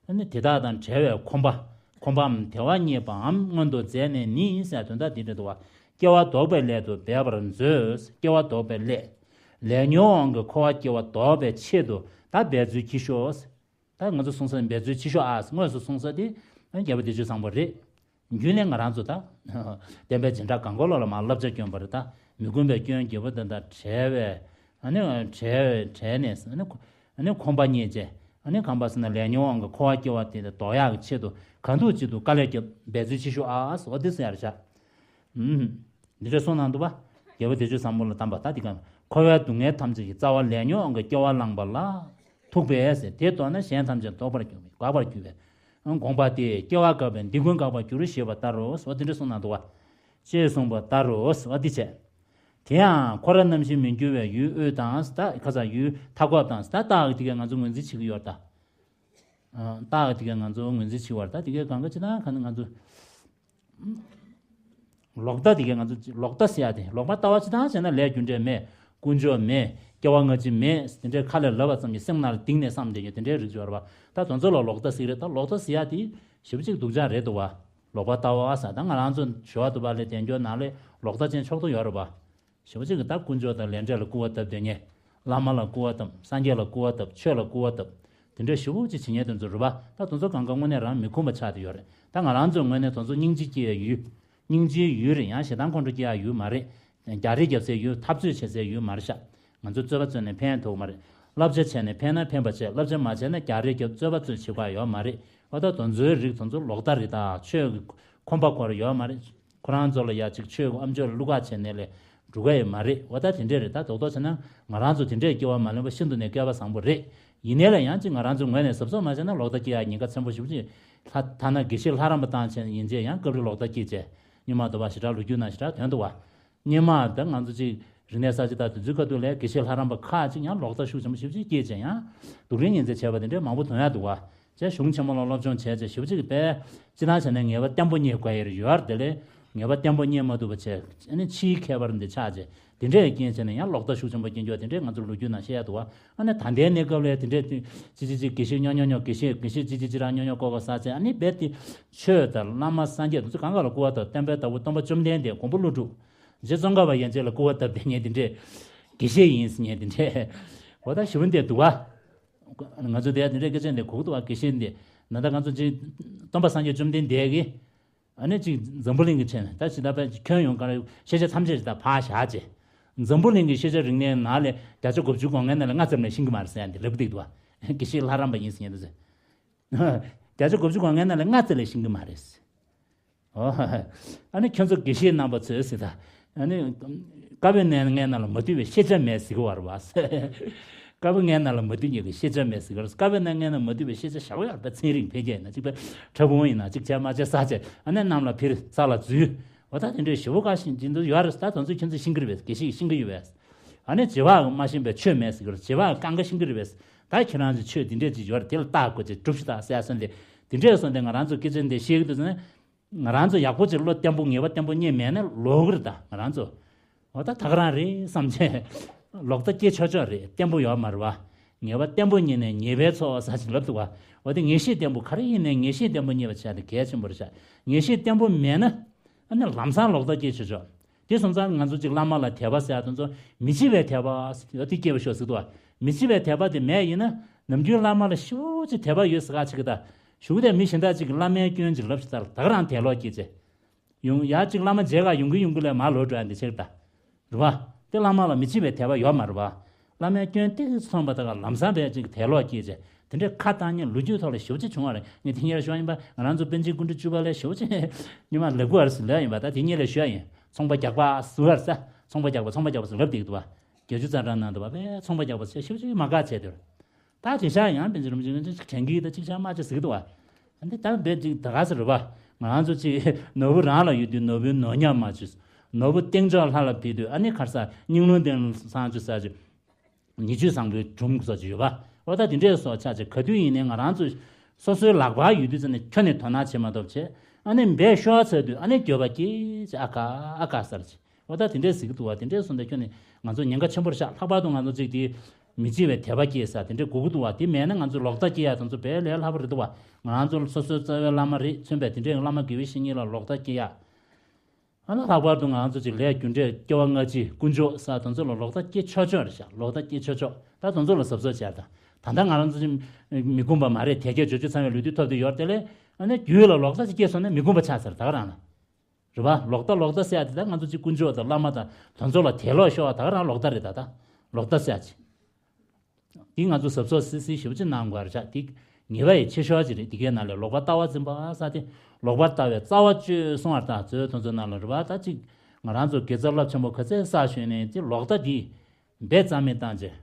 ཨ་ནི་དེ་དག་དང་བྲལ་བའི་ཁོམ་པ། ཁོམ་པའམ་དལ་བ་རྙེད་པའམ་མངོན་དུ་མཛད་ནས་ནི་ཟེར་དོན་དག་འདི་འདྲ་འདུག་བ། སྐྱེ་བ་ལྡོག་པའི་སླད་དུ་འབད་པར་མཛོད། སྐྱེ་བ་ལྡོག་པའི་སླད། ལས་ཉོན་དབང་གིས་འཁོར་བ་སྐྱེ་བ་ལྡོག་པའི་ཆེད་དུ་ད་འབད་རྩོལ་གྱིས་ཤོག་ད་ང་ཚོ་གསུང་ས་འབད་རྩོལ་གྱིས་ཤོག་ཨ། དངོས་སུ་གསུང་ས་དེ་རྒྱལ་པོ་བདེ་སྤྱོད་བཟང་པོ་རེད། རྒྱུན་ནས་ང་རང་ཚོ་ད་བསྟན་པའི་སྦྱིན་བདག་གང་གོ་ལོ་ལ་མར་བསླབ་བྱ་བསྐྱོན་པ་རེད། ད་མི་ཁོམ་པའི་སྐྱོན་བརྒྱད་པོ་དེ་དང་བྲལ་བའི། ཨ་ནི་བྲལ་བའི་བྲལ་ནས་ཨ་ནི་ཁོ་ཨ་ནི་ཁོམ་པ་རྙེད་བྱས། ཨ་ནི་གང་པ་ཟེར་ན་ལས་ཉོན་དབང་གིས་འཁོར་བ་སྐྱེ་བ་དེ་ལྡོག་ཡག་གི་ཆེད་དུ་གང་ཐུབ་ཅི་ཐུབ་དཀའ་ལས་བརྒྱབ་འབད་རྩོལ་གྱིས་ཤོག་ཨ། འོ་དེ་ཟེར་ཡ་རེད་བྱ། ཨུམ། འདི་འདྲ་གསུངས་གནང་འདུག་པ། རྒྱལ་པོ་བདེ་སྤྱོད་བཟང་པོ་ལ་གདམས་པ་ད་འདི་ག། འཁོར་བའི་སྡུག་བསྔལ་ཐམས་ཅད་ཀྱི་རྩ་བ་ལས་ཉོན་དབང་གིས་སྐྱེ་བ་བླངས་པ་ལ་ཐུག་པས་ཟེར། དེ་ལྡོག་ན་གཞན་ཐམས་ཅད་ལྡོག་པར་འགྱུར་བས་འགག་པར་འགྱུར་བས། དགོངས་པ་སྟེ། སྐྱེ་བ་འགག་པས་འདི་ཀུན་འགག་པར་འགྱུར་ཞེས་པ་ལྟར་རོ། འོ་འདི་འདྲ་གསུངས་གནང་འདུག་པ། ཅེས་གསུངས་པ་ལྟར་རོ། འོ་འདི་བྱས། དེ་ཡང་འཁོར་བ་རྣམ་བཞི་མི་འགྱུར་བའི་ཡུལ་དབུས་དང་ད་ཁ་ས་ཡུལ་མཐའ་འཁོབ་དང་ད་རྟགས་ཀྱི་དེ་ག་ང་ཚོ་ངོས་འཛིན་བྱེད་ཀྱི་ཡོད་ད། རྟགས་དེ་གས་ང་ཚོ་ངོས་འཛིན་བྱེད་པར་ད་དེ་གས་གང་ག་ཅི་དང་ག་ནི་ང་ཚོ། ལོག་ལྟ་དེ་གས་ང་ཚོ་ལོག་ལྟ་ཟེར་ཡ་དེ་ལོག་པར་ལྟ་བ་ཅི་དང་བྱས་ན་ལས་རྒྱུ་འབྲས་མེད། ཀུན་འབྱུང་མེད། སྐྱེ་བ་སྔ་ཕྱི་མེད། དེ་འདྲའི་ཁ་ལས་ལབ་པ་ཙམ་གྱིས་སེམས་ནང་ལ་གཏིང་ནས་བསམ་བསྡད་རྒྱུ་དེ་འདྲའི་རིགས་ཡོད་རེད་པ། ད་དེ་ཚོ་ལ་ལོག་ལྟ་ཟེར་གི་རེད། ད་ལོག་ལྟ་ཟེར་ཡ་དེ་ཞེ་པོ་ཅིག་སྡུག་ཅག་རེད་འདུག་པ། ལོག་པར་ལྟ་བ་ཟེར་ད་ང་རང་ཚོ་ཞི་བ་འདུས་པ་ལས་དལ་འབྱོར་ནང་ལས་ལོག་ལྟ་ཅན་ཕྱོགས་གཏོགས་ཡོད་རེད་པ། ཞེ་པོ་ཅིག་གིས་ད་དཀོན་མཆོག་དང་ལས་འབྲས་ལ་སྐུར་བ་བཏབ་བསྡད་མཁན། བླ་མ་ལ་སྐུར་བ་བཏབ། སངས་རྒྱས་ལ་སྐུར་བ་བཏབ། ཆོས་ལ་སྐུར་བ་བཏབ། དེ་འདྲ་ཞེ་པོ་ཅིག་བྱེད་མཁན་དེ་ཚོ་རེད་པ། ད་དེ་ཚོ་གང་ག་དངོས་གནས་རང་མི་ཁོམ་པ་ཆགས་བསྡད་ཡོད་རེད། ད་ང་རང་ཚོ་དངོས་གནས་དེ་ཚོ་སྙིང་རྗེ་སྐྱེ་ཡའི་ཡུལ། སྙིང་རྗེའི་ཡུལ་རེད། ཡང་ཞེ་སྡང་ཁོང་ཁྲོ་སྐྱེ་ཡའི་ཡུལ་མ་རེད། རྒྱག་རེས་རྒྱབ་སའི་ཡུལ། འཐབ་རྩོད་བྱེད་སའི་ཡུལ་མ་རེད་ཤག་ང་ཚོ་རྩོད་པ་རྩོད་ནས་ཕན་ཐོགས་མ་རེད། བསླབ་བྱ་བྱས་ནས་ཕན་ན་ཕན་པ་བྱས། བསླབ་བྱ་མ་བྱས་ན་རྒྱག་རེས་རྒྱབ་རྩོད་པ་རྩོད་བྱེད་དགོས་ཡ་ཡོད་མ་རེད། འོ་ད་དེ་ཚོའི་རིགས་དེ་ཚོ་ལོག་ལྟ་རེད། ད་ཆོས་ཀྱི་ཁོམ་པ་ཁོ་ར་ཡོད་མ་རེད། ཁོ་རང་ཚོ་ལ་ཡ་ཅིག་ཆོས་ཀྱི་ཨ་མཆོག་ལ་བསླུ་ག་བྱས་ནས་ལས་འགྲོ་གི་ཡོད་མ་རེད། འོ་ད་དེ་འདྲས་རེད། ད་རྡོག་རྡོག་བྱས་ན་ང་རང་ཚོ་དེ་འདྲས་སྐྱེ་བ་མ་ལེན་པ་ཤིན་ཏུ་ནས་སྐལ་པ་བཟང་པོ་རེད། ཡིན་ནའི་ལ་ཡང་ཅིག་ང་རང་ཚོའི་ངོས་ནས་གཟབ་གཟབ་མ་བྱས་ན་ལོག་ལྟ་སྐྱེ་ཡ་ཉེན་ཁ་ཆེན་པོ་ཞེ་པོ་ཅིག་ལྷ་ཐ་ན་དགེ་བཤེས་ལྷ་རམས་པ་བཏང་བྱས་ཡིན་བྱས་ཡང་སྐབས་རེ་ལོག་ལྟ་སྐྱེས་བྱས། རྙིང་མ་དུ་བ་ཞེ་དྲག་ལོ་རྒྱུས་ནང་ཞེ་དྲག་ཐོན་འདུག་པ། སྔོན་མ་ད་ང་ཚོ་ཅིག་རིག་གནས་གསར་བརྗེ་དང་དེ་ཚོའི་སྐབས་དུས་ལ་དགེ་བཤེས་ལྷ་རམས་པ་ཁག་ཅིག་ཡང་ལོག་ལྟ་ཤུགས་ཆེན་པོ་ཞེ་པོ་ཅིག་སྐྱེས་བྱས་ཡང་སྡུག་རུས་ངན་ཚད་བྱས་པ་དེ་འདྲའི་མང་པོ་མཐོང་ཡ་འདུག་པ། བྱས་གཞུང་ཆེན་མོ་ལ་སློབ་སྦྱོང་བྱས་བྱས་ཞེ་པོ་ཅིག་གི་དཔེ་ཅི་ལྟར་བྱས་ནས་ངེས་པ་བརྟན་པོ་རྙེད་དགོས་ཡ་ཡོད་རེད། དེ་ལས་ངེས་པ་བརྟན་པོ་རྙེད་མ་ཐུབ་པ་བྱས་ཨ་ནི་ཕྱིའི་ཁྱད་པར་འདི་ཆགས་བྱས་དེ་འདྲའི་རྐྱེན་བྱས་ནས་ཡང་ལོག་ལྟ་ཤུགས་ཆེན་པོ་སྐྱེ་འགྱོ་དེ་འདྲའི་ང་ཚོ་ལོ་རྒྱུས་ནང་བཤད་ཡ་འདུག་པ། ཨ་ནི་ད་ལྟའི་གནས་སྐབས་ལ་དེ་འདྲའི་ཅི་ཅི་ཅི་དགེ་བཤེས་སྨྱོ་སྨྱོ་སྨྱོ་དགེ་བཤེས་དགེ་བཤེས་ཅི་ཅི་ཅི་རང་སྨྱོ་སྨྱོ་བཀོལ་དགོས་ས་བྱས་ཨ་ནི་རྦད་དེ་ཆོས་དང་བླ་མ་སངས་རྒྱས་དེ་ཚོ་གང་ག་ལ་སྐུར་བ་བཏབ། བསྟན་པའི་བདག་པོ་སྟོན་པ་བཅོམ་ལྡན་འདས་མགོན་པོ་ཀླུ་སྒྲུབ། རྗེ་ཙོང་ཁ་པ་ཡན་ཆད་ལ་སྐུར་བ་བཏབ་བསྡད་མཁན་དེ་འདྲས། དགེ་བཤེས་ཡིན་ཟེར་མཁན་དེ་འདྲས། འོ་ད་ཞེ་པོ་འདི་འདུག་པ། ང་ཚོ་དེ་དེ་འདྲས་སྐད་ཆ་འདི་གོ་གི་འདུག་པ། དགེ་བཤེས་འདི་ན་ད་ང་ཚོ་ཅིག་སྟོན་པ་སངས་རྒྱས་བཅོམ་ལྡན་འདས་ཀྱིས་ཨ་ནི་ཅིག་འཛམ་བུ་གླིང་གི་ཆེན་ད་ཅི་ད་པའི་ཁྱོན་ཡོངས་གང་ལ་ཤེས་བྱ་ཐམས་ཅད་ཅིག་ད་ཕར་བཞག་བྱས། འཛམ་བུ་གླིང་གི་ཤེས་བྱ་རིག་གནས་ནང་ལས་བརྒྱ་ཆ་དགུ་བཅུ་གོ་ལྔའི་ནང་ལས་ལྔ་ཙམ་ལས་ཤེས་ཀྱི་མ་རེད་ཟེར་ཡ་འདི་ལབ་ཀྱི་འདུག་པ། དགེ་བཤེས་ལྷ་རམས་པ་ཡིན་ཟེར་མཁན་དེ་ཚོས། བརྒྱ་ཆ་དགུ་བཅུ་གོ་ལྔའི་ནང་ལས་ལྔ་ཙམ་ལས་ཤེས་ཀྱི་མ་རེད། ཨོ། ཨ་ནི་ཁྱོད་ཚོ་དགེ་བཤེས་རྣམ་པ་ཚོས་ཟེར་ད། ཨ་ནི་བཀའ་པོད་ནས་ངའི་ནང་ལ་མ་འདུས་པའི་ཤེས་བྱ་མེད་ཟེར་གི་བར་བ། དཀར་པོ་ལྔའི་ནང་ལ་མ་འདུས་མཁན་གྱི་ཤེས་བྱ་མེད་ཟེར་གི་རེད། དཀར་པོའི་ནང་ལྔའི་ནང་མ་འདུས་པའི་ཤེས་བྱ་ཞེ་པོ་ཡོད་རེད་པ། ཚན་རིག་འཕེལ་རྒྱས་ཡིན་ན་གཅིག་པ། ཕྲ་ཕུང་ཡིན་ན་གཅིག་བྱས་མ་བྱས་ས་བྱས། ཨ་ནི་གནམ་ལ་འཕུར་ས་ལ་འཛུལ། འོ་ད་དེ་འདྲའི་ཞེ་པོ་ཁ་ཤས་འདི་ཚོ་ཡོད་རེད། ད་དེ་ཚོ་ཁྱེད་ཚོས་ཤེས་ཀྱི་རེད་པས། དགེ་བཤེས་ཤེས་ཀྱི་ཡོད་པས། ཨ་ནི་བྱེ་བྲག་མ་ཤེས་པའི་ཆོས་མེད་ཟེར་གི་རེད། བྱེ་བྲག་གང་ག་ཤེས་ཀྱི་རེད་པས། ད་ཁྱེད་རང་ཚོས་ཆོས་འདི་འདྲས་ཅིག་ཡོད་རེད། དེ་ལ་བརྟག་དགོས་ཅེས་སྒྲུབ་ཤིག་དང་ཟེར་ཡ་སོང་སྟེ། དེ་འདྲས་སོང་སྟེ་ང་རང་ཚོ་སྐད་ཆ་འདི་བཤད་ཀྱི་འདུག་ཟེར་ན། ང་རང་ཚོ་ཡག་པོ་ཅིག་བློ་བརྟན་པོ་ངེས་པ་བརྟན་པོ་རྙེད་མེད་ན་ལོག་གི་རེད། ད་ང་རང་ཚོ་འོ་ད་ད་ག་རང་རེད་བསམ་བྱས་ལོག་ལྟ་སྐྱེ་ཆོག་ཆོག་རེད། བརྟན་པོ་ཡོད་མ་རེད་པ། ངེས་པ་བརྟན་པོ་རྙེད་ནས་ཉེས་པའི་ཚོགས་ཟེར་ཅིག་ལབ་འདུག་པ། འོ་དེ་ངེས་ཤེས་བརྟན་པོ་ག་རེ་ཡིན་ནའི་ངེས་ཤེས་བརྟན་པོ་རྙེད་པ་བྱས་ཏེ་གལ་ཆེན་པོ་རེད་ཤག་ངེས་ཤེས་བརྟན་པོ་མེད་ན་ཨ་ནི་ལམ་སང་ལོག་ལྟ་སྐྱེ་ཆོག་ཆོག་དེ་སོང་ཙང་ང་ཚོ་ཅིག་བླ་མ་ལ་དད་པ་ཟེར་ཡ་དེ་ཚོ་མི་འཆི་བའི་དད་པ་ཟེར་དེ་སྐྱེ་བ་ཤོག་ཟེར་འདུག་པ། མི་འཆི་བའི་དད་པ་དེ་མེད་ཡིན་ན་ནམ་རྒྱུན་བླ་མ་ལ་ཞེ་པོ་ཅིག་དད་པ་ཡོད་ཟེར་ཁ་ཅིག་གི་ད་གཞུག་དེ་མི་གཞན་དག་ཅིག་གིས་བླ་མའི་སྐྱོན་ཅིག་ལབ་ཤིག་ད་ད་ག་རང་དད་ལོག་སྐྱེས་ཚེ། ཡོང་ཡ་གཅིག་བླ་མ་མཇལ་ག་ཡོང་གི་ཡོང་གི་ལས་མ་ལོག་འགྲོ་ཡ་འདི་ཕྱིར་ད། རེད་པ། དེ་བླ་མ་ལ་མི་འཆི་བའི་དད་པ་ཡོད་མ་རེད་པ། བླ་མའི་སྐྱོན་ཏིག་ཙམ་མཐོང་པ་དག་ལམ་སང་བས་ཅིག་དད་ལོག་སྐྱེས་ཚེ། དེ་འདྲའི་ཁ་བཏང་མཁན་ལོ་རྒྱུས་ཐོག་ལ་ཞེ་པོ་ཅིག་བྱུང་བ་རེད། ངས་དེ་སྔོན་ལ་ཞུ་བ་ཡིན་པ། ང་རང་ཚོ་པཎ་ཆེན་སྐུ་ཕྲེང་བཅུ་པ་ལས་ཞེ་པོ་ཅིག་སྔོན་མ་ལེགས་པོ་ཨར་སི་ལས་ཡིན་པ། ད་དེ་སྔོན་ལ་ཞུ་ཡ་ཡིན། ཚོང་པ་རྒྱག་པ་ཟུར་ཨར་ས། ཚོང་པ་རྒྱག་པ་ཚོང་པ་རྒྱག་པ་ཟེར་ལབ་བསྡད་ཀྱི་འདུག་པ། བརྒྱད་ཅུ་རྩ་གྲངས་ནང་དུ་བ་བས་ཚོང་པ་རྒྱག་པ་ཟེར་ཞེ་པོ་ཅིག་མ་དགའ་བྱས་དེར། ད་དེ་ཤ་ཡང་བན་ཅི་རིན་པོ་ཆེ་དྲན་གི་ད་ཅིག་ཤ་མ་ཅི་ཟིག་འདུག་བ། ཨ་ནི་ད་བན་ཅིག་ད་ག་ཟེར་རེད་བ། ང་རང་ཚོ་ཅིག་ནོར་བུ་རང་ལ་ཡོད་དུས་ནོར་བུའི་ནོར་ཉམས་མ་བྱུས། ནོར་བུ་སྟེང་ཕྱོགས་ལྷ་ལ་ཕུལ་དུས་ཨ་ནི་ཁར་ས་སྙིང་རླུང་སྟེང་སང་ཆུ་ས་ཆུ། ཉེས་སྤྱོད་བཟང་པོའི་སྒྲུང་སོགས་ཅིག་ཡོད་པ། འོ་ད་དེ་འདྲས་སོགས་ཆགས་ཅིག་ག་དུས་ཡིན་ནའི་ང་རང་ཚོ་སོ་སོའི་ལག་པར་ཡོད་དུས་ཙམ་ནས་ཁྱོན་ནས་དོ་སྣང་བྱེད་མ་ཐུབ་བྱས། ཨ་ནི་འབད་ཤོར་ཚར་དུས་ཨ་ནི་འགྱོད་པ་སྐྱེས་ཅིག་ཨ་ཁ་ཨ་ཁ་ཟེར་ཅིག་འོ་ད་དེ་འདྲས་ཟེར་གི་འདུག་བ། དེ་འདྲས་སོང་ད་ཁྱོན་ནས་ང་ཚོ་ཉེན་ཁ་ཆེན་པོ་རེད་ཤག་ལྷག་པར་དུ་ང་ཚོ་གཅིག་དེ་མི་འཆི་བའི་དད་པ་སྐྱེས་ས་དེ་འདྲས་དགོས་ཀྱི་འདུག་བ། དེ་མེད་ན་ང་ཚོ་ལོག་ལྟ་སྐྱེ་ཡ་དེ་ཚོ་དཔེ་ལས་སླ་པོ་རེད་འདུག་བ། ང་རང་ཚོ་སོ་སོའི་རྩ་བའི་བླ་མ་རེད་མཚོན་པའི་དེ་འདྲས་བླ་མ་དགེ་བའི་བཤེས་གཉེན་ལ་ལོག་ལྟ་སྐྱེ་ཡ། ཨ་ན་ལྷག་པར་དུ་ང་ཚོ་གཅིག་ལས་རྒྱུ་འབྲས་སྐྱེ་བ་སྔ་ཕྱི་དཀོན་མཆོག་ས་དེ་ཚོ་ལ་ལོག་ལྟ་སྐྱེ་ཆོག་ཆོག་རེད་ཤག་ལོག་ལྟ་སྐྱེ་ཆོག་ཆོག་ད་དེ་ཚོ་ལ་གཟབ་གཟབ་བྱས་ད། ད་ལྟ་ང་རང་ཚོ་གཅིག་མི་ཁོམ་པ་མ་རེད། དལ་བརྒྱད་འབྱོར་བཅུ་ཚང་བའི་ལུས་དུས་ཐོབ་དུས་ཡོད་དེ་ལས། ཨ་ནི་རྒྱུད་ལ་ལོག་ལྟ་ཅིག་སྐྱེས་སོང་ན་མི་ཁོམ་པ་ཆགས་ཚར་ད་ག་རང་ལ། རེད་པ། ལོག་ལྟ་ལོག་ལྟ་ཟེར་ཡ་དེ་ད་ང་ཚོ་གཅིག་དཀོན་མཆོག་དང་བླ་མ་དང་དེ་ཚོ་ལ་དད་ལོག་ཤོར་བ་ད་ག་རང་ལོག་ལྟ་རེད་ད། ད་ལོག་ལྟ་ཟེར་ཡ་ཅིག་འདི་ང་ཚོ་གཟབ་གཟབ་སིལ་སིལ་ཞེ་པོ་ཅིག་གནང་དགོས་རེད་ཤག་འདི་ངེས་པ་ཡི་ཆེ་ཤོས་ཅིག་རེད། འདི་གའི་ནང་ལས་ལོག་པར་ལྟ་བ་འཛིན་པ་ས་དེ། ལོག་པར་ལྟ་བའི་རྩ་བ་གཅོད་གསུང་བར་ཐག་ཚོད་དེ་ཚོ་ནང་ལ་རེད་པ། ད་ཅིག་ང་རང་ཚོ་དགེ་རྩ་རླབས་ཆེན་པོ་ག་ཚད་བསགས་ཞོན་ནས་དེ་ལོག་ལྟ་འདི་འབད་རྩ་མེད་བཏང་རྗེས།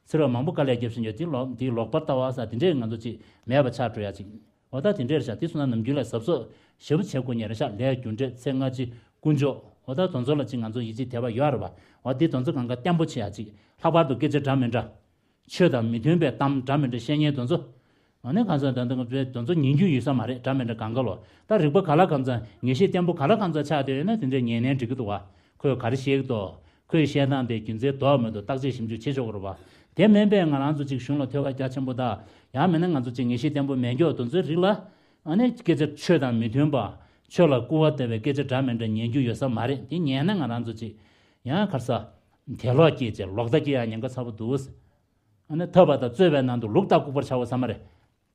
ཚེ་རབས་མང་པོ་དཀའ་ལས་བརྒྱབ་བཞིན་ཡོད་དེ་ལོག་འདི་ལོག་པར་ལྟ་བ་ས་དེ་འདྲས་ང་ཚོ་ཅིག་མེད་པ་ཆགས་འགྲོ་ཡ་ཅིག་འོ་ད་དེ་འདྲས་རེད་ཤག་འདི་སོང་ན་ནམ་རྒྱུན་ལ་གཟབ་གཟབ་ཞེ་པོ་བྱེད་དགོས་ཉེ་རེད་ཤག་ལས་རྒྱུ་འབྲས་ཚེ་སྔ་ཕྱི་དཀོན་མཆོག་འོ་ད་དེ་ཚོ་ལ་ཅིག་ང་ཚོ་ཡིད་ཆེས་དད་པ་ཡོད་རེད་པ། འོ་འདི་དེ་ཚོ་གང་ག་བརྟན་པོ་བྱེད་ཡ་ཅིག་ལྷག་པར་དུ་སྐད་ཆ་འདྲ་མི་འདྲ། ཆོས་དང་མི་མཐུན་པའི་གཏམ་འདྲ་མི་འདྲ་བཤད་མཁན་དེ་ཚོ། ཨ་ནི་གང་ཟག་དང་དེ་ཚོ་ཉན་རྒྱུ་ཡོད་ས་མ་རེད། འདྲ་མི་འདྲ་གང་ག་ལོ། ད་རིག་པ་ག་ལ་གང་ཚང་ངེས་ཤེས་བརྟན་པོ་ག་ལ་གང་ཚང་ཆགས་བསྡད་ཡོད་ན་དེ་འདྲས་ཉན་ནའི་འགྲིག་གི་འདུག་བ། ཁོས་ག་རེ་བཤད་ཀྱི་འདུག་ཁོས་བཤད་སྟངས་དེ་རྒྱུ་མཚན་འདུག་མི་འདུག་བརྟག་དཔྱད་ཞིབ་འཇུག་བྱེད་ཆོག་གི་རེད་བ། དེ་མིན་པའི་ང་རང་ཚོ་ཅིག་གཞུང་ལ་ཐོས་པ་རྒྱ་ཆེན་པོ་དང་། ཡང་མིན་ན་ང་ཚོ་ཅིག་ངེས་ཤེས་བརྟན་པོ་མེད་མཁན་དེ་ཚོའི་རིགས་ལ། ཨ་ནི་སྐད་ཆ་ཆོས་དང་མི་མཐུན་པ། ཆོས་ལ་སྐུར་བ་བཏབ་པའི་སྐད་ཆ་འདྲ་མི་འདྲ་ཉན་རྒྱུ་ཡོད་ས་མ་རེད། དེ་ཉན་ན་ང་རང་ཚོ་ཅིག་ཡང་ག་རེ་ཟ། དད་ལོག་སྐྱེས་བྱས་ལོག་ལྟ་སྐྱེ་ཡ་ཉེན་ཁ་ཚ་པོ་འདུག་ཨ་ནི་ཐོས་པ་དང་རྩོད་པའི་ནང་དུ་ལུག་ལྟག་ལྐུགས་པར་བྱའོ་ཟེར་མ་རེད།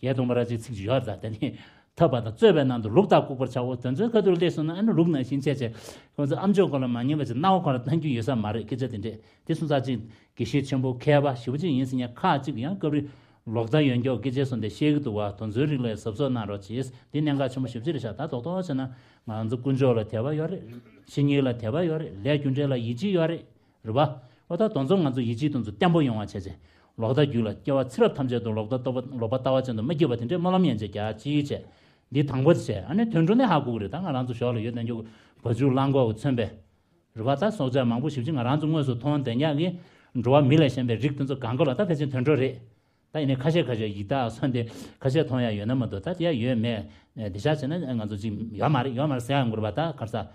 རྒྱལ་སྟོན་པ་ར་ཅིག་ཚིག་ཅིག་ཡོད་རེད་ད། དེ་ནི་ཐོས་པ་དང་རྩོད་པའི་ནང་དུ་ལུག་ལྟག་ལྐུགས་པར་བྱའོ། དེ་ཚོའི་ཁ་ཐུག་སླེབས་སོང་ན་ཨ་ནི་ལུག་ནང་བཞིན་བྱས་བྱས་ཁོང་ཚོ་ཨ་མཆོག་སྐོར་ལ་མ་ཉན་པ་ཅིག་སྣང་བ་ཁོ་ར་བཏང་རྒྱུ་ཡོད་ས་མ་རེད། སྐད་ཆ་དེ་འདྲས་དེ་སོང་ཙང་ཅིག་དགེ་བཤེས་ཆེན་པོ་མཁས་པ་ཞེ་པོ་ཅིག་ཡིན་ཟེར་མཁན་ཁག་ཅིག་ཡང་སྐབས་རེ་ལོག་ལྟ་ཡོད་མཁན་སྐད་ཆ་སོང་དེ་བཤད་ཀྱི་འདུག་བ། དེ་ཚོའི་རིགས་ལ་གཟབ་གཟབ་གནང་རོགས་བྱེད། དེ་གནད་འགག་ཆེན་པོ་ཞེ་པོ་ཅིག་རེད་ཤག་ད་རྡོག་རྡོག་བྱས་ན་ང་ཚོ་དཀོན་མཆོག་ལ་དད་པ་ཡོད་རེད། བཤེས་གཉེན་ལ་དད་པ་ཡོད་རེད། ལས་རྒྱུ་འབྲས་ལ་ཡིད་ཆེས་ཡོད་རེད། རེད་པ། འོ་ད་དེ་ཚོ་ང་ཚོ་ཡིད་ཆེས་དེ་ཚོ་བརྟན་པོ་ཡོང་བ་བྱས་བྱས། ལོག་ལྟ་རྒྱུད་ལ་སྐྱེ་བ་ཚེ་རབས་ཐམས་ཅད་དུ་ལོག་ལྟ་ལྟ་བ་ལོག་པ་ལྟ་བ་ཅན་དུ་མ་སྐྱེ་བ་དེ་འདྲའི་སྨོན་ལམ་ཡན་ཆད་རྒྱག་ཅིག་བྱས། འདི་དང་པོ་བྱས། ཨ་ནི་དུད་འགྲོ་ནི་ཧ་གོ་གི་རེད། ད་ང་རང་ཚོ་ཞོར་ལ་ཡོད་དང་འགྱོ་གི་བ་ཕྱུགས་གླང་གོག་གིས་མཚོན་པའི། རེད་པ། ད་སྲོག་ཆགས་མང་པོ་ཞེ་པོ་ཅིག་ང་རང་ཚོ་དངོས་སུ་མཐོང་བསྡད་མཁན་གྱི་འགྲོ་བ་མི་ལ་གཞན་པའི་རིགས་དེ་ཚོ་གང་ག་ལ་ད་ཕལ་ཆེར་དུད་འགྲོ་རེད། ད་ཡིན་ནའི་ཁ་ཤས་ཁ་ཤས་ཡི་དྭགས་སོགས་དེ་ཁ་ཤས་མཐོང་ཡ་ཡོད་ན་མ་གཏོགས་ད་དེ་ཡ་ཡོད་མེད། དེ་ཤག་བྱས་ན་ང་ཚོ་ཅིག་ཡོད་མ་རེད་ཡོད་མ་རེད་ཟེར་ཡ་ཡོང་གི་རེད་པ། ད་ག་རེ་ཟ།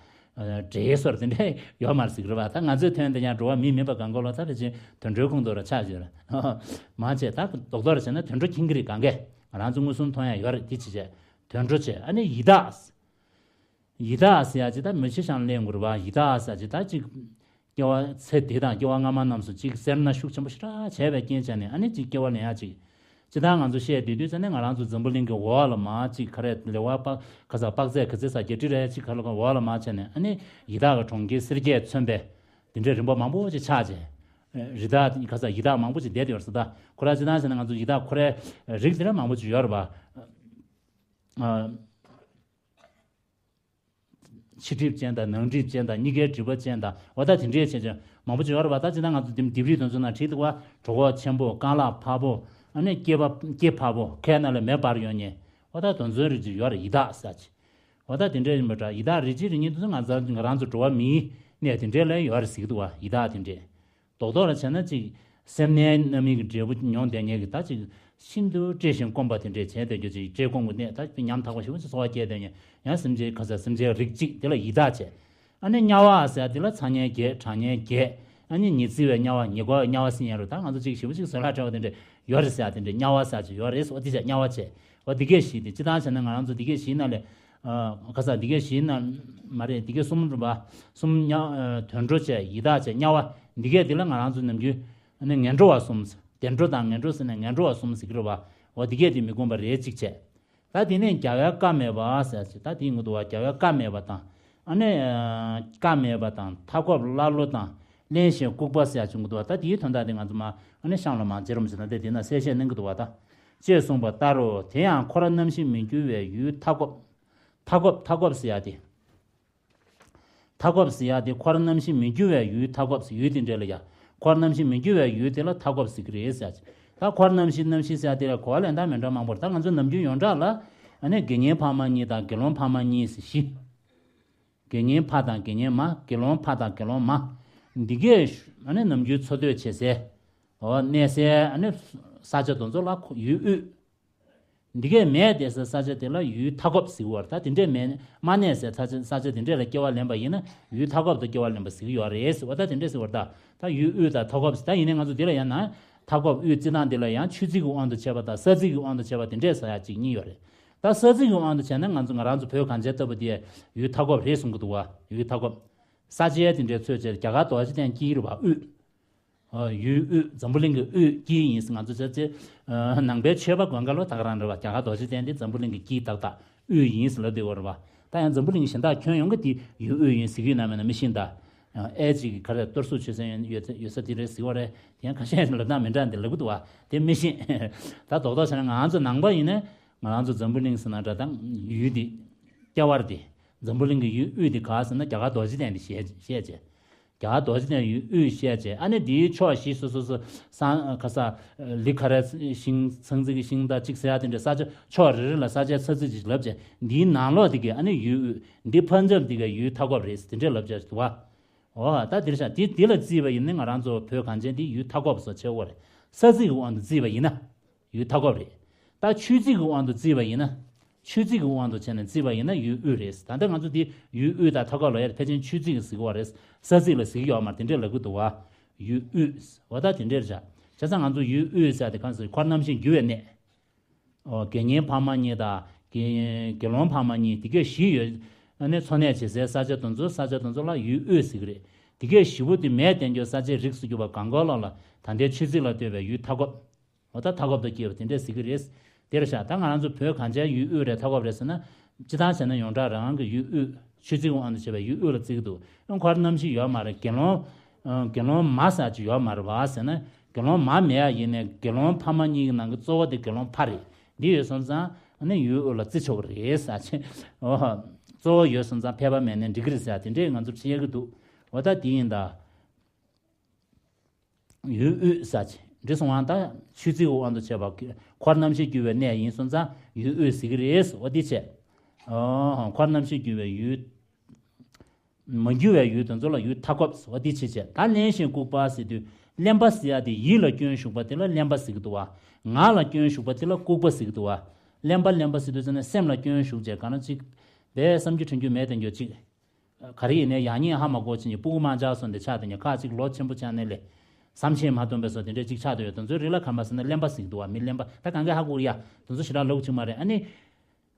འདྲེ་སོགས་དེ་འདྲས་ཡོད་མ་རེད་ཟེར་གི་རེད་པ། ད་ང་ཚོའི་ཐོན་དེ་ཡང་འགྲོ་བ་མི་མིན་པ་གང་ག་ལ་ད་ཕལ་ཆེར་དུད་འགྲོའི་ཁོངས་གཏོགས་ར་ཆགས་ཡོད་རེད། མ་བྱས་ད་རྡོག་རྡོག་ར་བྱས་ན་དུད་འགྲོ་མཁྱེན་གི་རེད། གང་གས་ང་རང་ཚོ་མངོན་སུམ་མཐོང་ཡ་ཡོད་རེད། དེ་ཅི་བྱས་དུད་འགྲོ་བྱས། ཨ་ནི་ཡི་དྭགས། ཡི་དྭགས་ཟེར་ཡ་ཅིག་ད་མི་ཆེ་ཤང་གླེང་དགོས་རེད་པ། ཡི་དྭགས་ཟེར་ཡ་ཅིག་ད་ཅིག་སྐྱེ་བ་ཚེ་འདི་དང་སྐྱེ་བ་སྔ་མ་རྣམས་སུ་ཅིག་སེར་སྣ་ཤུགས་ཆེན་པོ་ཞེ་དྲག་བྱས་པའི་རྐྱེན་བྱས་ནས་ཨ་ནི་ཅིག་སྐྱེ་བ་ལེན་ཡ་ཅིག་ཅི་ལྟར་ང་ཚོ་བཤད་དུས་དུས་ཙ་ནས་ང་རང་ཚོ་འཛམ་བུ་གླིང་གི་འོག་ལ་མར་ཅིག་ག་རེ་ལེ་དབར་དཔག་ག་ས་དཔག་ཚད་ག་ཚད་ས་བརྒྱད་ཁྲི་རེ་ཅིག་ག་ལ་ག་འོག་ལ་མར་བྱས་ནས་ཨ་ནི་ཡི་དྭགས་ཀྱི་གྲོང་ཁྱེར་སེར་སྐྱས་མཚོན་པའི་དེ་འདྲའི་རིམ་པ་མང་པོ་ཅིག་ཆགས་བྱས། རི་དྭགས་ག་ས་ཡི་དྭགས་མང་པོ་ཅིག་བསྡད་ཡོད་རེད་ཟེར། ད་ཁོ་ར་ཅི་ལྟར་བྱས་ན་ང་ཚོ་ཡི་དྭགས་ཁོ་རའི་རིགས་དེ་འདྲ་མང་པོ་ཅིག་ཡོད་རེད་པ། ཕྱི་གྲིབ་ཅན་དང་ནང་གྲིབ་ཅན་དང་གཉིས་ཀའི་གྲིབ་པ་ཅན་དང་འོ་ད་དེ་འདྲའི་བྱས་བྱས་མང་པོ་ཅིག་ཡོད་རེད་པ། ད་ཅི་ད་ང་ཚོ་འདི་ལྡེབས་རིས་དེ་ཚོ་ནང་བྲིས་འདུག་པ། གྲོད་ཁོག་ཆེན་པོ། རྐང་ལག་འཕར་པོ། ཨ་ནི་སྐེད་པ་སྐེ་འཕར་པོ། ཁའི་ནང་ལ་མེ་འབར་ཡོང་མཁན། འོ་ད་དེ་ཚོའི་རིགས་ཅིག་ཡོད་རེད། ཡི་དྭགས་ཟེར་ཅིག་འོ་ད་དེ་འདྲའི་ཡིན་པ་འདྲ། ཡི་དྭགས་རིགས་གཅིག་རིགས་གཉིས་དེ་ཚོ་ང་ཚོ་ང་རང་ཚོ་འགྲོ་བ་མིའི་གནས་དེ་འདྲའི་ལ་ཡོད་རེད་ཟེར་གྱི་འདུག་པ། ཡི་དྭགས་དེ་འདྲས། རྡོག་རྡོག་ལ་བྱས་ན་ཅིག་སེམས་ནད་རྣམ་སྨིན་གྱི་འབྲས་བུ་མྱོང་བསྡད་མཁན་གྱི་ད་ཅིག་ཤིན་ཏུ་བཀྲེས་ཤིང་སྐོམ་པ་དེ་འདྲས་བྱས་བསྡད་རྒྱུ་ཅིག་བཀྲེས་སྐོམ་གྱི་གནས། ད་ཉམ་ཐག་པ་ཞེ་པོ་ཅིག་འཚོ་བ་སྐྱེལ་བསྡད་མཁན་ཡང་སེམས་ཅན་ག་ས་སེམས་ཅན་རིགས་གཅིག་དེ་ལ་ཡི་དྭགས་བྱས། ཨ་ནི་དམྱལ་བ་ཟེར་ཡ་དེ་ལ་ཚ་དམྱལ་བརྒྱད། གྲང་དམྱལ་བརྒྱད། ཨ་ནི་ཉི་ཚེ་བའི་དམྱལ་བ། ཉི་གོ་དམྱལ་བ་ཟེར་མཁན་རེད། ད་ང་ཚོ་ཅིག་ཞེ་པོ་ཅིག་བཟོད་གླགས་བྲལ་བ་དེ་འདྲས་ཡོད་རེད་ཟེར་ཡ་དེ་འདྲས། དམྱལ་བ་ཟེར་ཡ་ཅིག་ཡོད་རེད། འོ་དེ་བྱས་དམྱལ་བ་བྱས། འོ་འདི་སྐད་བཞི་དེ་སྤྱིར་བཏང་བྱས་ན་ང་རང་ཚོ་འདི་སྐད་བཞིའི་ནང་ལས། ཨ་ག་ས་འདི་སྐད་བཞིའི་ནང་མ་རེད། འདི་སྐད་གསུམ་རེད་པ། གསུམ་དམྱལ། ཨ་དུད་འགྲོ་བྱས། ཡི་དྭགས་བྱས། དམྱལ་བ། འདི་སྐད་འདི་ལ་ང་རང་ཚོ་ནམ་རྒྱུན་ཨ་ནི་ངན་འགྲོ་བ་གསུམ། བདེ་འགྲོ་དང་ངན་འགྲོ་ཟེར་ནས་ངན་འགྲོ་བ་གསུམ་ཟེར་གྱི་རེད་པ། འོ་འདི་སྐད་དེ་མི་ཁོམ་པ་རེད་གཅིག་བྱས། ད་དེ་ནས་རྒྱལ་བའི་བཀའ་མེད་པ་ཟེར་ཅིག་ད་དེའི་ངོ་དུ་བ་རྒྱལ་བའི་བཀའ་མེད་པ་དང་། ཨ་ནི་བཀའ་མེད་པ་དང་། མཐའ་འཁོབ་ཀླ་ཀློ་དང་། གླེན་ཞིང་ལྐུགས་པ་ཟེར་ཡ་ཅིག་ཡོང་གི་འདུག་པ། ད་དེའི་དོན་དག་དེ་ང་ཚོ་མ་ཨ་ནི་གཤམ་ལ་མ་རྗེ་རིན་པོ་ཆེ་ད་ལྟ་དེ་ན་གསལ་བཤད་གནང་གི་འདུག་པ། ད་ཅེས་གསུངས་པ་ལྟར་རོ། དེ་ཡང་འཁོར་རྣམ་བཞི་མི་འགྱུར་བའི་ཡུལ་མཐའ་འཁོབ། མཐའ་འཁོབ། མཐའ་འཁོབ་ཟེར་ཡ་དེ། མཐའ་འཁོབ་ཟེར་ཡ་དེ་འཁོར་རྣམ་བཞི་མི་འགྱུར་བའི་ཡུལ་མཐའ་འཁོབ་ཟེར། ཡུལ་དེ་འདྲ་ལ་ཡ། འཁོར་རྣམ་བཞི་མི་འགྱུར་བའི་ཡུལ་དེ་ལ་མཐའ་འཁོབ་ཟེར་གྱི་རེད་ཟེར། ད་འཁོར་རྣམ་བཞི་རྣམ་བཞི་ཟེར་ཡ་དེ་ལ་གོ་བ་ལེན་སྟངས་མི་འདྲ་མང་པོ་རེད། ད་ང་ཚོ་ནམ་རྒྱུན་ཡོངས་གྲགས་ལ་ཨ་ནི་དགེ་བསྙེན་འཕགས་མ་གཉིས་དང་དགེ་སློང་འཕགས་མ་གཉིས་ཟེར་བཞི། དགེ་བསྙེན་ཕ་དང་དགེ་བསྙེན་མ། དགེ་སློང་ཕ་དང་དགེ་སློང་མ། འདི་གས་ཨ་ནི་ནམ་རྒྱུན་འཚོ་སྡོད་བྱེད་སའི། འོ་གནས་སའི་ཨ་ནི་ས་ཆ་དེ་ཚོ་ལ་ཁོ་ཡུལ་དབུས། འདི་གས་མེད་བསྡད་སའི་ས་ཆ་དེ་ལ་ཡུལ་མཐའ་འཁོབ་ཟེར་གྱི་ཡོད་རེད། ད་དེ་འདྲས་མེད་མ་གནས་སའི་ས་ཆ་ས་ཆ་དེ་འདྲས་ལ་སྐྱེ་བ་ལེན་པ་ཡིན་ན་ཡུལ་མཐའ་འཁོབ་ཏུ་སྐྱེ་བ་ལེན་པ་ཟེར་གྱི་ཡོད་རེད་ཟེར་བ། ད་དེ་འདྲས་ཟེར་བ་རེད། ད་ད་ཡུལ་དབུས་དང་མཐའ་འཁོབ་ཟེར། ད་ཡིན་ནའི་ང་ཚོ་འདི་ལ་ཡང་ན་མཐའ་འཁོབ་དབུས་བརྩི་སྟངས་འདི་ལ་ཡང་ཆོས་ཚིགས་ཀྱི་དབང་དུ་བྱས་པ་དང་ས་ཚིགས་ཀྱི་དབང་དུ་བྱས་པ་དེ་འདྲས་ཟེར་ཡ་གཅིག་གཉིས་ཡོད་རེད། ད་ས་ཚིགས་ཀྱི་དབང་དུ་བྱས་ན་ང་ཚོ་ང་རང་ཚོ་བོད་གངས་ཅན་ལྟ་བུ་དེ་ཡུལ་མཐའ་འཁོབ་རེད་གསུང་གི་འདུག་བ། ཡུལ་མཐའ་འཁོབ། ས་ཆའི་དེ་འདྲའི་ཚོད་བྱས་རྒྱ་གར་རྡོ་རྗེ་གདན་དཀྱིལ་རེད་བ། དབུས། ཨ་ཡུལ་དབུས། འཛམ་བུ་གླིང་གི་དབུས་དཀྱིལ་ཡིན་ཟེར། ང་ཚོ་བྱས་ཚེ་ཨ་ནང་པའི་ཆོས་པ་དགོན་ཁག་ལོ་ད་ག་རང་རེད་བ། རྒྱ་གར་རྡོ་རྗེ་གདན་དེ་འཛམ་བུ་གླིང་གི་དཀྱིལ་ཏག་ཏག་དབུས་ཡིན་ཟེར་ལབ་བསྡད་ཡོད་རེད་བ། ད་ཡང་འཛམ་བུ་གླིང་གཞན་དག་ཁྱོན་ཡོངས་ཀྱི་དེ་ཡུལ་དབུས་ཡིན་ཟེར་གྱི་ཡོད་ན་མེད་ན་མི་ཤེས་ད། ཨེ་ཅིག་གི་ག་རེ་གཏོར་བཟུང་བྱེད་ས་ཡོད་ཡོད་ས་དེ་རེད་ཟེར་བ་རེད། དེ་ཡང་ཁ་ཤས་ལབ་སྟངས་མི་འདྲ་འདི་ལབ་གི་འདུག་བ། དེ་མི་ཤེས། ད་རྡོག་རྡོག་བྱས་ན་ང་ཚོ་ནང་པ་ཡིན་ན་ང་རང་ཚོ་འཛམ་བུ་གླིང་ཟེར་ན་འདྲ་དང་ཡུལ་དེ་ཀྱ་བར་དེ་འཛམ་བུ་གླིང་གི་ཡུལ་དབུས་དེ་ག་ཟེར་ན་རྒྱ་གར་རྡོ་རྗེ་གདན་དེ་བཤད་བཤད་བྱས། རྒྱ་གར་རྡོ་རྗེ་གདན་ཡུལ་དབུས་བཤད་བྱས། ཨ་ནི་དེའི་ཕྱོགས་བཞི་སོ་སོ་སོ་སང་ཁ་ས་ལི་ཁ་ར་ཤིང་ཚང་ཚིག་གི་ཤིང་རྟ་གཅིག་ཟེར་ཡ་དེ་འདྲ་ས་ཆ་ཕྱོགས་རེ་རེ་ལ་ས་ཆའི་ས་ཚིགས་གཅིག་ལབ་བྱས། འདིའི་ནང་ལོགས་དེ་གའི་ཨ་ནི་ཡུལ་དབུས། འདི་ཕར་འཛོམས་དེ་གའི་ཡུལ་མཐའ་འཁོབ་རེད་དེ་འདྲས་ལབ་བྱས་འདུག་བ། འོ་ད་འདིར་བཞག་དེ་འདི་ལ་བརྩིས་པ་ཡིན་ན་ང་རང་ཚོ་བོད་གངས་ཅན་འདི་ཡུལ་མཐའ་འཁོབ་སོགས་བྱེད་འོ་རེད། ས་ཚིགས་ཀྱི་དབང་དུ་བརྩིས་པ་ཡིན་ན། ཡུལ་མཐའ་འཁོབ་རེད། ད་ཆོས་ཚིགས་ཀྱི་དབང་དུ་བརྩིས་པ་ཡིན་ན། ཆོས་ཚིགས་ཀྱི་དབང་དུ་བྱས་ནས་བརྩིས་པ་ཡིན་ན་ཡུལ་དབུས་རེད། ད་ལྟ་ང་ཚོ་འདི་ཡུལ་དབུས་དང་མཐའ་འཁོབ་ལ་ཡ་ཕལ་ཆེར་ཆོས་ཚིགས་ཀྱི་ཟེར་གྱི་ཡོད་རེད། ས་ཚིགས་ལ་ཟེར་གྱི་ཡོད་མ་རེད། དེ་འདྲས་ལབ་ཀྱི་འདུག་བ། ཡུལ་དབུས། འོ་ད་དེ་འདྲས་བྱ། བྱས་ཙང་ང་ཚོ་ཡུལ་དབུས་ཟེར་དེ་གང་ཟེར་འཁོར་རྣམ་བཞི་འགྱུར་བའི་གནས། འོ་དགེ་བསྙེན་འཕགས་མ་གཉིས་དང་དགེ་དགེ་སློང་འཕགས་མ་གཉིས་དེ་གས་བཞི་ཡོད། ཨ་ནི་འཚོ་གནས་བྱེད་སའི་ས་ཆ་དེ་ཚོ་ས་ཆ་དེ་ཚོ་ལ་ཡུལ་དབུས་ཟེར་གྱི་རེད། དེ་གས་བཞི་པོ་དེ་མེད་བསྡད་རྒྱུ་ས་ཆའི་རིགས་སུ་གྱུར་པ་གང་ག་ལོག་ལ་ད་ལྟའི་ཆོས་ཚིགས་ལ་ལྟོས་པའི་ཡུལ་མཐའ་འཁོབ། འོ་ད་མཐའ་འཁོབ་ཏུ་སྐྱེས་པ་དེ་འདྲས་ཟེར་གྱི་རེད། དེར་བཞག་ད་ང་རང་ཚོ་བོད་གངས་ཅན་ཡུལ་དབུས་རེད་མཐའ་འཁོབ་རེད་ཟེར་ན། སྤྱིར་བཏང་བྱས་ན་ཡོངས་གྲགས་རང་གི་ཡུལ་དབུས་ཆོས་ཚིགས་དབང་དུ་བྱས་པའི་ཡུལ་དབུས་ལ་བརྩི་གི་འདུག་ཨ་འཁོར་རྣམ་བཞི་ཡོད་མ་རེད། དགེ་སློང་། ཨ་དགེ་སློང་མ་ཟེར་ཅིག་ཡོད་མ་རེད་བ་ཟེར་ན། དགེ་སློང་མ་མེད་ཡ་ཡིན་ནའི་དགེ་སློང་འཕགས་མ་གཉིས་ཀྱི་ནང་གི་གཙོ་བོ་དེ་དགེ་སློང་ཕ་རེད། འདི་ཡོད་སོང་ཙང་ཨ་ནི་ཡུལ་དབུས་ལ་བརྩི་ཆོག་གི་རེད་ཟེར་ཅིག་འོ། གཙོ་བོ་ཡོད་སོང་ཙང་ཕལ་པ་མེད་ནའི་འགྲིག་གི་རེད་ཟེར་དེ་འདྲས་ང་ཚོར་བཤད་ཀྱི་འདུག་འོ་ད་དེ་ཡིན་ད། ཡུལ་དབུས་ཟེར་ཅིག་འདི་སོང་བ་ད་ཆོས་ཚིགས་དབང་དུ་བྱས་པ་འཁོར་རྣམ་བཞི་འགྱུར་བའི་གནས་ཡིན་སོང་ཙང་ཡུལ་དབུས་ཟེར་གྱི་རེད། འོ་འདི་བྱས། ཨོ། འཁོར་རྣམ་བཞི་འགྱུར་བའི་ཡུལ། མ་འགྱུར་བའི་ཡུལ་དེ་ཚོ་ལ་ཡུལ་མཐའ་འཁོབ་ཟེར་བ་འདི་བྱས་བྱས། ད་གླེན་ཞིང་ལྐུགས་པ་ཟེར་དུས་གླེན་པ་ཟེར་ཡ་དེ་ཡིད་ལ་སྐྱོན་ཞུགས་པ་དེ་ལ་གླེན་པ་ཟེར་གྱི་འདུག་བ། ངག་ལ་སྐྱོན་ཞུགས་པ་དེ་ལ་ལྐུགས་པ་ཟེར་གྱི་འདུག་བ། གླེན་པ་གླེན་པ་ཟེར་དུས་ཙམ་ནས་སེམས་ལ་སྐྱོན་ཞུགས་བྱས་ག་ན་ཅིག་བས་བསམ་རྒྱུ་དྲན་རྒྱུ་མེད་དེ་འགྱོ་ཅིག་ག་རེ་ཡིན་ནའི་ཡག་ཉེས་ཧ་མ་གོ་བྱས་ནས་སྤུ་གུ་མང་ཆགས་སོང་དེ་ཆགས་དེ་ཉིད་ཁ་ཅིག་ལོ་ཆེན་པོ་ཆགས་ནས་ལས། བསམ་ཤེས་མ་ཐོན་པའི་སོ་དེ་འདྲས་ཅིག་ཆགས་དེ་ཡོད། དེ་ཚོའི་རིགས་ལ་ག་མ་ཟེར་ན་གླེན་པ་ཟེར་གྱི་འདུག་བ། མི་གླེན་པ་ད་གང་ག་ཧ་གོ་ཡ། དེ་ཚོ་ཞེ་དྲག་ལབ་ཅིག་མ་རེད། ཨ་ནི།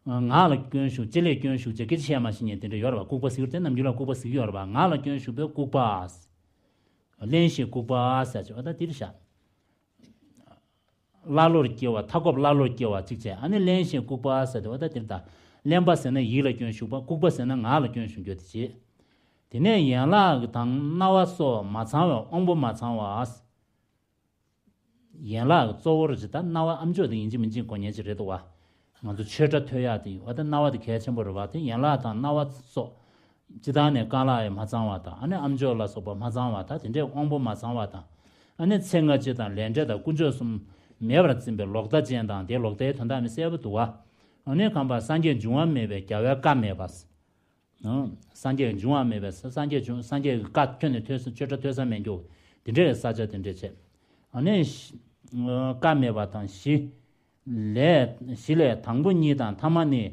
ངག་ལ་སྐྱོན་ཞུགས་ལྕེ་ལས་སྐྱོན་ཞུགས་བྱས་སྐད་ཆ་བཤད་མ་ཤེས་མཁན་དེ་འདྲས་ཡོད་རེད་བ། ལྐུགས་པ་ཟེར་གྱི་རེད་དེ་ནམ་རྒྱུན་ལ་ལྐུགས་པ་ཟེར་གྱི་ཡོད་རེད་བ། ངག་ལ་སྐྱོན་ཞུགས་པའི་ལྐུགས་པ། གླེན་ཞིང་ལྐུགས་པ་ཟེར་ཅིག་བ་ད་དེ་རེད་ཤག་ཀླ་ཀློར་སྐྱེ་བ་མཐའ་འཁོབ་ཀླ་ཀློར་སྐྱེ་བ་གཅིག་བྱས། ཨ་ནི་གླེན་ཞིང་ལྐུགས་པ་ཟེར་དེ་བ་ད་དེར་ད། གླེན་པ་ཟེར་ན་ཡིད་ལ་སྐྱོན་ཞུགས་པ། ལྐུགས་པ་ཟེར་ན་ངག་ལ་སྐྱོན་ཞུགས་རྒྱུ་དེ་བྱེད། དེ་ནས་ཡན་ལག་དང་རྣ་བ་སོགས་མ་ཚང་བའི་དབང་པོ་མ་ཚང་བ། ཡན་ལག་གཙོ་བོར་ཇི་ལྟར་རྣ་བ་ཨམ་ཅོག་དེ་ཡིན་གཅིག་མིན་གཅིག་གོ་ཉན་ཅིག་རེད་འདུག་བ། ང་ཚོ་ཆོས་སྒྲ་ཐོས་ཡག་དེ་ཡོད་བ། ད་རྣ་བ་དེ་གལ་ཆེན་པོ་རེད་བ། དེ་ཡན་ལག་དང་རྣ་བ་སོགས། སྤྱི་བཏང་ནས་རྐང་ལག་ཡང་མ་གཙང་བ་དང་། ཨ་ནི་ཨམ་ཅོག་ལ་སོགས་པ་མ་གཙང་བ་དང་། དེ་འདྲའི་དབང་པོ་མ་གཙང་བ་དང་། ཨ་ནི་ཚེ་སྔ་ཕྱི་དང་ལས་འབྲས་དང་དཀོན་མཆོག་གསུམ་མེད་པར་འཛིན་པའི་ལོག་ལྟ་ཅན་དང་། དེ་ལོག་ལྟའི་དོན་དག་མི་གསལ་པོ་འདུག་བ། ཨ་ནི་གང་པ་སངས་རྒྱས་འབྱུང་བ་མེད་པའི་རྒྱལ་བའི་བཀའ་མེད་པ། སངས་རྒྱས་འབྱུང་བ་མེད་པའི་ས། སངས་རྒྱས་འབྱུང་། སངས་རྒྱས་ཀྱི་བཀའ་ཁྱོན་ནས་ཐོས་ས། ཆོས་སྒྲ་ཐོས་ས་མེད་རྒྱུ། དེ་འདྲའི་ས་ཆ་དེ་འདྲ་བྱས། ཨ་ནི་བཀའ་མེད་པ་དང་། བཞི་ལས། བཞི་ལས་དང་པོ་གཉིས་དང་ཐ་མ་གཉིས།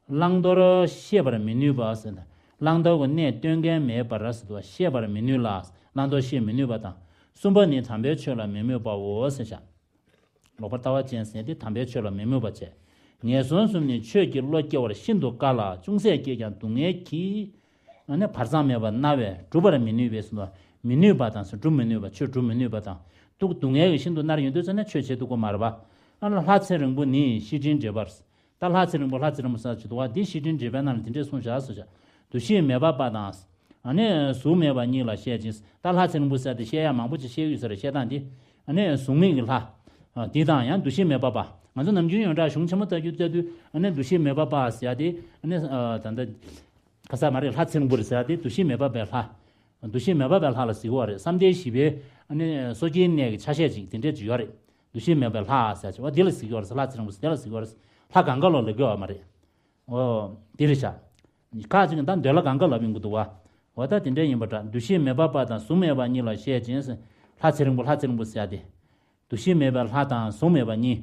བླང་དོར་ཤེས་པར་མི་ནུས་པ་ཟེར་ན། བླང་དོར་གྱི་གནས་སྟོན་མཁན་མེད་པར་ཟེར་དུས་ཤེས་པར་མི་ནུས་ལ། བླང་དོར་ཤེས་མི་ནུས་པ་དང་། གསུམ་པ་ནི་དམ་པའི་ཆོས་ལ་མི་མོས་པའོ་ཟེར་བཞག། ལོག་པར་ལྟ་བ་ཅན་ཟེར་དེ་དམ་པའི་ཆོས་ལ་མི་མོས་པ་བྱས། ངན་སོང་གསུམ་ནི་ཆོས་ཀྱི་བློ་སྐྱེ་བར་ཤིན་ཏུ་དཀའ་ལ། ཅུང་ཟད་སྐྱེས་ཀྱང་སྡུག་བསྔལ་གྱིས། ཨ་ནི་བར་མཚམས་མེད་པར་མནར་བས་སྒྲུབ་པར་མི་ནུས་པས་སུ། མི་ནུས་པ་དང་སྒྲུབ་མི་ནུས་པ། ཆོས་སྒྲུབ་མི་ནུས་པ་དང་། སྡུག་སྡུག་བསྔལ་གྱིས་ཤིན་ཏུ་མནར་ཡོང་དུས་ཙམ་ན་ཆོས་བྱེད་ཐུབ་ཀྱི་མ་རེད་པ། ཨ་ནི་ལྷ་ཚེ་རིང་པོ་ནི་ཤེས་སྤྲིང་འགྲེལ་པར། ད་ལྷ་ཚེ་རིང་པོ། ལྷ་ཚེ་རིང་པོ་ཟེར་གྱི་འདུག་བ། འདི་ཤེས་སྤྲིང་འགྲེལ་པའི་ནང་ལ་དེ་འདྲས་གསུངས་བཞག་ཟེར་བཞག། འདུ་ཤེས་མེད་པ་པ་དང་། ཨ་ནི་གཟུགས་མེད་པ་གཉིས་ལ་བཤད་ཅིང་། ད་ལྷ་ཚེ་རིང་པོ་ཟེར་དེ་བཤད་ཡ་མང་པོ་ཅིག་བཤད་ཀྱི་ཡོད་ས་རེད། བཤད་སྟངས་འདི། ཨ་ནི་གཟུགས་མེད་ཀྱི་ལྷ། ཨ། འདི་དང་ཡང་འདུ་ཤེས་མེད་པ་པ། ང་ཚོ་ནམ་རྒྱུན་ཡོངས་གྲགས་གཞུང་ཆེན་མོ་ལྟ་རྒྱུ་ལྟ་དུས། ཨ་ནི་འདུ་ཤེས་མེད་པ་པ་ཟེར་ཡ་དེ། ཨ་ནི། ཨ། ད་ལྟ་ཁ་ས་མ་རེད། ལྷ་ཚེ་རིང་པོ་རེད་ཟེར་ཡ་དེ་འདུ་ཤེས་མེད་པ་པའི་ལྷ། འདུ་ཤེས་མེད་པ་པའི་ལྷ་ལ་ཟེར་གྱི་ཡོད་རེད། བསམ་གཏན་བཞི་པའི། ཨ་ནི་སོ་སྐྱེའི་གནས་ཀྱི་ཆ་ཤས་ཅིག་དེ་འདྲས་ཅིག་ཡོད་རེད། འདུ་ཤེས་མེད་པའི་ལྷ་ཟེར་ཡ་ཅིག། འོ་དེ་ལ་ཟེར་གྱི་ཡོད་རེད། ལྷ་ཚེ་རིང་པོ་ཟེར་དེ་ལ་ཟེར་གྱི་ཡོད་རེད། ལྷ་གང་ག་ལོག་ལབ་ཀྱི་ཡོད་མ་རེད། ཨོ། འདི་རེད་ཤག། ཁག་ཅིག་ད་འདོད་ལྷ་གང་ག་ལབ་ཡོང་གི་འདུག་བ། འོ་ད་དེ་འདྲ་ཡིན་པ་འདྲ། འདུ་ཤེས་མེད་པ་པ་དང་གཟུགས་མེད་པ་གཉིས་ལ་བཤད་ཅིང་ཟེར། ལྷ་ཚེ་རིང་པོ། ལྷ་ཚེ་རིང་པོ་ཟེར་ཡ་དེ། འདུ་ཤེས་མེད་པའི་ལྷ་དང་གཟུགས་མེད་པ་གཉིས།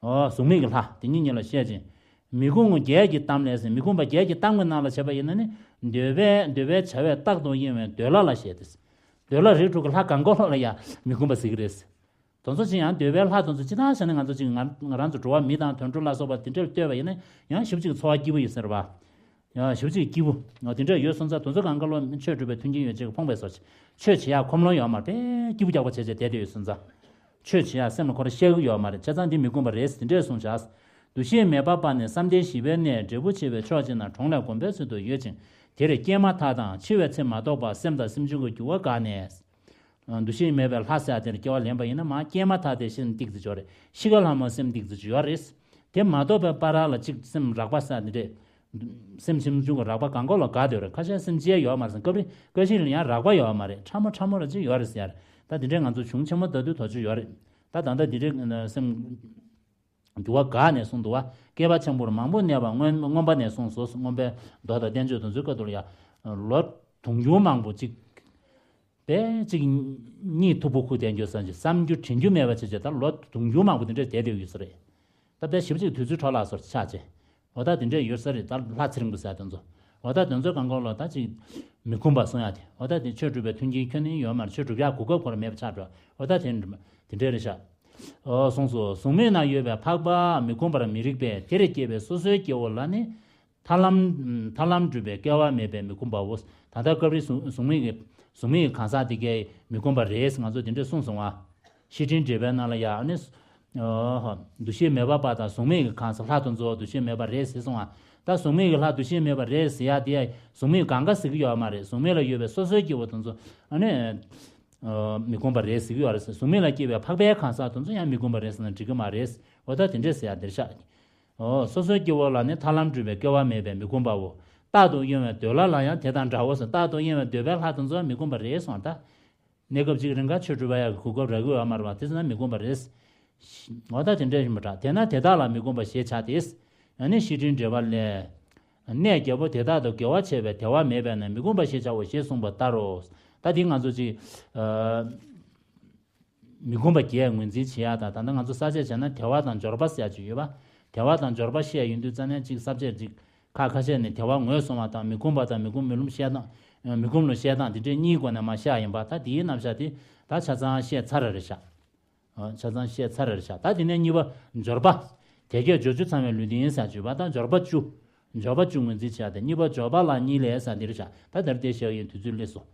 ཨོ། གཟུགས་མེད་ཀྱི་ལྷ་དེ་གཉིས་གཉིས་ལ་བཤད་ཅིང་། མི་ཁོམ་བརྒྱད་ཀྱི་གཏམ་ལས་ཟེར། མི་ཁོམ་པ་བརྒྱད་ཀྱི་གཏམ་གྱི་ནང་ལ་བྱས་པ་ཡིན་ན་ནི། འདོད་པའི། འདོད་པའི་བྱ་བས་རྟག་ཏུ་གཡེང་བའི་འདོད་ལྷ་ལ་བཤད་དེ། འདོད་ལྷ་རིགས་དྲུག་གི་ལྷ་གང་ག་ལོག་ལ་ཡ་མི་ཁོམ་པ་ཟེར་གྱི་རེད། དེ་ཚོ་ཅིག་ཡང་འདོད་པའི་ལྷ་དེ་ཚོ་སྤྱིར་བཏང་བྱས་ན་ང་ཚོ་ཅིག་ང་ང་རང་ཚོ་འགྲོ་བ་མི་དང་དུད་འགྲོ་ལ་སོགས་པ་དེ་འདྲར་ལྟོས་པ་ཡིན་ན་ཡང་ཞེ་པོ་ཅིག་ཚོར་བ་སྐྱིད་པོ་ཡོད་ཟེར་བ། ཡང་ཞེ་པོ་ཅིག་སྐྱིད་པོ། ཨ། དེ་འདྲ་ཡོད་སོང་ཙང་དེ་ཚོ་གང་ག་ལོག་ཆོས་སྒྲུབ་པའི་མཐུན་རྐྱེན་ཡོད་ཅིག་ཕོངས་པའི་སོ། ཆོས་བྱེད་ཡག་ཁོམ་ལོང་ཡོད་མ་རེད། སྐྱིད་པོ་རྒྱག་པ་བྱས་བྱས་བསྡད་དེ་ཡོད་སོང་ཙང་། ཆོས་བྱེད་ཡག་སེམས་ལ་ཁོ་རང་ཤར་གི་ཡོད་མ་རེད། བྱས་ཙང་འདི་མི་ཁོམ་པ་རེད་ཟེར་དེ་འདྲས་གསུངས་བཞག། འདུ་ཤེས་མེད་པ་པ་ནི་བསམ་གཏན་བཞི་པའི་གནས་འབྲས་བུ་ཆེ་བའི་ཕྱོགས་གཅིག་ན་གྲོང་ལས་གོམ་པའི་ཚུལ་དུ་ཡོད་ཅིང་། དེར་སྐྱེས་མ་ཐག་དང་འཆི་བའི་ཚེ་མ་གཏོགས་པ་སེམས་དང་སེམས་བྱུང་གི་རྒྱུ་བ་འགགས་ནས། འདུ་ཤེས་མེད་པའི་ལྷ་ཟེར་ཡ་དེར་སྐྱེ་བ་ལེན་པ་ཡིན་ན་མར་སྐྱེས་མ་ཐག་དེ་སེམས་ཏིག་ཙི་ཅིག་ཡོད་རེད། ཤི་ཁ་ལྷ་མོ་སེམས་ཏིག་ཙི་ཅིག་ཡོད་རེད། དེ་མ་གཏོགས་པའི་བར་ལ་ཅིག་སེམས་རགས་པ་ཟེར་ཡ་དེ་འདྲས། སེམས་སེམས་བྱུང་གི་རགས་པ་གང་ག་ལོག་འགག་བསྡད་ཡོད་རེད། ཁ་ཤས་སེམས་ཅན་ཡོད་མ་རེད་ཟེར། སྐབས་རེ་སྐབས་ཤིག་ལ་ཡང་རགས་པ་ཡོད་མ་རེད། ཕྲ་མོ་ཕྲ་མོ་ར་ཅིག་ཡོད་རེད་ཟེར་ཡ་རེད། ད་དེ་འདྲས་ང་ཚོ་གཞུང་ཆེན་མོ་ལྟ་དུས་དོགས་གཅོད་ཡོད་རེད། ད་ད་ལྟ་དེ་འདྲས་སེམས་འགྱུར་བ་འགག་ནས་གསུངས་འདུག་བ། བསྐལ་པ་ཆེན་པོར་མང་པོ་གནས་པ་སྔོན་སྔོན་པ་ནས་གསུངས་སོ། སྔོན་པའི་མདོ་དང་བསྟན་བཅོས་དེ་ཚོའི་སྐབས་དུ་ལ་ཡ། ལོ་དུང་ཕྱུར་མང་པོ་ཅིག་པས་གཅིག་གཉིད་འཐུག་པོ་ཁུག་བསྡད་རྒྱུ་བསམ་གྱི། བསམ་རྒྱུ་དྲན་རྒྱུ་མེད་པ་བྱས་བྱས་ད་ལོ་དུང་ཕྱུར་མང་པོ་དེ་འདྲས་བསྡད་བསྡད་ཡོད་ས་རེད། ད་དཔེ་ཞེ་པོ་ཅིག་དུས་ཚོད་འཕྲོ་བརླག་སོར་ཆགས་བྱས། འོ་ད་དེ་འདྲས་ཡོད་ས་རེད། ད་ལྷ་ཚེ་རིང་པོ་ཟེར་དེ་ཚོ། འོ་ད་དེ་ཚོའི་སྒང་གོང་ལ་ད་ཅིག་མི་ཁོམ་པ་གསུང་ཡ་དེ། འོ་ད་དེ་ཆོས་སྒྲུབ་པའི་མཐུན་རྐྱེན་ཁྱོན་ནས་ཡོད་མ་རེད། ཆོས་སྒྲུབ་ཡ་གོ་སྐབས་ཁོ་རང་མེད་པ་ཆགས་འགྲོ། འོ་ད་དེ་དེ་འདྲས་རེད་ཤག། འོ་གསུངས་སོ། གཟུགས་མེད་ན་ཡོད་པའི་འཕགས་པ་མི་ཁོམ་པར་མི་རིགས་པས། དེར་སྐྱེས་པའི་སོ་སོའི་སྐྱེ་བོ་ལ་ནི། ཐར་ལམ། ཐར་ལམ་སྒྲུབ་པའི་སྐལ་བ་མེད་པས་མི་ཁོམ་པའོ། ད་ལྟ་སྐབས་རེ་གཟུགས་གཟུགས་མེད་ཀྱི་གཟུགས་མེད་ཀྱི་གང་ཟག་དེ་གས་མི་ཁོམ་པ་རེད། ང་ཚོ་དེ་འདྲས་གསུངས་སོང་ང་། བཤེས་སྤྲིང་འགྲེལ་པའི་ནང་ལ་ཡང་ནི། འདུ་ཤེས་མེད་པ་པ་དང་གཟུགས་མེད་ཀྱི་གང་ཟག་ལྷ་དེ་ཚོ་འདུ་ཤེས་མེད་པ་རེད་ཟེར་སོང་ང་། ད་གཟུགས་མེད་ཀྱི་ལྷ་འདུ་ཤེས་མེད་པ་རེད་ཟེར་ཡ་དེ་གཟུགས་མེད་གང་ག་ཟེར་གྱི་ཡོད་མ་རེད། གཟུགས་མེད་ལ་ཡོད་པའི་སོ་སོའི་སྐྱེ་བོ་དེ་ཚོ་ཨ་ནི། མི་ཁོམ་པ་རེད་ཟེར་གྱི་ཡོད་རེད། གཟུགས་མེད་ལ་སྐྱེས་པའི་འཕགས་པའི་གང་ཟག་དེ་ཚོ་ཡང་མི་ཁོམ་པ་རེད་ཟེར་ན་འགྲིག་གི་མ་རེད། འོ་ད་དེ་འདྲས་ཟེར་ཡ་དེར་ཤག། འོ། སོ་སོའི་སྐྱེ་བོ་ལ་ནི་ཐར་ལམ་སྒྲུབ་པའི་སྐལ་བ་མེད་པས་མི་ཁོམ་པའོ། རྟག་ཏུ་གཡེང་བའི་འདོད་ལྷ་ལ་ཡང་དེ་དང་འདྲའོ་ཟེར། རྟག་ཏུ་གཡེང་བའི་འདོད་པའི་ལྷ་དེ་ཚོ་མི་ཁོམ་པ་རེད་གསུངས། ད་གནས་སྐབས་གཅིག་རིང་ག་ཆོས་སྒྲུབ་པ་ཡག་གི་གོ་སྐབས་རག་གི་ཡོད་མ་རེད་པ། དེ་ཚོ་ན་མི་ཁོམ་པ་རེད། འོ་ད་དེ་འདྲ་ཡིན་པ་འདྲ། དེས་ན་དེ་དག་ལ་མི་ཁོམ་པ་ཞེས་བྱ་སྟེ། ཡང་ནི་བཤེས་སྤྲིང་འགྲེལ་པ་ལས། གནས་བརྒྱད་པོ་དེ་དག་ཏུ་དགེ་བ་བྱས་པའི་དལ་བ་མེད་པས་ན་མི་ཁོམ་པ་ཞེས་བྱའོ་ཞེས་གསུངས་པ་ལྟར་རོ། ད་དེ་ང་ཚོ་ཅིག། མི་ཁོམ་པ་བརྒྱད་ངོས་འཛིན་བྱེད་ཡག་དང་། ད་ལྟ་ང་ཚོ་ས་བཅད་བྱས་ན་དལ་བ་དང་འབྱོར་པ་ཟེར་ཡག་ཅིག་ཡོད་པ། དལ་བ་དང་འབྱོར་པ་བཤད་ཡོང་དུས་ཙམ་ནས་ཅིག་ས་བཅད་ཅིག་ཁ་ཁ་ཤས་ནས་དལ་བ་ངོས་བཟུང་བ་དང་། མི་ཁོམ་པ་དང་མི་ཁོམ་མི་ལོམ་བཤད་སྟངས། མི་ཁོམ་ལོ་བཤད་སྟངས་དེ་འདྲའི་གཉིས་སྒོ་ནས་མར་བཤད་ཡིན་པ། ད་དེའི་རྣམ་གཞག་དེ་ད་ཆ་ཚང་བཤད་ཚར་རེད་ཤག། ཆ་ཚང་བཤད་ཚར་རེད་ཤག། ད་དེ་ནས་གཉིས་པ་འབྱོར་པ། དལ་བརྒྱད་འབྱོར་བཅུ་ཚང་བའི་ལུས་རྟེན་ཟེར་ཡག་ཅིག་ཡོད་པ། ད་འབྱོར་པ་བཅུ། འབྱོར་པ་བཅུ་ངོས་འཛིན་བྱེད་ཡག་དེ། གཉིས་པ་འབྱོར་པ་ལ་གཉིས་ལས་ཟེར་འདི་རེད་ཤག། ད་དེར་དེ་བཤད་ཡིན། དུས་ཚོད་སླེབས་སོང་།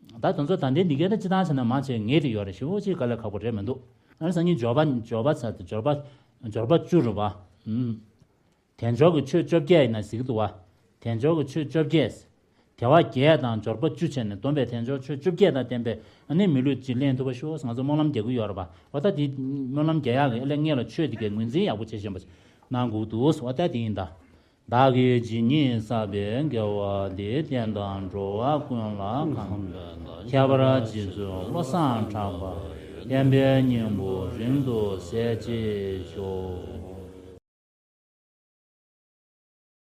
ད་དེ་ཚོ་ད་ལྟའི་འདི་གའི་ད་སྤྱིར་བཏང་བྱས་ན་མང་ཆེ་ངེས་དེ་ཡོད་རེད། ཞེ་པོ་ཅིག་དཀའ་ལས་ཁག་པོ་རེད་མི་འདུག། ཨ་ནི་སང་ཉིན་འབྱོར་པ། འབྱོར་པ་ཚར་ཏེ་འབྱོར་པ། འབྱོར་པ་བཅུ་རེད་པ། ཨུམ། དལ་འབྱོར་གྱི་ཆོས་བཅོ་བརྒྱད་ཡིན་ན་ཟེར་གྱི་འདུག་བ། དལ་འབྱོར་གྱི་ཆོས་བཅོ་བརྒྱད། དལ་བ་བརྒྱད་དང་འབྱོར་པ་བཅུ་བྱས་ནས་བསྡོམས་པས་དལ་འབྱོར་ཆོས་བཅོ་བརྒྱད་དང་ལྡན་པའི་ཨ་ནི་མི་ལུས་ཅིག་ལེན་ཐུབ་པ་ཞུ། ང་ཚོ་སྨོན་ལམ་རྒྱག་གི་ཡོད་རེད་པ། འོ་ད་དེ་སྨོན་ལམ་རྒྱག་ཡག་གི་ཨ་ལས་སྔོན་ལ་ཆོས་དེ་གའི་ངོས་འཛིན་ཡག་པོ་བྱེད་བཞིན་པ་གནང་དགོས་འདུག། འོ་ད་དེ་ཡིན་ད། བདག་གིས་ཇི་སྙེད་བསགས་པའི་དགེ་བ་འདིས། བསྟན་དང་འགྲོ་བ་ཀུན་ལ་གང་ཁྱད་པར་རྗེ་བཙུན་བློ་བཟང་གྲགས་པ། བསྟན་པའི་སྙིང་པོ་རིང་དུ་གསལ་བྱེད་ཤོག།